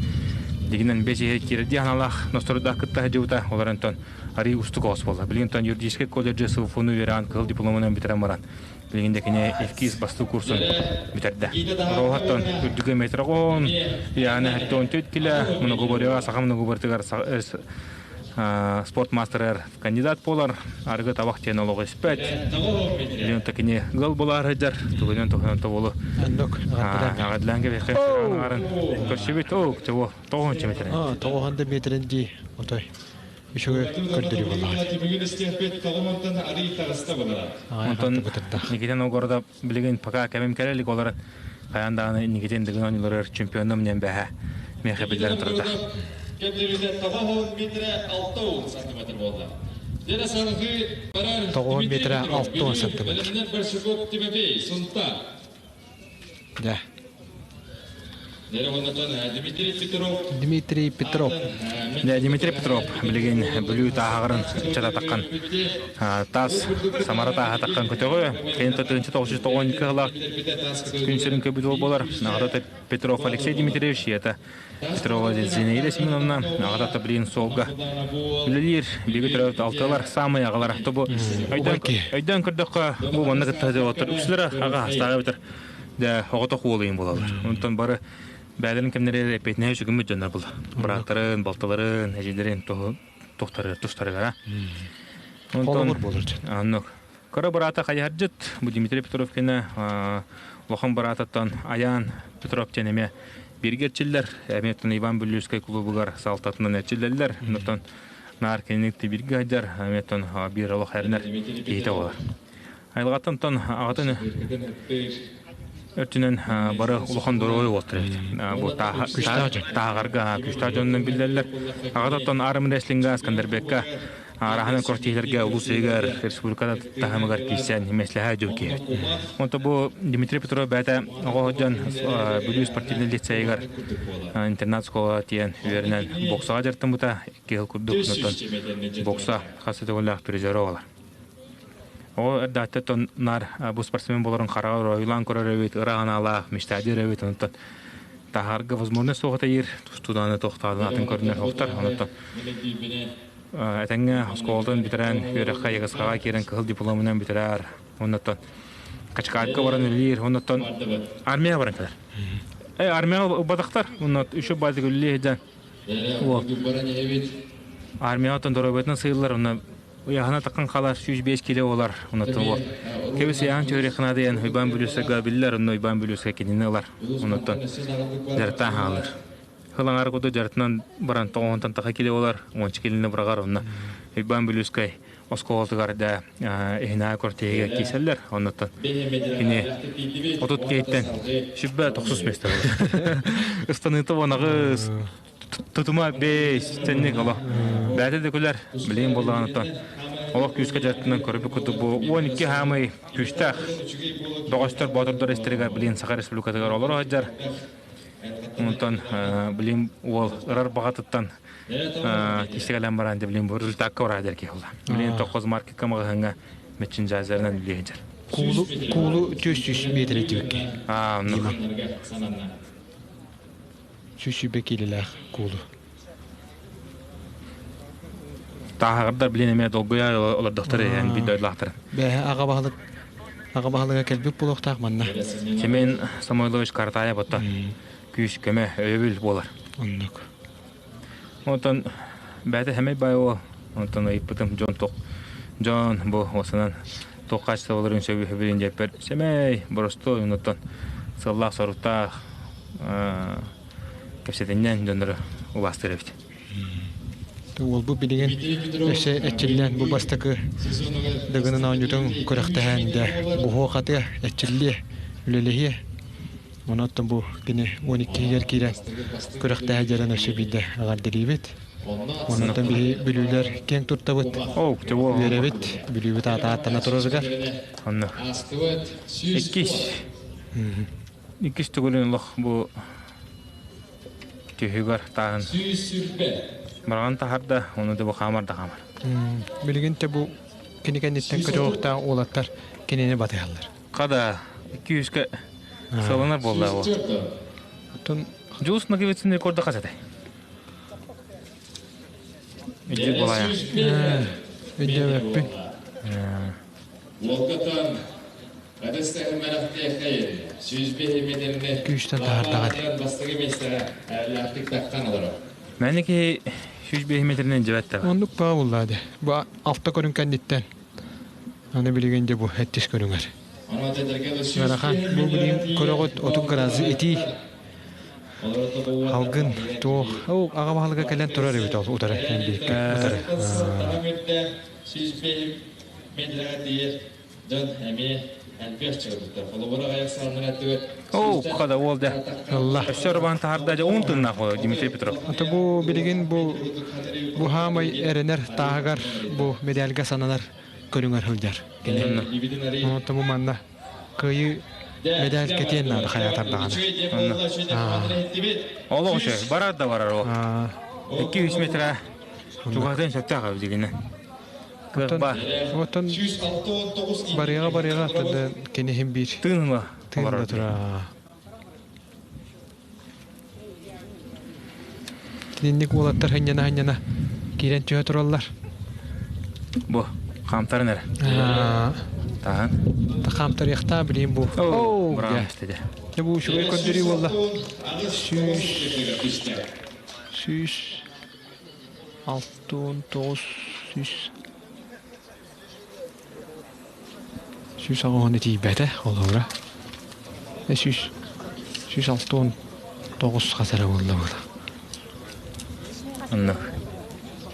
дигинэн бэс иһэ киирэр дии аналаах ностордаах кытта сылдьыбыта. Олор онтон арый устук оҕус буолла. Билигин оттон юридическай колледжы СВФУну үөрэҕин кыһыл дипломунан бүтэрэн баран билигин да кини иккис бастык курсун бүтэрдэ. Роһаттан үрдүгө метрогон, яны хаттон төткиле, многоборьеға саха многобортыгар спорт мастерер кандидат болар, арыгы табах тен олоҕу испэт. Билигин такини гыл болар хыджар, тугунан туһунан тоболу. Агадлан кебехе арын көрсүбүт о, чего, тоҕонча метрен. А, тоҕонда метрен ди, отой. Үчүгэй көрдөрүү буоллаҕа. Онтон Никитин Новгородов билигин пока кэмим кэлэ илик олорон хайаан даҕаны Никитин Дыгын оонньууларыгар чемпионум диэн бэһэ миэхэ биллэрэн турда. Тоҕуһун метрэ 60 сантиметр. Дьэ. Дмитрий Петров. Дьэ, Дмитрий Петров билигин Бүлүү тааһаҕарын ыччататаххан таас Самара тааһатаххан көтөҕү кэлин тыынча 992 кыһылаах күн сирин көбүт буолар. Аҕата Петров Алексей Дмитриевич, ийэтэ Петрова Зинаида Семеновна, аҕата Таблин суолга үлэлиир. Биһиги төрөөбүт алтылар саамай аҕалара. Тобу өйдөөн көрдөххө, бу манна кытта отыр үксүлэрэ аҕа астааҕа битэр дьэ оҕотох уолуйун буолаллар. Онтон бары бээлэрин кэмнэригэр эппиэтинэһи сүгүммүт дьоннор була. Бырааттарын, балтыларын, эдьийлэрин тустарыгар. Онтон буолар дьон. Оннук. Кыра быраата хайыһардьыт, бу Дмитрий Петровкина улахан быраатыттан Айаан Петров диэн эмиэ бииргэ эрчиллэр. Эмиэ Иван Бүлүүскэй клубугар салтатынан эрчиллэллэр. Онтон наар кинини бииргэ сылдьар, эмиэ биир олох эрэнэр киһитэ буолар. Айылҕаттан тон аҕатын өртүнэн бары улахан доруобуй уолтар эбит. Бу тааҕарга күстээх дьонунан биллэллэр. Аҕатыттан арм рестлинга Скандербекка араһынан квартираларга улуус иһигэр республика таһымыгар киирсэн миэслэһэ дьыл киһи. Онто бу Дмитрий Петров бэйэтэ оҕо дьон Бүлүү спортивнай лицейигэр интернат школа тиийэн үөрэнэн боксаҕа дьарыктаммыта икки сыл курдук онтон бокса хас да төгүллээх призера буолар. Оҕо эрдэхтэн наар бу спортсмен буоларын хараҕар ойуулаан көрөр эбит, ыра санаалаах, мечтадир эбит, онтон таһаарга возможность суох этэ тустуудааны тохтоодун атын көрүнэр охтор, онтон Этэҥҥэ оскуолатын бүтэрэн, үөрэххэ ЕГСХ-ҕа киирэн кыһыл дипломунан бүтэрэр. Оннуттан Качкаайка баран үлэлиир, оннуттан армияҕа баран кэлэр. Э, армияҕа ылбатахтар, онно еще базик үлэлии сылдьан. Армияҕа оттон доруобуйатынан сыыллар, онно ыйааһына такын халар 105 кило болар, оннуттан вот. Кэбис ыйааһын түһэриэххэ диэн Уйбаан Бүлүүсэгэ биллэр, онно Уйбаан Бүлүүсэ кинини ылар, оннуттан дьарыктаан хаалар. Хылаҥар курдук дьарытынан баран тоҕоһунтан таха киле болар, уонча килини быраҕар онно Уйбаан Бүлүүскэй оскуолатыгар да иһинээ кортеһигэ кииселлер. Оннуттан кини 30 киһиттэн сүбэ тохсус миэстэ болар. Ыстаныыта уонаҕыс тутума бэс тэнник олох. Бэйэтэ да күлэр, билигин буоллаҕыттан олох күүскэ дьарыктынан көрбүт курдук бу 12 хаамый күүстээх бөҕөстөр боотурдар истэригэр билигин Саха Республикатыгар олоро сылдьар. Онтон билим уол ырар баҕатыттан кистигэлэн баран билим бу результакка бараа дэр киһи буолла. Билим тоххоз маркетка маҕаһыҥҥа мерчендайзерынан үлэлиир. Куулу куулу түс түс метр этибикке. Аа, оннук. Сүүс сүүрбэ киилэлээх куулу. Тааһаҕардар билин эмиэ долгуйа олордохтор иһэн биир дойдулаахтарын. Бэһэ аҕа баһылык аҕа баһылыга кэлбит буолуохтаах манна. Семен Самойлович Каратаев оттон күүс көмө өйөбүл буолар. Оннук. Онтон бэйэтэ сэмэй баай уол. Онтон ыйыппытым дьон туох дьон бу уосанан туох хаачыстыбаларын сөбүлүүн диэппэр сэмэй, боростуой оннуттан сыаллаах-соруктаах кэпсэтинньэҥ дьоннору убаастыыр эбит. Уолбут билигин өссө эрчиллэн бу бастакы Дыгынын оонньуутун күрэхтэһэн дьэ буһуо-хатыа, эрчиллиэ, үлэлэһиэ. Онон бу кини 12-гэр киирэн күрэхтэһэ дьаран өссө биирдэ эҕэрдэлиибит. Онон биһи бүлүүлэр киэҥ туттабыт, үөрэбит, Бүлүүбүт аата ааттана турарыгар. Онно. Иккис. Иккис төгүлүн олох бу түһүгэр тааһын бараҕан таһарда, ону да бу хаамар да хаамар. Билигин те бу кини кэнниттэн көтөҕөхтөөх уолаттар кинини батыһаллар. Хада 200-ка сыланар буолла ол. Оттон Дьулус Ноговицын рекорда хас этэй? Үдү буолайа. Өйдөөбөппүн. Күүстэн таһардаҕа ди. Мэни киһи 105 метринэн дьэбэт Оннук баа буллаа ди. Бу алта көрүҥ кэнниттэн Аны билигин дьэ бу эттис көрүҥэр. Ыарахан бу билигин көрөҕүт отут градус итии. Халгын туох ол аҕа баһылыга кэлэн турар эбит ол утары бииргэ утары. Оо, хада уол дэ. Алла. Өссө ырбаан таһарда дьэ уун тыннаах буолар Дмитрий Петров. Ата бу билигин бу бу хаамай эрэнэр тааһыгар бу медальга сананар көрүҥэр сылдьар. Кини. Онтон бу манна кыайыы медаль кэтиэн наада хайаатар даҕаны. Олох үчүгэй. Барар да барар ол. 2-3 метра чугаһатыан сөптөөх эбит дигинэ. Кыах баар. Оттон барыаҕа барыаҕа кини иһин биир. Тыынла Тыынла тура. Кининник уолаттар хынньана-хынньана киирэн түһэ тураллар. Бу, хаамтарын эрэ. Таһан. Хаамтарыахтаа билиим бу. Оо, браво дэ. Дьэ бу үчүгэй көрдөрүү буолла. Сүүс сүүс 69 сүүс 180 тиийбэтэ холобура. 100 169 хас эрэ буолла буолла. Онно.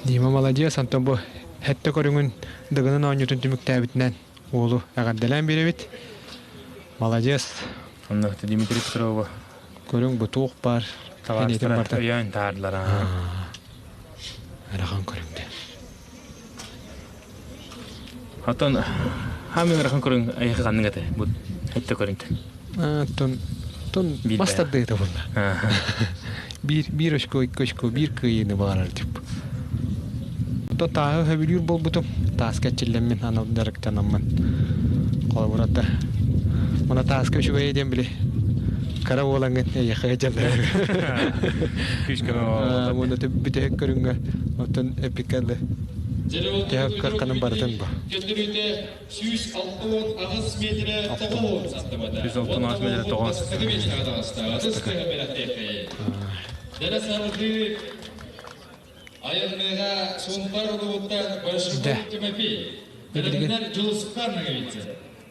Дима молодец, Антон бу хэттэ көрүҥүн Дыгынын оонньуутун түмүктээбитинэн уолу эҕэрдэлээн биэрэбит. Молодец. Онно Дмитрий Петрова. Көрүҥ бу туох баар Табаарыстара өйөөн таардылар. Ырахан көрүҥдэ. Оттон хаамыы ырахан көрүҥ эйиэхэ ханнык этэ? Бу этте көрүҥтэ. Оттон тон бас тардыыта буолла. Биир биир очко, икки очко, биир кыайыыны баҕарар тип. Оттон тааһы сөбүлүүр буолбутум. Тааска эрчиллэммин анал дьарыктанаммын. Холобурата Мана тааска үчүгэйэ диэн били кыра буолаҥҥын эйиэхэ дьаллар. Күүскэ Уонна бүтэһик көрүҥҥэ оттон эпиккэ Төһө кыахханан барытын бу. 168 метрэ тоҕо. Да. Билигин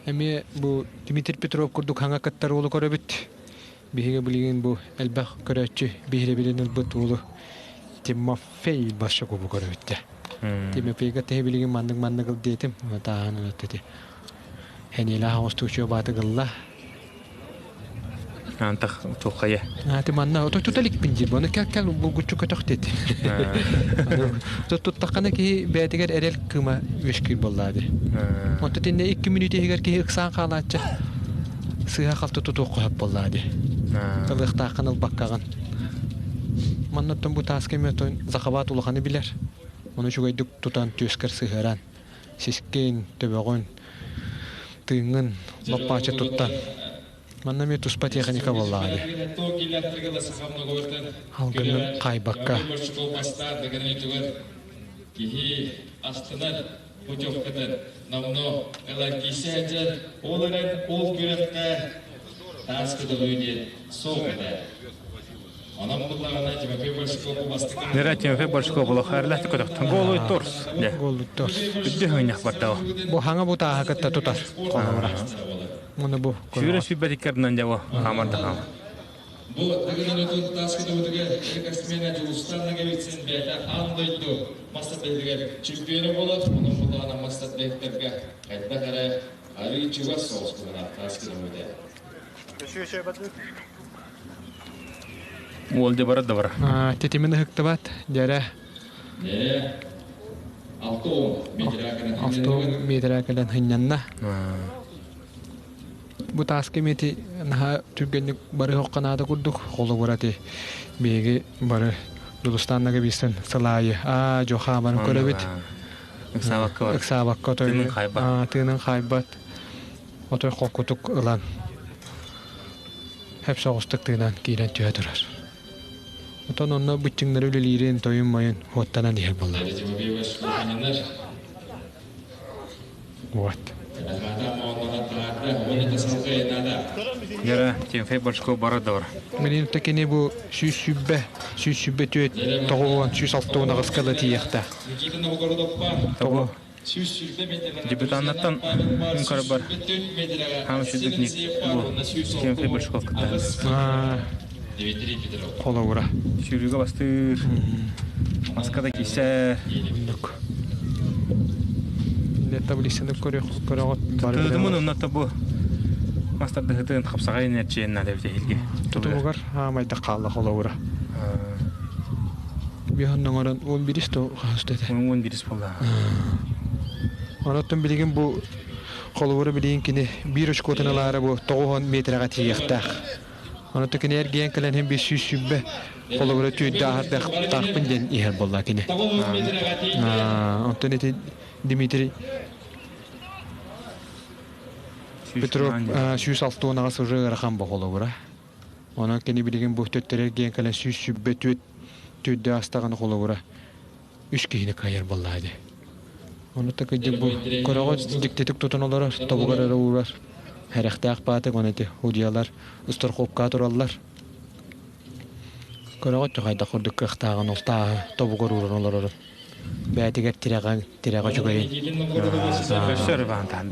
эмиэ бу Дмитрий Петров курдук хаҥа кыттар уолу көрөбүт. Биһиги билигин бу элбэх көрөөччү биһирэбилин ылбыт уолу Тимофей Большакову көрөбүт дэ. Тимофейга тэһи билигин маннык-маннык ыл диэтим. Тааһын ылат Хэниэлээх оҥостуучу баатыгылла. Антах туххайа. Ати манна ото тута иликпин диир. Оны кэл кэл булгуччу көтөх диэти. Туттаххына киһи бэйэтигэр эрэл кыыма үөскүүр буоллаа дии. Онто тиннэ икки мүнүүтэ иһигэр киһи ыксаан хаалааччы сыыһа-халты тутуохха сөп буоллаа дии. Ылыахтааххын ылбаккаҕын. Маннаттан бу тааска эмиэ захабат улаханы билэр. Ону үчүгэйдик тутан түөскэр сыһыаран сискин, төбөҕүн, тыыҥҥын лаппааччы туттан. Манна эмиэ туспа техника буоллаҕа дии. Алгынын хаайбакка. Киһи астынар путевкатын номнуо ылан киирсэ сылдьар. Ол эрэн ол күрэххэ таас көтөҕүү диэн суох этэ. Нера Тимофей Большков олох әрләхти көтөхтөн голуй торс. Голуй торс. Үддө хыңнах бардау. Бу хаңа бу тааһа кытта тутар холобура. Муну бу. Сүүрэ сүүбэ тиккердинэн дьаво хаамар да хаама. Бу дыгын өтөн таас көтөбүтүгэр рекордсмена Дьулустан Ноговицын бэйэтэ аан дойду мастер чемпиона буолар. Онон булаана мастер бэйэттергэ хайдах эрэ арыы чугас соҕус кыланаах таас көтөбүтэ. Уол дьэ барар да бар. Тэтимин ыһыктыбат, дьэрэ. Алты метрэ кэлэн хынньанна. Бу тааска мети наһаа түргэнник бары хохханаата курдук холобура ти биһиги бары Дулустаннага биистэн сылаайы аа жо хаамарын көрөбүт. Ыксаабакка Ыксаабакка тыынын хаайбат. Тыынын хаайбат. Отой холкутук ылан Хөп соҕустук тыынан киирэн түһэ турар. Отон онно быччыҥнары үлэлиирин, тойун-мойун хуоттанан иһэр буолла. Вот. Яра, Тимофей Бочков бара да бар. Билин кини бу 120, 124, 90, 160 аҕыска тиийэхтэ. Тоҕо Дебютаннартан бар хаам сүдүк ник бу Тимофей Большков кытта. Холобура. Сүүрүүгэ бастыыр. Маска да кисе. Оннук. Таблицаны көрөҕөт бары. Тыдымын онно бу мастардыһытын хапсаҕай нэрчиэн наада битэ Тутумугар хаамайда хаалла холобура. Биһан оҥорон он бирис то хаһыста этэ. Он бирис буолла. Онон билигин бу холобура билигин кини биир очкотун ылаары бу 90 метрэҕэ тиийиэхтээх. Онон кини эргийэн кэлэн иһин 520 холобура түүрдэ аһардахтаахпын диэн иһэр буолла кини. Онтон ити Дмитрий Петров 160 уже ыарахан бу холобура. Онон кини билигин бу төттөрү эргийэн кэлэн 124 түүрдэ астаҕына холобура үс киһини кыайар буоллаа дии. Ону такыдьык бу көрөҕө дьиктитик тутан олорор, тобугар эрэ уурар. Хэрэхтээх баатык оны ити удьуйалар ысторхуопка тураллар. Көрөҕө хайдах курдук кыахтааҕын ол тааһы тобугар ууран олорорун. Бээтигэр тирэҕэ тирэҕэ үчүгэйин. Өссө ырбаантаан.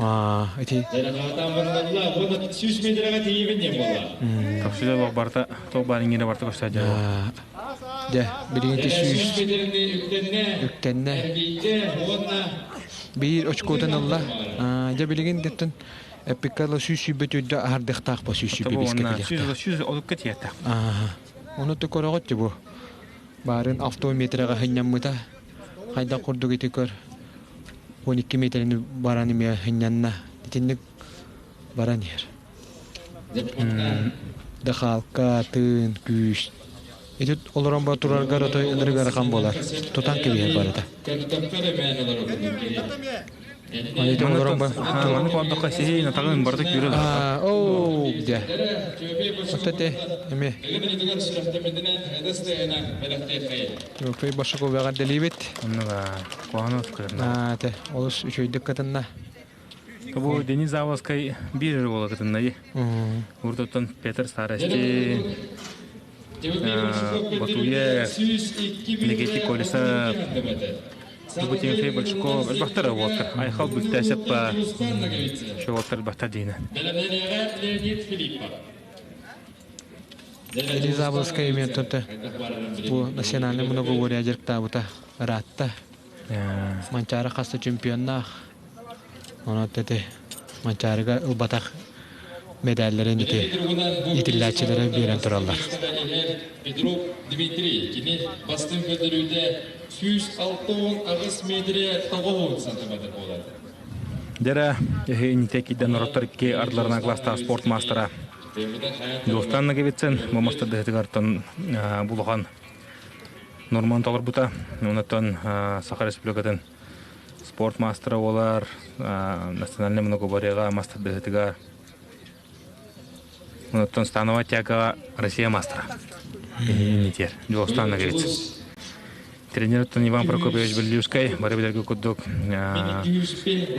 Ити Тохсуда лох барта тох барингире барта көстө Дьэ, билигин 100 үктэннэ. Биир очкотун ылла. Дьэ, билигин деттен эппиккала 120 үрдө аһардыхтаах ба 125 кэлиэхтээх. 100 олукка тиэртэх. Ону то көрөҕөт бу. Баарын 6 метрэҕэ хынньаммыта. Хайдах курдук ити көр. 12 метрини баран эмиэ хынньанна. Итинник баран иһэр. Дахаалка, тыын, күүс. Ити олорон ба тураргар отой ынырык ыарахан буолар. Тутан кэбиһэр барыта. Ити олорон ба Маны куордахха сиһи натаҕын барыта күүрэ Оо, дьэ. Ота те эми. Тимофей Башаков эҕэрдэлиибит. Оннуга куһаҕаны кытынна. Те, олус үчүгэйдик кытынна. Бу Денис Заводскай биир эрэ уола кытынна дии. Урутуттан Петр Старости, Батуев, Легети Колесов, бу Тимофей Большаков, элбэхтэр уолаттар. Айхал Бүлтээсэп шо уолаттар элбэхтэр диинэ. Денис Заболоцкай эмиэ бу национальный многоборье дьарыктаабыта ыраатта. Манчаары хас да чемпионнаах. Онон ити Манчаарыга ылбатах медалларын ити итиллээччилэрэ биэрэн тураллар. Петров Дмитрий кини бастыҥ көрдөрүүтэ 168 метрэ 90 сантиметр буолар. Дьэрэ, эһи киден ороттор икки ардыларына класстаах спорт маастара Дьулустан Ноговицын бу мастардыһытыгартан булухан Норман толорбута. Онтон Саха Республикатын спорт маастара буолар, национальный многоборьеға мастардыһытыгар. Онтон Станова тяга Россия мастера. Нитер. Дьулустан Ноговицын. Тренер оттон Иван Прокопьевич Берлюскай бары билэргэ курдук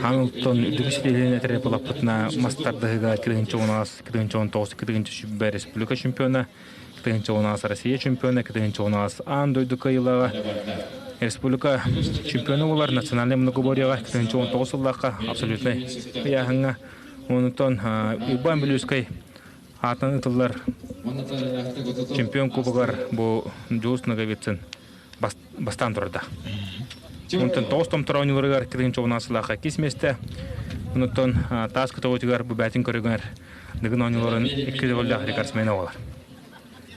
Хамилтон үрдүкү ситиһиилэрин этэрэ булаппытына мас тардыһыыга 2019 2019 2020 республика чемпиона, 2019 Россия чемпиона, 2019 аан дойду кыайыылааҕа, республика чемпиона буолар национальнай многоборьеҕа 2019 сыллаахха абсолютнай ыйааһыҥҥа. Онтон Иван Белюскай аатынан ытыллар чемпион кубогар бу Дьулус Ноговицын бастаан турарда. Онтон тоҕус томтор оонньууларыгар 2019 сыллаахха иккис миэстэ. Онтон таас көтөҕүүтүгэр бу бээтин көрүҥэр Дыгын оонньууларын икки төгүллээх рекордсмена буолар.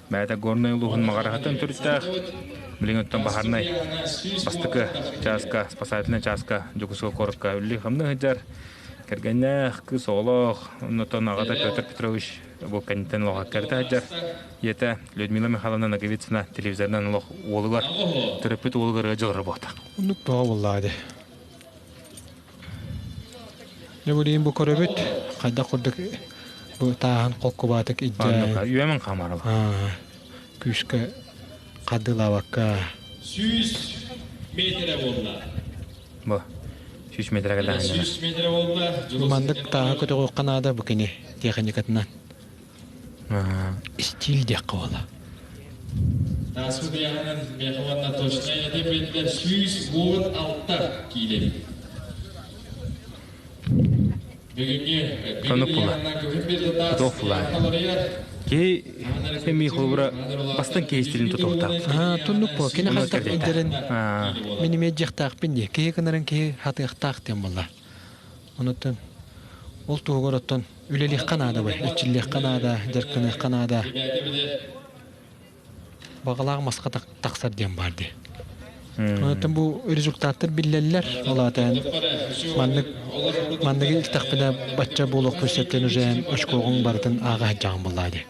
Бэйэтэ Горнай улууһун Маҕараһыттан төрүттээх, билигин оттон Баһарнай бастакы чааска, спасательнай чааска Дьокуускай куоракка үлэлии-хамныы сылдьар. Кэргэннээх, кыыс оҕолоох, оннуттан аҕата Петр Петрович бу кэнниттэн олох кэритэ сылдьар. Ийэтэ Людмила Михайловна Ноговицына телевизорынан олох уолугар, төрөппүт уолугар ыалдьылара буолта. Оннук тоҕо буоллаҕа дии. Дьэ билигин бу көрөбүт, хайдах курдук бу тааһын холкубаатык илдьэ Үөмэн хаамарал. Күүскэ хардыылаабакка. 100 метрэ буолла. Бу 100 метрэ кэллэҕинэ. 100 метрэ буолла. Маннык тааһы көтөҕүөххэ наада бу кини тиэхиньикатынан. Стиль диэххэ буола. Тааспыт ыйааһынан миэхэ уонна точнай этим биллэр 116 киилэ. Бүгүҥҥү Ханнык була? Тутуох була. Киһи эмии холобура бастан киһи стилин тутуохтаах. Туннук бу. Кини хантан илдэрин мин эмиэ дьиэхтаахпын дии. Киһи гынарын киһи хатыахтаах диэн буолла. Онуттан ол туһугар оттон үлэлиэххэ наада бай, эрчиллиэххэ наада, дьарыктаныахха наада. Баҕалаах маска тахсар диэн баар дии. Онтон бу результаттар биллэллэр. Ол аата маннык манныгы илтэхпинэ бачча буолуохпун сөптөн уже очкоҕуҥ барытын ааҕа сылдьаҕын буоллаа дии.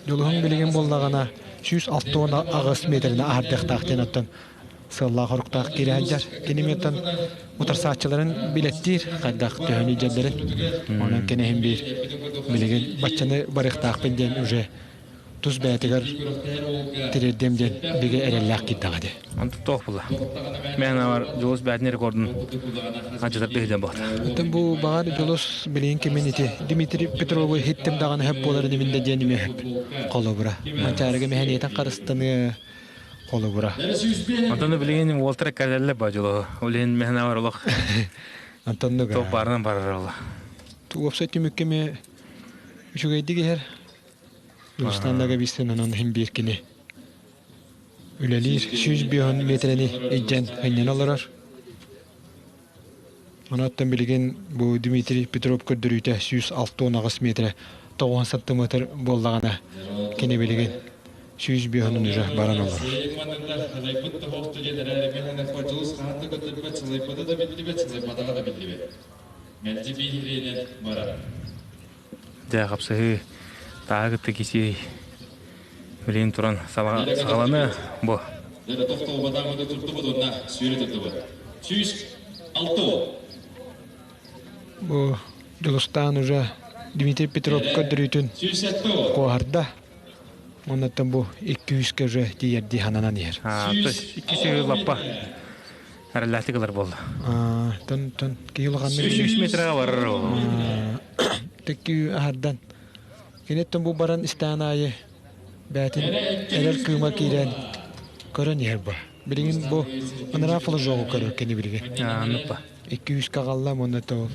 Дьулуһуҥ билигин буоллаҕына 168 метрини аһардыахтаах диэн оттон сыаллаах-соруктаах киирэ сылдьар. Кини миэттэн утарсааччыларын билэттиир, хайдах төһөнү дьэллэрин. Онон кэнэһин биир билигин баччаны барыахтаахпын диэн уже тус бэйэтигэр тириэрдиэм диэн бигэ эрэллээх киирдэҕэ дии. Онтон туох була? Мен бар Дьулус бээтин рекордун ачытар быһыдан буолта. Оттон бу баҕар Дьулус билигин кимин ити Дмитрий Петрову иһиттим даҕаны хөп буоларын имин да диэн эмиэ хөп холобура. Манчаарыга мэһэниэтин харыстаныы холобура. Онтон билигин уолтара кэлэллэ ба Дьулуһу. Ол иһин мэһэнэ бар олох. Антоннуга. Топ барынан барар ола. Уопсай түмүккэ ме үчүгэйдик иһэр. Дьулустааннага биистэн онон иһин биир кини үлэлиир 105 метрэни илдьэн ынньана олорор. Онон билигин бу Дмитрий Петров көрдөрүүтэ 168 метрэ 90 сантиметр буоллаҕына кини билигин 105 уже баран олорор. Дьэ, хапсыһыы тааһы кытта кисиэй билигин туран саҕаланы бу. Бу Дьулустаан уже Дмитрий Петров көрдөрүүтүн куоһарда. Оннуттан бу икки үскэ уже тиийэрдии хананан иһэр. То есть икки сүүс лаппа эрэллээхтик ылар буолла. Тон тон киһи улаханнык 3 метрга барар ол. Тэкки аһардан. Киниттэн бу баран истээн аайы бээтин эрэл кыыма киирэн көрөн иһэр бу. Билигин бу ыныраа флажогу көрөр кини билигин. Нуппа. 200 каҕалла уонна то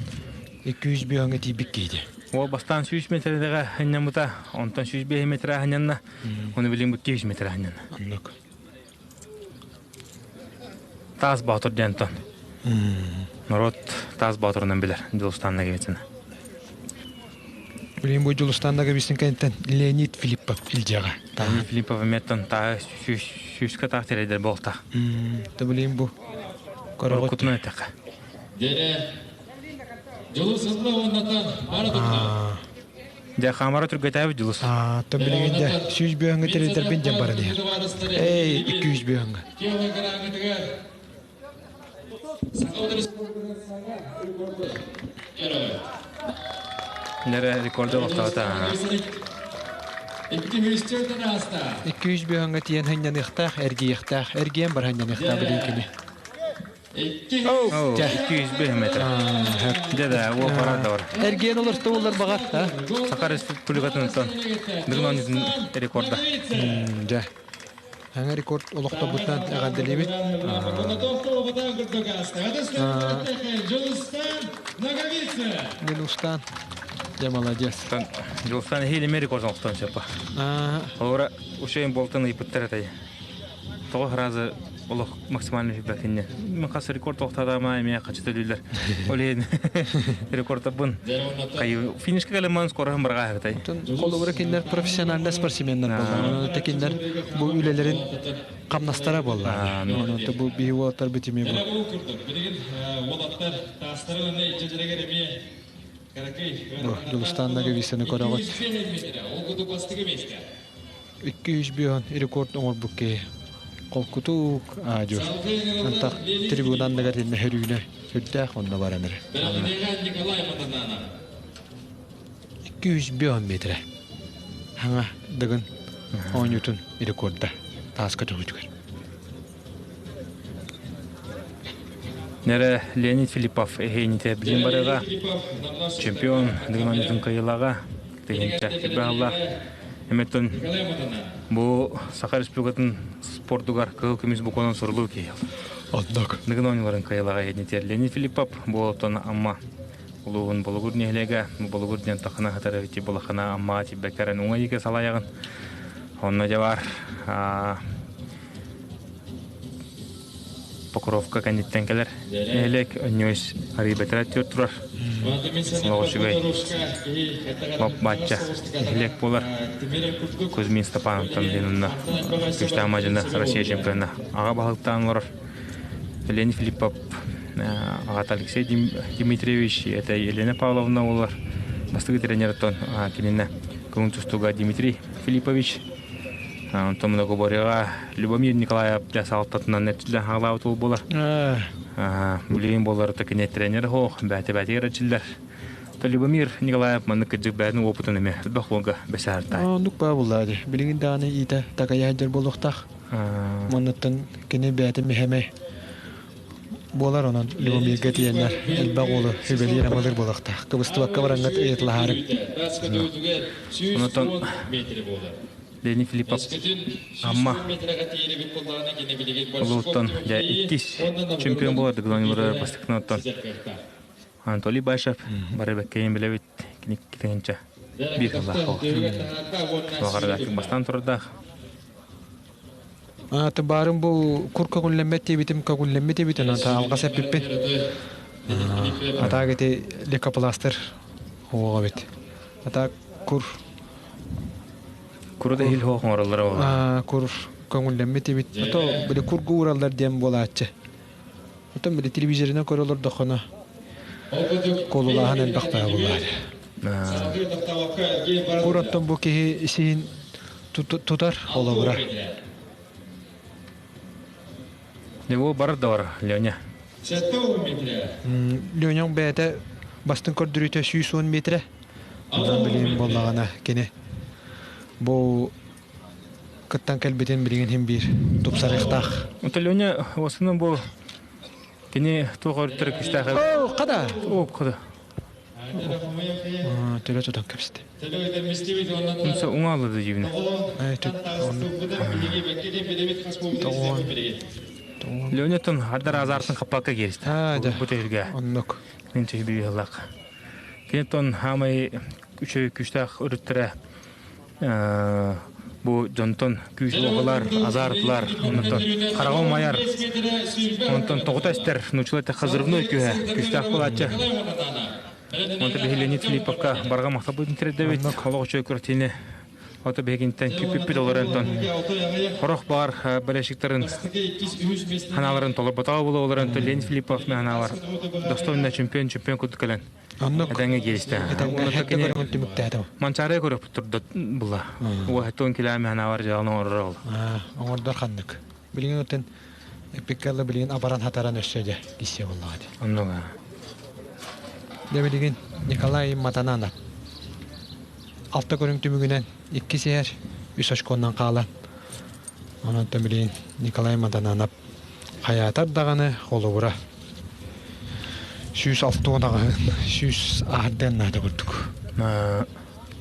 200 бүөҥҥэ тиийбит киһи. Ол бастаан 100 метрдеҕэ ханньаммыта, онтон 105 метрэ ханньанна, оны билигин бу 200 метрэ ханньанна. Оннук. Таас Боотур диэн тон. Народ Таас Боотурунан билэр Дьулустаан Ноговицына. Билигин бу Дьулустаан Ноговицын кэнниттэн Леонид Филиппов илдьэҕэ. Леонид Филиппов эмиэттэн тааһы сүүскэ таах тирэйдэр буолта. Та билигин бу көрөҕүт. Кутунан эттэххэ. Дьэрэ Дьулус ылла уоннатан бара турда. Дьэ, хаамара түргэтээбит Дьулус. Оттон билигин дьэ 100 бөһөҥҥө тэрилтэрбин дьэн баран иһэр. Эй, 200 бөһөҥҥө. Нэрэ рекорды олохтоото. 200 бөһөҥҥө тиийэн сынньаныахтаах, эргийиэхтээх. Эргийэн бар сынньаныахтаах билигин кини. Оо, 205 метр. Дьэ да, уол барар да бар. Эргийэн олорто буоллар баҕар, а? Саха Республикатын Дыгын оонньуутун рекорда. Дьэ. Саҥа рекорд олохтобутунан эҕэрдэлиибит. Дьулустан. Дьэ, молодец. Дьулустан эһиил рекорд олохтон сөп. Олора Ушейн Болтон ыйпыттар этэй. Тоҕо сразу олох максимально хүбэкинне. Мен хас рекорд тоқтадама эмиэ хачы төлүүлэр. Ол иһин рекордабын. Кайы финишка кэлэммэн скороһын барҕа хытай. Холобура кинилэр профессиональный спортсменнар буолла. Онон кинилэр бу үлэлэрин хамнастара буолла. Онон бу биһи уолаттар битими бу. Дьулустаан Ноговицыны көрөҕүт. 205 рекорд оҥорбут киһи холкутук аадьур антах трибуна анныгар иннэ хөрүүнэ сүрдээх онно баран эрэ 205 метрэ хаҥа дыгын оонньуутун рекорда тааска түһүүтүгэр Нэрэ Леонид Филиппов эһиэнитэ билин барыга чемпион дыгын оонньуутун кыайыылааҕа тыһыынча баһыллаах Эметтон бу Саха Республикатын спордугар кыһыл көмүс букванан сурулуу киһи. Оннук. Ныгын оонньууларын кыайылаҕа эһиэнитэ Леонид Филиппов бу оттон Амма улууһун Болугур нэһилиэгэ Болугур диэн тахана хатары ити булахана Амма тиббеккэрэн уҥа ике салайаҕын. Онно дьэ бар Покровка кэнниттэн кэлэр нэһилиэк Өнньүөс арыы бэтэрэ түөрт турар. Олох үчүгэй лоп-баачча нэһилиэк буолар. Кузьмин Степановтан диэн онно күүстээх мадьыны Россия чемпиона аҕа баһылыктаан олорор. Леонид Филиппов аҕата Алексей Дмитриевич, это Елена Павловна буолар. Бастакы тренертон кининэ көҥүл тустууга Дмитрий Филиппович Онтон многоборьеҕа Любомир Николаев дьэ салалтатынан эрчиллэн хаалаабыт уол буолар. Билигин буолар кини тренер оһох, бээтэ-бээтигэр эрчиллэр. То Любомир Николаев маннык кырдьык бэйэтин опытын эмиэ элбэх уолга бэсээртай. Оннук баа буллаа дии. Билигин даҕаны иитэ такайа сылдьар буолуохтаах. Манныттан кини бэйэтэ миһэмэй буолар онон Любомирга тиийэннэр элбэх уолу сүбэлиир-амалыыр буолуохтаах. Кыбыстыбакка бараҥҥыт ыйыталаһаарыҥ. Онтон Леонид Филиппов Амма улууттан дьэ иккис чемпион буолар Дыгын бастакынан оттон Анатолий Башев бары бэккэйин билэбит кини китинчэ биир сыллаах бастаан турардаах Аты баарым бу кур көҥүллэммэт диэбитим көҥүллэммит эбит онон алҕас эппиппин. Атаак ити лейкопластырь уоҕа эбит. Атаак кур Куру да иһил хоох оҥороллоро буолла. Кур көҥүллэммит эбит. Ото били кургу уураллар диэн буолааччы. Отон били телевизорынан көрө олордоххуна куолулааһын элбэх баа буолаары. Кур оттон бу киһи сиһин тутар холобура. Его барар да бар, Леня. Леняҥ бэйэтэ бастыҥ көрдөрүүтэ 110 метрэ. Онон билигин буоллаҕына кини бу кыттан кэлбитин билигин иһин биир тупсарыахтаах. Онтон Леня основном бу кини туох өрүттэрэ күүстээх Оо, хада! Оо, хада. Төлө тутан кэбистэ. Унса уҥааллы да дьиибинэ. Леня ардар азартын хаппакка кииристэ. Бу төһүлгэ. Оннук. Мин төһүлгэ Киниттон хаамай үчүгэй күүстээх өрүттэрэ бу дьонтон күүс уоҕалар, азаартылар, онтон хараҕа умайар, онтон тоҕута эстэр, нууччалар хазырвной күүһэ, күүстээх буолааччы. Онто биһи Леонид Филипповка барҕа махталбытын тириэрдэбит, олох үчүгэй күрэхтиини ото биһигинтэн күүппүппүт олорон хорох баар болельщиктарын ханааларын толорботоҕо буола олорон Леонид Филиппов ханаалар достойно чемпион чемпион курдук кэлэн Оннук. Этэҥҥэ кииристэ. Этэҥҥэ көрөҥүн түмүктээтэ. Манчаарыга көрөппүт турда була. Уоһаттон килээми ханаабар дьаалын оҥорор ол. Оҥордор ханнык. Билигин отын эпиккалла билигин абаран хатаран өссө дьэ киссиэ буоллаҕа дии. Оннуга. Дьэ билигин Николай Матананов. Алта көрүҥ түмүгүнэн иккис иһэр, үс очконнан хаалан. Онон билигин Николай Матананов хайаатар даҕаны холобура 160 аҕыһын 100 аһардыан наада курдук.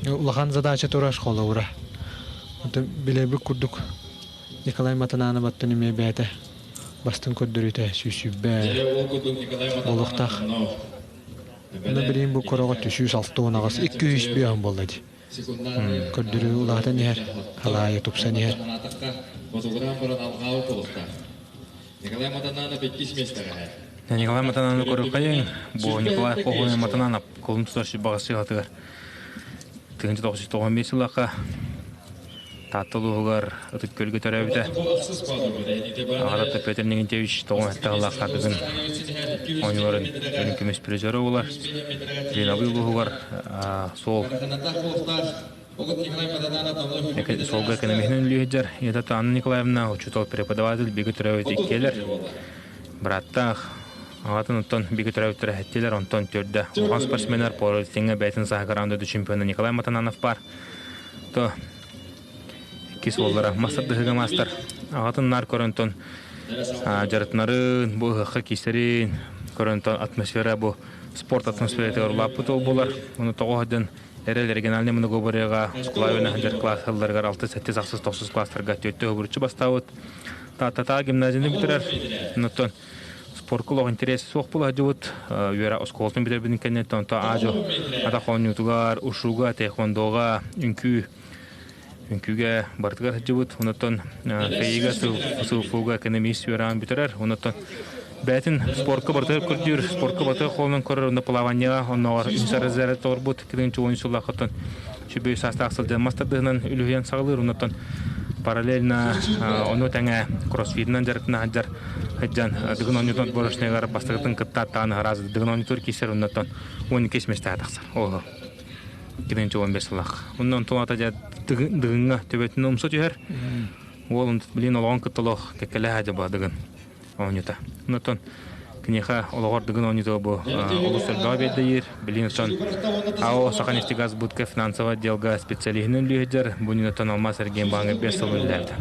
Улахан задача турар холобура. Билэбит курдук Николай Матанановаттан эмиэ бэйэтэ бастыҥ көрдөрүүтэ 120 буолуохтаах. Онно билигин бу короҕо 168 205 буолла дии. Көрдөрүү улаатан иһэр, халаайа тупсан иһэр. Николай Матананов иккис миэстэҕэ. Николай Матананов көрүккайын, бу Николай Похуй Матананов кулун тутар сүбаҕа сыһатыгар 1995 сыллаахха Таатта улууһугар Ытык Күөлгэ төрөөбүтэ. Аҕата Петр Никитевич тоҕо сыллаахха Дыгын оонньууларын үрүҥ көмүс призера буолар. Ленабый улууһугар суол суолга экономиһынан үлэлии сылдьар. Ийэтэ Анна Николаевна учуутал преподаватель бигэ төрөөбүт иккиэлэр. Бырааттаах аҕатын оттон бигэ төрөөбүттэрэ сэттиэлэр, онтон төрдө улахан спортсменнар пауэрлифтиҥҥэ бэйэтин сааһыгар аан дойду чемпиона Николай Матананов баар. То иккис уоллара мастер дыһыга маастар. Аҕатын наар көрөн дьарытынарын, бу ыһыахха киисэрин көрөн атмосфера бу спорт атмосфератыгар улааппыт ол буолар. Ону тоҕо сылдьан эрэл региональный многоборьеҕа оскуола сылдьар класс алты сэттис ахсыс тохсус класстарга түөртэ уһугуруччу бастаабыт. Тааттатаа гимназияны бүтэрэр. Онтон спортка олох интерес суох буола сылдьыбыт. Үөрэ оскуолатын бүтэрбитин кэнниттэн онто аажо атах оонньуутугар, ушуга, тэквондоҕа, үҥкүү үҥкүүгэ барытыгар сылдьыбыт. Онтон ФИга, СУФУга экономист үөрэҕин бүтэрэр. Онтон бэйэтин спортка барытыгар көрдүүр, спортка барытыгар холонон көрөр, онно плаванияҕа оннооҕор үс разряд толорбут. 2010 сыллаахтан сүбүй саастаах сылдьан мас тардыһынан үлүһүйэн саҕалыыр. Онтон параллельно ону тэҥэ кроссфитынан дьарыктана сылдьар сылдьан Дыгын оонньуутун отборочныйгар бастакытын кыттааттаҕын араас Дыгын оонньуутугар киирсэр оннуттан 12 миэстэҕэ тахсар. Оһо. 2015 сыллаах. Оннон туата дьэ Дыгыҥҥа төбөтүн умса түһэр. Уол билин олоҕун кытта олох кэккэлэһэ дьаба Дыгын оонньута. Оннуттан киниэхэ олоҕор Дыгын оонньута бу олус элбэҕи биэрдэйир. Билин оттон АО Саханефтегаз будка финансовый отделга специалиһинэн үлүһүдэр. Бу ньуттан Алмаз Эргиэн 5 сыл үлэлээбитэ.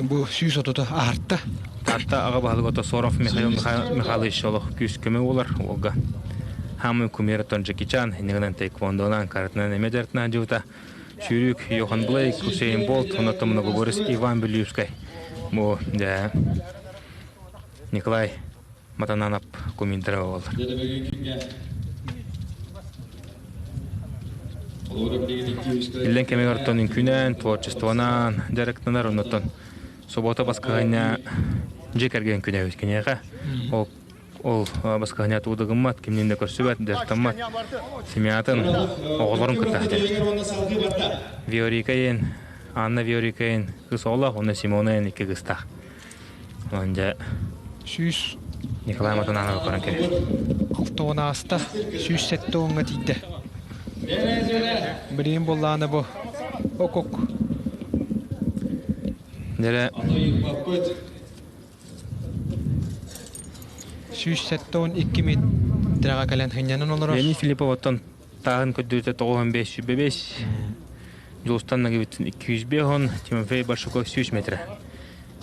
Бу 130 аарта. Таатта аҕа баһылыга Соров Михаил Михайлович олох күүс көмө буолар уолга. Хамы кумир Джеки Чан, иннигинэн таэквондонан, каратынан эмэ дьарытынан дьыбыта. Сүүрүүк Йохан Блейк, Усейн Болт, оннуттан многоборец Иван Белювскай. Бу дьэ Николай Матананов кумирдара буолар. Иллэн кэмигэр оттон үҥкүүнэн, творчествонан дьарыктанар, оннуттан суббота баскыһыанньа дьиэ кэргэн күнэ киниэхэ. Ол ол баскыһыанньа тугу да гыммат, кимниин да көрсүбэт, дьарыктаммат. Семьятын, оҕолорун кытта сылдьар. Виорика иэн, Анна Виорика иэн кыыс оҕолоох, уонна Симона иэн икки кыыстаах. Онон дьэ 100 Николай Матананов көрөн кэлэр. 60 ааста, 107 уоҥҥа тиийдэ. Билигин буоллаҕына бу окук. Дьэ 172 метрэҕэ кэлэн хынньанан олорор. Леонид Филиппов оттон тааһын көрдөрүүтэ 95 105, Дьулустан Нагибиттин 205, Тимофей Баршуков 100 метр.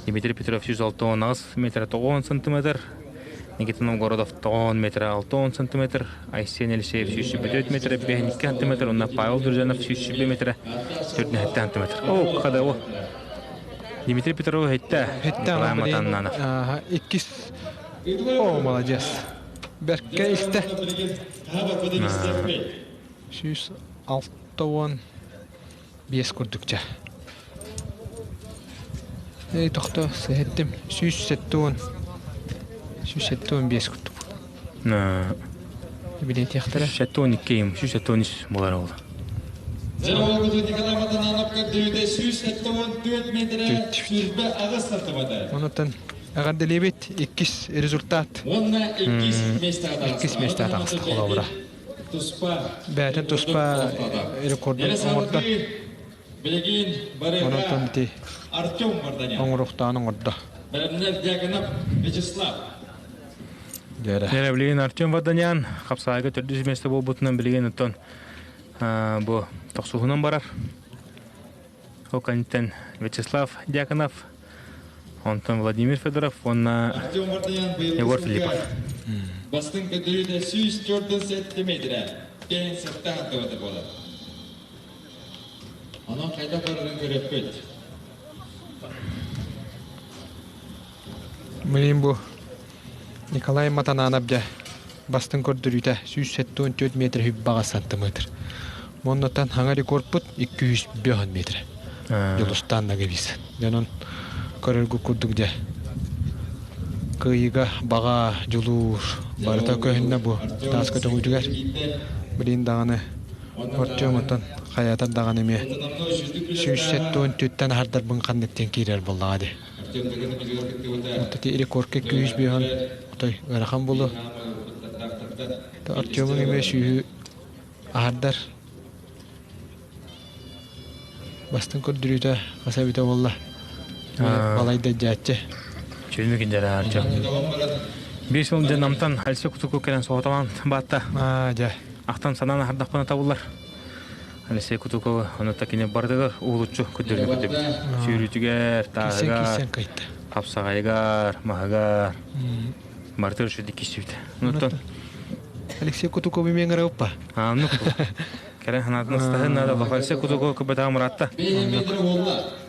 Дмитрий Петров 168 метр 90 сантиметр, Никита Новгородов 90 метр 60 сантиметр, Айсен Елисеев 174 метр 52 сантиметр, уонна Павел Дружанов 120 метр 47 сантиметр. О, хада о. Дмитрий Петров хетте. Хетте Николай Матаннанов. Иккис. О, молодец. Бэркэ истэ. 165 курдукча. Эй, тохто, сэһэттим. 170. 175 курдук. Билетиэхтэрэ. 72 юм, 173 буолар ол. Николай Матананов көрдөрүүтэ 174 метр 108 сантиметр. Онотон эҕэрдэлиибит иккис результат. Уонна иккис миэстэҕэ Иккис миэстэҕэ таҕыста холобура. Туспа. Бэйэтин туспа рекордун оҥордо. Билигин Онон ити Артем Варданян. оҥоруохтаан оҥордо. Бэлэмнэр Дьяконов Вячеслав. Дьэрэ. Дьэрэ билигин Артем Варданян хапсаайга төрдүс миэстэ буолбутунан билигин оттон бу тохсуһунан барар. Ол кэнниттэн Вячеслав Дьяконов, онтон Владимир Федоров уонна Егор Филиппов. Бастыҥ көрдөрүүтэ 147 метрэ, кэлин сыттаан тыбата буолар. Онон хайдах барарын көрөппүт. Билигин бу Николай Матананов дьэ бастыҥ көрдөрүүтэ 174 метр хүббаҕа сантиметр. Моннотан хаҥа рекордпут 205 метр. Дьулустаан Наговиз. Дьонун көрөргүт курдук дьэ кыайыыга баҕа, дьулуур барыта көһүннэ бу таас көтөҕүүтүгэр. Билигин даҕаны Артем оттон хайаатар даҕаны эмиэ 174-түттэн аһардарбын ханнык диэн киирэр буоллаҕа дии. Ити рекордка күүс биэһэн отой ыарахан буолуо. Артемуҥ эмиэ сүүһү аһардар. Бастыҥ көрдөрүүтэ хас эбитэ буолла? Балайда дьээччи. Чүлмүк дьэрэ Артем. Биир сыл дьэ намтан Альсе кутуку кэлэн соһуталаан баатта. Аа дьэ. Ахтан санаан аһардахпына табыллар. Алексей Кутукова ону такини барытыгар уһулуччу көрдөрүүнү көрдөбүт. Сүүрүүтүгэр, тааһыгар, хапсаҕайыгар, маһыгар барытыгар үчүгдүк киирсибит. Онуттан Алексей Кутуков имең ырыппа. Аннык. Кэрэ санаатын ыстаһын наада Алексей Кутуков көбөтөҕө муратта.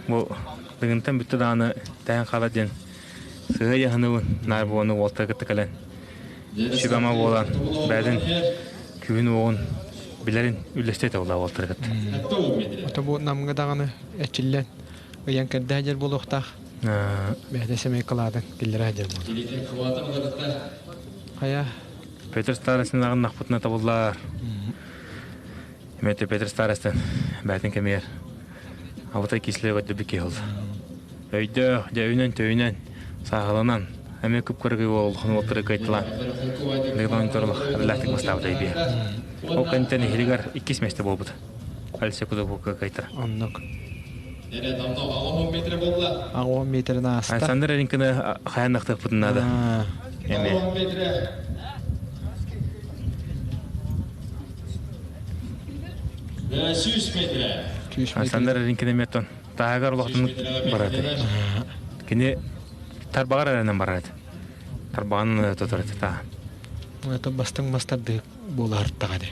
Бу тыгынтан бүттэ даҕаны тэһэн хаала диэн сыһыа яһыныбын наар буону уолта кытта кэлэн сүбама буолан бэйэтин күһүн уоҕун билэрин үллэстэ этэ буолла уолтары кытта. Ото бу намҥа даҕаны эчиллэн ыйан кэрдэ сылдьар буолуохтаах. Бэйэтэ сэмэй кылаатын киллэрэ сылдьар буолуо. Хайа Петр Старостин аҕыннахпытына табыллар. Эмиэ Петр Старостин бэйэтин кэмигэр абытай кислэ көрдөрбүт киһи ол. Өйдөөх, дьэ өйүнэн-төйүнэн, сааһыланан, эмиэ күп-кыргый уол улахан уолтары кыайталаан, Дыгын оонньоторлох эрэлээхтик бастаабыта өйбүө. Ол кэнниттэн иһилигэр иккис миэстэ буолбут. Алексей Кузовка кыайтара. Оннук. Аҕа метрин ааста. Александр Эринкины хайан ахтыахпытын наада. Эмиэ. Александр Эринкин эмиэ оттон Таһыгар улаханнык барар этэ. Кини тарбаҕар эрэнэн барар этэ. Тарбаҕын тутар этэ таа. Это бастыҥ мастардыы буола сырыттаҕа ди.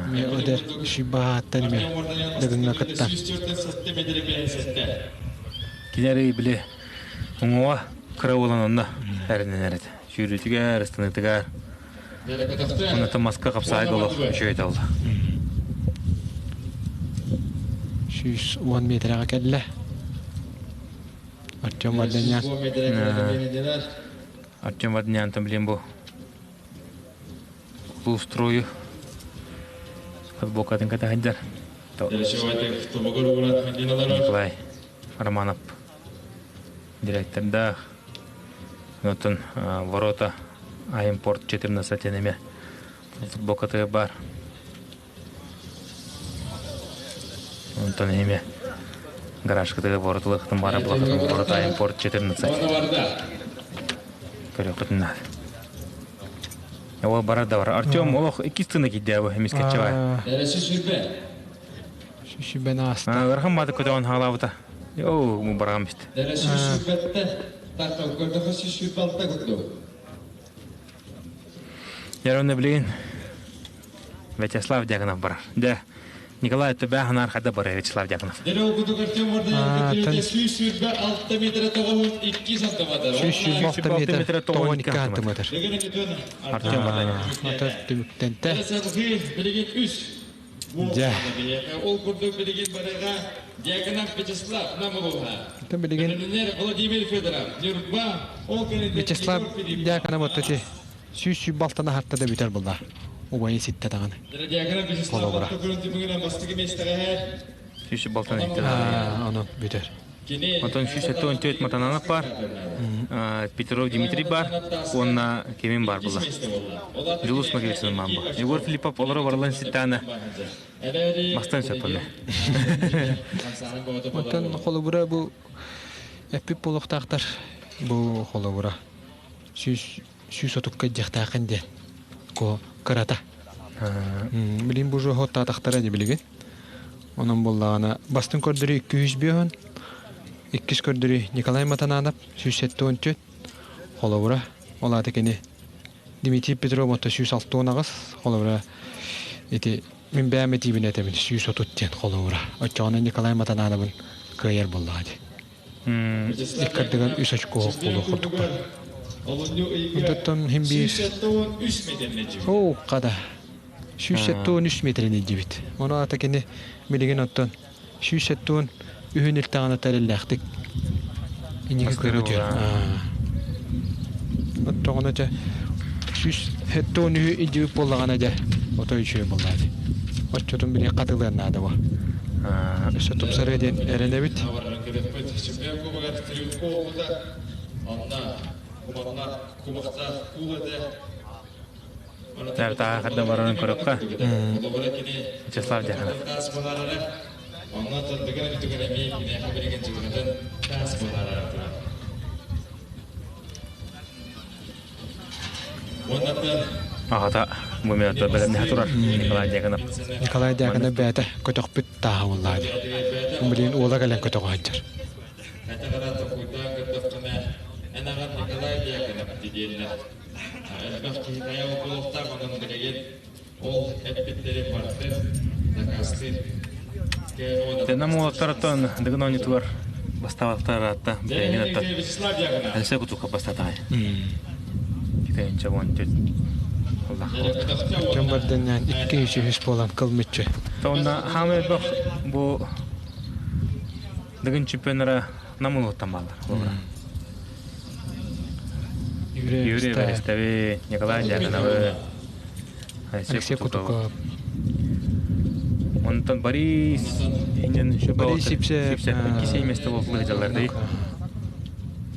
Ме одер шибааттан ме дыгыҥҥа кытта. Кини эрэ били уҥуоҕа кыра буолан онно эрэнэн этэ. Сүүрүүтүгэр, ыстаныытыгар. Онно маска хапсаайга олох үчүгэй талла. 110 метрэҕэ кэллэ. Артем Варданян. Артем Варданян блин бу устрою футболкатын кэтэ сылдьар. Николай Романов директордаах. Оттон ворота Аймпорт 14 эмэ футболкатыгар баар. Онтон эмэ гаражкытыгар воротулахтын баара булахтын ворота Аймпорт 14. Көрүөххүтүн наада. Ол барар да бар. Артем олох иккис тына киирдэ бу эмискэччи баар. Сүбэн ааста. Ыарахан бааты көтөҕөн хаалаабыта. Оо, бу бараҕам бит. Яровна билигин Вячеслав Дьяконов барар. Дьэ, Николай төбө ханаар хайда барар Вячеслав Дьяконов. Сүүс метр 92 сантиметр. Артем Варданян. Түмүктэнтэ. Дьэ. Ол курдук билигин барыга Дьяконов Вячеслав Намылова. Билигин Владимир Федоров, Нюрба, ол Вячеслав Дьяконов оттоти 126 аһарта да бүтэр булла. Убайы ситте даҕаны. Дьяконов Вячеслав Холобура. 126 итте даҕаны. Онон бүтэр. Онтон 174 Матананов бар, Петров Дмитрий бар, уонна кимин бар була. Дьулус Магельсон баар бу. Егор Филиппов олоро барылан ситтаана мастан сөп Оттон холобура бу эппит буолуохтаахтар бу холобура 100 130-ка илдьиэхтээххин диэн. Ко кырата. Билин бу уже хоттаатахтара дии билигин. Онон буоллаҕына бастыҥ көрдөрүү 205, иккис көрдөрүү Николай Матананов 174, холобура, ол аата кини Дмитрий Петров отто 168, холобура ити мин бэйэм этиибин этэбин 130 диэн холобура. Оччоҕуна Николай Матанановын кыайар буоллаҕа дии. Иккардыгар үс очко буолуох курдук бар. Онтон хим биир Оо, хада. 173 метрини илдьибит. Ону аата кини билигин оттон 173 илтэҕинэ тэриллээхтик инники көрбүтүөр. Оттоҕуна дьэ 173 илдьибит буоллаҕына дьэ отой үчүгэй буоллаа дии. Оччотун били хатылыан наада бу. Өссө тупсарыа диэн эрэнэбит. Тааһарда барарын көрөккө Вячеслав Дьяконов. Аҕата бу минута бэлэмнэһэ турар Николай Дьяконов. Николай Дьяконов бэйэтэ көтөхпүт тааһа буоллаҕа дии. Билигин уола кэлэн көтөҕө сылдьар. Элбэх киһи хайа буолуохтаах, онон билигин ол эппиттэрин барытын дакаастыыр. Тэнам уолаттарыттан Дыгын оонньуутугар бастаабаттар аатта бэйэҥин аттан Алексей Кутуков бастатаҕай. Китайынча уон түт Дьон бардыннан икки үс буолан кыл мүччү. Онна хаамай элбэх бу Дыгын чемпионнара Нам улууттан бааллар. Юрий Берестовый, Николай Дьяконовы, Алексей Кутуков. Онтон Борис Борис Сипсев икки место буоллар дьаллар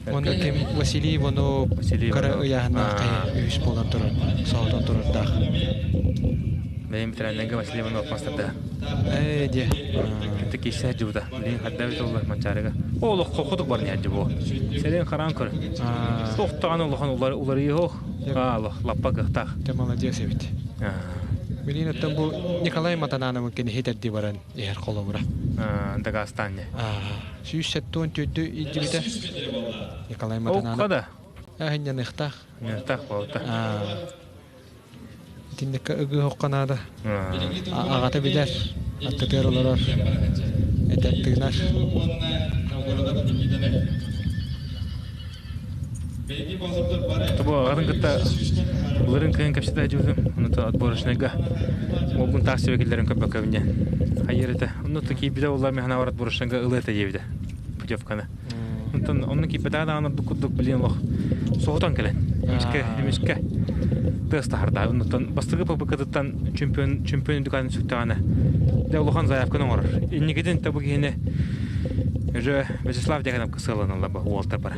Онно ким Василий Иванов кыра ыйааһыннаах үһүс буолан турар, соһутан турардаах. Бэйэм ветераннарга Василий Иванов мастарда. Ээ диэ. Кытта киирсэ сылдьыбыта. Билигин хардабыт оллар Манчаарыга. О, олох хохотук бар ньаадьы буо. Сэрин хараан көр. Тохтоҕан улахан уларыйыһох. Аа, лаппа кыахтаах. Те молодец эбит. Билигин оттон бу Николай Матанановын кини хитэрдии баран иһэр холобура. Дагастан не. 174 илдьибитэ. Николай Матананов. О, да. Ахинньаныхтаах. Ньаныхтаах буолта. Итинниккэ ыгыы-оххо наада. Аҕата билэр, аттытыгар олорор, этэр тыынар. Тобу аҕатын кытта былырын кыһын кэпсэтэ сылдьыбытым. Ону отборочнайга уолбун таах сибэ киллэрэн көрбөккөбүн диэн. Хайыыр этэ. Онно киирбитэ буоллар мин санаабар отборочнайга ылыа этэ диэбитэ путевканы. Онтон онно киирбэтэҕэ даҕаны ордук курдук билин олох соһутан кэлэн. Эмискэ, эмискэ тыас таһарда. Оннуттан бастакы попыккатыттан чемпион чемпион үрдүк сүктэҕинэ дьэ улахан заявканы оҥорор. Инникитин да бу киһини уже Вячеслав Дьяконовка сыаланаллар бу уолтар бара.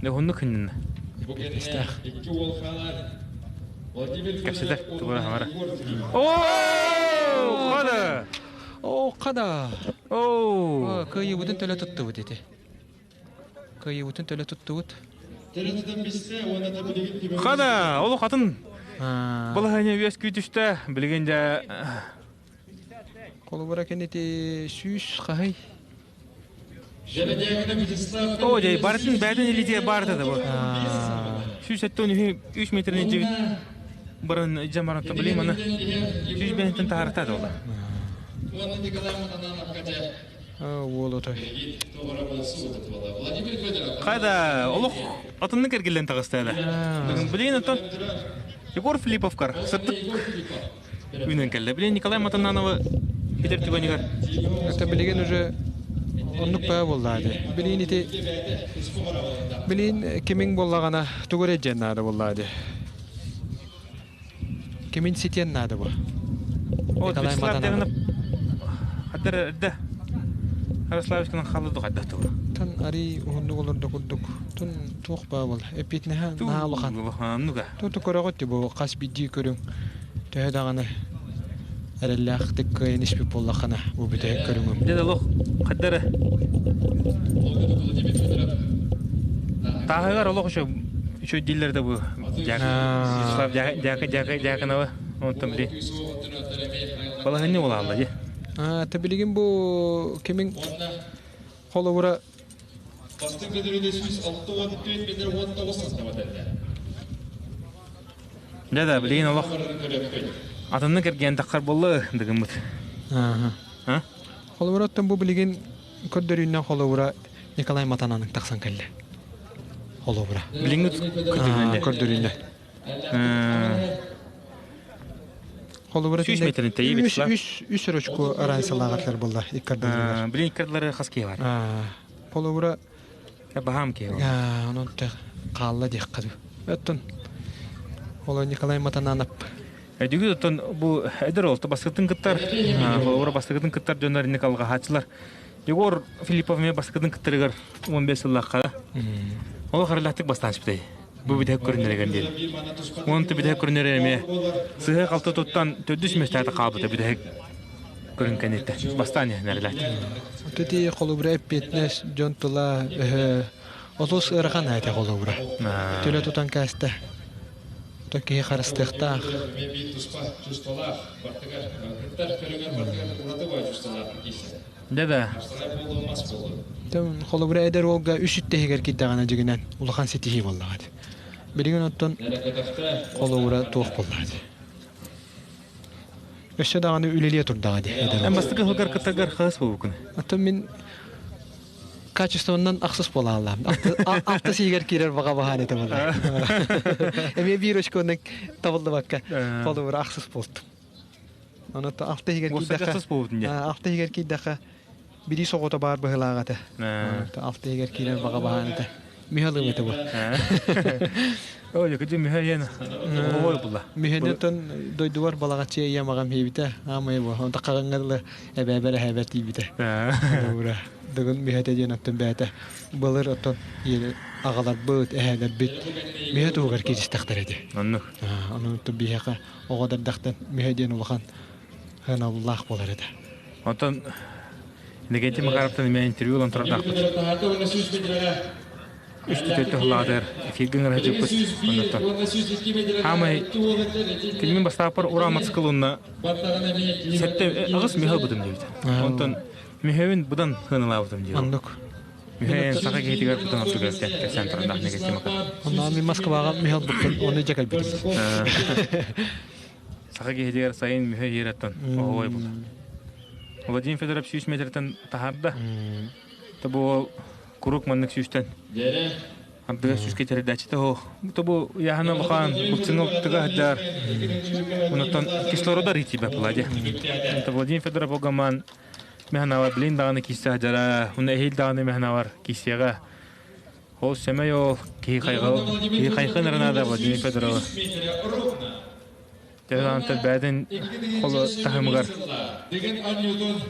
Дьэ уһуннук хынньынна. Эппиэттээх. Кэпсэтэр тугура хаҥара. Оо, хада! Оо, хада! Оо! Кыайыыбытын төлө туттубут ити. Кыайыыбытын төлө туттубут. Хада, олох атын балаһыанньа үөскүү түстэ. Билигин дьэ Холобура кэнити сүүс хаһый? Оо, дьэ, барытын бэйэтин илиитигэр баарыта да бу. 173 метрин дьибит баран дьэ баран билим аны 105-тэн таһаарта да ола. Уол отой. Хайда, олох атыннык эргиллэн таҕыста элэ. Билигин оттон Егор Филипповкар сырдык үүнэн кэллэ. Билигин Николай Матананова Питер түгэнигэр. Это билигин уже оннук баа буоллаа дии. Билигин ити билигин кимиҥ буоллаҕына тугу эрэ дьиэн наада буоллаа дии. Кимин ситиэн наада бу. Николай Матананов. Хаддар эрдэ Ярославичканан халлы хайдах тугу. Тан арий уһуннук олордо курдук. Тун туох баа бол. Эппиэтинэһэ наһаа улахан. Улахан Туту көрөҕүт бу хас биирдии көрүҥ төһө даҕаны эрэллээхтик кыайан испит буоллаххына бу бүтэһик көрүҥүм. Дьэ олох хайда эрэ тааһыгар олох үчүгэй Үчүгэй дииллэр да бу Вячеслав Дьяконова онтон били балаһынньа буолаалла дии. Та билигин бу кимин холобура Бастыҥ көтөрүнэ 164 метр 19 сантиметрда. Дьэ да билигин олох атыннык эргийэн таххар буолла дыгыммыт. Ааха. Холобура оттон бу билигин көрдөрүүннэн холобура Николай Матананын тахсан кэллэ. Холобура. Билиҥҥи көрдөрүүннэ. Көрдөрүүннэ. Холобура 100 метрин тэйи Вячеслав. Үс үс өрөчку разницалааҕар буолла иккардылар. Билин иккардылары хас киһи бар? Холобура Баһаам киһи. Онон хаалла диэххэ дуу. Оттон Оло Николай Матананов Өйдүгүт оттон бу эдэр ол бастакытын кыттар, холобура бастакытын кыттар дьоннор инник алҕаһааччылар. Егор Филиппов эмиэ бастакытын кыттарыгар 15 сыллаахха ол харалаахтык бастаан испитэй. Бу бүтэһик көрүнэригэр диэн. Уонна бүтэһик көрүнэрэ эмиэ сыһа халты туттан төрдүс миэстэҕэ хаалбыта бүтэһик көрүн кэнниттэн. Бастаан иһэнэрилээх. Ити холобура эппиэтинэс дьон тыла олус ыарахан этэ холобура. Төлө тутан кээстэ. То киһи харыстыахтаах. Дьэ да. Холобура эдэр уолга үс үттэһигэр киирдэҕинэ дьигинэн улахан ситиһии буоллаҕа дии. Билигин оттон холобура туох буоллаҕа дии. Өссө даҕаны үлэлиэ турдаҕа дии. Эн бастакы ыһылгар кыттаргар хаһыс буолбуккун? Оттон мин качествоннан ахсыс буолааллаам. Алта сиигэр киирэр баҕа баһаан этэ буолла. Эмиэ биир очконан табыллыбакка холобура ахсыс буолтум. Ону алта иһигэр киирдэххэ алта иһигэр киирдэххэ бирии соҕото баар быһылаах этэ. Алта иһигэр киирэр баҕа баһаан этэ. Мүһэ ылым этэ бу. Ой, кыдьы мүһэ иэн ой була. Мүһэнэтон дойдубар балаҕаччы ийэм аҕам хийбитэ. Аамай бу. Онто хаҕыҥҥа эбээбэр эһээбэр тиийбитэ. Ура. Дыгын мүһэтэ диэн оттон бэйэтэ былыр оттон аҕаларбыт, эһээлэрбит мүһэ туһугар кииристэхтэрэ дии. Оннук. Ону биһиэхэ оҕо эрдэхтэн мүһэ диэн улахан сыаналаах буолар этэ. Оттон Иннокентий Макаровтан эмиэ интервью ылан турардаахпыт. Үс түтөттө хылаатыгар эфиргэ ыҥыра сылдьыппыт. Оннуттан. Хаамай кинимин бастааппар ура матскыл уонна сэттэ аҕыс мүһэ ылбытым диэбит. Онтон мүһэбин быдан сыаналаабытым диир. Оннук. Мүһэ саха киһитигэр быдан ордук кэпсээн турардаах Иннокентий Макаров. Онно мин Москваҕа мүһэ ылбыппын, ону дьэ кэлбитим. Саха киһитигэр сайын мүһэ иһиэрэттэн оһуой була. Владимир Федоров 100 метртэн таһаарда. Тобу курук маннык сүүстэн ардыга сүүскэ тэрийдээччитэ оһох. Тобу яһана улахан булчуҥа тыга сылдьар. Онтон кислородар итибэ Владя. Это Владимир Федоров огаман механавар блин даҕаны кииссе сылдьара. Уна эһиил даҕаны механавар киисиэҕэ. Ол сэмэй ол киһи хайҕал киһи хайхын наада Владимир Федорова. Төһө бэйэтин холо таһымыгар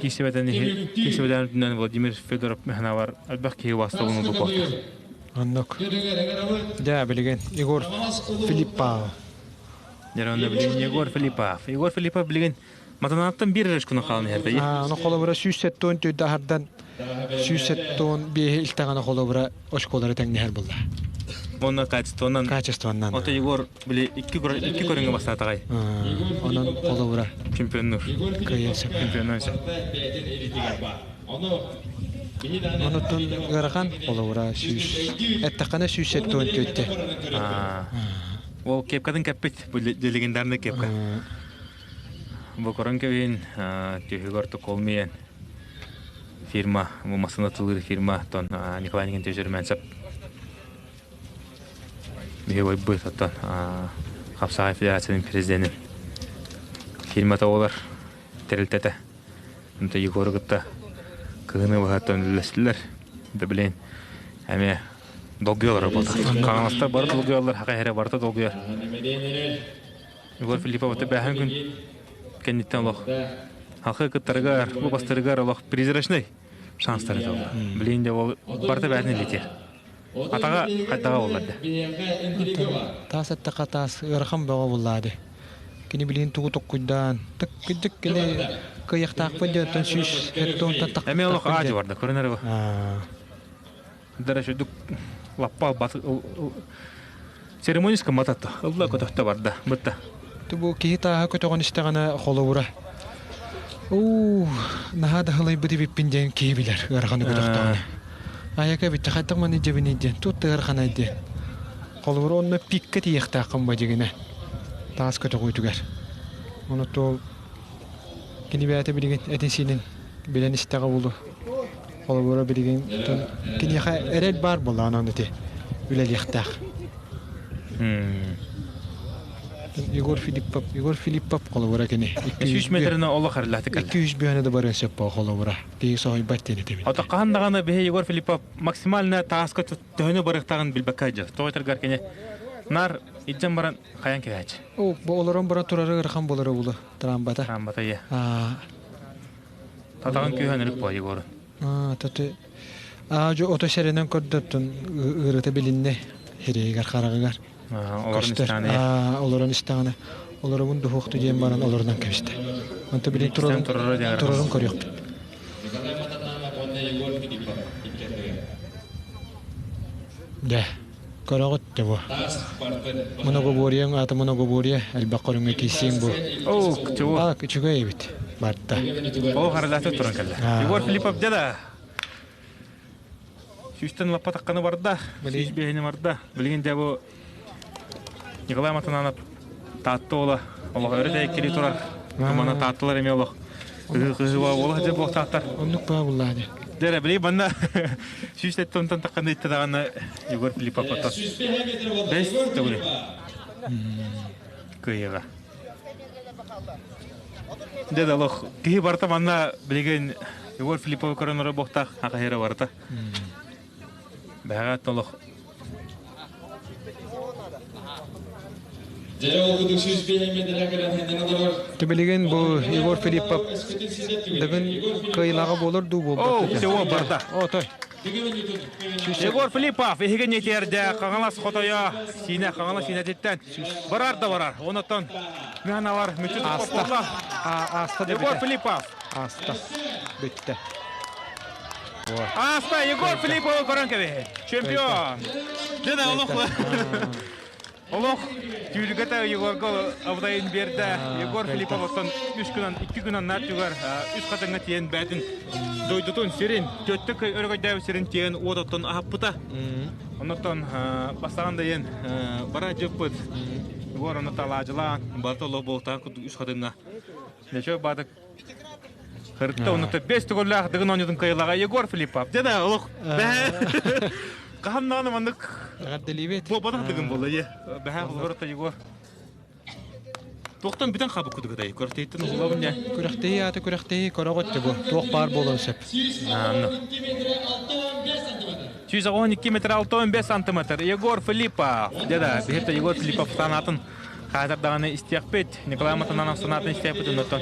киирсибэтэн киирсибэтэн үрдүнэн Владимир Федоров механавар элбэх киһи убаастабын ылбыт Оннук. Дьэ, билигин Егор Филиппов. Дьэ, билигин Егор Филиппов. Егор Филиппов билигин Матанааттан биир эрэ күнү хаалан иһэрдэ. Аны холобура 174 аһардан 175 илтэҕинэ холобура очколары тэҥнэһэр буолла. Онно качествонан. Качествонан. Ото Егор били икки икки көрүҥҥэ бастаатаҕай. Онон холобура чемпионнуур. Кыайан сөп. Чемпионнуон сөп. Онуттан ыарахан холобура сүүс эттэххинэ 174 Ол кепкатын кэппит бу легендарный кепка. Бу көрөн кэбиһин түһүгэр Токолмиен фирма, бу массыына тылыыр фирма, оттон Николай Никитич Румянцев биһи бойбут, оттон Хапсаҕай Федерациятын президенин фирмата буолар тэрилтэтэ. Онто Егору кытта кыһыны быһаттан үллэстилэр. Да билин эмиэ долгуйаллар буолла. Хаҥаластар бары долгуйаллар, хака эрэ барыта долгуйар. Егор Филиппов бэһэн күн кэнниттэн олох халқы кыттарыгар, бу бастарыгар олох призрачный шанстары толла. Билин де ол барыта бэһин илитер. Атаға қайтаға болларды. Таас аттақа таас ыарахан бөҕө буллаады. Кини билин тугу токкуйдаан, тык кини кыйахтаахпын диэн сүүс хеттон тақ. Эми олох аажы барда, көрүнөр бу. Дара шүдүк лаппа Церемонис кыммататта. Ылла көтөхтө барда. Бытта. Бу киһи тааһа көтөҕөн истэҕинэ холобура. Уу, наһаа да һылайбыт эбиппин диэн киһи билэр ыараханы көтөхтөҕүнэ. Айака битте хайдах маны дьэбиний диэн, тут ыараханай диэн. Холобура онно пикка тиийиэхтээххин ба дьигинэ. Таас көтөҕүүтүгэр. Ону туол кини бэйэтэ билигин этин-сиинин билэн истэҕэ булу. Холобура билигин киниэхэ эрэл баар буоллаҕына ону ити үлэлиэхтээх. Егор Филиппов, Егор Филиппов холобура кини. 3 метрine олох эрэллэхтик кэллэ. 200 бөөнө да барыан сөп буо холобура. Киһи соһуйбат диэн этибит. Ото хаһан даҕаны биһи Егор Филиппов максимально тааска төһөнү барыахтааҕын билбэккэ дьэ. Тоҕо этэргэр кини нар илдьэн баран хайан кэһээччи. О, бу олорон баран турары ыарахан буолара булу. Трамбата. Трамбата иә. Татаҕын күүһэн өлүк буо Егорун. Таты аа жо ото сэрэнэн көрдөттүн ыарыта билиннэ хирэйигэр хараҕыгар. Олорон истэҕинэ. Олорон истэҕинэ олоробун дуһуохту диэн баран олорунан кэбистэ. Онто билин турарын турарын көрүөхпүт. Дэ, көрөҕүт да бу. Многоборьеҥ аата многоборье элбэх көрүҥҥэ киирсиэҥ бу. Оо, чего? А, үчүгэй эбит. Барда. Оо, харалаата туран кэллэ. Егор Филиппов дьэ Сүүстэн лаппа тахханы барда. Сүүс биэһини барда. Билигин дьэ бу Николай Матананов Таатта уола олох өрө тэйиккилии турар. Тумана Таатталар эмиэ олох кыһыы-кыһыыба уола дьэ буолтаахтар. Оннук баа буллаа дьэ. Дьэ били манна сүүс тонтон тахханы итте даҕаны Егор Филиппов оттон бэс төгүлү кыайыыга. Дьэ да олох киһи барыта манна билигин Егор Филипповы көрөн олорор буохтаах акаһыра барыта. Бэҕэт олох Билигин бу Егор Филиппов дыгын кыайылааҕа буолар дуу буолбат О, всего барда. О, той. Егор Филиппов иһигэ нетиэрдэ Хаҥалас хотойо Сиинэ Хаҥалас Сиинэтиттэн барар да барар. Онотон Миханалар мүччү Ааста. Ааста да Егор Филиппов. Ааста. Бүттэ. Ааста Егор Филипповы көрөн кэбиһи. Чемпион. Дьэ олох Олох түүлүгэтэ Егорга абытайын биэрдэ. Егор Филиппов оттон үс күн икки күн аннаар түгэр үс хатыҥҥа тиийэн бээтин дойдутун сирин төттө өрөгөйдөөбүт сирин тиийэн уот оттон аһаппыта. Оннуттан бастаан да иэн бара дьыппыт. Егор ону талаажылаан барыта олох буолтаан курдук үс хатыҥҥа. Нече баатык Хырытта оннута бес төгүллээх дыгын оонньуутун кыайылаҕа Егор Филиппов. Дьэ да олох хаһан даҕаны маннык Эҕэрдэлиибит. буолбатах дыгын буолла дьэ. Бэһээ холобур Егор. Туохтан бүтэн хаалбыт курдук этэй? Күрэхтэһииттэн уһуллабын дьэ. Күрэхтэһии аата күрэхтэһии көрөҕүт бу. Туох баар буолуон сөп. 112 метр 65 сантиметр. Егор Филиппов. Дьэ да, биһиртэ Егор Филиппов санаатын хаатар даҕаны истиэхпит. Николай Матананов санаатын истиэхпит оннуттан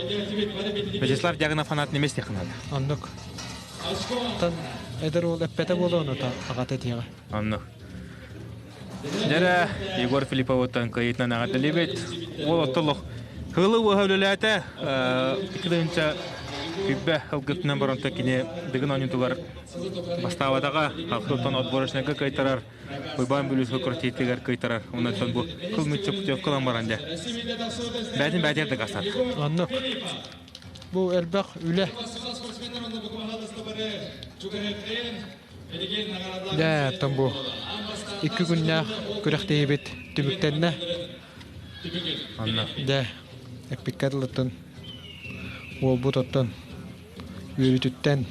Вячеслав Дягинов санаатын эмиэ истиэххэ наада. Оннук. Тан эдэр уол эппэтэ буолуо онута аҕата этиэҕэ. Оннук. Дьэрэ Егор Филипповыттан кыайыытынан эҕэрдэлиибит. Уол оттолох Хылы уоһа үлэлээтэ. Икки күббэ ылгытынан баронто кини Дыгын оонньуутугар бастаабатаҕа. Халкыттан отборочнайга кыайтарар. Уйбаан Бүлүүскэ күрэхтэһиитигэр кыайтарар. Онон бу кыл мүччү путевка ылан баран дьэ. Бээтин бээтигэр дакаастаат. Оннук. Бу элбэх үлэ. Дьэ, оттон бу икки күннээх күрэхтэһиибит түмүктэннэ. Онно. Дьэ, эппиккэ дылыттан уолбут оттон үөрүүтүттэн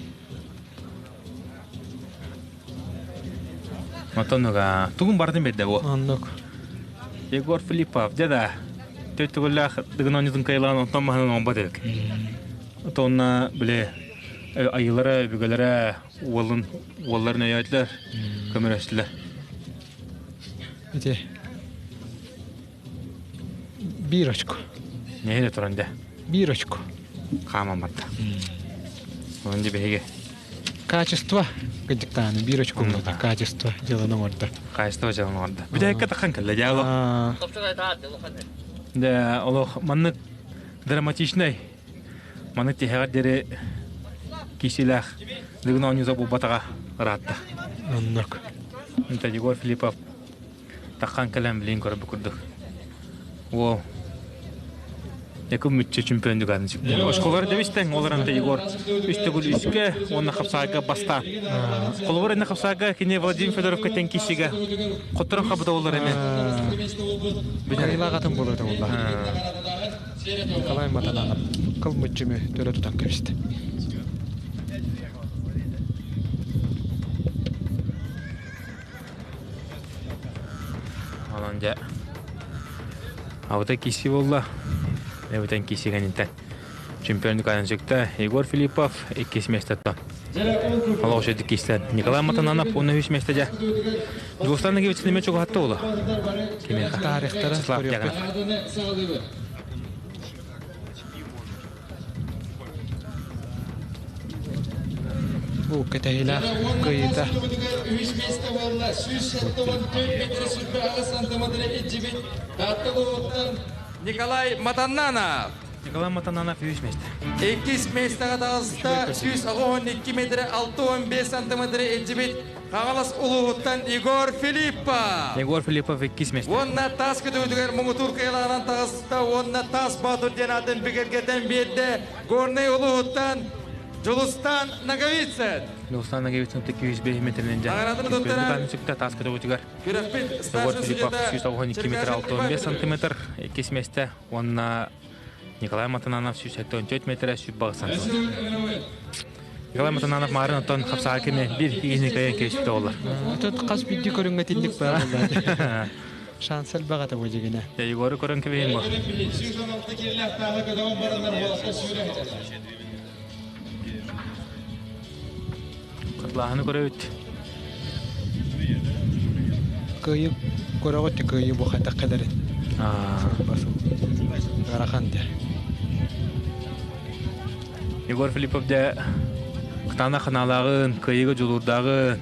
Оттон тугун бардын берде бу. Оннук. Егор Филиппов, дьэ да, төттүгүллээх дыгын оонньуутун кыайылаан онтон маһынан оҥорбот эбит. Отонна, били, айыылара, өбүгэлэрэ уолун уолларын өйөөтүлэр, көмөлөстүлэр. Ити биир очко. Нэһилэ туран дэ. Биир очко. Хааман барда. Онон дьэ биһиги Качество кыдьыктааны биир очко булла. Качество дьыаланы оҥордо. Качество дьыаланы оҥордо. Бүтэһиккэ таххан кэллэ дьэ олох. Дэ олох маннык драматичнай маннык тиһэҕэр диэри киисилээх Дыгын оонньуута буолбатаҕа ыраатта. Оннук. Это Егор Филиппов. Таххан кэлэн билин көрбүт курдук. Уол Якум мүччү чемпион дүгәнин сүктэ. Осколор дебистен олар анта Егор үс төгүл үскэ уонна хапсаага баста. Холобур энне хапсаага кини Владимир Федоровка тен кишиге хотторон хабыта олар эме. Кайылаҕатын буолуо буолла. Николай Матананов кыл мүччүмү төлө тутан кэбистэ. Онон дьэ абыта киси буолла. Эбитен кисигэнинтэн чемпион Николай сүктэ Егор Филиппов иккис миэстэттэн. Олох үчүгэй кистэн. Николай Матананов уонна үс миэстэ дьэ. Дьулустан Нагевич неме чугаһатта буола. Кимиэхэ? Тарихтара Числав Дьяконов. Бу кэтэһиилээх кыайыыта. Үһүс миэстэ буолла 174 метр 28 сантиметры илдьибит Таатта улууһуттан Николай Матаннанов. Николай Матананов үһүс миэстэ. Иккис миэстэҕэ таҕыста 182 метр 65 сантиметры илдьибит Хаҥалас улууһуттан Егор Филиппов. Егор Филиппов иккис миэстэ. Уонна таас көтөҕүтүгэр муҥутуур кыайылаҕынан таҕыста уонна таас боотур диэн аатын бигэргэтэн биэрдэ Горнай улууһуттан Дьулустан Ноговицын. Дьулустан Ноговицын 205 метринэн дьэ. Наҕарааданы туттаран сүктэ таас көтөҕүтүгэр. Күрэхпит Егор старшай Филиппов судьята 192 метр 65 сантиметр иккис миэстэ уонна Николай Матананов 174 метрэ 108 сантиметр. Николай Матананов маарын оттон хапсаҕа кини биир игини кыайан кэбиспитэ буолар. Тут хас биирдии көрүҥҥэ тинник баар буолла. Шанс элбэх этэ бу дьигинэ. Егору көрөн кэбиһин бу. Кытлааһыны көрөбүт. Кыайыы көрөҕүт кыайыы бу хайдах кэлэрин. Басыл. Ыарахан дэ. Егор Филиппов дьэ кытаанах ханаалааҕын, кыайыыга дьулуурдааҕын,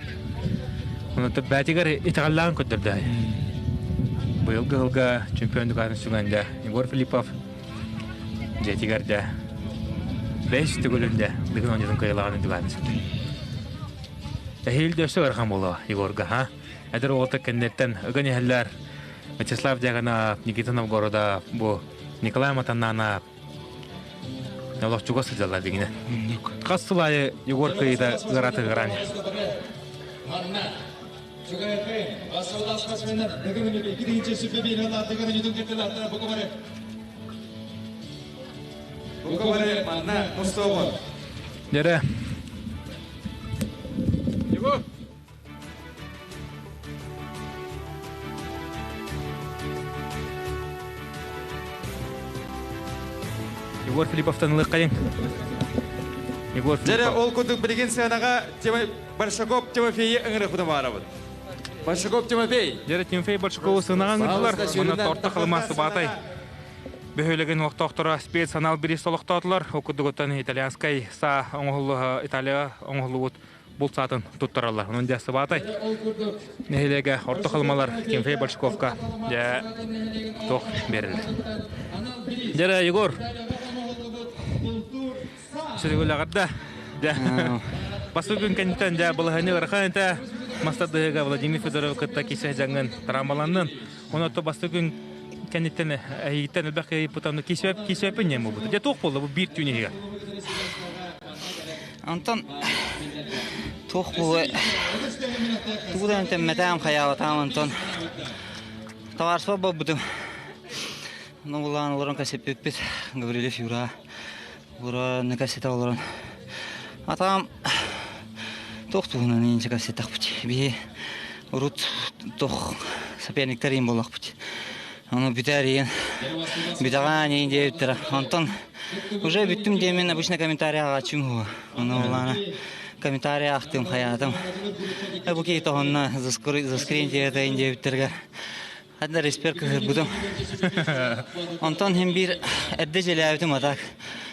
онон бээтигэр итэҕэллээҕин көрдөрдө. Быйылгы сылга чемпион дукатын сүгэн дьэ Егор Филиппов дьиэтигэр дьэ бэс төгүлүн дьэ Дыгын оонньуутун кыайыылааҕын дукатын сүктэ. Эһиил да өссө ыарахан буолуо Егорга, ха? Эдэр уолаттар кэнниттэн ыган иһэллэр. Вячеслав Дьяконов, Никита Новгородов, бу Николай Матаннанов, Олох чугас сылдьаллар дигинэ. Хас сыл аайы Егор кыйыта ыараты ыараан. Дьэрэ. Егор! Егор Филипповтан ылыаххайыҥ. Егор Дьэрэ Филиппов. ол курдук билигин сыанаҕа Большаков Тимофейы ыҥырыахпытын баҕарабыт. Большаков Тимофей. Дьэрэ Тимофей Большакову сыанаҕа ыҥырдылар. Уонна торто халымаас сыбаатай. Бөһүөлэгин олохтоохторо спецанал бириис олохтоотулар. Ол курдугуттан итальянскай саа оҥоһуллуһа Италия оҥоһуллубут булт саатын туттараллар. Онон дьэ Сыбаатай нэһилиэгэ Орто Халымалар Тимофей Большаковка дьэ туох биэрэллэр. Дьэ Егор сүрүгүлэҕэрдэ дьэ бастакы күн кэнниттэн дьэ балаһыанньа ыарахан этэ мастардыһыга Владимир Федоров кытта кисе дьаҥын травмаланнын. Онон бастакы күн кэнниттэн эһигиттэн элбэх киһи кисөп кисөпүн ньэм буолбута. Дьэ туох буолла бу биир түүн иһигэр? Онтон туох буолуой тугу да эмтэммэтэҕим хайаабатаҕым онтон табаарыспар буолбутум. Ону булаан олорон кэсиппиппит Гаврильев Юра Ура кэситэ олорон атаҕым туох туһунан инчэ кэситэхпит биһи урут туох соперниктар иин буоллахпыт Ону бүтээр иин бүтэҕээн иин диэбиттэрэ. Онтон уже бүттүм диэмин обычно комментарий ааҕааччым уһу. Ону улаана комментарий аахтым хайаатым. Бу киһи тоһонно заскрин диэтэйин диэбиттэргэ хадда респер кыһырбытым. Онтон хин биир эрдэ дьиэлээбитим а так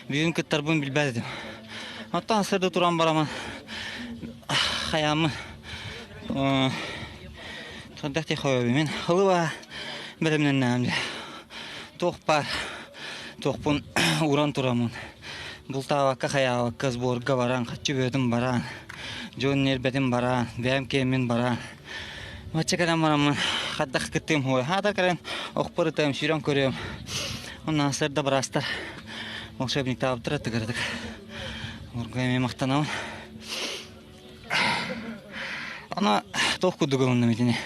бүгүн кыттарбын билбэт этим. Оттон сырды туран барамын хайааммын Сордох тихоөбүмүн ылыба бэлэмнэннэҕим дьэ. Туох баар туохпун ууран тураммын. Бултаабакка хайаабакка сборга баран, хаччы бөтүн баран, дьон нербэтин баран, бэйэм киэммин баран. Бачча кэлэн бараммын Хайдах кыттыым хуой. Хаатар кэлэн охпор ытыам, сүүрэн көрүөм. Онно сырда быраастар волшебниктаабыттар аттыгар Ургай эмиэ махтанабын. Ана туох курдук ылынным итини.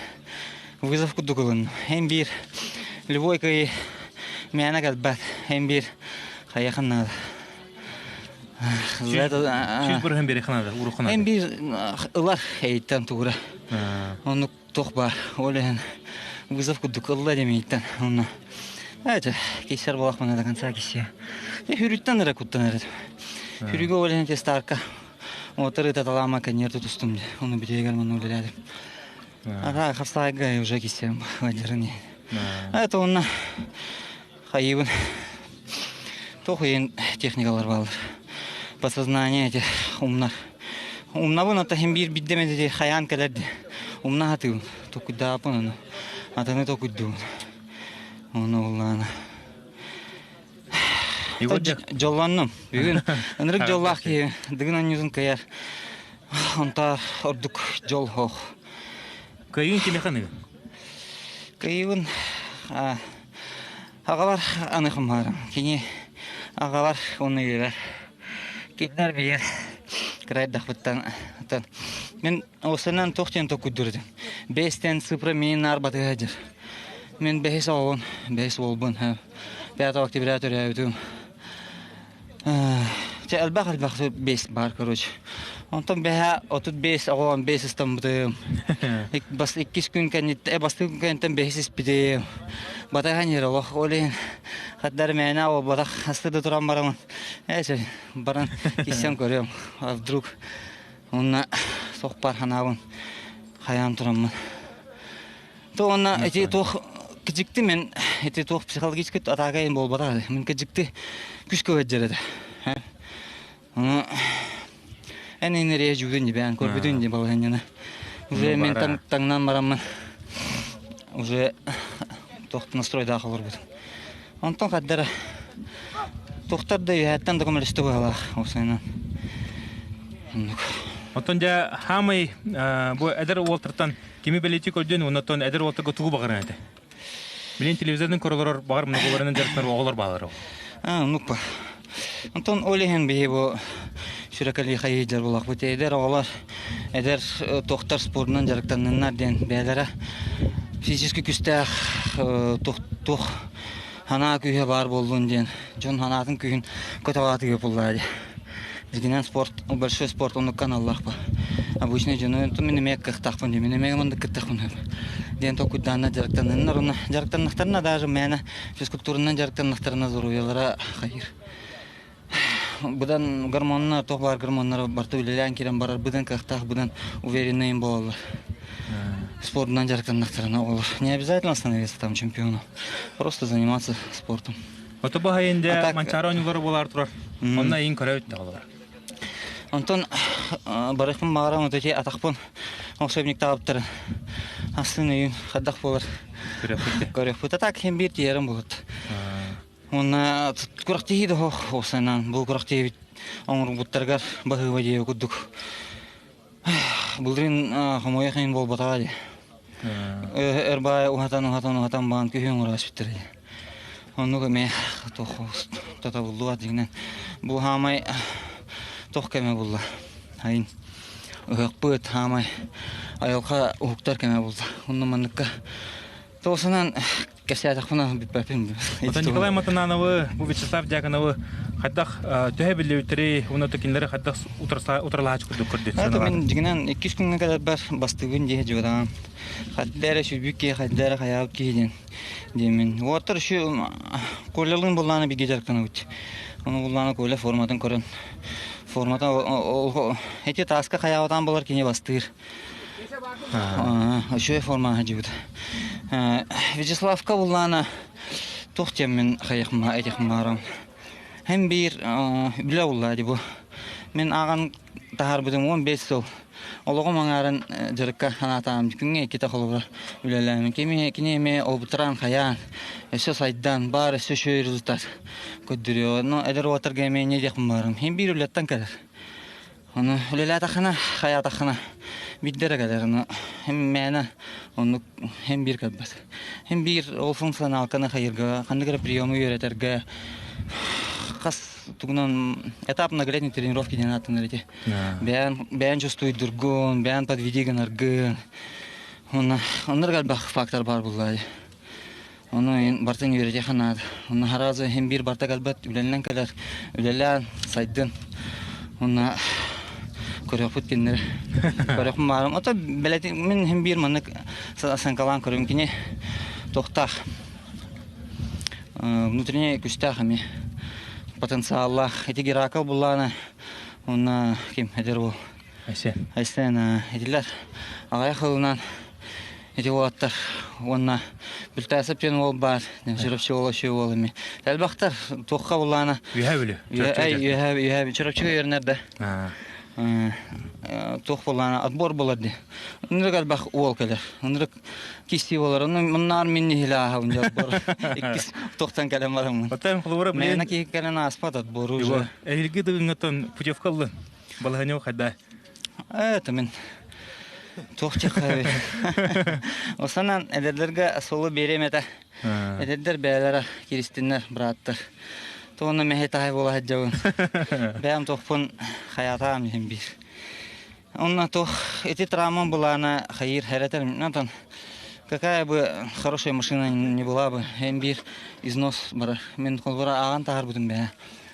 Вызов курдук ылынным. Эн биир любой кый мээнэ кэлбэт. Эн биир хайахан наада. Сүүс бырыһын биэриэххэ наада, уруохха наада. Эн биир ылар эйиттэн тугура. Оннук туох баар. Ол иһин вызов курдук ылла демииттэн. Онно это кисер буолахпына до конца кисиэ. Хүрүттэн эрэ куттан эрэ. Хүрүгө ол иһин тестарка Отыр ытаталаама кэннир тутустум Ону бүтүгэр манна үлэлээтим. Ага, хапсаайга уже кисем ладерын. Это онно хайыбын. Тохуйын техникалар баалар. Подсознание эти умнар. Умнабын ата хим биир биддеме хайаан кэлэрди. Умна хатыыбын. Токуйдаапын ону. Атаны токуйдуун. Ону уллаана. Дьоллоннум. Бүгүн ынырык дьоллоох киһи Дыгын оонньуутун кыайар. Онто ордук дьол ох. Кыайыын кимиэхэ аныгын? Кыайыыбын аҕалар аныхымаарым. Кини аҕалар уонна үөрэр. Кинилэр билэр кырайдахпыттан мин осынан туох диэн токуйдур этим. Бэстэн цифра мин наар батыһа дьэр. Мин бэһис оҕобун, бэһис уолбун 5 октября төрөөбүтүм. Чэ элбэх элбэх бес бар короче. Онтон бэһэ 35 оҕоон бес ыстаммытым. Бас иккис күн кэнниттэн бастакы күн кэнниттэн бэһис испитим. Батахан иһэр олох ол иһин хаддар мээнэ буолбатах астыда туран барамын. Ээ баран киссен көрүөм. А вдруг онно сохпар ханаабын хайаан тураммын. То онно эти туох кыдьыкты мен эти туох психологический атака им буолбатах мен кыдьыкты күс көһөддер этэ. Ону эн инэрие жүгүн дибээн көрбүтүн ди балаһынньаны. Уже мен таҥнан бараммын уже туох настройдаах олорбутум. Онтон хаддара тухтар да үһээттэн да көмөлөстө быһалаах осайынан. Оннук. Оттон дьэ хаамай бу эдэр уолтартан кими бэлиэтии көрдүн уонна эдэр уолтарга тугу баҕаран этэ? Билин телевизордан көрөлөр баҕар муна дьарыктар оҕолор баалар. А, оннук ба. Онтон ол иһин биһи бу сүрэкэлии хайыйдьар булахпыт. Эдэр оҕолор эдэр тохтор спордунан дьарыктанныннар диэн бэйэлэрэ физически күстээх туох санаа күүһэ баар буоллун диэн дьон санаатын күүһүн көтөҕөтүгэр буллаа дии. Дьиҥинэн спорт, большой спорт оннук аналлаах ба. Обычный дьону мин эмиэ кыахтаахпын дии, мин эмиэ маннык кыттахпын диэн толкуйдаанна дьарыктанныннар уонна дьарыктаннахтарына даже мээнэ физкультуранан дьарыктаннахтарына здоровьелара хайыр. Быдан гормоннар, туох баар гормоннар барыта үлэлээн киирэн барар, быдан кыахтаах, быдан уверенный им буолаллар. Спортунан дьарыктаннахтарына оҕолор. Не обязательно становиться там чемпионом, просто заниматься спортом. Ото бу хайынде Манчаары оонньуулара буолаар турар. Онно иин көрөбүт оҕолор. Онтон барыхпын баҕарам вот эти атахпын волшебниктаабыттарын астын өйүн хайдах буолар көрүөхпүт. А так хем биир тиэрим буолут. Уонна күрэхтэһии да суох уопсайынан бу күрэхтэһиибит оҥорбуттарыгар баһыыба диэби курдук былырыын хомойуох иһин буолбатаҕа дии. Өр баай уһатан уһатан уһатан баан күһүн оҥоро түспүттэрэ дии. Оннук эмиэ туох татабыллыбат дьиҥинэн бу хаамай туох кэмэ булла айын ыһыахпыт хаамай айылҕа уһуктар кэмэ булла. Онно манныкка тоосунан кэпсээтэхпинэ бүппэппин. Оттон Николай Матанановы, бу Вячеслав Дьяконовы хайдах төһө биллибиттэрий уонна кинилэри хайдах утарылаһааччы курдук көрдүт? Это мин дьиҥинэн иккис күҥҥэ кэлэрбэр бастыыбын дии дьуотаҕым. Хайда эрэ сүрбүт киһи, хайда эрэ хайаабыт киһи диэн диэмин. Уоттар үсү Колялыын буллаана бигэ дьарыктанабыт. Ону буллаана Коля форматын көрөн формата эти тааска хайаабатаан болар кини бастыыр. Үчүгэй формаҕа сылдьыбыт. Вячеславка буллаана туох диэммин хайыахма этиэхмаарам. Һэм биир үлэ булла ди бу. Мин ааҕан таһаарбытым 15 сыл. Олоҕум аҥаарын дьарыкка анаатаҕым. Күҥҥэ иккитэ холобура үлэлээмин. Кими кини эмиэ обутараан хайаан, өссө сайдан, баар өссө үчүгэй результат көрдөрүө. Но эдэр уолаттарга эмиэ не диэхпин баарым. Һин биир үлэттэн кэлэр. Ону үлэлээтэххинэ, хайаатаххына, Биирдэ эрэ кэлэр, ону һин мээнэ оннук һин биир кэлбэт. Һин биир ол функционалканы хайырга, ханнык эрэ приему үөрэтэргэ хас тугунан этап многолетней тренировки диэн ааттанар ити. Бэйэн бэйэн чувствуйдургун, бэйэн подведи гынаргын. Онно оннук элбэх фактор баар буллаа. Ону бартын үөрэтиэххэ наада. Онно сразу иһин биир барта кэлбэт, үлэннэн кэлэр, үлэлээн, сайдын. Онно көрүөхпүт кинилэри. Көрүөхпүн баарым. Ото бэлэтин мин иһин биир маннык саҥкалаан көрүм кини туохтаах внутренний күстээх эмиэ потенциаллаах. Ити Геракл буллаана уонна ким эдэр уол Айсен. Айсен итилэр аҕыйах ылынан ити уолаттар уонна Бүлтээсэп диэн уол баар, Чурапчы уола үчүгэй уол эми. Элбэхтэр туохха буллаана. Үөһээ Бүлүү. Үөһээ Үөһээ Чурапчыга үөрэнэр да. Туох буллаана отбор булар ди. Ынырык элбэх уол кэлэр. Ынырык кистии болар. Оннаар мин нихилэ ааһабын дьэ отбор. Иккис туохтан кэлэн бараммын. Оттон холобура Мээнэ киһи кэлэн ааспат отбору уже. Эһилги дыгыҥҥаттан путевка ыллын. Балаһаньо хайда? Это мин туох диэххэ Осанан эдэрдэргэ суолу биэриэм этэ. Эдэрдэр бэйэлэрэ киристиннэр, бырааттар. Туонна мэһэй таһай буола сылдьабын. Бэйэм туохпун хайаатаам иһин биир. Онно туох ити травмам былаана хайыыр хэрэтэр онтон какая бы хорошая машина не была бы эн биир износ барар. Мин холбура ааҕан таһаарбытым бэйэ.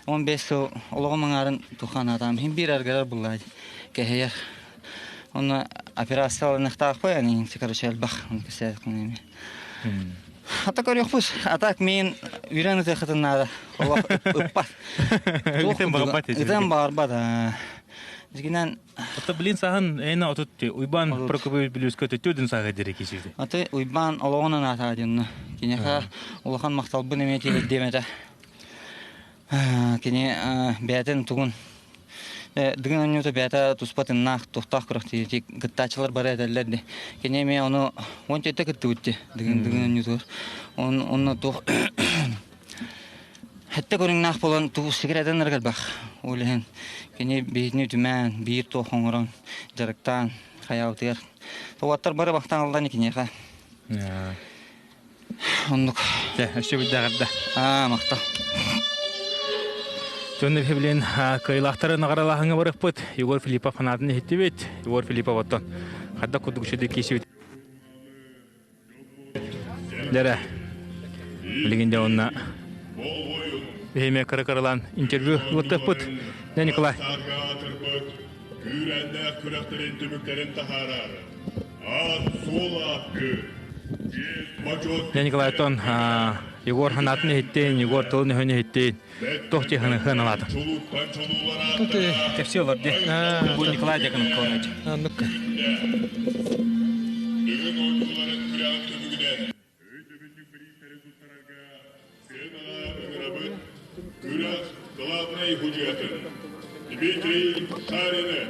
15 сыл олоҕум аҥаарын тухан атаам иһин биир аргырар буллаа кэһэйэр. Онно операцияланыахтаахпын ани короче элбэх кэсээтэхпин эми. Ата көрүөхпүт. А так мин үрэн ытыахытын наада. Олох ыппат. Ытан барбат. Ытан барбат. Дигинен Ата блин саһын эйна отут Уйбан Прокопьевич Бүлүүскэ төттүөдүн сааһы дири кисиди. Аты Уйбан олоҕунан аатаа диэнна. Киниэхэ улахан махталбын эмиэ тиэрдиэм этэ. Кини бэйэтин тугун Дыгын оонньуута бэйэтэ туспа тыннаах, туохтаах күрэхтэһии кыттааччылар бары этэллэр дии. Кини эмиэ ону уон түөртэ кыттыбыт дии Дыгын Дыгын оонньуутугар. Онно туох Хэтте көрүҥнээх буолан тугу сигирэтэн элбэх. Ол иһин кини биһитини үтүмээн, биир туох оҥорон, дьарыктаан хайаабытыгар. Уоттар бары бахтаналлар киниэхэ. Оннук. Дьэ, өссө билдэҕэрдэ. Аа, махтал. Дьон билин кыайылаахтары наҕаралааһыҥҥа барыахпыт. Егор Филиппов фанатын иһиттибит. Егор Филиппов оттон хадда курдук үчүгэй киисибит. Дэрэ. Билигин дьэ онно биһиме кыра-кыралаан интервью ылыттыахпыт. Дэ Николай. Күүрээннээх күрэхтэрин түмүктэрин таһаарар аат-суол ааттыыр Дьэ Николайтон Егор санаатын иһиттин, Егор тылын-өһүн иһиттин, туох дии хыналаатыҥ? Кэпсии олор дии. Бу Николай Дьяконов кыланыч. Оннук. Дыгын оонньууларын күрэҕин түмүгүнэн өйдөбүнньүк бириистэри туттарарга сыанаҕа ыҥырабыт күрэх главнай судьуйатын Дмитрий Шарины.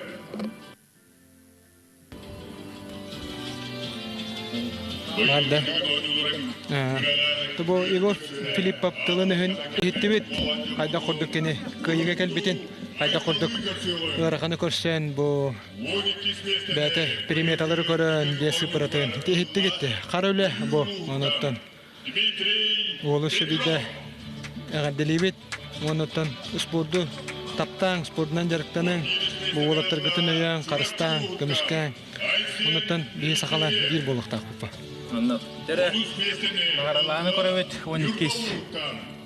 Барда. Бу Егор Филиппов тылын-өһүн иһиттибит. Хайдах курдук кини кыайыыга кэлбитин, хайдах курдук ыараханы көрсөн бу бэйэтэ приметалары көрөн биэс сыпыратын иһиттигит. Хара үлэ бу онуттан уолу сүбүйдэ эҕэрдэлиибит. Уонуттан спорду таптааҥ, спордунан дьарыктаныҥ, бу уолаттаргытын өйөөҥ, харыстааҥ, көмүскээҥ. Онуттан биһи сахалар биир буолуохтаахпыт. Онно дэрэ наҕаралааны көрөбүт 12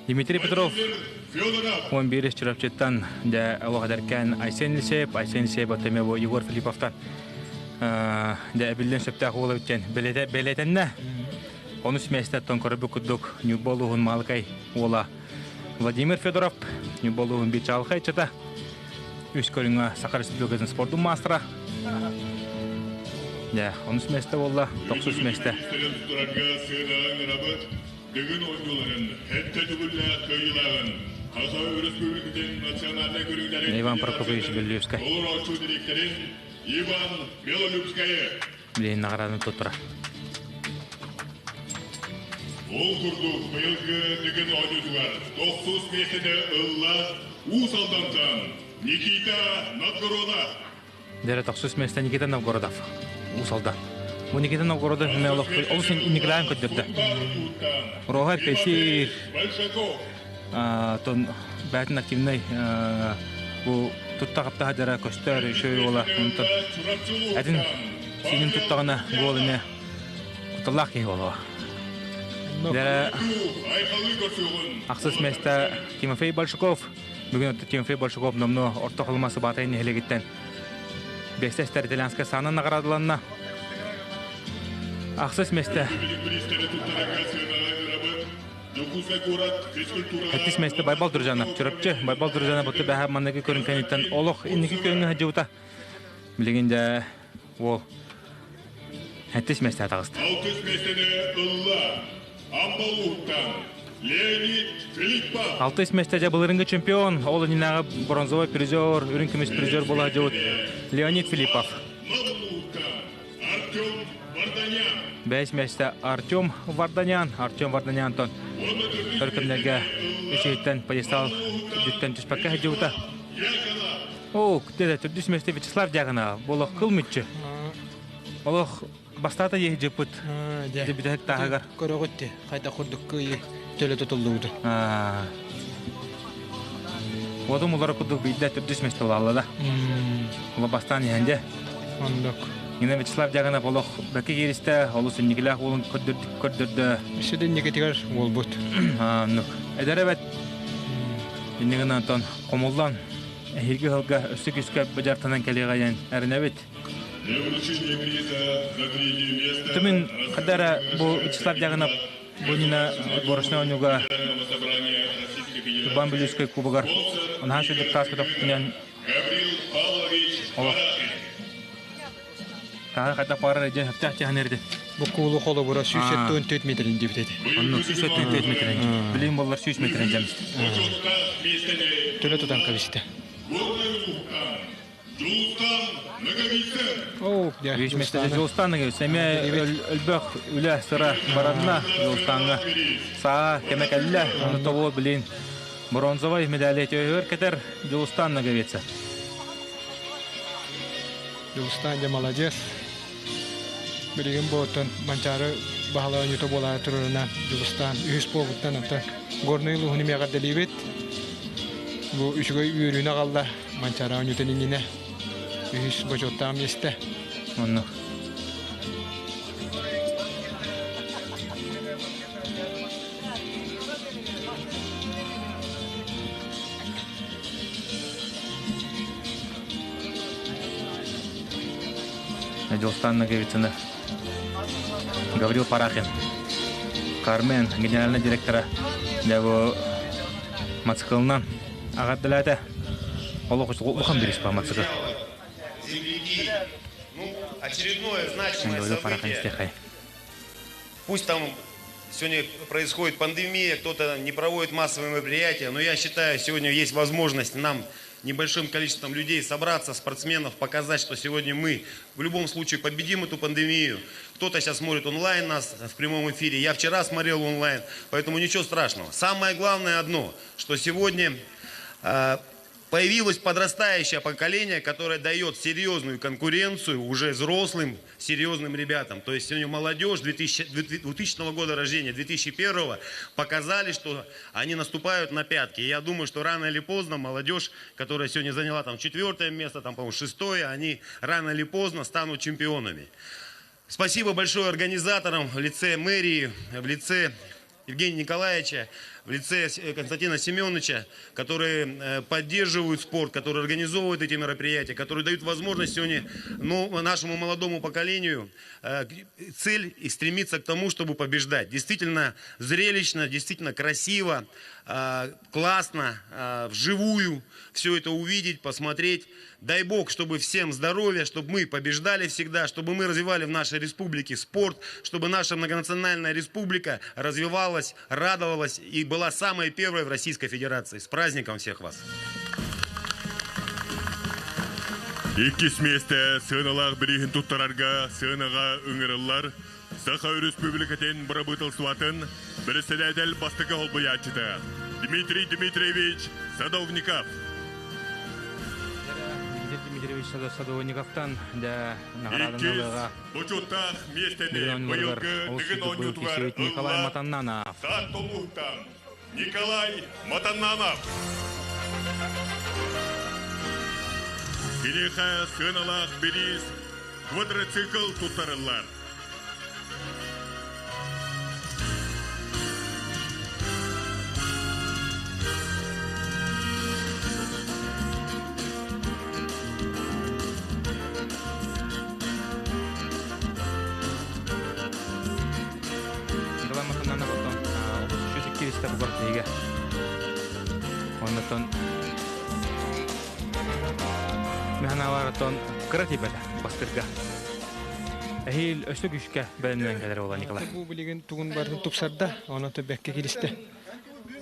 Дмитрий Петров 11 Чурапчыттан дьэ олох эдэркээн Айсен Елисеев, Айсен Елисеев оттон бу Егор Филипповтан дьэ эбиллэн сөптөөх уол эбит диэн бэлиэтэннэ. Онус миэстэттэн көрбүт курдук Ньурба улууһун Маалыкай уола Владимир Федоров, Ньурба улууһун биир чаҕылхай ыччата, үс көрүҥҥэ Саха Республикатын спордун маастара. Дьэ, онус миэстэ буолла, тохсус миэстэ. Дыгын оонньууларын сэттэ төгүллээх кыайыылааҕын Саха Өрөспүүбүлүкэтин национальнай көрүҥнэрин Иван Прокопьевич Беллюевскай. толорооччу дириэктэрин Иван Белолюбскайы. Билигин наҕарааданы туттара. Ол курдук быйылгы Дыгын оонньуутугар тохсус миэстэни ылла Уус Алдантан Никита Новгородов. Дьэрэ тохсус миэстэ Никита Новгородов. Уус Алдан. Бу Никита Новгородов эмиэ олох олус инникилээн көрдөрдө. Роһар кэсиир тон бээтин активнай бу тутта хаптаха дьара көстөр еще уола онтон этин синин туттаҕына буол эмиэ кутталлаах киһи буолуо. Дьэрэ ахсыс миэстэ Тимофей Большаков. Бүгүн Тимофей Большаков номнуо Орто Халыма Сыбаатай нэһилиэгиттэн Бэстэстэр итальянскай саанан наҕараадаланна. Ахсыс миэстэ. Сэттис миэстэ Байбал Дружанов. Чурапчы Байбал Дружанов буту бэһэ манныгы көрүҥ кэнниттэн олох инники көрүҥҥэ сылдьыбыта. Билигин дьэ уол сэттис миэстэ таҕыста. Алтыс миэстэни ылла Амбалууттан Леонид Филиппов. Алтыс миэстэ дьэ былырыҥҥы чемпион, ол иннинээҕи бронзовай призер, үрүҥ көмүс призер буола сылдьыбыт Леонид Филиппов. Артем Варданян. Бэс миэстэ Артем Варданян. Артем Варданянтан өр кэмнэргэ үчүгэйтэн пьедестал үрдүттэн түспэккэ сылдьыбыта. Оо, күтэ төрдүс миэстэ Вячеслав Дьяконов. Буолах кыл мүччү. Олох бастаата иһи дьыппыт. Дьэ бүтэһик тааһыгар. Көрөҕүт ти, хайда курдук кыайыы төлө тутуллубуту. Уотум улара курдук биирдэ төрдүс миэстэ буолла да. Ола бастаан иһэн дьэ. Оннук. Нина Вячеслав Дьяконов олох бэкки кииристэ, олус инникилээх уолун көрдөрдө. Өссө да инникитигэр уолбут. Оннук. Эдэр эбэт. Иннигин Антон хомуллан эһиги ыһылга өссө күүскэ бадьартанан кэлиэҕэ диэн эрэнэбит. Түмүн хадара бу Вячеслав Дьяконов бу Нина отборочнай оонньууга Турбан Бүлүүскэй кубогар наһаа сүрдүк таас көтөхпүтүнэн олох Таһы хайдах баарар дьэ сөптөөх дьаһан эрди. Бу куулу холобура 174 метрин диэбит этэ. Оннук 174 метрин. Билигин боллар 100 метрин дьэмистэ. Төлө тутан кэбистэ. Үс миэстэ Дьулустаан эмиэ өлбөх үлэ сыра баранна Дьулустааҥҥа саа кэмэ кэллэ. Ону тобуо билин бронзовай медали төһөр кэтэр Дьулустаан Ноговица. Дьулустаан дьэ маладьыас. Билигин бу оттон Манчаары баһылай оонньуута буолаары турарынан Дьулустаан үһүс буолбуттан оттон Горнай улууһун эмиэ эҕэрдэлиибит. Бу үчүгэй үөрүүнү аҕалла Манчаары оонньуутун иннинэ үһүс бочуоттаах миэстэ. Онно. Дьулустан Ноговицына, Гаврил Парахин, Кармен, генеральный директора бу мотоциклынан аҕардылаата. Олох улахан бириис ба мотоцикл. Ну, очередное значимое Гаврил Парахин событие. истехай. Пусть там сегодня происходит пандемия, кто-то не проводит массовые мероприятия, но я считаю, сегодня есть возможность нам небольшим количеством людей собраться, спортсменов, показать, что сегодня мы в любом случае победим эту пандемию. Кто-то сейчас смотрит онлайн нас в прямом эфире, я вчера смотрел онлайн, поэтому ничего страшного. Самое главное одно, что сегодня появилось подрастающее поколение, которое дает серьезную конкуренцию уже взрослым, серьезным ребятам. То есть сегодня молодежь 2000 года рождения, 2001 показали, что они наступают на пятки. И я думаю, что рано или поздно молодежь, которая сегодня заняла там четвертое место, там, по-моему, шестое, они рано или поздно станут чемпионами. Спасибо большое организаторам в лице мэрии, в лице Евгения Николаевича, в лице Константина Семеновича, которые поддерживают спорт, которые организовывают эти мероприятия, которые дают возможность сегодня ну, нашему молодому поколению цель и стремиться к тому, чтобы побеждать. Действительно зрелищно, действительно красиво, классно, вживую все это увидеть, посмотреть. Дай Бог, чтобы всем здоровья, чтобы мы побеждали всегда, чтобы мы развивали в нашей республике спорт, чтобы наша многонациональная республика развивалась, радовалась и была самой первой в Российской Федерации. С праздником всех вас! Иккис миэстэ сыаналаах бирииһин туттарарга сыанаҕа ыҥырыллар Саха Өрөспүүбүлүкэтин бырабыыталыстыбатын бэрэссэдээтэл бастакы холбуйааччыта Дмитрий Дмитриевич Садовников. Дмитрий Дмитриевич. Васильевич Садовниковтан дьэ наҕарааданы Иккис ылыаҕа. бочуоттаах миэстэни Дыгын оонньууларыгар быйылгы олус Дыгын сүүрдүк быйыл оонньуутугар киирсибит Николай ылла Матаннанов. Таатта улууһуттан Николай Матаннанов. Киниэхэ сыаналаах бириис квадроцикл туттарыллар. Николай Матаннанов оттон олус үчүгэй киристэ бу картига. Оннотон Механалар оттон кыра тиийбэтэ бастырга. Эһиил өссө күүскэ бэлэмнэнэн кэлэр буолла Николай. Бу билигин тугун барытын тупсарда, онон бэккэ киристэ.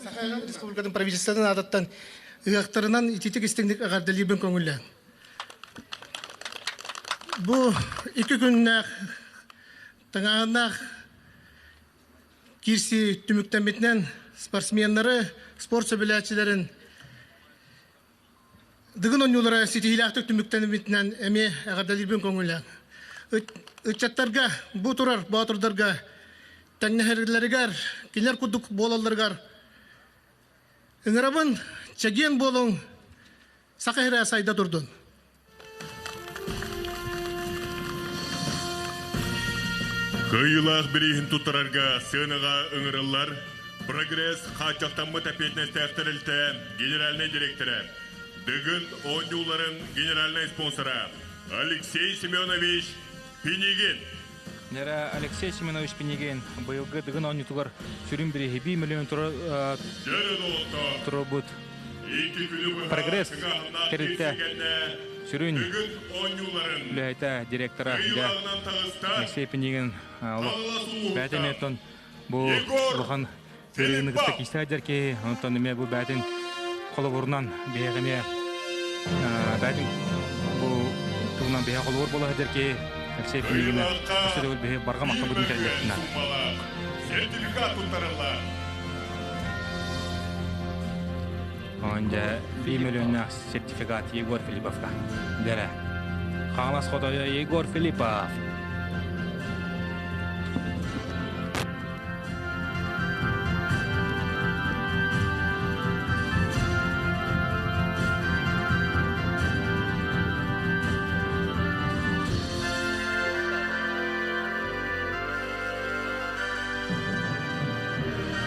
Саха Республикатын правительствотын аатыттан ыһыахтарынан ититик истиҥник эҕэрдэлиирбин көҥүллээн. Бу икки күннээх тыҥааһыннаах киирсии түмүктэммитинэн спортсменнары, спорт сөбүлээччилэрин Дыгын оонньуулара ситиһиилээхтик түмүктэммитинэн эмиэ эҕэрдэлиирбин көҥүллээн. Ыччаттарга, бу турар боотурдарга тэҥнэһэллэригэр, кинилэр курдук буолалларыгар ыҥырабын, чэгиэн буолуҥ, Саха сирэ сайда турдун! Кыайыылаах бирииһин туттарарга сыанаҕа ыҥырыллар Прогресс хааччахтаммыт эппиэтинэстээх тэрилтэ генеральнай директора, Дыгын оонньууларын генеральнай спонсора Алексей Семенович Пинигин. Нера Алексей Семенович Пинигин быйылгы Дыгын оонньуутугар сүрүн бирииһи 1 миллион турбут Прогресс тэрилтэ сүрүн үлэһитэ, директора Алексей Пинигин бэйэтэ эмиэ оттон бу улахан ыарыыны кытта киирсэ сылдьар киһи, онтон эмиэ бу бэйэтин холобурунан биһиэхэ эмиэ бэйэтин бу туһунан биһиэхэ холобур буола сылдьар киһи Алексей Пинигина өссө төгүл биһи барҕа махталбытын тиэрдиэхпин Сертификат туттарыллар. Онон дьэ 1 миллионнаах сертификат Егор Филипповка. Дэрэ. Хаҥалас хотойо Егор Филиппов.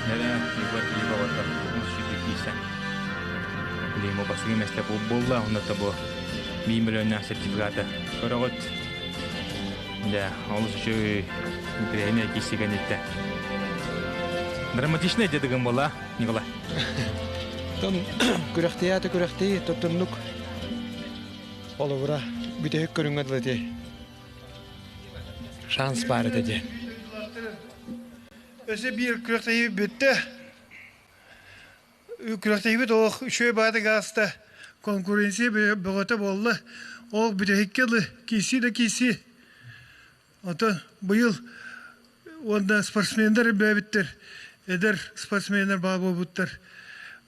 Нэрэ Егор Филипповаттан сүүрдүк киирсэн. Билигин бу бастакы миэстэ буолла, онно бу 1 миллионнаах сертификаты көрөҕүт. Дьэ, олус үчүгэй интэриэһинэй киирсии кэнниттэн. Драматичный дедыгын буолла, Николай. Тон күрэхтии аата күрэхтии, тоттуннук холобура бүтэһик көрүҥҥэ дылы ити шанс баар этэ диэн. Өссө биир күрэхтэһии бүттэ. Күрэхтэһиибит олох үчүгэй баҕайытык ааста. Конкуренция бөҕөтө буолла. Ол бүтэһиккэ дылы киирсии да киирсии. Оттон быйыл уонна спортсменнар элбээбиттэр, эдэр спортсменнар баа буолбуттар.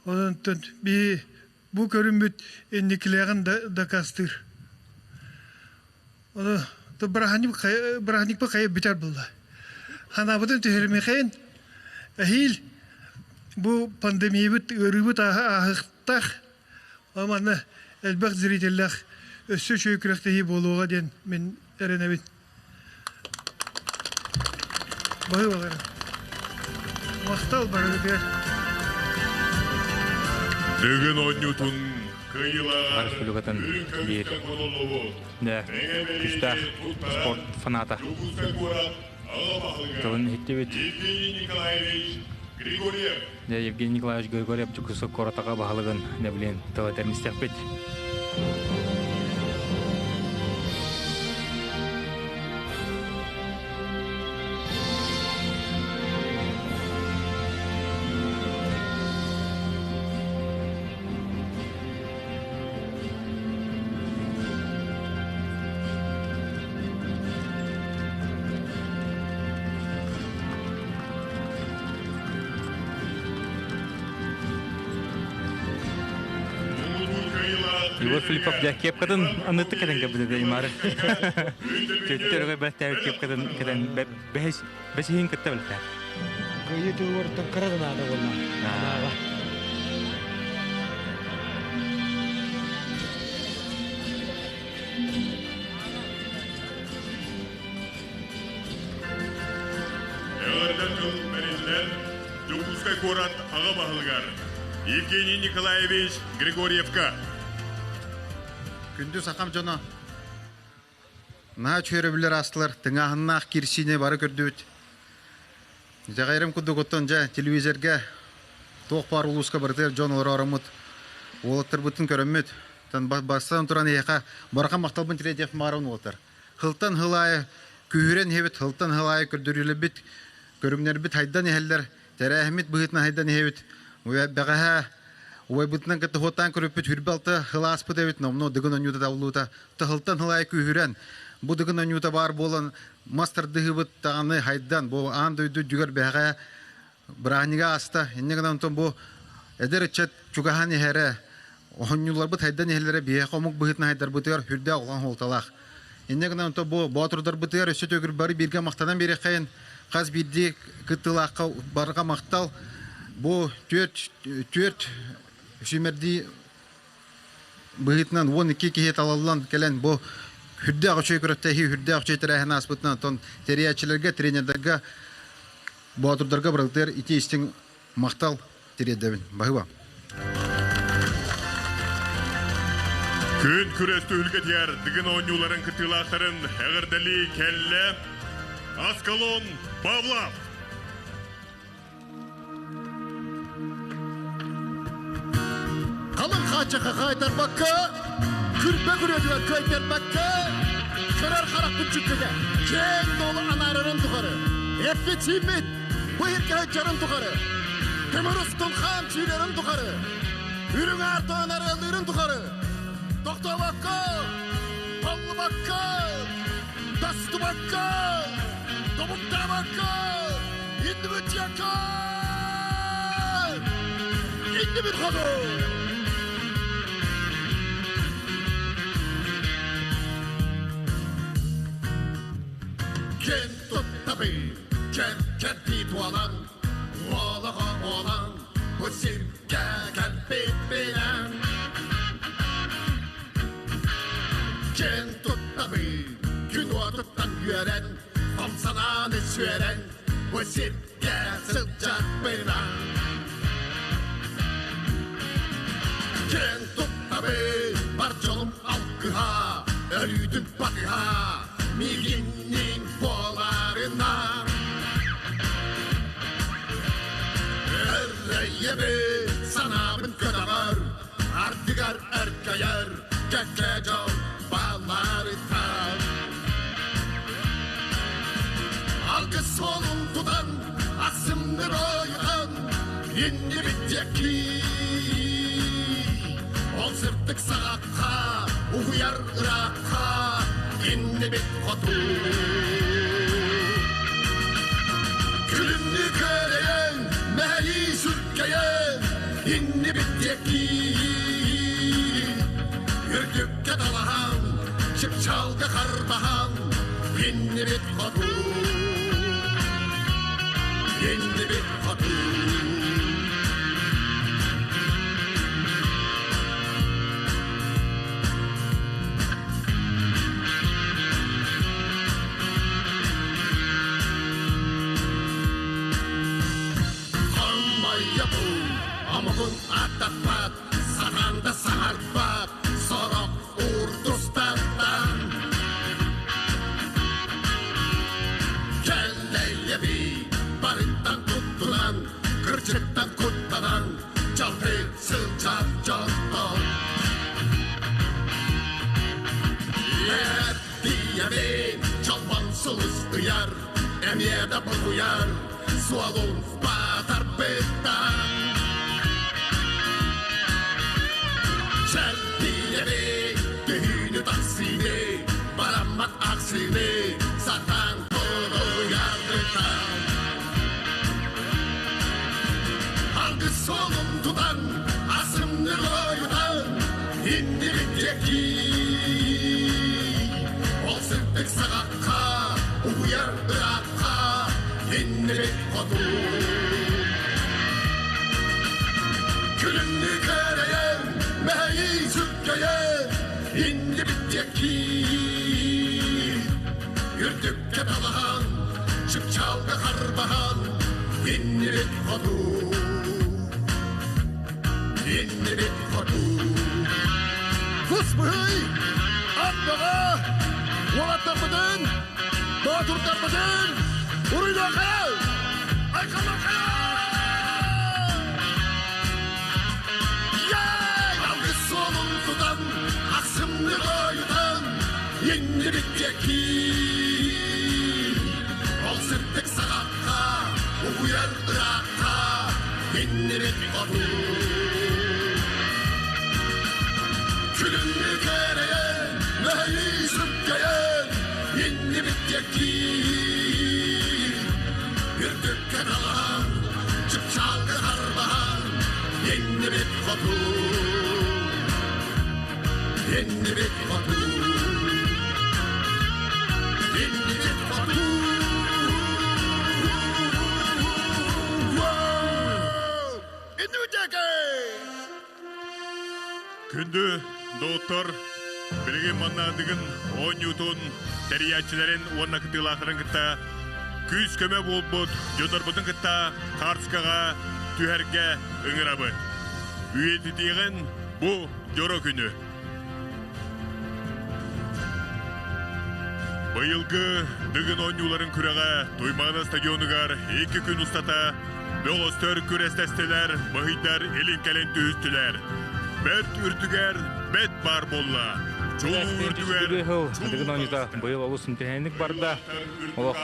Онон биһи бу көрүммүт инникилээҕин дакаастыыр. Ону бырааһынньыкпыт хайа бүтэр буолла. Ханаабытын түһэримиэхэйин эһиил бу пандемиябыт ыарыыбыт ааһыахтаах. Манна элбэх зрителлээх өссө үчүгэй күрэхтэһии буолуоҕа диэн мин эрэнэбин. Баһыыбалара. Махтал барыгытыгар. Дыгын оонньуутун кыайыылааҕар Республикатын биир күүстээх спорт фаната тылын иһиттибит. Евгений Николаевич Григорьев. Дьэ, Евгений Николаевич Григорьев Дьокуускай куоратаҕа баһылыгын нэбилиэн тыл этэрин истиэхпит. Егор Филиппов дьэ кепкатын анныттык кэтэн кэлбит этэ Имары. Төттөрүгэ бэлтээбит кепкатын кэтэн бэһис бэсиһин кытта бэлтээ. Кыайыы тылларыттан кыра да наада буолла. Анааҕа. Эҕэрдэ тыл бэриллэн, Дьокуускай куорат аҕа баһылыгар Евгений Николаевич Григорьевка. Күндү сахам дьоно, наһаа үчүгэй аастылар, тыҥааһыннаах киирсиини бары көрдүбүт. Итэҕэйэрим курдук оттон дьэ телевизорга туох баар улууска барытыгар дьон олороороммут, уолаттарбытын көрөммүт, бастан туран эһиэхэ барахан махталбын тириэрдиэх баҕарабын уолаттар. Хылтан хыл аайы күүһүрэн иһэбит, хылтан хыл аайы көрдөрүүлэрбит, көрүҥнэрбит хайдан иһэллэр, тэрээһиммит быһыытынан хайдан иһэбит. Бэҕэһээ убайбытынан кытта хуоттаан көрүппүт хүрбэ алта хыл ааспыт эбит, номнуо дыгын онньуута табыллыбыта. Тыһылтан хыл аайы күүһүрэн, бу дыгын онньуута баар буолан, мас тардыһыыбыт даҕаны хайдан, бу аан дойду үрдүгэр бэҕэһээ бырааһынньыга ааста. Инньэ гынан онтон бу эдэр ыччат чугаһаан иһэрэ, оһонньууларбыт хайдан иһэллэрэ биһиэхэ омук быһыытынан хайдарбытыгар сүрдээх улахан суолталаах. Инньэ гынан онтон бу боотурдарбытыгар өссө төгүл бары бииргэ махтанан биэриэххэйин хас биирдии кыттыылаахха барҕа махтал. Бу түөрт түөрт сүүмэрдии быһыытынан 12 киһи талаллан кэлэн бу сүрдээх үчүгэй күрэхтэһии, сүрдээх үчүгэй тэрээһин ааспытынан оттон тэрийээччилэргэ, тренердэргэ Боотурдарга барылтыгар ити истиҥ махтал тириэрдэбин. Баһыыба. Күн күрэс түһүлгэтигэр Дыгын оонньууларын кыттыылаахтарын эҕэрдэлии кэллэ Аскалон Павлов. Халыҥ хааччахха хаайтарбакка, күрбэ күрүөтүгэр кыайтарбакка, көрөр харахпыт чүккэтэ, киэҥ дуолу анаарарын тухары, эппит-сииммит бу иһиргэ сылдьарын тухары, көмөр устун хаан сүүрэрин тухары, үрүҥ аар тойон арыаллыырын тухары, тохтообокко, толлубакка, тастыбакка, тобуктаабакка, иннибит диэки! Иннибит хоту! Ким туттабый, кэм кэрдии туолан, уолаҕа уолан, бу сиргэ кэлбиппинэн. Ким туттабый, күн уотуттан үөрэн, хом санааны сүөрэн, бу сиргэ сылдьарбынан. Киэн туттабый, бар дьолум алгыһа, өрүүтүн батыһа, миигинниин буоларынан. Өрөйөбү санаабын көтөҕөр, ардыгар өркөйөр, кэккэ дьон баалларыттан. Алгыс суолун тутан, ахсымныр ойутан, иннибит диэки. Ол сырдык саҕахха, уһуйар ыраахха, иннибит хоту. Күлүмнүү күөрэйэн, мэһэйии сүргэйэн, иннибит диэки. Үрдүккэ талаһан, чыпчаалга харбаһан, иннибит хоту. Иннибит хоту. Хаммайя бу, омугун аттаппат, сатаан да саҥарбат, сорох урдустартан. Кэллэйэби барыттан туттунан, кырдьыктан куттанан, дьалты сылдьар дьонтон. Эрдийэбин чолбон сулус ыйар, эмиэ да бутуйар, суолун батарбыттан. Чэрдийэби түһүүнү тахсыыны, бараммат ахсыыны, сатаан тулуйарбыттан. Алгыс суолун тутан, асымныр ойутан, иннибит. диэки. Ол сырдык саҕахха, угуйар ыраахха, иннибит хоту. Күлүмнүү кэрэйэн, мэһэйи сүргэйэн, иннибит диэки. Үрдүккэ талаһан, чыпчаалга харбаһан, иннибит хоту. Иннибит хоту. Кус быһый, ат бөҕө, уолаттарбытын, боотурдарбытын уруйдуоххайа! Айхаллаххайа! Алгыс суолун тутан, ахсымнык ойутан, иннибит диэки. Ол сырдык саҕахха, угуйар ыраахха, иннибит хоту. Күлүмнүү кэрэйэн, мэһэйи сүргэйэн, иннибит диэки. Үрдүккэ далаһан, чыпчаалга харбаһан, иннибит хоту. Иннибит хоту. Иннибит хоту. Иннибит диэки! Күндү доҕоттор, билигин манна Дыгын оонньуутун тэрийээччилэрин уонна кытыылаахтарын кытта күүс-көмө буолбут дьоннорбутун кытта хаартыскаҕа түһэргэ ыҥырабыт. Үйэтитиэҕин бу дьоро күнү. Быйылгы Дыгын оонньууларын күрэҕэ Туймаада стадионугар 2 күн устата бөҕөстөр күрэстэстилэр, быһыйдар илин-кэлин түһүстүлэр. Бэрт үрдүгэр бэт баар буолла. Чулуу үрдүгэр Дыгын оонньуута быйыл олус интэриэһинник барда. Олох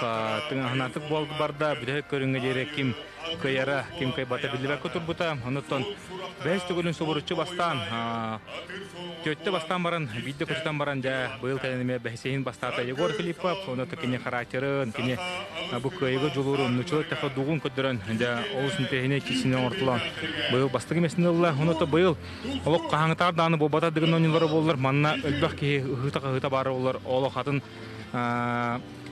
тыҥаһынаатык барда. Бүтэһик көрүҥҥэ диэри ким кыайара, ким кыайбата биллибэккэ турбута. Онуттан бэһис төгүлүн субуруччу бастаан, түөттэ бастаан баран, биирдэ көтүтэн баран, дьэ, быйыл кэлэн эмиэ бэһисиһин бастаата Егор Филиппов. Онно кини характерын, кини бу кыайыыга дьулуурун, нуччалыы эттэххэ дугун көрдөрөн, дьэ, олус интэриэһинэй киисини оҥортулаан быйыл бастакы миэстэни ылла. Онуота быйыл олох хаһааҥҥытааҕар даҕаны буолбатах дыгын оонньуулара буоллар, манна элбэх киһи ыһыыта-хаһыыта баара буоллар, олох атын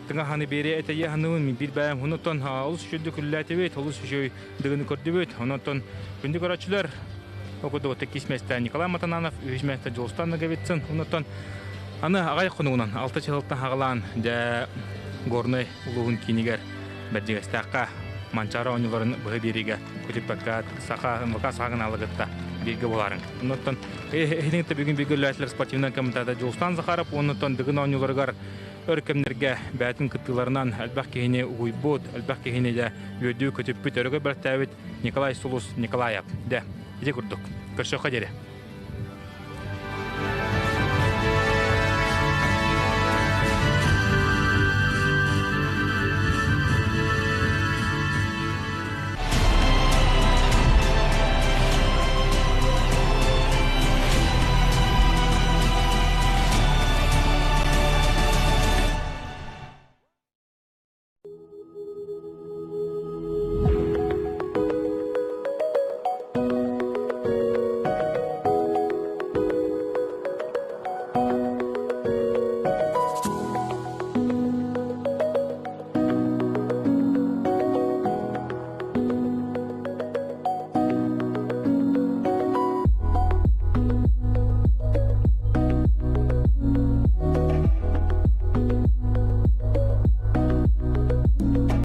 тыҥаһаны биэриэ этэйиэ саныыбын мин биир бэйэм. Онуттан олус үчүгэйдик үлэлээтибит, олус үчүгэй дыгыны көрдүбүт. Онуттан күндү көрөөччүлэр, ол курдук иккис миэстэ Николай Матананов, үһүс миэстэ Дьулустан Ноговицын. Онуттан аны аҕай хонугунан алта чыһылтан хаҕалаан дьэ Горнай улууһун киинигэр Бэрдьигэстээххэ Манчаары оонньууларын быһа биэриигэ көтүппэккэ саха МВК саҕанаалы кытта бииргэ буолаарыҥ. Онуттан эһигини бүгүн бииргэ үлэлээтилэр спортивнай комитета Дьулустан Захаров уоннуттан Дыгын оонньууларыгар өр кэмнэргэ бэйэтин кыттыыларынан элбэх киһини угуйбут, элбэх киһини дьэ үөрдүү көтүппүт, өрөгөй бэлэхтээбит Николай Сулус Николаев. Дэ, ити курдук. Көрсүөххэ диэри.